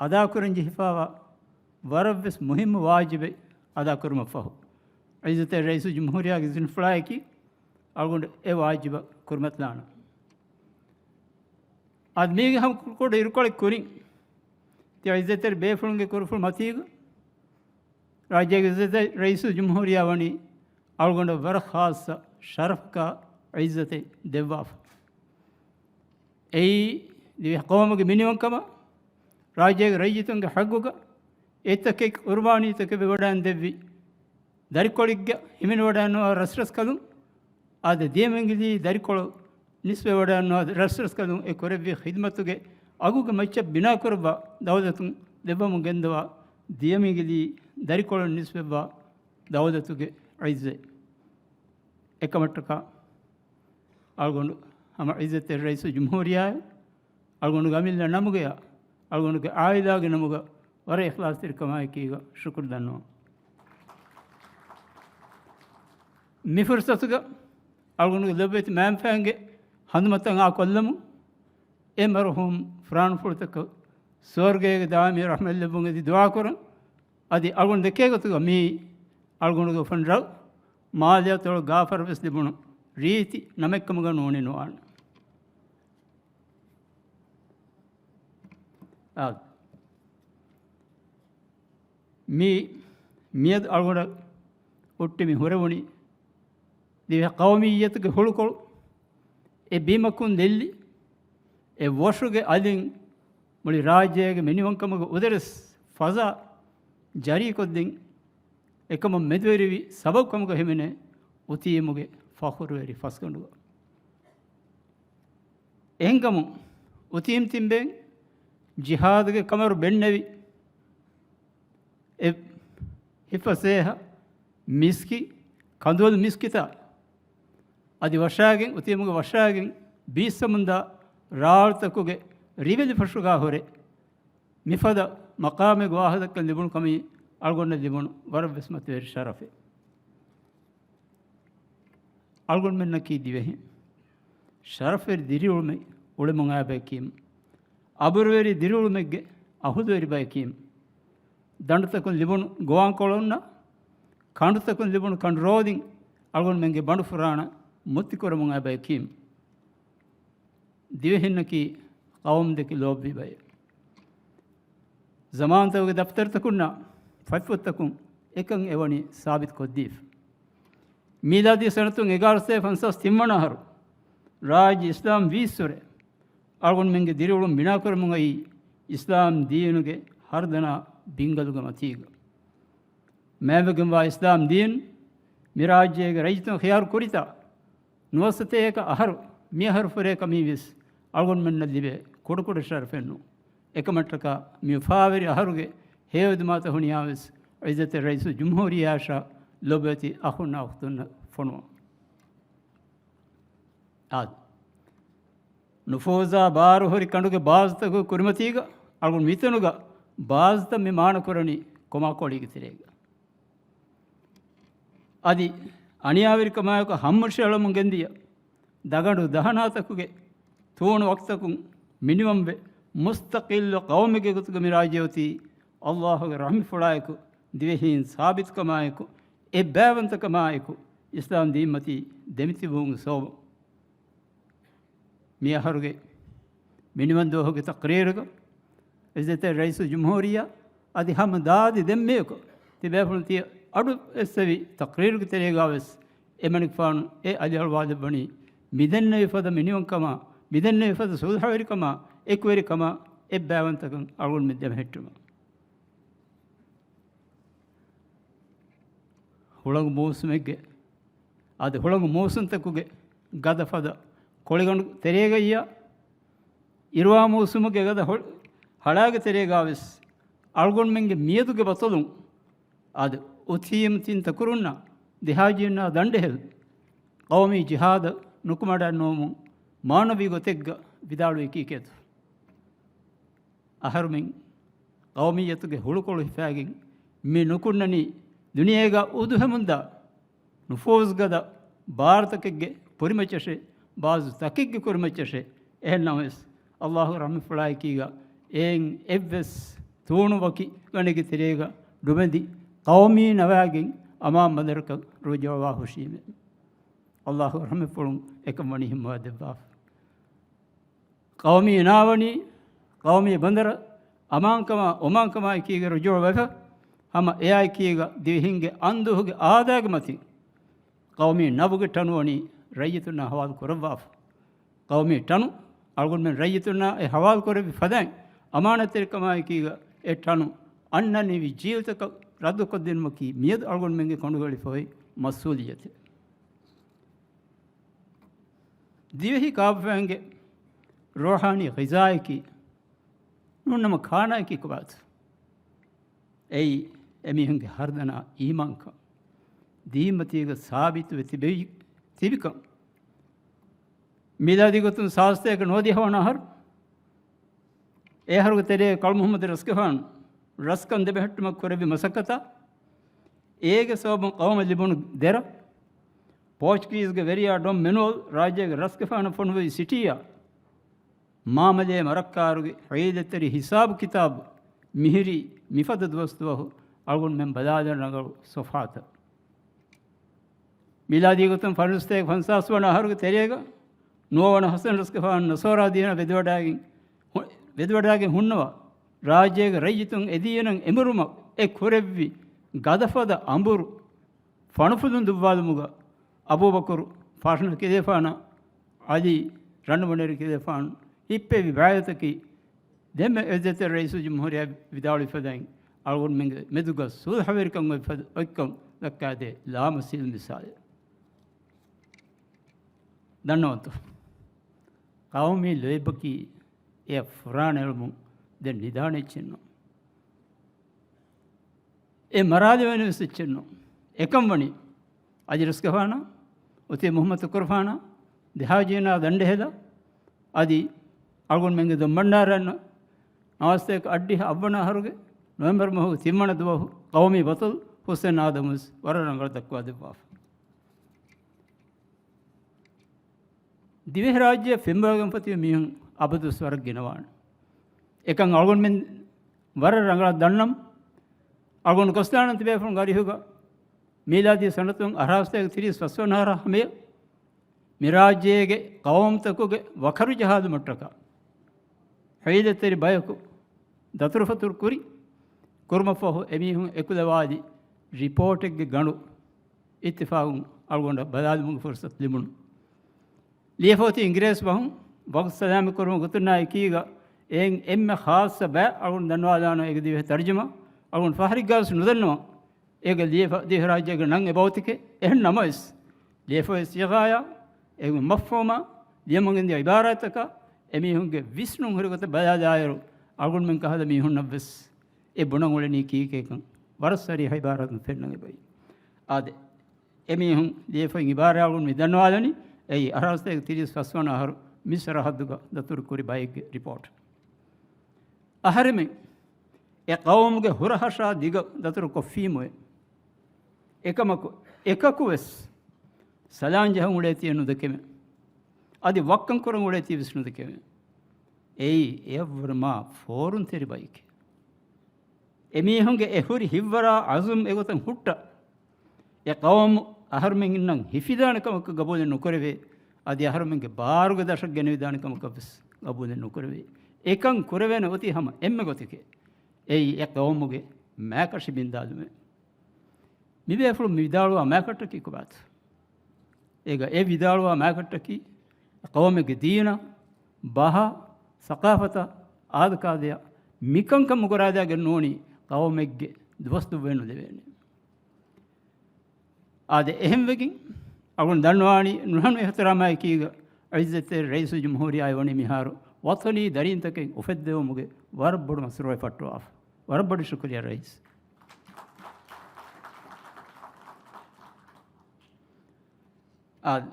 އަދާކުރަން ޖެހިފާވާ ވަރަށްވެސް މުހިއްމު ވާޖިބެއް އަދާކުރުމަށްފަހު، ޢިއްޒަތްތެރި ރައީސުލްޖުމްހޫރިއްޔާގެ އިޒުންފުޅާއެކީ، އަޅުގަނޑު އެ ވާޖިބަށް ކުރިމަތިލާނަން. އަދި މީގެ ހަމަ ކުޑަ އިރުކޮޅެއް ކުރިން، ތިޔަ ޢިއްޒަތްތެރި ބޭފުޅުންގެ ކުރުފުޅު މަތީގަ، ރާއްޖޭގެ ޢިއްޒަތްތެރި ރައީސުލްޖުމްހޫރިއްޔާ ވަނީ އަޅުގަނޑަށް ވަރަށް ޚާއްޞަ ޝަރަފަކާ ޢިއްޒަތެއް ދެއްވާފަ. އެއީ، ދިވެހި ޤައުމުގެ މިނިވަންކަމަށް، ރާއްޖޭގެ ރައްޔިތުންގެ ޙައްޤުގަ އެތަކެއް ޤުރުބާނީތަކެއް ވެވަޑައިގެން ދެއްވި ދަރިކޮޅެއްގަ ހިމެނިވަޑައިގަންނަވާ ރަސްރަސްކަލުން، އާދެ، ދިޔަމިންގިލީ ދަރިކޮޅު ނިސްވެވަޑައިގަންނަވާ ރަސްރަސްކަލުން އެ ކުރެއްވި ޚިދްމަތުގެ އަގުގެ މައްޗަށް ބިނާކުރައްވާ ދައުލަތުން ދެއްވަމުން ގެންދަވާ ދިޔަމިންގިލީ ދަރިކޮޅު ނިސްވެއްވާ ދައުލަތުގެ ޢިއްޒަތް. އެކަމަށްޓަކާ އަޅުގަނޑު ހަމަ ޢިއްޒަތްތެރި ރައީސުލްޖުމްހޫރިއްޔާއަށް، އަޅުގަނޑުގެ އަމިއްލަ ނަމުގަޔާ، އަޅުގަނޑުގެ ޢާއިލާގެ ނަމުގަ ވަރަށް އިޚްލާޞްތެރިކަމާއެކީގަ ޝުކުރު ދަންނަވަން. މި ފުރުޞަތުގަ އަޅުގަނޑުގެ ލޮބުވެތި މައިންބަފައިންގެ ހަނދުމަތައް އާ ކޮށްލަމުން، އެ މަރުޙޫމް ފުރާނަފުޅުތަކަށް ސުވަރުގޭގެ ދާއިމީ ރަޙްމަތް ލެއްވުން އެދި ދުޢާކުރަން. އަދި އަޅުގަނޑު ދެކޭ ގޮތުގަ މީ އަޅުގަނޑުގެ އުފަން ރަށް މާލެއަތޮޅު ގާފަރަށް ވެސް ލިބުނު ރީތި ނަމެއްކަމުގަ ނޫނީ ނުވާނެ. އާ، މީ މިއަދު އަޅުގަނޑަށް ހުއްޓި މި ހުރެވުނީ ދިވެހި ޤައުމިއްޔަތުގެ ހުޅުކޮޅު އެ ބިމަކުން ލެއްލި، އެ ވޮށުގެ އަލިން މުޅި ރާއްޖޭގެ މިނިވަންކަމުގެ އުދަރެސް ފަޒާ ޖަރީކޮށްދިން، އެކަމަށް މެދުވެރިވި ސަބަބު ކަމުގަ ހިމެނޭ އުތީމުގެ ފަޚުރުވެރި ފަސްގަނޑުގަ. އެހެންކަމުން އުތީމް ތިންބެން ޖިހާދުގެ ކަމަރު ބެންނެވި، އެ ހިފަސޭހަ މިސްކި، ކަނދުވަލު މިސްކިތާ އަދި ވަށާގެން، އުތީމުގެ ވަށާގެން ބީއްސަމުންދާ ރާޅުތަކުގެ ރިވެލިފަށުގާ ހުރެ، މިފަދަ މަޤާމެއް ވާހަކަ ލިބުނު ކަމީ އަޅުގަނޑަށް ލިބުނު ވަރަށްވެސް މަތިވެރި ޝަރަފެއް. އަޅުގަނޑުމެންނަކީ ދިވެހިން. ޝަރަފްވެރި ދިރިއުޅުމެއް އުޅެމުން އާ ބަޔަކީމް. އަބުރުވެރި ދިރިއުޅުމެއްގެ އަހުލުވެރި ބަޔަކީމް. ދަނޑުތަކުން ލިބުނު ގޮވާންކޮޅުންނަށް، ކަނޑުތަކުން ލިބުނު ކަނޑު ރޯދިން އަޅުގަނޑުމެންގެ ބަނޑުފުރާނަ މުއްތިކުރަމުން އާ ބަޔަކީމް. ދިވެހިންނަކީ ޤައުމު ދެކެ ލޯބިވި ބައެއް. ޒަމާންތަކުގެ ދަފްތަރުތަކުންނާ ފަތްފުށްތަކުން އެކަން އެވަނީ ސާބިތު ކޮށްދީފަ. މީލާދީ ސަނަތުން އެގާރަސަތޭކަ ފަންސާސް ތިންވަނަ އަހަރު ރާއްޖެ އިސްލާމް ވީއްސުރެ އަޅުގަނޑުމެންގެ ދިރިއުޅުން ބިނާކުރަމުން އައީ އިސްލާމް ދީނުގެ ހަރުދަނާ ބިންގަލުގެ މަތީގަ. މާތްވެގެންވާ އިސްލާމް ދީން މި ރާއްޖޭގެ ރައްޔިތުން ޚިޔާރު ކުރިތާ، ނުވަސަތޭކަ އަހަރު މިއަހަރު ފުރޭ ކަމީވެސް އަޅުގަނޑުމެންނަށް ލިބޭ ކުޑަކުޑަ ޝަރަފެއްނު. އެކަމަށްޓަކާ މި އުފާވެރި އަހަރުގެ ހެޔޮއެދުމާތައް ހުނިޔާވެސް ޢިއްޒަތްތެރި ރައީސުލްޖުމްހޫރިއްޔާއަށާ ލޮބުވެތި އަޚުންނާ އުޚްތުންނަށް ފޮނުވަން. އާދެ. ނުފޫޒާ ބާރުހުރި ކަނޑުގެ ބާޒުތަކުގެ ކުރިމަތީގަ އަޅުގަނޑު މިތަނުގަ ބާޒުތައް މި މާނަކުރަނީ ކޮމާކޯޅީގެ ތެރޭގަ. އަދި އަނިޔާވެރިކަމާއެކު ހައްމަށިއަޅަމުން ގެންދިޔަ ދަގަނޑު ދަހަނާތަކުގެ ތޫނު ވަޤްތަކުން މިނިވަންވެ، މުސްތަޤިއްލު ޤައުމެއްގެ ގޮތުގަ މި ރާއްޖެ އޮތީ ﷲ ގެ ރަޙްމަތްފުޅާއެކު، ދިވެހީން ސާބިތުކަމާއެކު، އެއްބައިވަންތަކަމާއެކު، އިސްލާމް ދީންމަތީ ދެމިތިބުމުގެ ސަބަބުން. މިއަހަރުގެ މިނިވަންދުވަހުގެ ތަޤްރީރުގަ ޢިއްޒަތްތެރި ރައީސުލްޖުމްހޫރިއްޔާ އަދި ހަމަ ދާދި ދެންމެޔަކު ތިބޭފުޅުން ތިޔަ އަޑު އެއްސެވި ތަޤްރީރުގެ ތެރޭގާވެސް އެމަނިކުފާނު އެ އަލިއަޅުވާލެއްވަނީ މިދެންނެވި ފަދަ މިނިވަންކަމާ، މިދެންނެވި ފަދަ ސުލްހަވެރިކަމާ، އެކުވެރިކަމާ، އެއްބައިވަންތަކަން އަޅުގަނޑުމެން ދެމެހެއްޓުމަށް. ހުޅަނގު މޫސުމެއްގެ، އަދި ހުޅަނގު މޫސުންތަކުގެ ގަދަ ފަދަ ކޮޅިގަނޑު ތެރޭގައްޔާ، އިރުވާ މޫސުމުގެ ގަދަ ހޮ-، ހަޅާގެ ތެރޭގާވެސް އަޅުގަނޑުމެންގެ މިއަދުގެ ބަޠަލުން އަދި އުތީމް ތިން ތަކުރުންނާ ދެހާޖީންނާ ދަނޑެހެލް ޤައުމީ ޖިހާދަށް ނުކުމަޑައިންނުވަމުން މާނަވީ ގޮތެއްގަ ވިދާޅުވީ ކީކޭތޯ؟ އަހަރުމެން ޤައުމިއްޔަތުގެ ހުޅުކޮޅު ހިފާގެން މި ނުކުންނަނީ ދުނިޔޭގަ އުދުހެމުންދާ ނުފޫޒުގަދަ ބާރުތަކެއްގެ ކުރިމައްޗަށޭ، ބާޒު ތަކެއްގެ ކުރިމައްޗަށޭ. އެހެންނަމަވެސް، ﷲ ގެ ރަޙްމަތްފުޅާއެކީގަ އެއިން އެއްވެސް ތޫނު ވަކި ގަނޑެއްގެ ތެރޭގަ ޑުމެދި ޤައުމީ ނަވާގެން އަމާން ބަނދަރަކަށް ރުޖޫޢަވާ ހުށީމޭ. ﷲ ގެ ރަޙްމަތްފުޅުން އެކަން ވަނީ ހިމަވާ ދެއްވާފަ. ޤައުމީ ނަވާ ވަނީ، ޤައުމީ ބަނދަރަށް އަމާންކަމާ، އޮމާންކަމާ އެކީގަ ރުޖޫޢަވެފަ، ހަމަ އެއާ އެކީގަ ދިވެހިންގެ އަންދުވަހުގެ އާދައިގެ މަތިން ޤައުމީ ނަވުގެ ޓަނު ވަނީ ރައްޔިތުންނާ ހަވާލު ކުރައްވާފަ. ޤައުމީ ޓަނު އަޅުގަނޑުމެން ރައްޔިތުންނާ އެ ހަވާލު ކުރެއްވި ފަދައިން، އަމާނަތްތެރިކަމާއެކީގަ އެ ޓަނު އަންނަނިވި ޖީލުތަކަށް ރައްދުކޮށްދިނުމަކީ މިއަދު އަޅުގަނޑުމެންގެ ކޮނޑުގައި އޮތް މަސްއޫލިއްޔަތެއް. ދިވެހި ކާފައިންގެ ރޯޙާނީ ޣިޒާއަކީ ނޫންނަމަ ކާނާއަކީ ކޮބާތޯ؟ އެއީ އެމީހުންގެ ހަރުދަނާ އީމާންކަން، ދީންމަތީގަ ސާބިތުވެ ތިބެވި-، ތިބިކަން. މީލާދީ ގޮތުން ސާދަ ސަތޭކަ ނުވަދިހަ ވަނަ އަހަރު، އެ އަހަރުގެ ތެރޭ ކަޅު މުޙައްމަދު ރަސްގެފާނު ރަސްކަން ދެމެހެއްޓުމަށް ކުރެއްވި މަސައްކަތާ، އޭގެ ސަބަބުން ޤައުމަށް ލިބުނު ދެރަ، ޕޯޗުގީޒުގެ ވެރިޔާ ޑޮން މެނުއަލް ރާއްޖޭގެ ރަސްގެފާނަށް ފޮނުވި ސިޓީއާ، މާމަލޭ މަރައްކާރުގެ ހައިލަތެރި ހިސާބު ކިތާބު މިހިރީ މިފަދަ ދުވަސްދުވަހު އަޅުގަނޑުމެން ބަލާލަން ރަނގަޅު ސޮފްހާތައް. މީލާދީ ގޮތުން ފަންސަތޭކަ ފަންސާސް ވަނަ އަހަރުގެ ތެރޭގަ ނުވަވަނަ ހަސަން ރަސްގެފާނު ނަޞާރާ ދީނަށް ވެދިވަޑައިގެން ހު-، ވެދިވަޑައިގެން ހުންނަވާ، ރާއްޖޭގެ ރައްޔިތުން އެދީނަށް އެނބުރުމަށް އެ ކުރެއްވި ގަދަފަދަ އަނބުރު ފަނުފުލުން ދުއްވާލުމުގަ އަބޫބަކުރު ފާޝަނަ ކިލޭފާނާ ޢަލީ ރަންނަމަނޭރު ކިލޭފާނު ހިއްޕެވި ބައިވެތަކީ، ދެންމެ އިއްޒަތްތެރި ރައީސުލްޖުމްހޫރިއްޔާ ވިދާޅުވި ފަދައިން، އަޅުގަނޑުމެންގެ މެދުގަ ސުލްހަވެރިކަން އޮތް ފަދަ އޮތްކަން ދައްކާދޭ ލާމަސީލު މިސާލެއް. ދަންނަވަންތޯ؟ ޤައުމީ ލޯތްބަކީ އެއަށް ފުރާނައެޅުމުން ދެން ނިދާނެ އެއްޗެއް ނޫން. އެ މަރާލެވޭނެ ވެސް އެއްޗެއް ނޫން. އެކަން ވަނީ، އަލީ ރަސްގެފާނާ، އޮތީ މުޙައްމަދު ތުކުރުފާނާ، ދެހާޖީނާ ދަނޑެހެލާ، އަދި އަޅުގަނޑުމެންގެ ދޮންބަންޑާރައިން ނަވާސްތޭކަ އަށްޑިހަ އަށްވަނަ އަހަރުގެ ނޮވެމްބަރު މަހުގެ ތިންވަނަ ދުވަހު ޤައުމީ ބަޠަލު ޙުސެން އާދަމު ވެސް ވަރަށް ރަނގަޅަށް ދައްކަވާ ދެއްވާފަ. ދިވެހިރާއްޖެއަށް ފެންވާގެންފަތި މީހުން އަބަދުވެސް ވަރަށް ގިނަވާނެ. އެކަން އަޅުގަނޑުމެން ވަރަށް ރަނގަޅަށް ދަންނަމު، އަޅުގަނޑު ގޮސްދާނަން ތިބޭފުޅުން އަރިހުގަ މީލާދީ ސަނަތުން އަށާރަސަތޭކަ ތިރީސް ފަސްވަނަ އަހަރާ ހަމަޔަށް މި ރާއްޖޭގެ ޤައުމުތަކުގެ ވަކަރު ޖަހާލުމަށްޓަކާ ހައިލެއްތެރި ބަޔަކު ދަތުރުފަތުރު ކުރި ކުރުމަށްފަހު އެމީހުން އެކުލަވާލި ރިޕޯޓެއްގެ ގަނޑު އިއްތިފާގުން އަޅުގަނޑަށް ބަލާލުމުގެ ފުރުސަތު ލިބުނު. ލިޔެފަ އޮތީ އިނގިރޭސި ބަހުން. ވަގުތު ސަލާމަތް ކުރުމުގެ ގޮތުންނާ އެކީގަ އެއިން އެންމެ ޚާއްޞަ ބައެއް އަޅުގަނޑު ދަންނަވާލާނަން އޭގެ ދިވެހި ތަރުޖަމާ. އަޅުގަނޑު ފަހަރެއްގަވެސް ނުދަންނަވަން އޭގެ ލިޔެފަ ދިވެހިރާއްޖޭގެ ނަން އެބައޮތިކޭ. އެހެން ނަމަވެސް، ލިޔެފަ އޮތް ސީޣާޔާ، އޭގެ މަފްހޫމާ، ލިޔެމުން ގެންދިޔަ އިބާރާތްތަކާ، އެމީހުންގެ ވިސްނުން ހުރި ގޮތަށް ބަލާލާއިރު، އަޅުގަނޑުމެން ކަހަލަ މީހުންނަށްވެސް އެ ބުނަން އުޅެނީ ކީކޭކަން ވަރަށް ސަރީޙަ އިބާރާތުން ފެންނަން އެބައި. އާދެ، އެމީހުން ލިޔެފައި އިބާރާތް އަޅުގަނޑު މި ދަންނަވާލަނީ، އެއީ އަށާރަސަތޭކަ ތިރީސް ފަސްވަނަ އަހަރު މި ސަރަހައްދުގަ ދަތުރު ކުރި ބައެއްގެ ރިޕޯޓް. އަހަރެމެން އެ ޤައުމުގެ ހުރަހަށާ ދިގަ ދަތުރު ކޮށްފީމުއޭ. އެކަމަކު، އެކަކުވެސް ސަލާން ޖަހަން އުޅޭތީ ނުދެކެމެ. އަދި ވައްކަން ކުރަން އުޅޭތީވެސް ނުދެކެމެ. އެއީ އެއަށްވުރެ މާ ފޯރުންތެރި ބައެކޭ. އެމީހުންގެ އެ ހުރި ހިތްވަރާ އަޒުމް އެގޮތަށް ހުއްޓަ، އެ ޤައުމު އަހަރުމެންނަށް ހިފިދާނެ ކަމަކަށް ގަބޫލެއް ނުކުރެވޭ، އަދި އަހަރުމެންގެ ބާރުގެ ދަށަށް ގެނެވިދާނެ ކަމަކަށްވެސް ގަބޫލެއް ނުކުރެވޭ. އެކަން ކުރެވޭނެ އޮތީ ހަމަ އެންމެ ގޮތެކޭ. އެއީ އެ ޤައުމުގެ މާކަށި ބިންދާލުމޭ. މިބޭފުޅުން މި ވިދާޅުވާ މާކަށްޓަކީ ކޮބާތަ؟ އޭގަ އެ ވިދާޅުވާ މާކަށްޓަކީ ޤައުމެއްގެ ދީނަށް، ބަހަށް، ސަޤާފަތަށް، އާދަކާދަޔަށް މިކަންކަން މުގުރާލާގެން ނޫނީ ޤައުމެއްގެ ދުވަސް ދުއްވައެއް ނުލެވޭނެ. އާދެ، އެހެންވެގެން އަޅުގަނޑު ދަންނަވާނީ ނުހަނު އިޙްތިރާމާއެކީގަ އިއްޒަތްތެރި ރައީސުލްޖުމްހޫރިއްޔާ ވަނީ މިހާރު ވަޠަނީ ދަރީންތަކެއް އުފެއްދެވުމުގެ ވަރަށް ބޮޑު މަސްރޫޢެއް ފައްޓަވާފަ. ވަރަށް ބޮޑަށް ޝުކުރިއްޔާ ރައީސް. އާދެ،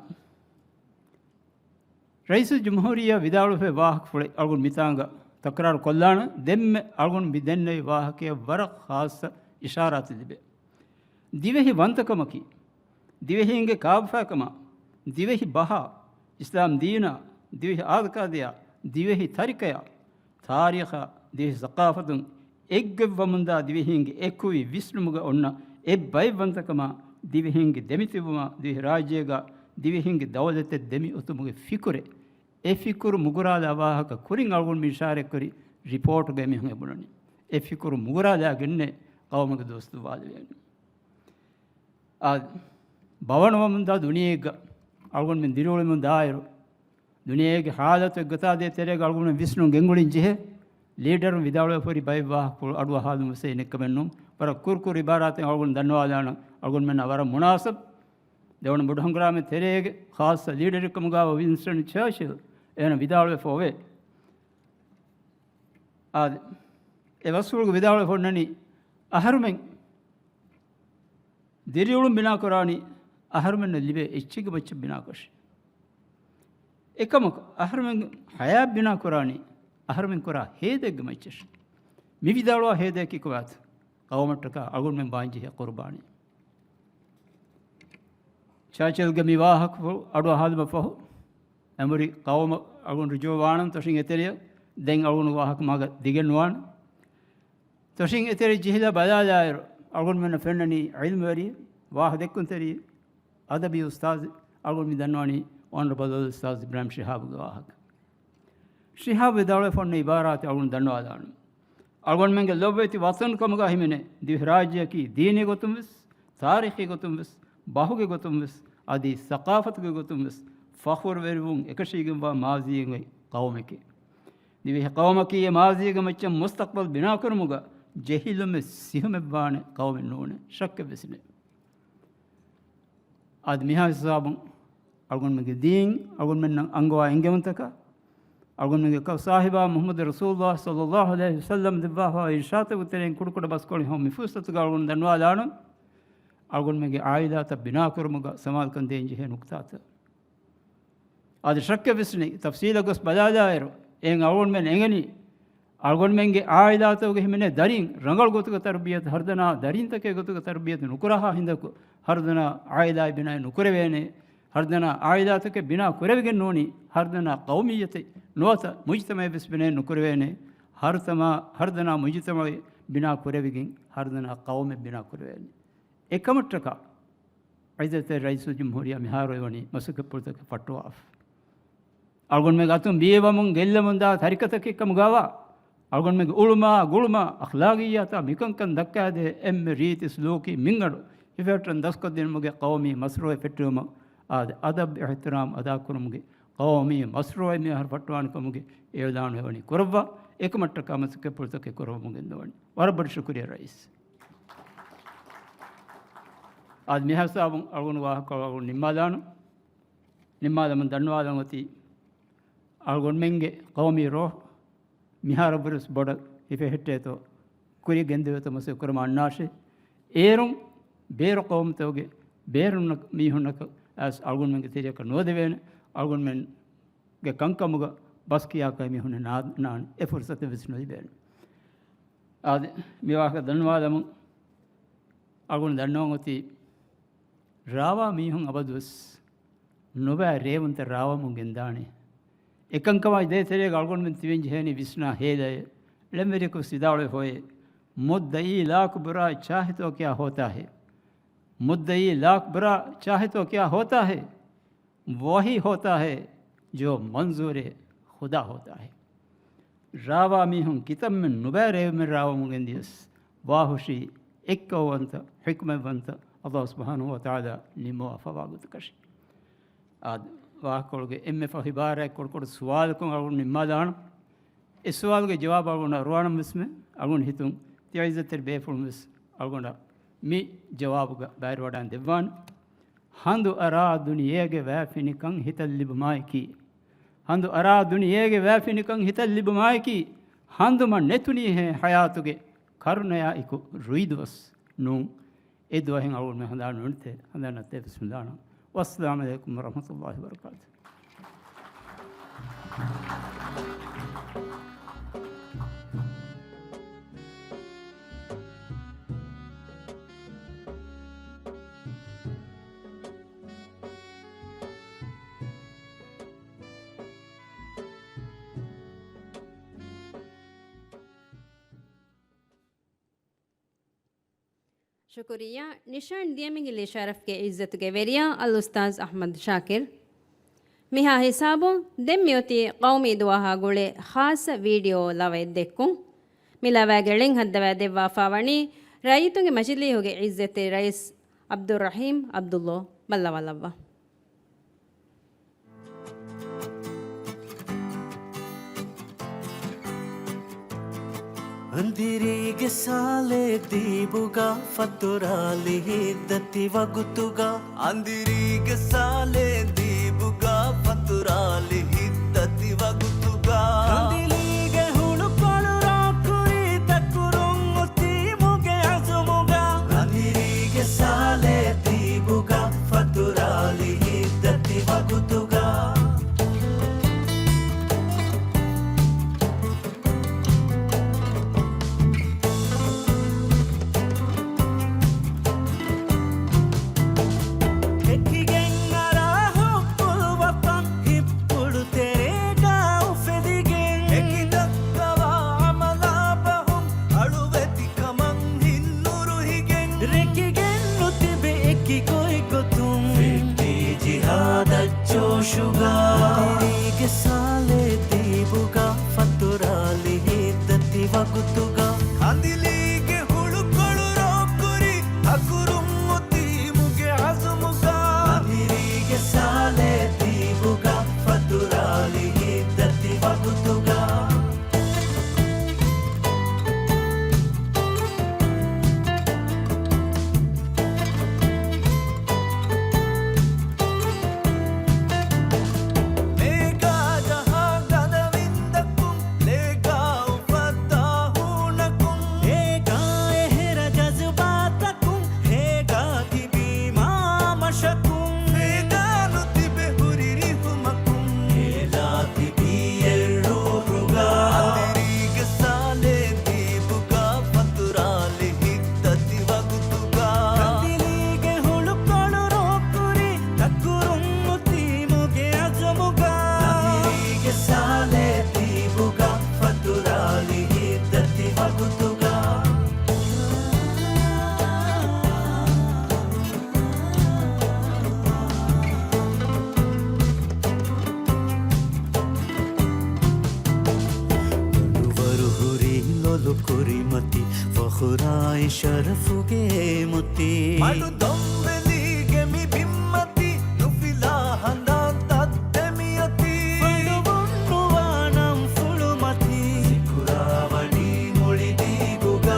ރައީސުލްޖުމްހޫރިއްޔާ ވިދާޅުވެފައި ވާހަކަފުޅެއް އަޅުގަނޑު މިތާނގަ ތަކްރާރު ކޮށްލާނަން. ދެންމެ އަޅުގަނޑު މި ދެންނެވި ވާހަކަޔަށް ވަރަށް ޚާއްޞަ އިޝާރާތެއް ލިބޭ. ދިވެހި ވަންތަކަމަކީ، ދިވެހީންގެ ކާބަފައިކަމާ، ދިވެހި ބަހާ، އިސްލާމް ދީނާ، ދިވެހި އާދަކާދަޔާ، ދިވެހި ތަރިކަޔާ، ތާރީޚާ، ދިވެހި ސަޤާފަތުން އެއްގޮތްވަމުންދާ ދިވެހީންގެ އެކުވި ވިސްނުމުގަ އޮންނަ އެއް ބައެއްވަންތަކަމާ، ދިވެހީންގެ ދެމިތިބުމާ، ދިވެހިރާއްޖޭގަ ދިވެހީންގެ ދައުލަތެއް ދެމި އޮތުމުގެ ފިކުރެއް. އެ ފިކުރު މުގުރާލާ ވާހަކަ ކުރިން އަޅުގަނޑު މި އިޝާރަތްކުރި ރިޕޯޓުގަ އެމީހުން އެބުނަނީ. އެ ފިކުރު މުގުރާލާގެންނޭ ޤައުމުގެ ދުވަސް ދުއްވާލެވޭނެ. އާ، ބަވަނަވަމުންދާ ދުނިޔެއެއްގަ އަޅުގަނޑުމެން ދިރިއުޅެމުން ދާއިރު، ދުނިޔޭގެ ހާލަތު އެއްގޮތާ ދޭ ތެރޭގަ އަޅުގަނޑުމެން ވިސްނުން ގެންގުޅިން ޖެހޭ. ލީޑަރުން ވިދާޅުވެފަ ހުރި ބައެއް ވާހަކަފުޅު އަޑުއަހާލުމުން ވެސް އެއް ނެއްކަމެއް ނޫން. ވަރަށް ކުރު ކުރު އިބާރާތެއް އަޅުގަނޑު ދަންނަވާލާނަން. އަޅުގަނޑުމެންނަށް ވަރަށް މުނާސަބު. ދެވަނަ ބޮޑު ހަނގުރާމަ ތެރޭގެ ޚާއްޞަ ލީޑަރެއް ކަމުގައި ވިންސްޓަން ޗާޗިލް އޭނަ ވިދާޅުވެފަ އޮވޭ. އާދެ، އެ ވަސްފުޅުގަ ވިދާޅުވެފަ އޮންނަނީ، އަހަރުމެން ދިރިއުޅުން ބިނާކުރާނީ އަހަރުމެންނަށް ލިބޭ އެއްޗެއްގެ މައްޗަށް ބިނާކޮށް. އެކަމަކު، އަހަރުމެން ހަޔާތް ބިނާކުރާނީ އަހަރުމެން ކުރާ ހޭދައެއްގެ މައްޗަށް. މި ވިދާޅުވާ ހޭދައަކީ ކޮބާތަ؟ ޤައުމަށްޓަކާ އަޅުގަނޑުމެން ބާންޖެހޭ ޤުރުބާނީ. ޗާޗިލްގެ މި ވާހަކަފުޅު އަޑުއަހާލުމަށް ފަހު، އެނބުރި ޤައުމަށް އަޅުގަނޑު ރުޖޫޢަވާނަން. ތޮށިން އެތެރެޔަށް ދެން އަޅުގަނޑު ވާހަކަ މާގަ ދިގެއްނުވާނެ. ތޮށިން އެތެރެ ޖެހިލާ ބަލާލާއިރު، އަޅުގަނޑުމެންނަށް ފެންނަނީ ޢިލްމުވެރި، ވާހަކަދެއްކުންތެރި، އަދަބީ އުސްތާޛު، އަޅުގަނޑު މި ދަންނަވަނީ އޮނަރަބަލް އުސްތާޛު އިބްރާހިމް ޝިހާބުގެ ވާހަކަ. ޝިހާބު ވިދާޅުވެފަ އޮންނަ އިބާރާތެއް އަޅުގަނޑު ދަންނަވާލާނަން. އަޅުގަނޑުމެންގެ ލޮބުވެތި ވަޠަން ކަމުގަ ހިމެނޭ ދިވެހިރާއްޖެއަކީ ދީނީ ގޮތުން ވެސް، ތާރީޚީ ގޮތުން ވެސް، ބަހުގެ ގޮތުން ވެސް، އަދި ސަޤާފަތުގެ ގޮތުން ވެސް ފަޚުރުވެރިވުން އެކަށީގެންވާ މާޒީއެއް އޮތް ޤައުމެކޭ. ދިވެހި ޤައުމަކީ އެ މާޒީގެ މައްޗަށް މުސްތަޤްބަލް ބިނާކުރުމުގަ ޖެހިލުމެއް ސިހުމެއްވާނެ ޤައުމެއް ނޫނޭ، ޝައްކެއްވެސް ނެތް. އަދި މިހާ ހިސާބުން އަޅުގަނޑުމެންގެ ދީން އަޅުގަނޑުމެންނަށް އަންގަވާ އެންގެވުންތަކާ، އަޅުގަނޑުމެންގެ ކައު ސާހިބާ މުޙައްމަދު ރަސޫލުﷲ ޞައްލަﷲ ޢަލައިހި ވަސައްލަމް ދެއްވާފާ އިރްޝާދުގެ ތެރެއިން ކުޑަކުޑަ ބަސްކޮޅެއް ހަމަ މި ފުރުޞަތުގަ އަޅުގަނޑު ދަންނަވާލާނަން. އަޅުގަނޑުމެންގެ ޢާއިލާތައް ބިނާކުރުމުގަ ސަމާލުކަން ދޭން ޖެހޭ ނުކުތާތައް. އަދި ޝައްކެއް ވެސް ނެތް، ތަފްސީލަށް ގޮސް ބަލާލާއިރު، އެއިން އަޅުގަނޑުމެން އެނގެނީ، އަޅުގަނޑުމެންގެ ޢާއިލާތަކުގެ ހިމެނޭ ދަރިން ރަނގަޅު ގޮތުގަ ތަރުބިޔަތު، ހަރުދަނާ ދަރިންތަކެއް ގޮތުގަ ތަރުބިޔަތު ނުކުރާހާ ހިނދަކު، ހަރުދަނާ ޢާއިލާއެއް ބިނާއެއް ނުކުރެވޭނެ. ހަރުދަނާ އާއިލާތަކެއް ބިނާ ކުރެވިގެން ނޫނީ، ހަރުދަނާ ޤައުމިއްޔަތެއް ނުވަތަ މުޖުތަމަޢެއް ވެސް ބިނެ ނުކުރެވޭނެ. ހަރުތަމާ، ހަރުދަނާ މުޖުތަމަޢެއް ބިނާ ކުރެވިގެން، ހަރުދަނާ ޤައުމެއް ބިނާ ކުރެވޭނެ. އެކަމަށްޓަކާ، ޢިއްޒަތްތެރި ރައީސުލްޖުމްހޫރިއްޔާ މިހާރު އެވަނީ މަސައްކަތްޕުޅުތަކެއް ފައްޓަވާފަ. އަޅުގަނޑުމެން އަތުން ބިއެވަމުން ގެއްލަމުން ދާ ތަރިކަތަކެއް ކަމުގައިވާ، އަޅުގަނޑުމެންގެ އުޅުމާ، ގުޅުމާ، އަޚްލާގިއްޔާތާ މިކަންކަން ދައްކާދޭ އެންމެ ރީތި ސުލޫކީ މިންގަނޑު ހިފެހެއްޓަން ދަސްކޮށްދިނުމުގެ ޤައުމީ މަޝްރޫޢެއް ފެއްޓެވުމަށް އާދެ، އަދަބް އިޙްތިރާމް އަދާކުރުމުގެ ޤައުމީ މަޝްރޫޢެއް މިހާރު ފައްޓަވާނެ ކަމުގެ އިޢުލާނު އެވަނީ ކުރައްވާ. އެކަމަށްޓަކާ މަސައްކަތްޕުޅުތަކެއް ކުރައްވަމުން ގެންދަވަނީ. ވަރަށް ބޮޑަށް ޝުކުރިއްޔާ ރައީސް. އާދެ، މިހިސާބުން އަޅުގަނޑު ވާހަކަ އަޅުގަނޑު ނިންމާލާނަން. ނިންމާލަމުން ދަންނަވާލަން އޮތީ، އަޅުގަނޑުމެންގެ ޤައުމީ ރޯހް މިހާރަށްވުރެސް ބޮޑަށް ހިފެހެއްޓޭތޯ، ކުރި ގެންދެވޭތޯ މަސައްކަތް ކުރަމާ އަންނާށޭ. އޭރުން ބޭރު ޤައުމުތަކުގެ ބޭރުންނަކަށް، މީހުންނަކަށް އައިސް އަޅުގަނޑުމެންގެ ތެރެއަކަށް ނުވަދެވޭނެ. އަޅުގަނޑުމެންގެ ކަންކަމުގަ ބަސްކިޔާކަށް މީހުން ނާ-، ނާން އެ ފުރުސަތެއް ވެސް ނުލިބޭނެ. އާދެ، މި ވާހަކަ ދަންނަވާލަމުން އަޅުގަނޑު ދަންނަވަން އޮތީ، ރާވާ މީހުން އަބަދުވެސް ނުބައި ރޭވުންތައް ރާވަމުން ގެންދާނެ. އެކަންކަމާއި ދޭތެރޭގަ އަޅުގަނޑުމެން ތިބެން ޖެހޭނީ ވިސްނާ ހޭލައެއް. ޅެންވެރިޔަކު ވެސް ވިދާޅުވެފައޭ، މުއްދައީ ލާކު ބުރާ ޗާހިތޯ ކިޔާ ހޯތާހޭ. މުއްދައީ ލާކު ބުރާ ޗާހިތޯ ކިޔާ ހޯތާހޭ. ވަހީ ހޯތާހޭ، ޖޯ މަންޒޫރޭ، ޚުދާ ހޯތާހޭ. ރާވާ މީހުން ކިތަންމެ ނުބައި ރޭވުމެއް ރާވަމުން ގެންދިޔަސް، ވާހުށީ އެއްކައުވަންތަ، ޙިކްމަތްވަންތަ، ﷲ ސުބްޙާނަހޫ ވަތަޢާލާ ނިންމަވާފަވާ ގޮތަކަށި. އާދެ، ވާހަކަކޮޅުގެ އެންމެ ފަހު އިބާރާތް ކޮޅުކޮޅު ސުވާލަކުން އަޅުގަނޑު ނިންމާލާނަން. އެ ސުވާލުގެ ޖަވާބު އަޅުގަނޑަށް އަރުވާނަން ވެސްމެ، އަޅުގަނޑު ހިތުން ތި ޢިއްޒަތްތެރި ބޭފުޅުން ވެސް އަޅުގަނޑަށް މި ޖަވާބުގަ ބައިވެރިވަޑައިގެން ދެއްވާނެ. ހަނދު އަރާ ދުނިޔޭގެ ވައިފިނިކަން ހިތަށް ލިބުމާއެކީ، ހަނދު އަރާ ދުނިޔޭގެ ވައިފިނިކަން ހިތަށް ލިބުމާއެކީ، ހަނދުމަ ނެތުނީހޭ ޙަޔާތުގެ ކަރުނަޔާ އެކު ރުއިދުވަސް ނޫން. އެ ދުވަހެއް އަޅުގަނޑުމެން ހަނދާން ނުވަންތޭ، ހަނދާން ނައްތޭ ވިސްނުލާނަން. ވައްސަލާމް ޢަލައިކުމް ވަރަޙްމަތުﷲި ވަބަރަކާތުހު. ޝުކުރިއްޔާ. ނިޝާން ދިޔަމިނގިލީ ޝަރަފްގެ ޢިއްޒަތުގެ ވެރިޔާ އަލްއުސްތާޛް އަޙްމަދު ޝާކިރު. މިހާ ހިސާބުން ދެން މިއޮތީ ޤައުމީ ދުވަހާ ގުޅޭ ޚާއްޞަ ވީޑިއޯ ލަވައެއް ދެއްކުން. މި ލަވައިގެ ޅެން ހައްދަވާ ދެއްވާފާ ވަނީ ރައްޔިތުންގެ މަޖިލީހުގެ ޢިއްޒަތްތެރި ރައީސް ޢަބްދުއްރަޙީމް ޢަބްދުﷲ. ބައްލަވާލައްވާ. އަނދިރީގެ ސާލެ ދީބުގަ ފަތުރާލި ހިތްދަތި ވަގުތުގަ. އަނދިރީގެ ސާލެ ދީބުގަ ފަތުރާލި ހިތްދަތި ވަގުތުގަ. ކަނދިލީގެ ހުޅުކޮޅު ރޯކުރި ދަކުރުން އޮތީމުގެ އަޒުމުގަ. އަނދިރީގެ ސާލެ ދީބުގަ ފަތުރާލި ހިތްދަތި ވަގުތުގަ. އެކިގެން އަރާ ޙުއްބުލް ވަޠަން ހިތްޕުޅު ތެރޭގަ އުފެދިގެން. އެކި ދައްކަވާ އަމަލާ ބަހުން އަޅުވެތި ކަމަށް ހިތްނުރުހިގެން. ރެކިގެން ނުތިބެ އެކި ގޮތްގޮތުން. ފެއްޓީ ޖިހާދަށް ޖޯޝުގަ. ކަނދިލީގެ ސާލެ ދީބުގަ ފަތުރާލި ހިތްދަތި ވަގުތުގަ. ކަނދިލީގެ ހުޅުކޮޅު ރޯކުރި ހަކުރުން އޮތީމުގެ އަޒުމުގަ. ކަނދިލީގެ ސާލެ ދީބުގަ ފަތުރާލި ހިތްދަތި ވަގުތުގަ. ރިމަތި ފަޚުރާއި ޝަރަފުގެ މޮތީ. މަޑު ދޮންވެލީގެ މި ބިންމަތީ، ނުފިލާ ހަނދާން ތައް ދެމިއޮތީ. ފަނޑު ބުންނުވާ ނަން ފުޅުމަތީ. ސިކުރާ ވަނީ މުޅި ދީބުގަ.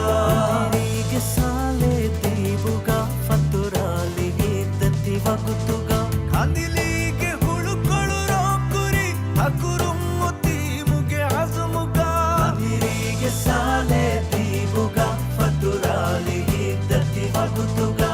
ކަނދިރީގެ ސާލެ ދީބުގަ. ފަތުރާލި ހިތްދަތި ވަގުތުގަ. ކަނދިލީގެ ހުޅުކޮޅު ރޯކުރީ. ހަކުރުން އޮތީމުގެ އަޒުމުގަ. ކަނދިރީގެ ސާލެ ދީބުގަ. ފަތުރާލި ހިތްދަތި ވަގުތުގަ.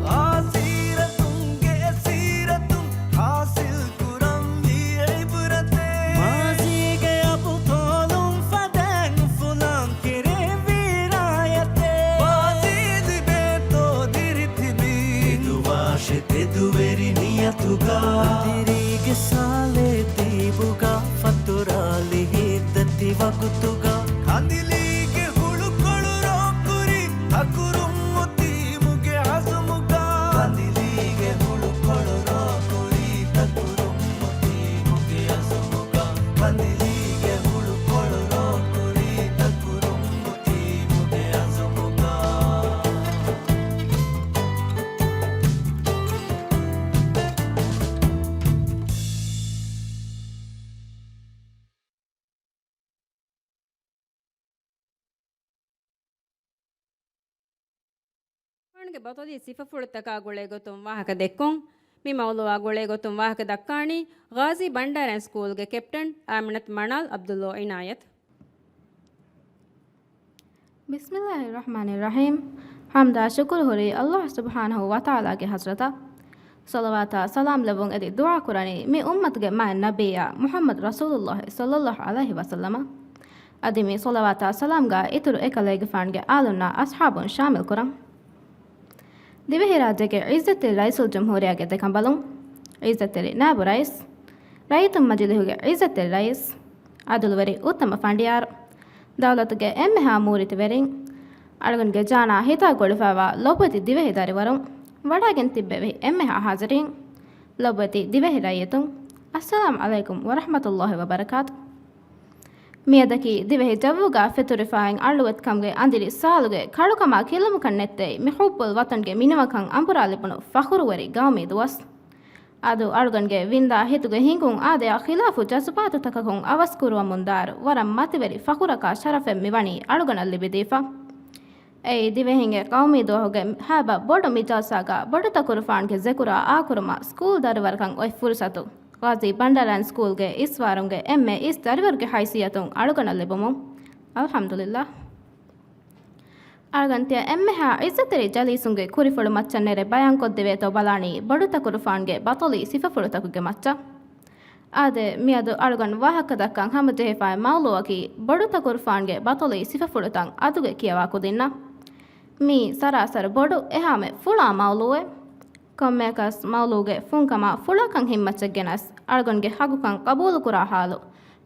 އާ ސީރަތުންގެ ސީރަތުން ހާސިލް ކުރަންވީ އިބްރަތެއް. މާޒީގެ އަބުޠާލުން ފަދައިން އުފުލާން ކެރޭ ވީރާޔަތެއް. މާޒީ ލިބޭތޯ ދިރިތިބީ. ތެދުވާށޭ ތެދުވެރި ނިޔަތުގަ. ކަނދިރީގެ ސާލެ ދީބުގަ. ފަތުރާލި ހިތްދަތި ވަގުތުގަ. ކަނދިލީގެ ހުޅުކޮޅު ރޯކުރީ. ހަކުރުން އޮތީމުގެ އަޒުމުގަ. ކަނދިލީގެ ހުޅުކޮޅު ރޯކުރީ. ތަކުރުން އޮތީމުގެ އަޒުމުގަ. ކަނދިލީގެ ހުޅުކޮޅު ރޯކުރީ. ތަކުރުން އޮތީމުގެ އަޒުމުގަ. ގެ ބަޠަލީ ސިފަފުޅުތަކާ ގުޅޭ ގޮތުން ވާހަކަ ދެއްކުން. މި މައުޟޫޢާ ގުޅޭ ގޮތުން ވާހަކަ ދައްކާނީ ޣާޒީ ބަންޑާރަ ސްކޫލްގެ ކެޕްޓަން އާމިނަތު މަނާލް ޢަބްދުﷲ ޢިނާޔަތު. ބިސްމިﷲ ރަޙްމާނި ރަޙީމް. ޙަމްދާ ޝުކުރު ހުރީ ﷲ ސުބްޙާނަހޫ ވަތަޢާލާގެ ޙަޟްރަތަށް. ޞަލަވާތާ ސަލާމް ލެއްވުން އެދި ދުޢާ ކުރަނީ މި އުއްމަތުގެ މާތް ނަބިއްޔާ މުޙައްމަދު ރަސޫލުﷲ ޞައްލަﷲ ޢަލައިހި ވަސައްލަމަށް. އަދި މި ޞަލަވާތާ ސަލާމްގާ އިތުރު އެކަލޭގެފާނުގެ އާލުންނާ އަޞްޙާބުން ޝާމިލް ކުރަން. ދިވެހިރާއްޖޭގެ ޢިއްޒަތްތެރި ރައީސުލްޖުމްހޫރިއްޔާގެ ދެކަނބަލުން، ޢިއްޒަތްތެރި ނާއިބު ރައީސް، ރައްޔިތުން މަޖިލީހުގެ ޢިއްޒަތްތެރި ރައީސް، ޢަދުލުވެރި އުއްތަމަ ފަނޑިޔާރު، ދައުލަތުގެ އެންމެހާ މޫރިތިވެރިން، އަޅުގަނޑުގެ ޖާނާ ހިތާ ގުޅިފައިވާ ލޮބުވެތި ދިވެހި ދަރިވަރުން، ވަޑައިގެން ތިއްބެވި އެންމެހާ ޙާޟިރީން، ލޮބުވެތި ދިވެހި ރައްޔިތުން، އައްސަލާމް ޢަލައިކުމް ވަރަޙްމަތުﷲ ވަބަރަކާތު. މިއަދަކީ ދިވެހި ޖައްވުގާ ފެތުރިފައި އަޅުވެތިކަމުގެ އަނދިރި ސާލުގެ ކަޅުކަމާ ކިލަމުކަން ނެއްތޭ މި ޙުއްބުލް ވަޠަންގެ މިނިވަންކަން އަނބުރާ ލިބުނު ފަޚުރުވެރި ގައުމީ ދުވަސް. އަދު އަޅުގަނޑުގެ ވިންދާ ހިތުގެ ހިނގުން އާދަޔާ ޚިލާފު ޖަޒުބާތުތަކަކުން އަވަސްކުރުވަމުންދާއިރު ވަރަށް މަތިވެރި ފަޚުރަކާ ޝަރަފެއް މިވަނީ އަޅުގަނޑަށް ލިބިދީފަ. އެއީ ދިވެހިންގެ ގައުމީ ދުވަހުގެ ހައިބަ ބޮޑު މި ޖަލްސާގާ ބޮޑުތަކުރުފާނުގެ ޒެކުރާ އާކުރުމަށް ސްކޫލް ދަރިވަރަކަށް އޮތް ފުރުސަތު. ޣާޒީ ބަންޑާރަ ސްކޫލްގެ އިސްވާރުންގެ އެންމެ އިސް ދަރިވަރުގެ ހައިސިއްޔަތުން އަޅުގަނޑަށް ލިބުމުން އަލްޙަމްދުލިއްލާހް. އަޅުގަނޑު ތިޔަ އެންމެހާ ޢިއްޒަތްތެރި ޖަލީސުންގެ ކުރިފުޅު މައްޗަށް ނެރެ ބަޔާންކޮށްދެވޭތޯ ބަލާނީ ބޮޑުތަކުރުފާނުގެ ބަޠަލީ ސިފަފުޅުތަކުގެ މައްޗަށް. އާދެ، މިއަދު އަޅުގަނޑު ވާހަކަ ދައްކަން ހަމަޖެހިފައި މައުޟޫޢަކީ ބޮޑުތަކުރުފާނުގެ ބަޠަލީ ސިފަފުޅުތައް އަދުގެ ކިޔަވާ ކުދިންނަށް. މީ ސަރާސަރު ބޮޑު އެހާމެ ފުޅާ މައުޟޫޢެއް. ކޮންމެއަކަސް މައުޟޫޢުގެ ފުންކަމާ ފުޅާކަން ހިތްމައްޗަށް ގެނަސް، އަޅުގަނޑުގެ ހަގުކަން ޤަބޫލުކުރާ ޙާލު،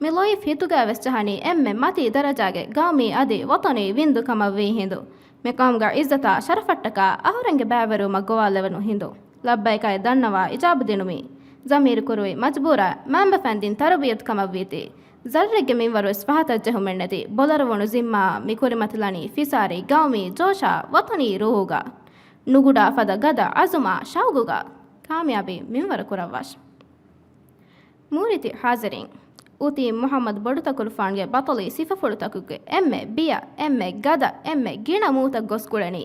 މި ލޯތް ހިތުގައިވެސް ޖަހަނީ އެންމެ މަތީ ދަރަޖާގެ ގައުމީ އަދި ވަޠަނީ ވިންދު ކަމަށްވީ ހިނދު، މި ޤައުމުގެ ޢިއްޒަތާ ޝަރަފަށްޓަކާ އަހުރެންގެ ބައިވެރިވުމަށް ގޮވާލެވުނު ހިނދު، ލައްބައިކައި ދަންނަވާ އިޖާބަ ދިނުމީ، ޒަމީރު ކުރުވި މަޖުބޫރާ މައިންބަފައިން ދިން ތަރުބިޔަތު ކަމަށްވީތީ، ޒައްރެއްގެ މިންވަރުވެސް ފަހަތަށް ޖެހުމެއްނެތި ބޮލަރުވުނު ޒިންމާ މި ކުރިމަތިލަނީ ފިސާރީ ގައުމީ ޖޯޝާ ވަޠަނީ ރޫހުގަ. ނުގުޑާ ފަދަ ގަދަ އަޒުމާ ޝައުގުގަ ކާމިޔާބީ މިންވަރު ކުރައްވާށި. މޫރިތި ޙާޟިރީން، އުތީ މުޙައްމަދު ބޮޑުތަކުރުފާނުގެ ބަޠަލީ ސިފަފުޅުތަކުގެ އެންމެ ބިޔަ، އެންމެ ގަދަ، އެންމެ ގިނަ މޫތައް ގޮސްގުޅެނީ،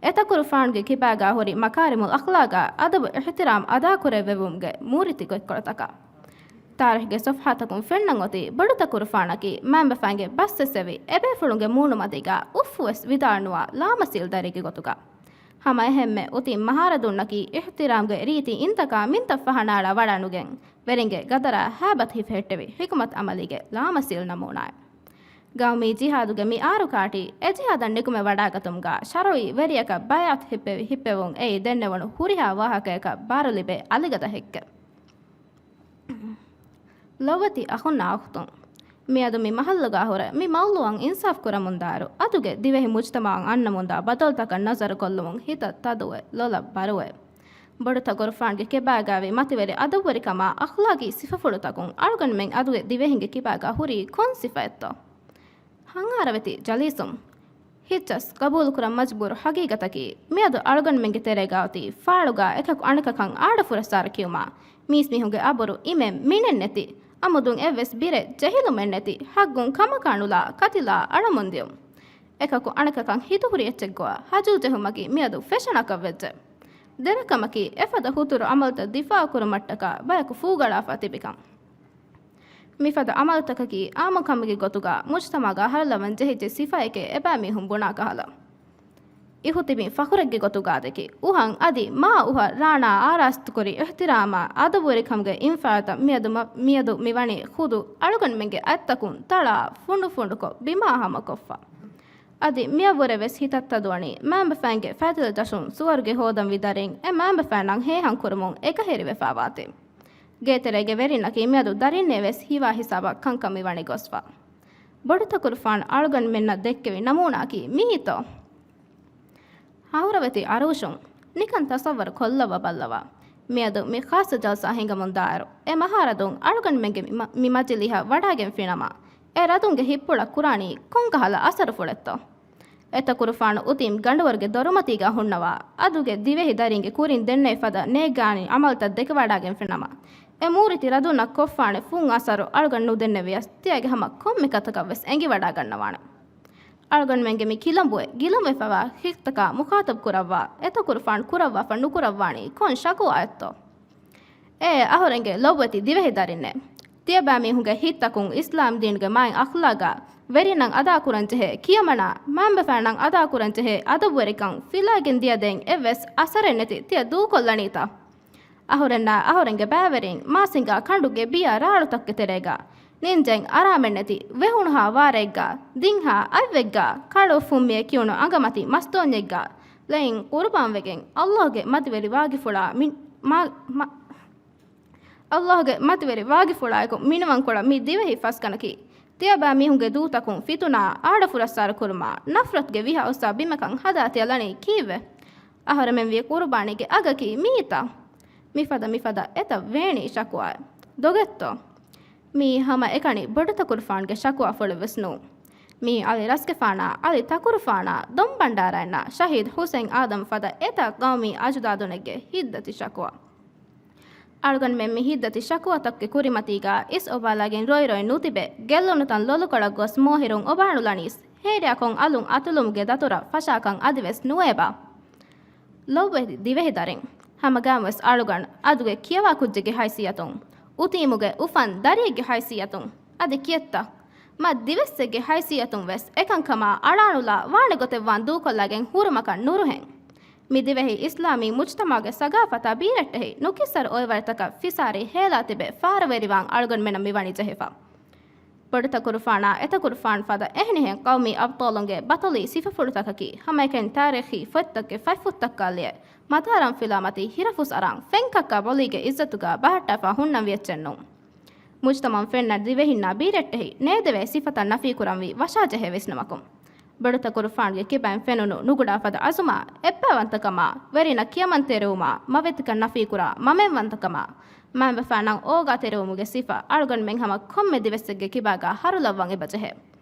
އެތަކުރުފާނުގެ ކިބާގާ ހުރި މަކާރިމުލް އަޚްލާގާ އަދަބު އިޙްތިރާމް އަދާކުރެއްވެވުމުގެ މޫރިތި ގޮތްކޮޅުތަކަށް. ތާރީޚްގެ ޞަފްޙާތަކުން ފެންނަން އޮތީ ބޮޑުތަކުރުފާނަކީ މައިންބަފައިންގެ ބަސް އެއްސެވި އެބޭފުޅުންގެ މޫނުމަތީގާ އުފްފުވެސް ވިދާޅުނުވާ ލާމަސީލް ދަރިއެއްގެ ގޮތުގަ. ހަމައެހެންމެ އުތީ މަހާރަދޫންނަކީ އިޙްތިރާމްގެ ރީތި އިންތަކާ މިންތައް ފަހަނާޅާ ވަޑާނުގެން، ވެރިންގެ ގަދަރާ ހައިބަތު ހިފެހެއްޓެވި ޙިކުމަތު ޢަމަލީގެ ލާމަސީލް ނަމޫނާއެއް. ގައުމީ ޖިހާދުގެ މި އާރު ކާޓީ، އެ ޖިހާދަށް ނިކުމެ ވަޑާގަތުމުގާ ޝަރުޢީ ވެރިޔަކަށް ބައިޢަތު ހިއްޕެވި ހިއްޕެވުން އެއީ ދެންނެވުނު ހުރިހާ ވާހަކަޔަކަށް ބާރުލިބޭ އަލިގަދަ ހެއްކެއް. ލޮބުވެތި އަޚުންނާ އުޚްތުން، މިއަދު މި މަހައްލުގަ ހުރެ މި މައުޟޫޢަށް އިންސާފް ކުރަމުންދާއިރު، އަދުގެ ދިވެހި މުޖްތަމަޢަށް އަންނަމުންދާ ބަދަލުތަކަށް ނަޒަރު ކޮށްލުމުން ހިތަށް ތަދުވެ، ލޮލަށް ބަރުވެ. ބޮޑު ތަކުރުފާންގެ ކިބާގާވި މަތިވެރި އަދަބުވެރިކަމާ އަޚްލާޤީ ސިފަފުޅުތަކުން އަޅުގަނޑުމެން އަދުގެ ދިވެހިންގެ ކިބާގާ ހުރީ ކޮން ސިފައެއްތޯ؟ ހަނގާރަވެތި ޖަލީސުން. ހިއްޗަސް ގަބޫލުކުރަން މަޖުބޫރު ހަގީގަތަކީ، މިއަދު އަޅުގަނޑުމެންގެ ތެރޭގާ އޮތީ ފާޅުގާ އެކަކު އަނެކަކަށް އާޑަފުރައްސާރަ ކިޔުމާ، މީސްމީހުންގެ އަބުރު އިމެއް މިނެއްނެތި، އަމުދުން އެއްވެސް ބިރެއް ޖެހިލުމެއްނެތި، ހައްގުން ކަމަކާ ނުލާ ކަތިލާ އަޅަމުންދިޔުން. އެކަކު އަނެކަކަށް ހިތުހުރި އެއްޗެއްގޮވާ ހަޖޫ ޖެހުމަކީ މިއަދު ފެޝަނަކަށް ވެއްޖެ. ދެރަކަމަކީ، އެފަދަ ހުތުރު އަމަލުތައް ދިފާޢު ކުރުމަށްޓަކާ ބަޔަކު ފޫގަޅާފަ ތިބިކަން. މިފަދަ އަމަލުތަކަކީ އާއްމުކަމުގެ ގޮތުގަ މުޖްތަމަޢުގަ ހަރުލަވަން ޖެހިއްޖެ ސިފައެކޭ އެބައިމީހުން ބުނާ ކަހަލަ. އިހުތިބީ ފަޚުރެއްގެ ގޮތުގަ ދެކި އުހަން އަދި މާ އުހަށް ރާނާ އާރާސްތުކުރި އިޙްތިރާމާ އަދަބުވެރިކަމުގެ އިންފާތައް މިއަދު މަ-، މިއަދު މިވަނީ ޚުދު އަޅުގަނޑުމެންގެ އަތްތަކުން ތަޅާ ފުނޑުފުނޑުކޮށް ބިމާ ހަމަކޮށްފަ. އަދި މިއަށްވުރެ ވެސް ހިތަށް ތަދުވަނީ މައިންބަފައިންގެ ފައިތިލަ ޖަށުން ސުވަރުގެ ހޯދަންވީ ދަރިން އެ މައިންބަފައިންނަށް ހޭހަން ކުރުމުން އެކަހެރިވެފަ ވާތީ. ގޭތެރޭގެ ވެރިންނަކީ މިއަދު ދަރިންނޭ ވެސް ހީވާ ހިސާބަށް ކަންކަން މިވަނީ ގޮސްފަ. ބޮޑުތަކުރުފާން އަޅުގަނޑުމެންނަށް ދެއްކެވި ނަމޫނާއަކީ މިއީތޯ؟ ހައުރަވެތި އަރޫޝުން، ނިކަން ތަޞައްވަރު ކޮށްލައްވަ ބައްލަވާ. މިއަދު މި ޚާއްޞަ ޖަލްސާ ހިނގަމުންދާއިރު، އެ މަހާރަދޫން އަޅުގަނޑުމެންގެ މި މަ-، މި މަޖިލީހަށް ވަޑާގެންފިނަމާ، އެ ރަދުންގެ ހިއްޕުޅަށް ކުރާނީ ކޮންކަހަލަ އަސަރުފުޅެއްތޯ؟ އެތަކުރުފާނު އުތީމް ގަނޑުވަރުގެ ދޮރުމަތީގަ ހުންނަވާ، އަދުގެ ދިވެހި ދަރިންގެ ކުރިން ދެންނެވި ފަދަ ނޭއްގާނީ އަމަލުތައް ދެކެވަޑާގެންފިނަމާ، އެ މޫރިތި ރަދުންނަށް ކޮށްފާނެ ފުން އަސަރު އަޅުގަނޑު ނުދެންނެވިޔަސް، ތިޔަގެ ހަމަ ކޮންމެ ކަތަކަށް ވެސް އެނގިވަޑާގަންނަވާނެ. އަޅުގަނޑުމެންގެ މި ކިލަނބުއެއް ގިލަނބެފަވާ ހިތްތަކާ މުޚާތަބް ކުރައްވާ، އެތަކުރުފާނު ކުރައްވާފަ ނުކުރައްވާނީ ކޮން ޝަކުވާއެއްތޯ؟ އޭ އަހުރެންގެ ލޮބުވެތި ދިވެހި ދަރިންނޭ! ތިޔަބައިމީހުންގެ ހިތްތަކުން އިސްލާމް ދީނުގެ މާތް އަޚްލާގާ، ވެރިންނަށް އަދާކުރަންޖެހޭ ކިޔަމަނާ، މައިންބަފައިންނަށް އަދާކުރަންޖެހޭ އަދަބުވެރިކަން ފިލައިގެން ދިޔަދޭން އެއްވެސް އަސަރެއްނެތި ތިޔަ ދޫކޮށްލަނީތަ؟ އަހުރެންނާ އަހުރެންގެ ބައިވެރިން މާސިންގާ ކަނޑުގެ ބިޔަ ރާޅުތައްގެ ތެރޭގާ، ނިންޖެން އަރާމެއްނެތި، ވެހުނުހާ ވާރެއެއްގާ، ދިންހާ އަތްވެއްގާ، ކަޅު ފުންމިއެއް ކިޔުނު އަނގަމަތި މަސްދޯންޏެއްގާ، ލެއިން ޤުރުބާންވެގެން، ﷲ ގެ މަތިވެރި ވާގިފުޅާ މި-، މާ-، މާ-، ﷲ ގެ މަތިވެރި ވާގިފުޅާއެކު މިނިވަންކޮޅަށް މި ދިވެހި ފަސްގަނަކީ، ތިޔަބައިމީހުންގެ ދޫތަކުން ފިތުނާ، އާޑަފުރައްސާރަ ކުރުމާ، ނަފްރަތުގެ ވިހަ އުއްސާ ބިމަކަށް ހަދާ ތިޔަ ލަނީ ކީއްވެ؟ އަހަރެމެން ވިޔަ ޤުރުބާނީގެ އަގަކީ މިއީތަ؟ މިފަދަ މިފަދަ އެތައް ވޭނީ ޝަކުވާއެއް. ދޮގެއްތޯ؟ މިއީ ހަމަ އެކަނި ބޮޑުތަކުރުފާނުގެ ޝަކުވާފުޅެއް ވެސް ނޫން. މިއީ އަލި ރަސްގެފާނާ، އަލި ތަކުރުފާނާ، ދޮންބަންޑާރައިންނާ، ޝަހީދު ޙުސެން އާދަމް ފަދަ އެތައް ޤައުމީ އަޖުދާދުނެއްގެ ހިތްދަތި ޝަކުވާ. އަޅުގަނޑުމެން މި ހިތްދަތި ޝަކުވާތަކުގެ ކުރިމަތީގާ އިސް އޮބާލައިގެން ރޮއި ރޮއި ނުތިބެ، ގެއްލުނުތަން ލޮލުކޮޅަށް ގޮސް މޯހިރުން އޮބާނުލަނީސް، ހޭރިއަކޮށް އަލުން އަތުލުމުގެ ދަތުރަށް ފަށާކަން އަދިވެސް ނުވޭބާ. ލޮބުވެތި ދިވެހި ދަރިން، ހަމަގައިމުވެސް އަޅުގަނޑު އަދުގެ ކިޔަވާ ކުއްޖެއްގެ ހައިސިއްޔަތުން، އުތީމުގެ އުފަން ދަރިއެއްގެ ހައިސިއްޔަތުން، އަދި ކިއެއްތަ؟ މަ ދިވެއްސެއްގެ ހައިސިއްޔަތުން ވެސް އެކަންކަމާ އަޅާނުލާ ވާނެ ގޮތެއް ވާން ދޫކޮށްލައިގެން ހުރުމަކަށް ނުރުހެން. މި ދިވެހި އިސްލާމީ މުޖްތަމަޢުގެ ސަގާފަތާ ބީރައްޓެހި ނުކިއްސަރު އޮއިވަރުތަކަށް ފިސާރި ހޭލާ ތިބެ ފާރަވެރިވާން އަޅުގަނޑުމެންނަށް މިވަނީ ޖެހިފަ. ބޮޑުތަކުރުފާނާ އެތަކުރުފާނު ފަދަ އެހެނިހެން ޤައުމީ އަބްޠާލުންގެ ބަޠަލީ ސިފަފުޅުތަކަކީ ހަމައެކަނި ތާރީޚީ ފޮތްތަކުގެ ފަތްފުށްތައްކާ ލިޔެ، މަތާރަން ފިލާމަތީ ހިރަފުސް އަރާން ފެންކައްކާ ބޮލީގެ އިއްޒަތުގާ ބަހައްޓާފަ ހުންނަން ވިޔައްޗެއްނޫން. މުޖްތަމަޢުން ފެންނަ ދިވެހިންނާ ބީރައްޓެހި ނޭދެވޭ ސިފަތައް ނަފީކުރަންވީ ވަށާޖެހޭ ވިސްނުމަކުން. ބޮޑުތަކުރުފާނުގެ ކިބައިން ފެނުނު ނުގުޑާ ފަދަ އަޒުމާ، އެއްބައިވަންތަކަމާ، ވެރިންނަށް ކިޔަމަންތެރިވުމާ، މަވެތިކަން ނަފީކުރާ، މަމެންވަންތަކަމާ، މައިންބަފައިންނަށް އޯގާތެރިވުމުގެ ސިފަ އަޅުގަނޑުމެން ހަމަ ކޮންމެ ދިވެއްސެއްގެ ކިބާގާ ހަރުލައްވަން އެބަޖެހޭ.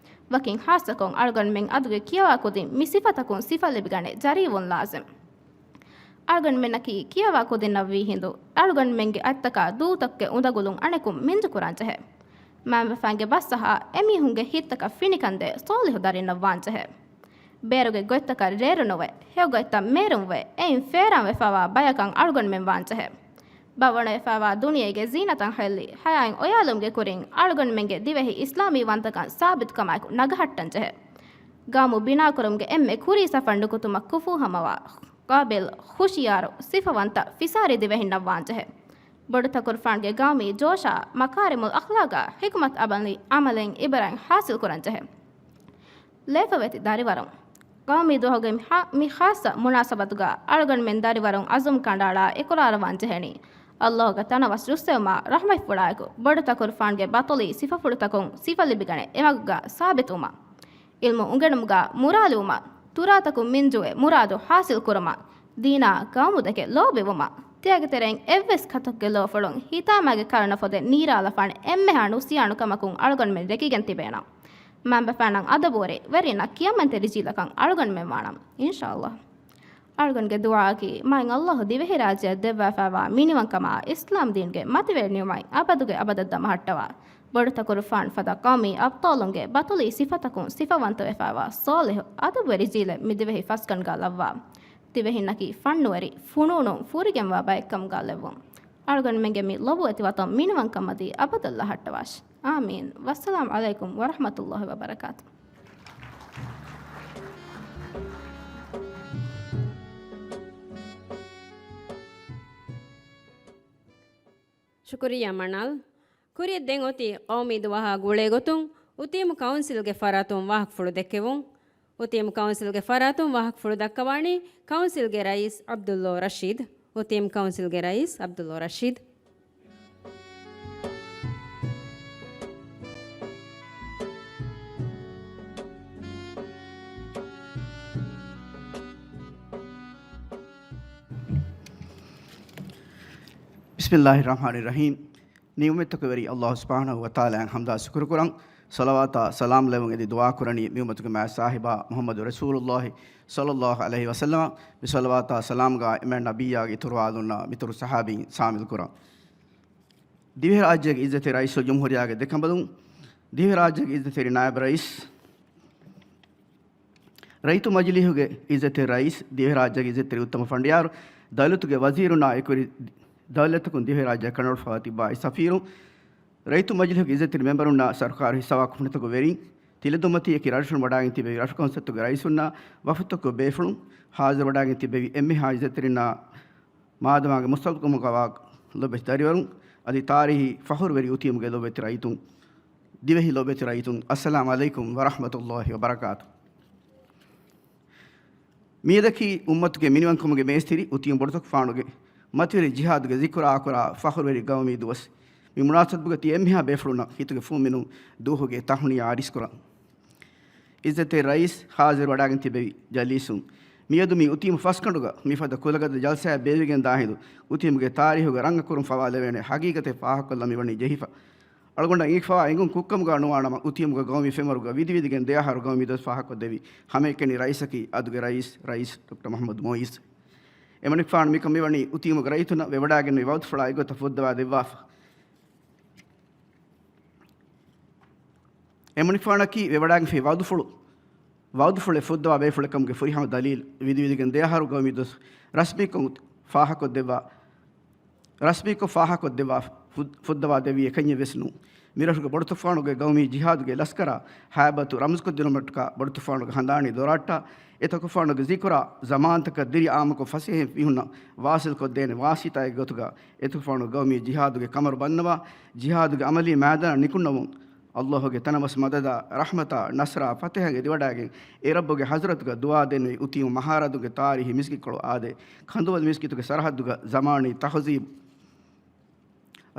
ވަކިން ހާއްސަކޮށް އަޅުގަނޑުމެން އަދުގެ ކިޔަވާ ކުދިން މި ސިފަތަކުން ސިފަ ލިބިގަނެ ޖަރީވުން ލާޒިމް. އަޅުގަނޑުމެންނަކީ ކިޔަވާ ކުދިންނަށްވީ ހިނދު، އަޅުގަނޑުމެންގެ އަތްތަކާ ދޫތަކުގެ އުނދަގުލުން އަނެކުން މިންޖުކުރާންޖެހޭ. މައިންބަފައިންގެ ބަސްއަހާ އެމީހުންގެ ހިތްތަކަށް ފިނިކަންދޭ ސޯލިހު ދަރިންނަށް ވާންޖެހޭ. ބޭރުގެ ގޮތްތަކަށް ރޭރުނުވެ، ހެޔޮ ގޮތްތައް މޭރުންވެ، އެއިން ފޭރާންވެފައިވާ ބަޔަކަށް އަޅުގަނޑުމެން ވާންޖެހޭ. ބަވަނަވެފައިވާ ދުނިޔޭގެ ޒީނަތައް ހެއްލި، ހަޔާތް އޮޔާލުމުގެ ކުރިން އަޅުގަނޑުމެންގެ ދިވެހި އިސްލާމީ ވަންތަކަން ސާބިތުކަމާއެކު ނަގަހައްޓަންޖެހޭ. ގައުމު ބިނާކުރުމުގެ އެންމެ ކުރީ ސަފަށް ނުކުތުމަށް ކުފޫ ހަމަވާ، ޤާބިލް، ހުޝިޔާރު، ސިފަވަންތަ، ފިސާރި ދިވެހިންނަށް ވާންޖެހޭ. ބޮޑުތަކުރުފާނުގެ ގައުމީ ޖޯޝާ، މަކާރިމުލް އަޚްލާގާ، ޙިކުމަތް އަމަލީ، އަމަލެއް އިބަރަތް ޙާޞިލް ކުރަންޖެހޭ. ލޭފަވެތި ދަރިވަރުން. ގައުމީ ދުވަހުގެ މި ހާ-، މި ޚާއްޞަ މުނާސަބަތުގަ އަޅުގަނޑުމެން ދަރިވަރުން އަޒުމް ކަނޑައަޅާ އިޤްރާރުވާން ޖެހެނީ، ﷲގެ ތަނަވަސް ރުއްސެވުމާ، ރަޙްމަތްފުޅާއެކު ބޮޑުތަކުރުފާންގެ ބަތަލީ ސިފަފުޅުތަކުން ސިފަ ލިބިގަނެ އެމަގުގަ ސާބިތުވުމަށް، ޢިލްމު އުނގެނުމުގަ މުރާލުވުމަށް، ތުރާތަކުން މިންޖުވެ މުރާދު ޙާޞިލް ކުރުމަށް، ދީނާ ޤައުމުދެކެ ލޯބިވުމަށް، ތިޔަގެ ތެރެއިން އެއްވެސް ކަތަކުގެ ލޯފުޅުން ހިތާމައިގެ ކަރުނަފޮދެއް ނީރާލަފާނެ އެންމެހާ ނުސިޔާނު ކަމަކުން އަޅުގަނޑުމެން ރެކިގެން ތިބޭނަން. މަންބަފާނަށް އަދަބުވެރި، ވެރިންނަށް ކިޔަމަންތެރި ޖީލަކަށް އަޅުގަނޑުމެން ވާނަން، އިންޝާﷲ. އަޅުގަނޑުގެ ދުޢާއަކީ، މާތް ﷲ ދިވެހިރާއްޖެއަށް ދެއްވާފައިވާ މިނިވަންކަމާ، އިސްލާމް ދީނުގެ މަތިވެރި ނިޢުމަތް އަބަދުގެ އަބަދަށް ދަމަހައްޓަވާ، ބޮޑުތަކުރުފާން ފަދަ ޤައުމީ އަބްޠާލުންގެ ބަތަލީ ސިފަތަކުން ސިފަވަންތަވެފައިވާ ޞާލިޙު އަދަބުވެރި ޖީލެއް މިދިވެހި ފަސްގަނޑުގަ ލައްވާ، ދިވެހިންނަކީ ފަންނުވެރި ފުނޫނުން ފުރިގެންވާ ބައެއްކަމުގަ ލެއްވުން. އަޅުގަނޑުމެންގެ މި ލޮބުވެތި ވަތަން މިނިވަންކަން މަތީ އަބަދަށް ލަހައްޓަވާށި. އާމީން. ވައްސަލާމް ޢަލައިކުމް ވަރަޙްމަތުﷲ ވަބަރަކާތު. ޝުކުރިއްޔާ މަނާލް. ކުރިއަށް ދެން އޮތީ ޤައުމީ ދުވަހާ ގުޅޭ ގޮތުން އުތީމު ކައުންސިލްގެ ފަރާތުން ވާހަކަފުޅު ދެއްކެވުން. އުތީމު ކައުންސިލްގެ ފަރާތުން ވާހަކަފުޅު ދައްކަވާނީ ކައުންސިލްގެ ރައީސް ޢަބްދުﷲ ރަޝީދު. އުތީމު ކައުންސިލްގެ ރައީސް ޢަބްދުﷲ ރަޝީދު. ބިސްމިﷲ ރަޙްމާނި ރަޙީމް. ނިޢުމަތްތަކުގެ ވެރި ﷲ ސުބްޙާނަހޫ ވަތަޢާލާއަށް ޙަމްދާ ޝުކުރު ކުރަން، ޞަލަވާތާ ސަލާމް ލެވުން އެދި ދުޢާ ކުރަނީ މި އުއްމަތުގެ މާތް ސާހިބާ މުޙައްމަދު ރަސޫލުﷲ ޞައްލަﷲ ޢަލައިހި ވަސައްލަމަ. މި ޞަލަވާތާ ސަލާމްގަ އެމަ ނަބިއްޔާގެ އިތުރު އާލުންނާ މިތުރު ޞަޙާބީން ޝާމިލް ކުރަން. ދިވެހިރާއްޖޭގެ ޢިއްޒަތްތެރި ރައީސުލްޖުމްހޫރިއްޔާގެ ދެކަނބަލުން، ދިވެހިރާއްޖޭގެ ޢިއްޒަތްތެރި ނާއިބު ރައީސް، ރައްޔިތު މަޖިލީހުގެ ޢިއްޒަތްތެރި ރައީސް، ދިވެހިރާއްޖޭގެ ޢިއްޒަތްތެރި އުއްތަމަ ފަނޑިޔާރު، ދައުލަތުގެ ވަޒީރުންނާ އެކުވެރި، ދައުލަތަކުން ދިވެހިރާއްޖެ ކަނޑައަޅުފައިވާ ތިއްބާއި ސަފީރުން، ރައްޔިތު މަޖިލީހުގެ ޢިއްޒަތްތެރި މެމްބަރުންނާ ސަރުކާރު ހިއްސާވާ ކުންފުނިތަކުގެ ވެރިން، ތިލަދުންމަތީ އެކި ރަށްރަށުން ވަޑާގެން ތިބެވި ރަށު ކައުންސިލްތަކުގެ ރައީސުންނާ ވަފުދުތަކުގެ ބޭފުޅުން، ޙާޟިރުވަޑާގެން ތިބެވި އެންމެހާ ޢިއްޒަތްތެރިންނާ މާދަމާގެ މުސްތަޤުބަލުގަވާ ލޮބުވެތި ދަރިވަރުން، އަދި ތާރީހީ ފަޚުރުވެރި އުތީމުގެ ލޮބުވެތި ރައްޔިތުން، ދިވެހި ލޮބުވެތި ރައްޔިތުން، އައްސަލާމް ޢަލައިކުމް ވަރަޙްމަތުﷲ ވަބަރަކާތު. މިއަދަކީ އުއްމަތުގެ މިނިވަންކަމުގެ މޭސްތިރި އުތީމު ބޮޑުތަކުފާނުގެ މަތިވެރި ޖިހާދުގެ ޒިކުރާ ކުރާ ފަޚުރުވެރި ގައުމީ ދުވަސް. މި މުނާސަބަތުގަ ތި އެންމެހާ ބޭފުޅުންނަށް ހިތުގެ ފުންމިނުން ދުވަހުގެ ތަހުނިޔާ އަރިސްކުރަން. ޢިއްޒަތްތެރި ރައީސް، ޙާޟިރު ވަޑާގެން ތިބެވި ޖަލީސުން، މިއަދު މި އުތީމު ފަސްގަނޑުގަ މިފަދަ ކުލަގަދަ ޖަލްސާއެއް ބޭއްވިގެން ދާ ހިނދު، އުތީމުގެ ތާރީހުގަ ރަނގަކުރުން ފަވާލެވޭނެ ހަގީގަތެއް ފާހަގަކޮށްލަން މިވަނީ ޖެހިފަ. އަޅުގަނޑަށް އެނގިފަވާ އެނގުން ކުއްކަމުގަ ނުވާނަމަ، އުތީމުގެ ގައުމީ ފެންވަރުގަ ވިދިވިދިގެން ދެއަހަރު ގައުމީ ދުވަސް ފާހަގަކޮށްދެއްވި ހަމައެކަނި ރައީސަކީ އަދުގެ ރައީސް، ރައީސް ޑޮކްޓަރ މުޙައްމަދު މުޢިއްޒު. އެމަނިކުފާނު މިކަން މިވަނީ އުތީމުގެ ރައްޔިތުންނަށް ވެވަޑާގެންނެވި ވަޢުދުފުޅާ އެގޮތަށް ފުއްދަވާ ދެއްވާފަ. އެމަނިކުފާނަކީ ވެވަޑާގެންފި ވަޢުދުފުޅު، ވަޢުދުފުޅެއް ފުއްދަވާ ބޭފުޅެއް ކަމުގެ ފުރިހަމަ ދަލީލް ވިދިވިދިގެން ދެއަހަރު ގައުމީ ދުވަސް ރަސްމީކޮށް ފާހަގަކޮށްދެއްވާ، ރަސްމީކޮށް ފާހަގަކޮށްދެއްވާ ފު-، ފުއްދަވާ ދެއްވީ އެކަންޏެއް ވެސް ނޫން. މިރަށުގެ ބޮޑުތުފާނުގެ ގައުމީ ޖިހާދުގެ ލަސްކަރާ ހައިބަތު ރަމްޒުކޮށްދިނުމަށްޓަކާ ބޮޑުތުފާނުގެ ހަނދާނީ ދޮރަށްޓާ، އެ ތުފާނުގެ ޒިކުރާ ޒަމާންތަކަށް ދިރި އާއްމުކޮށް ފަސޭހައިން މީހުންނަށް ވާސިލްކޮށްދޭނެ ވާސިތާއެއްގެ ގޮތުގަ އެ ތުފާނު ގައުމީ ޖިހާދުގެ ކަމަރު ބަންނަވާ، ޖިހާދުގެ ޢަމަލީ މައިދާނަށް ނިކުންނަވުން. ﷲ ގެ ތަނަވަސް މަދަދާ، ރަޙްމަތާ، ނަޞްރާ، ފަތަޙަ އެދިވަޑާގެން އެ ރައްބުގެ ޙަޟްރަތުގަ ދުޢާ ދެންނެވި އުތީމު މަހާރަދުގެ ތާރީހީ މިސްކިތްކޮޅު އާދޭ، ކަނދުވަލު މިސްކިތުގެ ސަރަޙައްދުގަ ޒަމާނީ ތަހުޒީބު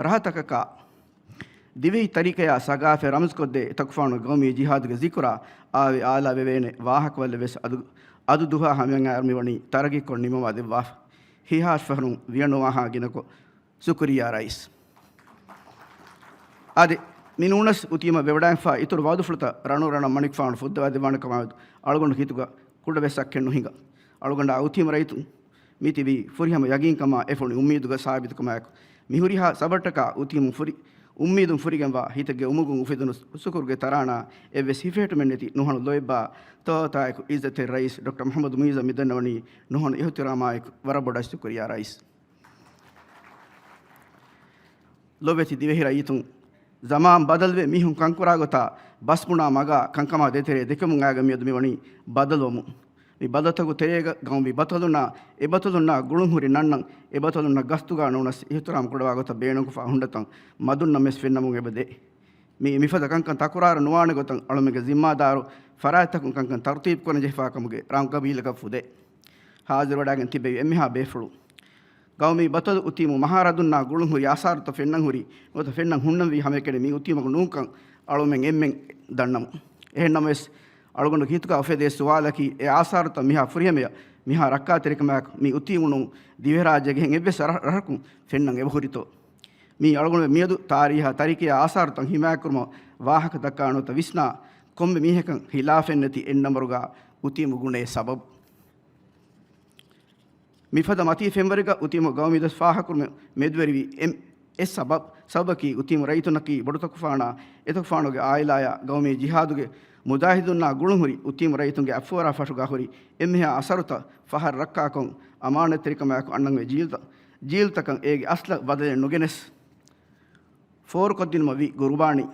ރަހަތަކަކާ، ދިވެހި ތަރިކަޔާ ސަގާފަތް ރަމްޒުކޮށްދޭ ތަކުފާނު ގައުމީ ޖިހާދުގެ ޒިކުރާ އާވެ އާލާ ވެވޭނެ ވާހަކަވަލެއް ވެސް އަދު، އަދު ދުހާ ހަމައަށް އައިރު މިވަނީ ތަރައްގީކޮށް ނިމަވާ ދެއްވާފަ. ހިހާސް ފަހަރުން ވިޔަނުވާހާ ގިނަކޮށް ޝުކުރިއްޔާ ރައީސް. އާދެ، މި ނޫނަސް އުތީމަށް ވެވަޑައިގެންފާ އިތުރު ވަޢުދުފުޅުތައް ރަނުރަނަށް މަނިކުފާނު ފުއްދަވާ ދެއްވާނެ ކަމާމެދު އަޅުގަނޑު ހިތުގަ ކުޑަވެސް އަކެއް ނުހިނގާ. އަޅުގަނޑާ އުތީމު ރައްޔިތުން މި ތިބީ ފުރިހަމަ ޔަގީންކަމާ އެފުނި އުއްމީދުގަ ސާބިތުކަމާއެކު، މި ހުރިހާ ސަބަރަށްޓަކާ އުތީމު ފުރި، އުއްމީދުން ފުރިގެންވާ ހިތެއްގެ އުމުގުން އުފެދުނު ޝުކުރުގެ ތަރާނާ އެއްވެސް ހިފެހެއްޓުމެއްނެތި ނުހަނު ލޯތްބާ ތައް ތައް ތާއެކު ޢިއްޒަތްތެރި ރައީސް ޑޮކްޓަރ މުޙައްމަދު މުޢިއްޒަށް މިދަންނަވަނީ ނުހަނު އިޙްތިރާމާއެކު ވަރަށް ބޮޑަށް ޝުކުރިއްޔާ ރައީސް. ލޮބުވެތި ދިވެހި ރައްޔިތުން، ޒަމާން ބަދަލުވެ މީހުން ކަންކުރާ ގޮތާ ބަސްބުނާ މަގާ ކަންކަމާ ދޭތެރޭ ދެކެމުން އައިގެން މިއަދު މިވަނީ ބަދަލުވަމުން. މި ބަދަލުތަކުގެ ތެރޭގަ ގައުމީ ބަތަލުންނާ އެބަތަލުންނާ ގުޅުންހުރި ނަންނަން އެބަތަލުންނަށް ގަސްތުގަ ނޫނަސް އިޙްތިރާމް ކުޑަވާ ގޮތަށް ބޭނުންކޮށްފަ ހުންނަތަން މަދުންނަށް ވެސް ފެންނަމުން އެބަދޭ. މި މިފަދަ ކަންކަން ތަކުރާރު ނުވާނެ ގޮތަށް އަޅުމެންގެ ޒިންމާދާރު ފަރާތްތަކުން ކަންކަން ތަރުތީބު ކުރަން ޖެހިފާ ކަމުގެ ރަނގަބީލަކަށް ފުދޭ. ހާޒިރުވެޑާގެން ތިބެވި އެންމެހާ ބޭފުޅު ގައުމީ ބަތަލު އުތީމު މަހާރަދުންނާ ގުޅުން ހުރި އާސާރުތައް ފެންނަން ހުރި، ނުވަތަ ފެންނަން ހުންނަންވީ ހަމައެކަނި މި އުތީމަކު ނޫންކަން އަޅުމެން އެންމެން ދަންނަމު. އެހެންނަމަވެސް، އަޅުގަނޑު ހިތުގަ އުފެދޭ ސުވާލަކީ، އެ އާސާރުތައް މިހާ ފުރިހަމަޔަށް، މިހާ ރައްކާތެރިކަމާއެކު މި އުތީމު ނޫން ދިވެހިރާއްޖޭގެ އެހެން އެއްވެސް ރަ-، ރަށަކުން ފެންނަން އެބަހުރިތޯ؟ މީ އަޅުގަނޑު މިއަދު ތާރީހާ ތަރިކަޔާ އާސާރުތައް ހިމާޔަތްކުރުމަށް ވާހަކަ ދައްކާނެ ނުވަތަ ވިސްނާ، ކޮންމެ މީހަކަށް ހިލާފެއްނެތި އެއް ނަންބަރުގަ އުތީމު ގުނޭ ސަބަބު. މިފަދަ މަތީ ފެންވަރެއްގަ އުތީމު ގައުމީ ދަސް ފާހަގަކުރުމަށް މެދުވެރިވި އެއް، އެއް ސަބަބް، ސަބަބަކީ އުތީމު ރައްޔިތުންނަކީ ބޮޑުތަކުފާނާ އެތަކުފާނުގެ އާއިލާޔާ ގައުމީ ޖިހާދުގެ މުޖާހިދުންނާ ގުޅުންހުރި އުތީމު ރައްޔިތުންގެ އަތްފުވަރާ ފަށުގާ ހުރި އެންމެހާ އަސަރުތައް ފަހަރު ރައްކާކޮށް، އަމާނަތްތެރިކަމާއެކު އަންނަންވެ ޖީލްތައް، ޖީލްތަކަށް އޭގެ އަސްލަށް ބަދަލެއް ނުގެނެސް، ފޯރުކޮށްދިނުމަށް ވި ގުރުބާނީ.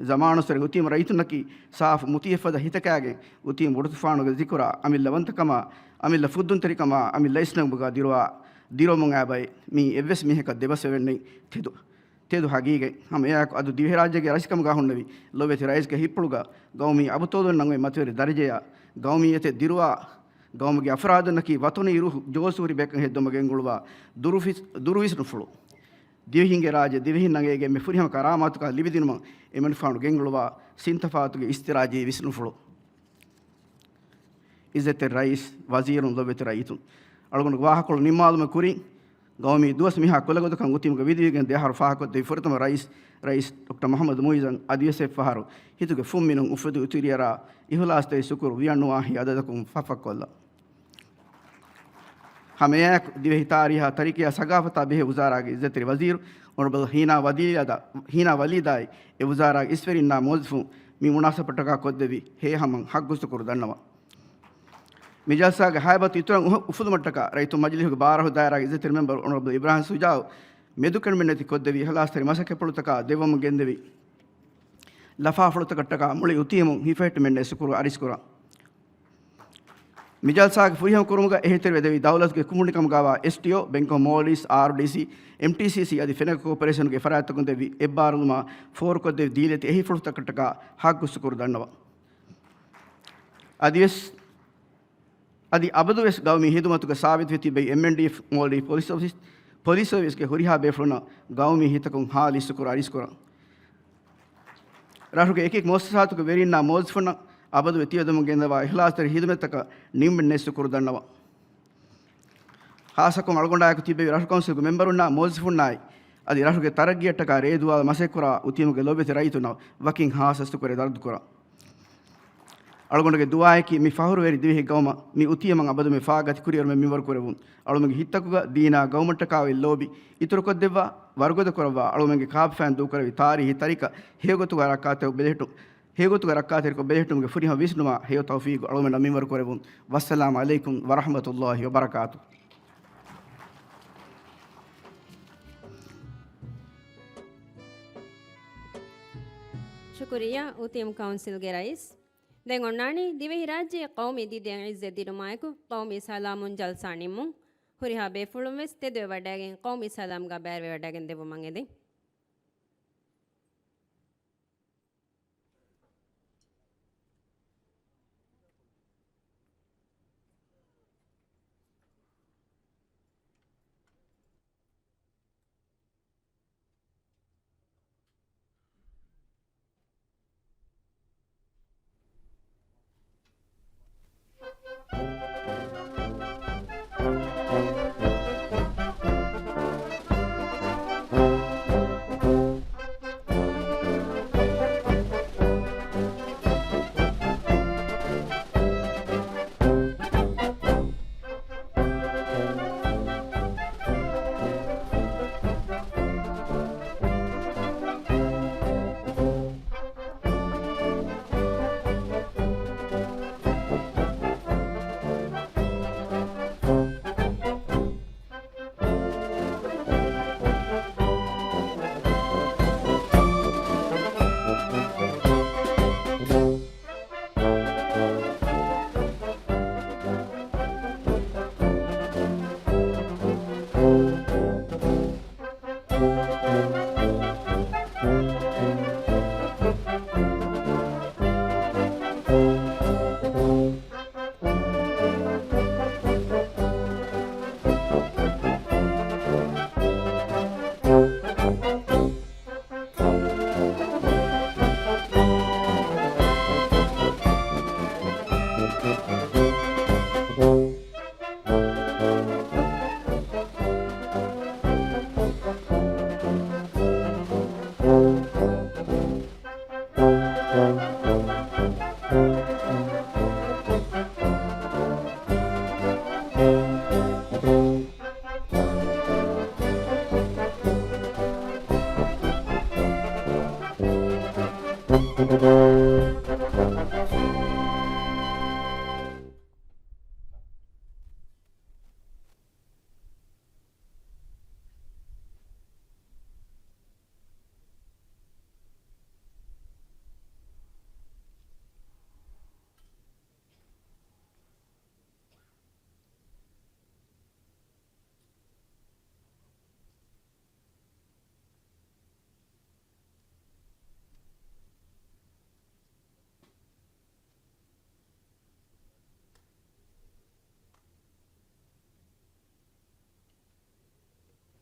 ޒަމާނުއްސުރެ އުތީމު ރައްޔިތުންނަކީ ސާފު މުތިއްޔަށްފަދަ ހިތަކާގެން އުތީމު ބޮޑުތުފާނުގެ ޒިކުރާ، އަމިއްލަ ވަންތަކަމާ، އަމިއްލަ ފުއްދުންތެރިކަމާ، އަމިއްލަ އިސްނަންބުގާ ދިރުވާ، ދިރުވަމުން އާ ބައެއް. މީ އެއްވެސް މީހަކަށް ދެބަސްވެވެންނެތް ތެދު، ތެދު ހަގީގަތް. ހަމަ އެއާއެކު އަދު ދިވެހިރާއްޖޭގެ ރައީސްކަމުގާ ހުންނެވި ލޮބެތި ރައީސްގެ ހިތްޕުޅުގަ ގައުމީ އަބުތޯލުންނަށް އޮތް މަތިވެރި ދަރަޖަޔާ، ގައުމީ އެތެއް ދިރުވާ، ގައުމުގެ އަފްރާދުންނަކީ ވަތަނީ ރޫހު ޖޯސް ހުރި ބަޔަކަށް ހެއްދުމަށް ގެންގުޅުވާ ދުރުފިސް-، ދުރުވިސްނުފުޅު. ދިވެހިންގެ ރާއްޖެ ދިވެހިންނަށް އޭގެ އެންމެ ފުރިހަމަ ކަރާމާތުކާ ލިބިދިނުމަށް އެމަނިކުފާނު ގެންގުޅުވާ ސިންތަފާތުގެ އިސްތިރާޖީ ވިސްނުފުޅު. އިއްޒަތްތެރި ރައީސް، ވަޒީރުން، ލޮބުވެތި ރައްޔިތުން. އަޅުގަނޑުގެ ވާހަކަކޮޅު ނިންމާލުމުގެ ކުރިން، ގައުމީ ދުވަސް މިހާ ކުލަގޮތަކަށް އުތީމުގަ ވިދިވިގެން ދެ އަހަރު ފާހަގަކޮށްދެއްވި ފުރަތަމަ ރައީސް، ރައީސް ޑޮކްޓަރ މުޙައްމަދު މުޢިއްޒަށް އަދިވެސް އެއްފަހަރު ހިތުގެ ފުންމިނުން އުފެދި އުތުރިއަރާ އިޚްލާޞްތެރި ޝުކުރު ވިޔަން ނުވާ ހިތް އަދަދަކުން ފަފަކޮށްލަން. ހަމައެއާއެކު ދިވެހި ތާރީހާ ތަރިކަޔާ ސަގާފަތާ ބެހޭ ވުޒާރާގެ އިއްޒަތްތެރި ވަޒީރު އޮނަރަބަލް ހީނާ ވަލީދާ، ހީނާ ވަލީދާއި އެ ވުޒާރާގެ އިސްވެރިންނާ މުވައްޒަފުން މި މުނާސަބަތަކާ ކޮށްދެއްވި ހޭހަމަން ހައްގު ޝުކުރު ދަންނަވަން. މި ޖަލްސާގެ ހައިބަތު އިތުރަށް އުހަ-، އުފުލުމަށްޓަކާ ރައްޔިތު މަޖިލީހުގެ ބާރަށު ދާއިރާގެ އިއްޒަތްތެރި މެމްބަރު އޮނަރަބަލް އިބްރާހިމް ޝުޖާއު މެދުކެނޑުމެއްނެތި ކޮށްދެވި އިޚްލާޞްތެރި މަސައްކަތްޕުޅުތަކާ ދެއްވަމުން ގެންދެވި ލަފާފުޅުތަކަށްޓަކާ މުޅި އުތީމުން ހިފެހެއްޓުމެއްނެތް ޝުކުރު އަރިސްކުރަން. މި ޖަލްސާގެ ފުރިހަމަ ކުރުމުގަ އެހީތެރިވެ ދެވި ދައުލަތުގެ ކުނބުނިކަމުގާވާ އެސްޓީއޯ، ބެންކް އޮފް މޯލްޑިވްސް، އާރްޑީސީ، އެމްޓީސީސީ އަދި ފެނަކަ ކޯޕަރޭޝަނުގެ ފަރާތްތަކުން ދެއްވި އެއްބާރުލުމާ ފޯރުކޮށްދެވި ދީލަތި އެހީފުޅުތަކަށްޓަކާ ހައްގު ޝުކުރު ދަންނަވަން. އަދިވެސް، އަދި އަބަދުވެސް ގައުމީ ހިދުމަތުގަ ސާބިތުވެ ތިބެވި އެމްއެންޑީއެފް މޯލްޑިވްސް ޕޮލިސް އޮފިސް، ޕޮލިސް ސަރވިސްގެ ހުރިހާ ބޭފުޅުންނަށް ގައުމީ ހިތަކުން ހާލި ޝުކުރު އަރިސްކުރަން. ރަށުގެ އެކި މުއައްސަސާތުގެ ވެރިންނާ މުވައްޒަފުންނަށް އަބަދުވެ ތިޔަދޮމުން ގެންދަވާ އިޚްލާޞްތެރި ހިދުމަތްތަކަށް ނިމުމެއްނެތް ޝުކުރު ދަންނަވަން. ޚާއްޞަކޮށް އަޅުގަނޑާއެކު ތިއްބެވި ރަށު ކައުންސިލްގެ މެމްބަރުންނާ މުވައްޒަފުންނާއި، އަދި ރަށުގެ ތަރައްގީއަށްޓަކާ ރޭދުވާލަށް މަސައްކަތްކުރާ އުތީމުގެ ލޮބުވެތި ރައްޔިތުންނަށް ވަކިން ޚާއްޞަ ޝުކުރެއް ދަރުދުކުރަން. އަޅުގަނޑުގެ ދުޢާއަކީ މި ފަޚުރުވެރި ދިވެހި ގައުމަށް މި އުތީމަން އަބަދުމެ ފާގަތި ކުރިއެރުމެއް މިންވަރު ކުރެވުން. އަޅުމެންގެ ހިތްތަކުގަ ދީނާ ގައުމަށްޓަކާ އޮތް ލޯބި އިތުރުކޮށްދެއްވާ، ވަރުގަދަ ކުރައްވާ، އަޅުމެންގެ ކާފަފައިން ދޫކުރެއްވި ތާރީހީ ތަރިކަ ހެޔޮގޮތުގަ ރައްކާތެރިކޮށް ބެލެހެއްޓު-، ހެޔޮގޮތުގަ ރައްކާތެރިކޮށް ބެލެހެއްޓުމުގެ ފުރިހަމަ ވިސްނުމާ ހެޔޮ ތައުފީގު އަޅުމެންނަށް މިންވަރު ކުރެވުން. ވައްސަލާމް ޢަލައިކުމް ވަރަޙްމަތުﷲި ވަބަރަކާތު. ޝުކުރިއްޔާ އުތީމް ކައުންސިލްގެ ރައީސް. ދެން އޮންނާނީ ދިވެހިރާއްޖެ ޤައުމީ ދިދައަށް ޢިއްޒަތް ދިނުމާއެކު ޤައުމީ ސަލާމުން ޖަލްސާ ނިންމުން. ހުރިހާ ބޭފުޅުން ވެސް ތެދުވެވަޑައިގެން ޤައުމީ ސަލާމްގާ ބައިވެވަޑައިގެން ދެއްވުމަށް އެދެން.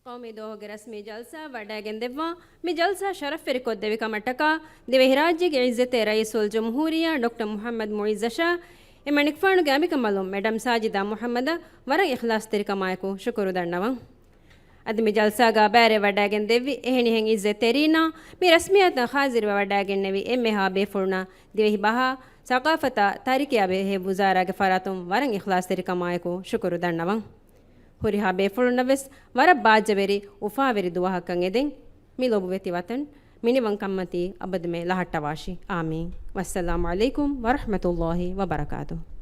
ޤައުމީ ދުވަހުގެ ރަސްމީ ޖަލްސާ ވަޑައިގެންދެއްވާ މި ޖަލްސާ ޝަރަފްވެރިކޮށްދެވި ކަމަށްޓަކާ ދިވެހިރާއްޖޭގެ ޢިއްޒަތްތެރި ރައީސުލްޖުމްހޫރިއްޔާ ޑޮކްޓަރ މުޙައްމަދު މުޢިއްޒަށާ އެމަނިކުފާނުގެ އަނބިކަނބަލުން މެޑަމް ސާޖިދާ މުޙައްމަދަށް ވަރަށް އިޚްލާޞްތެރިކަމާއެކު ޝުކުރު ދަންނަވަން. އަދި މި ޖަލްސާގާ ބައިވެރިވެވަޑައިގެންދެއްވި އެހެނިހެން ޢިއްޒަތްތެރީންނާ މި ރަސްމިއްޔާތުތައް ހާޒިރުވެވަޑައިގެންނެވި އެންމެހާ ބޭފުޅުންނަށް ދިވެހި ބަހާ، ސަޤާފަތާ، ތާރިޚާ ބެހޭ ވުޒާރާގެ ފަރާތުން ވަރަށް އިޚްލާޞްތެރިކަމާއެކު ޝުކުރު ދަންނަވަން. ހުރިހާ ބޭފުޅުންނަށްވެސް ވަރަށް ބާއްޖަވެރި، އުފާވެރި ދުވަހަކަށް އެދެން. މި ލޮބުވެތި ވަތަން މިނިވަންކަންމަތީ އަބަދުމެ ލަހައްޓަވާށި. އާމީން. ވައްސަލާމު ޢަލައިކުމް ވަރަޙްމަތުﷲ ވަބަރަކާތުހު.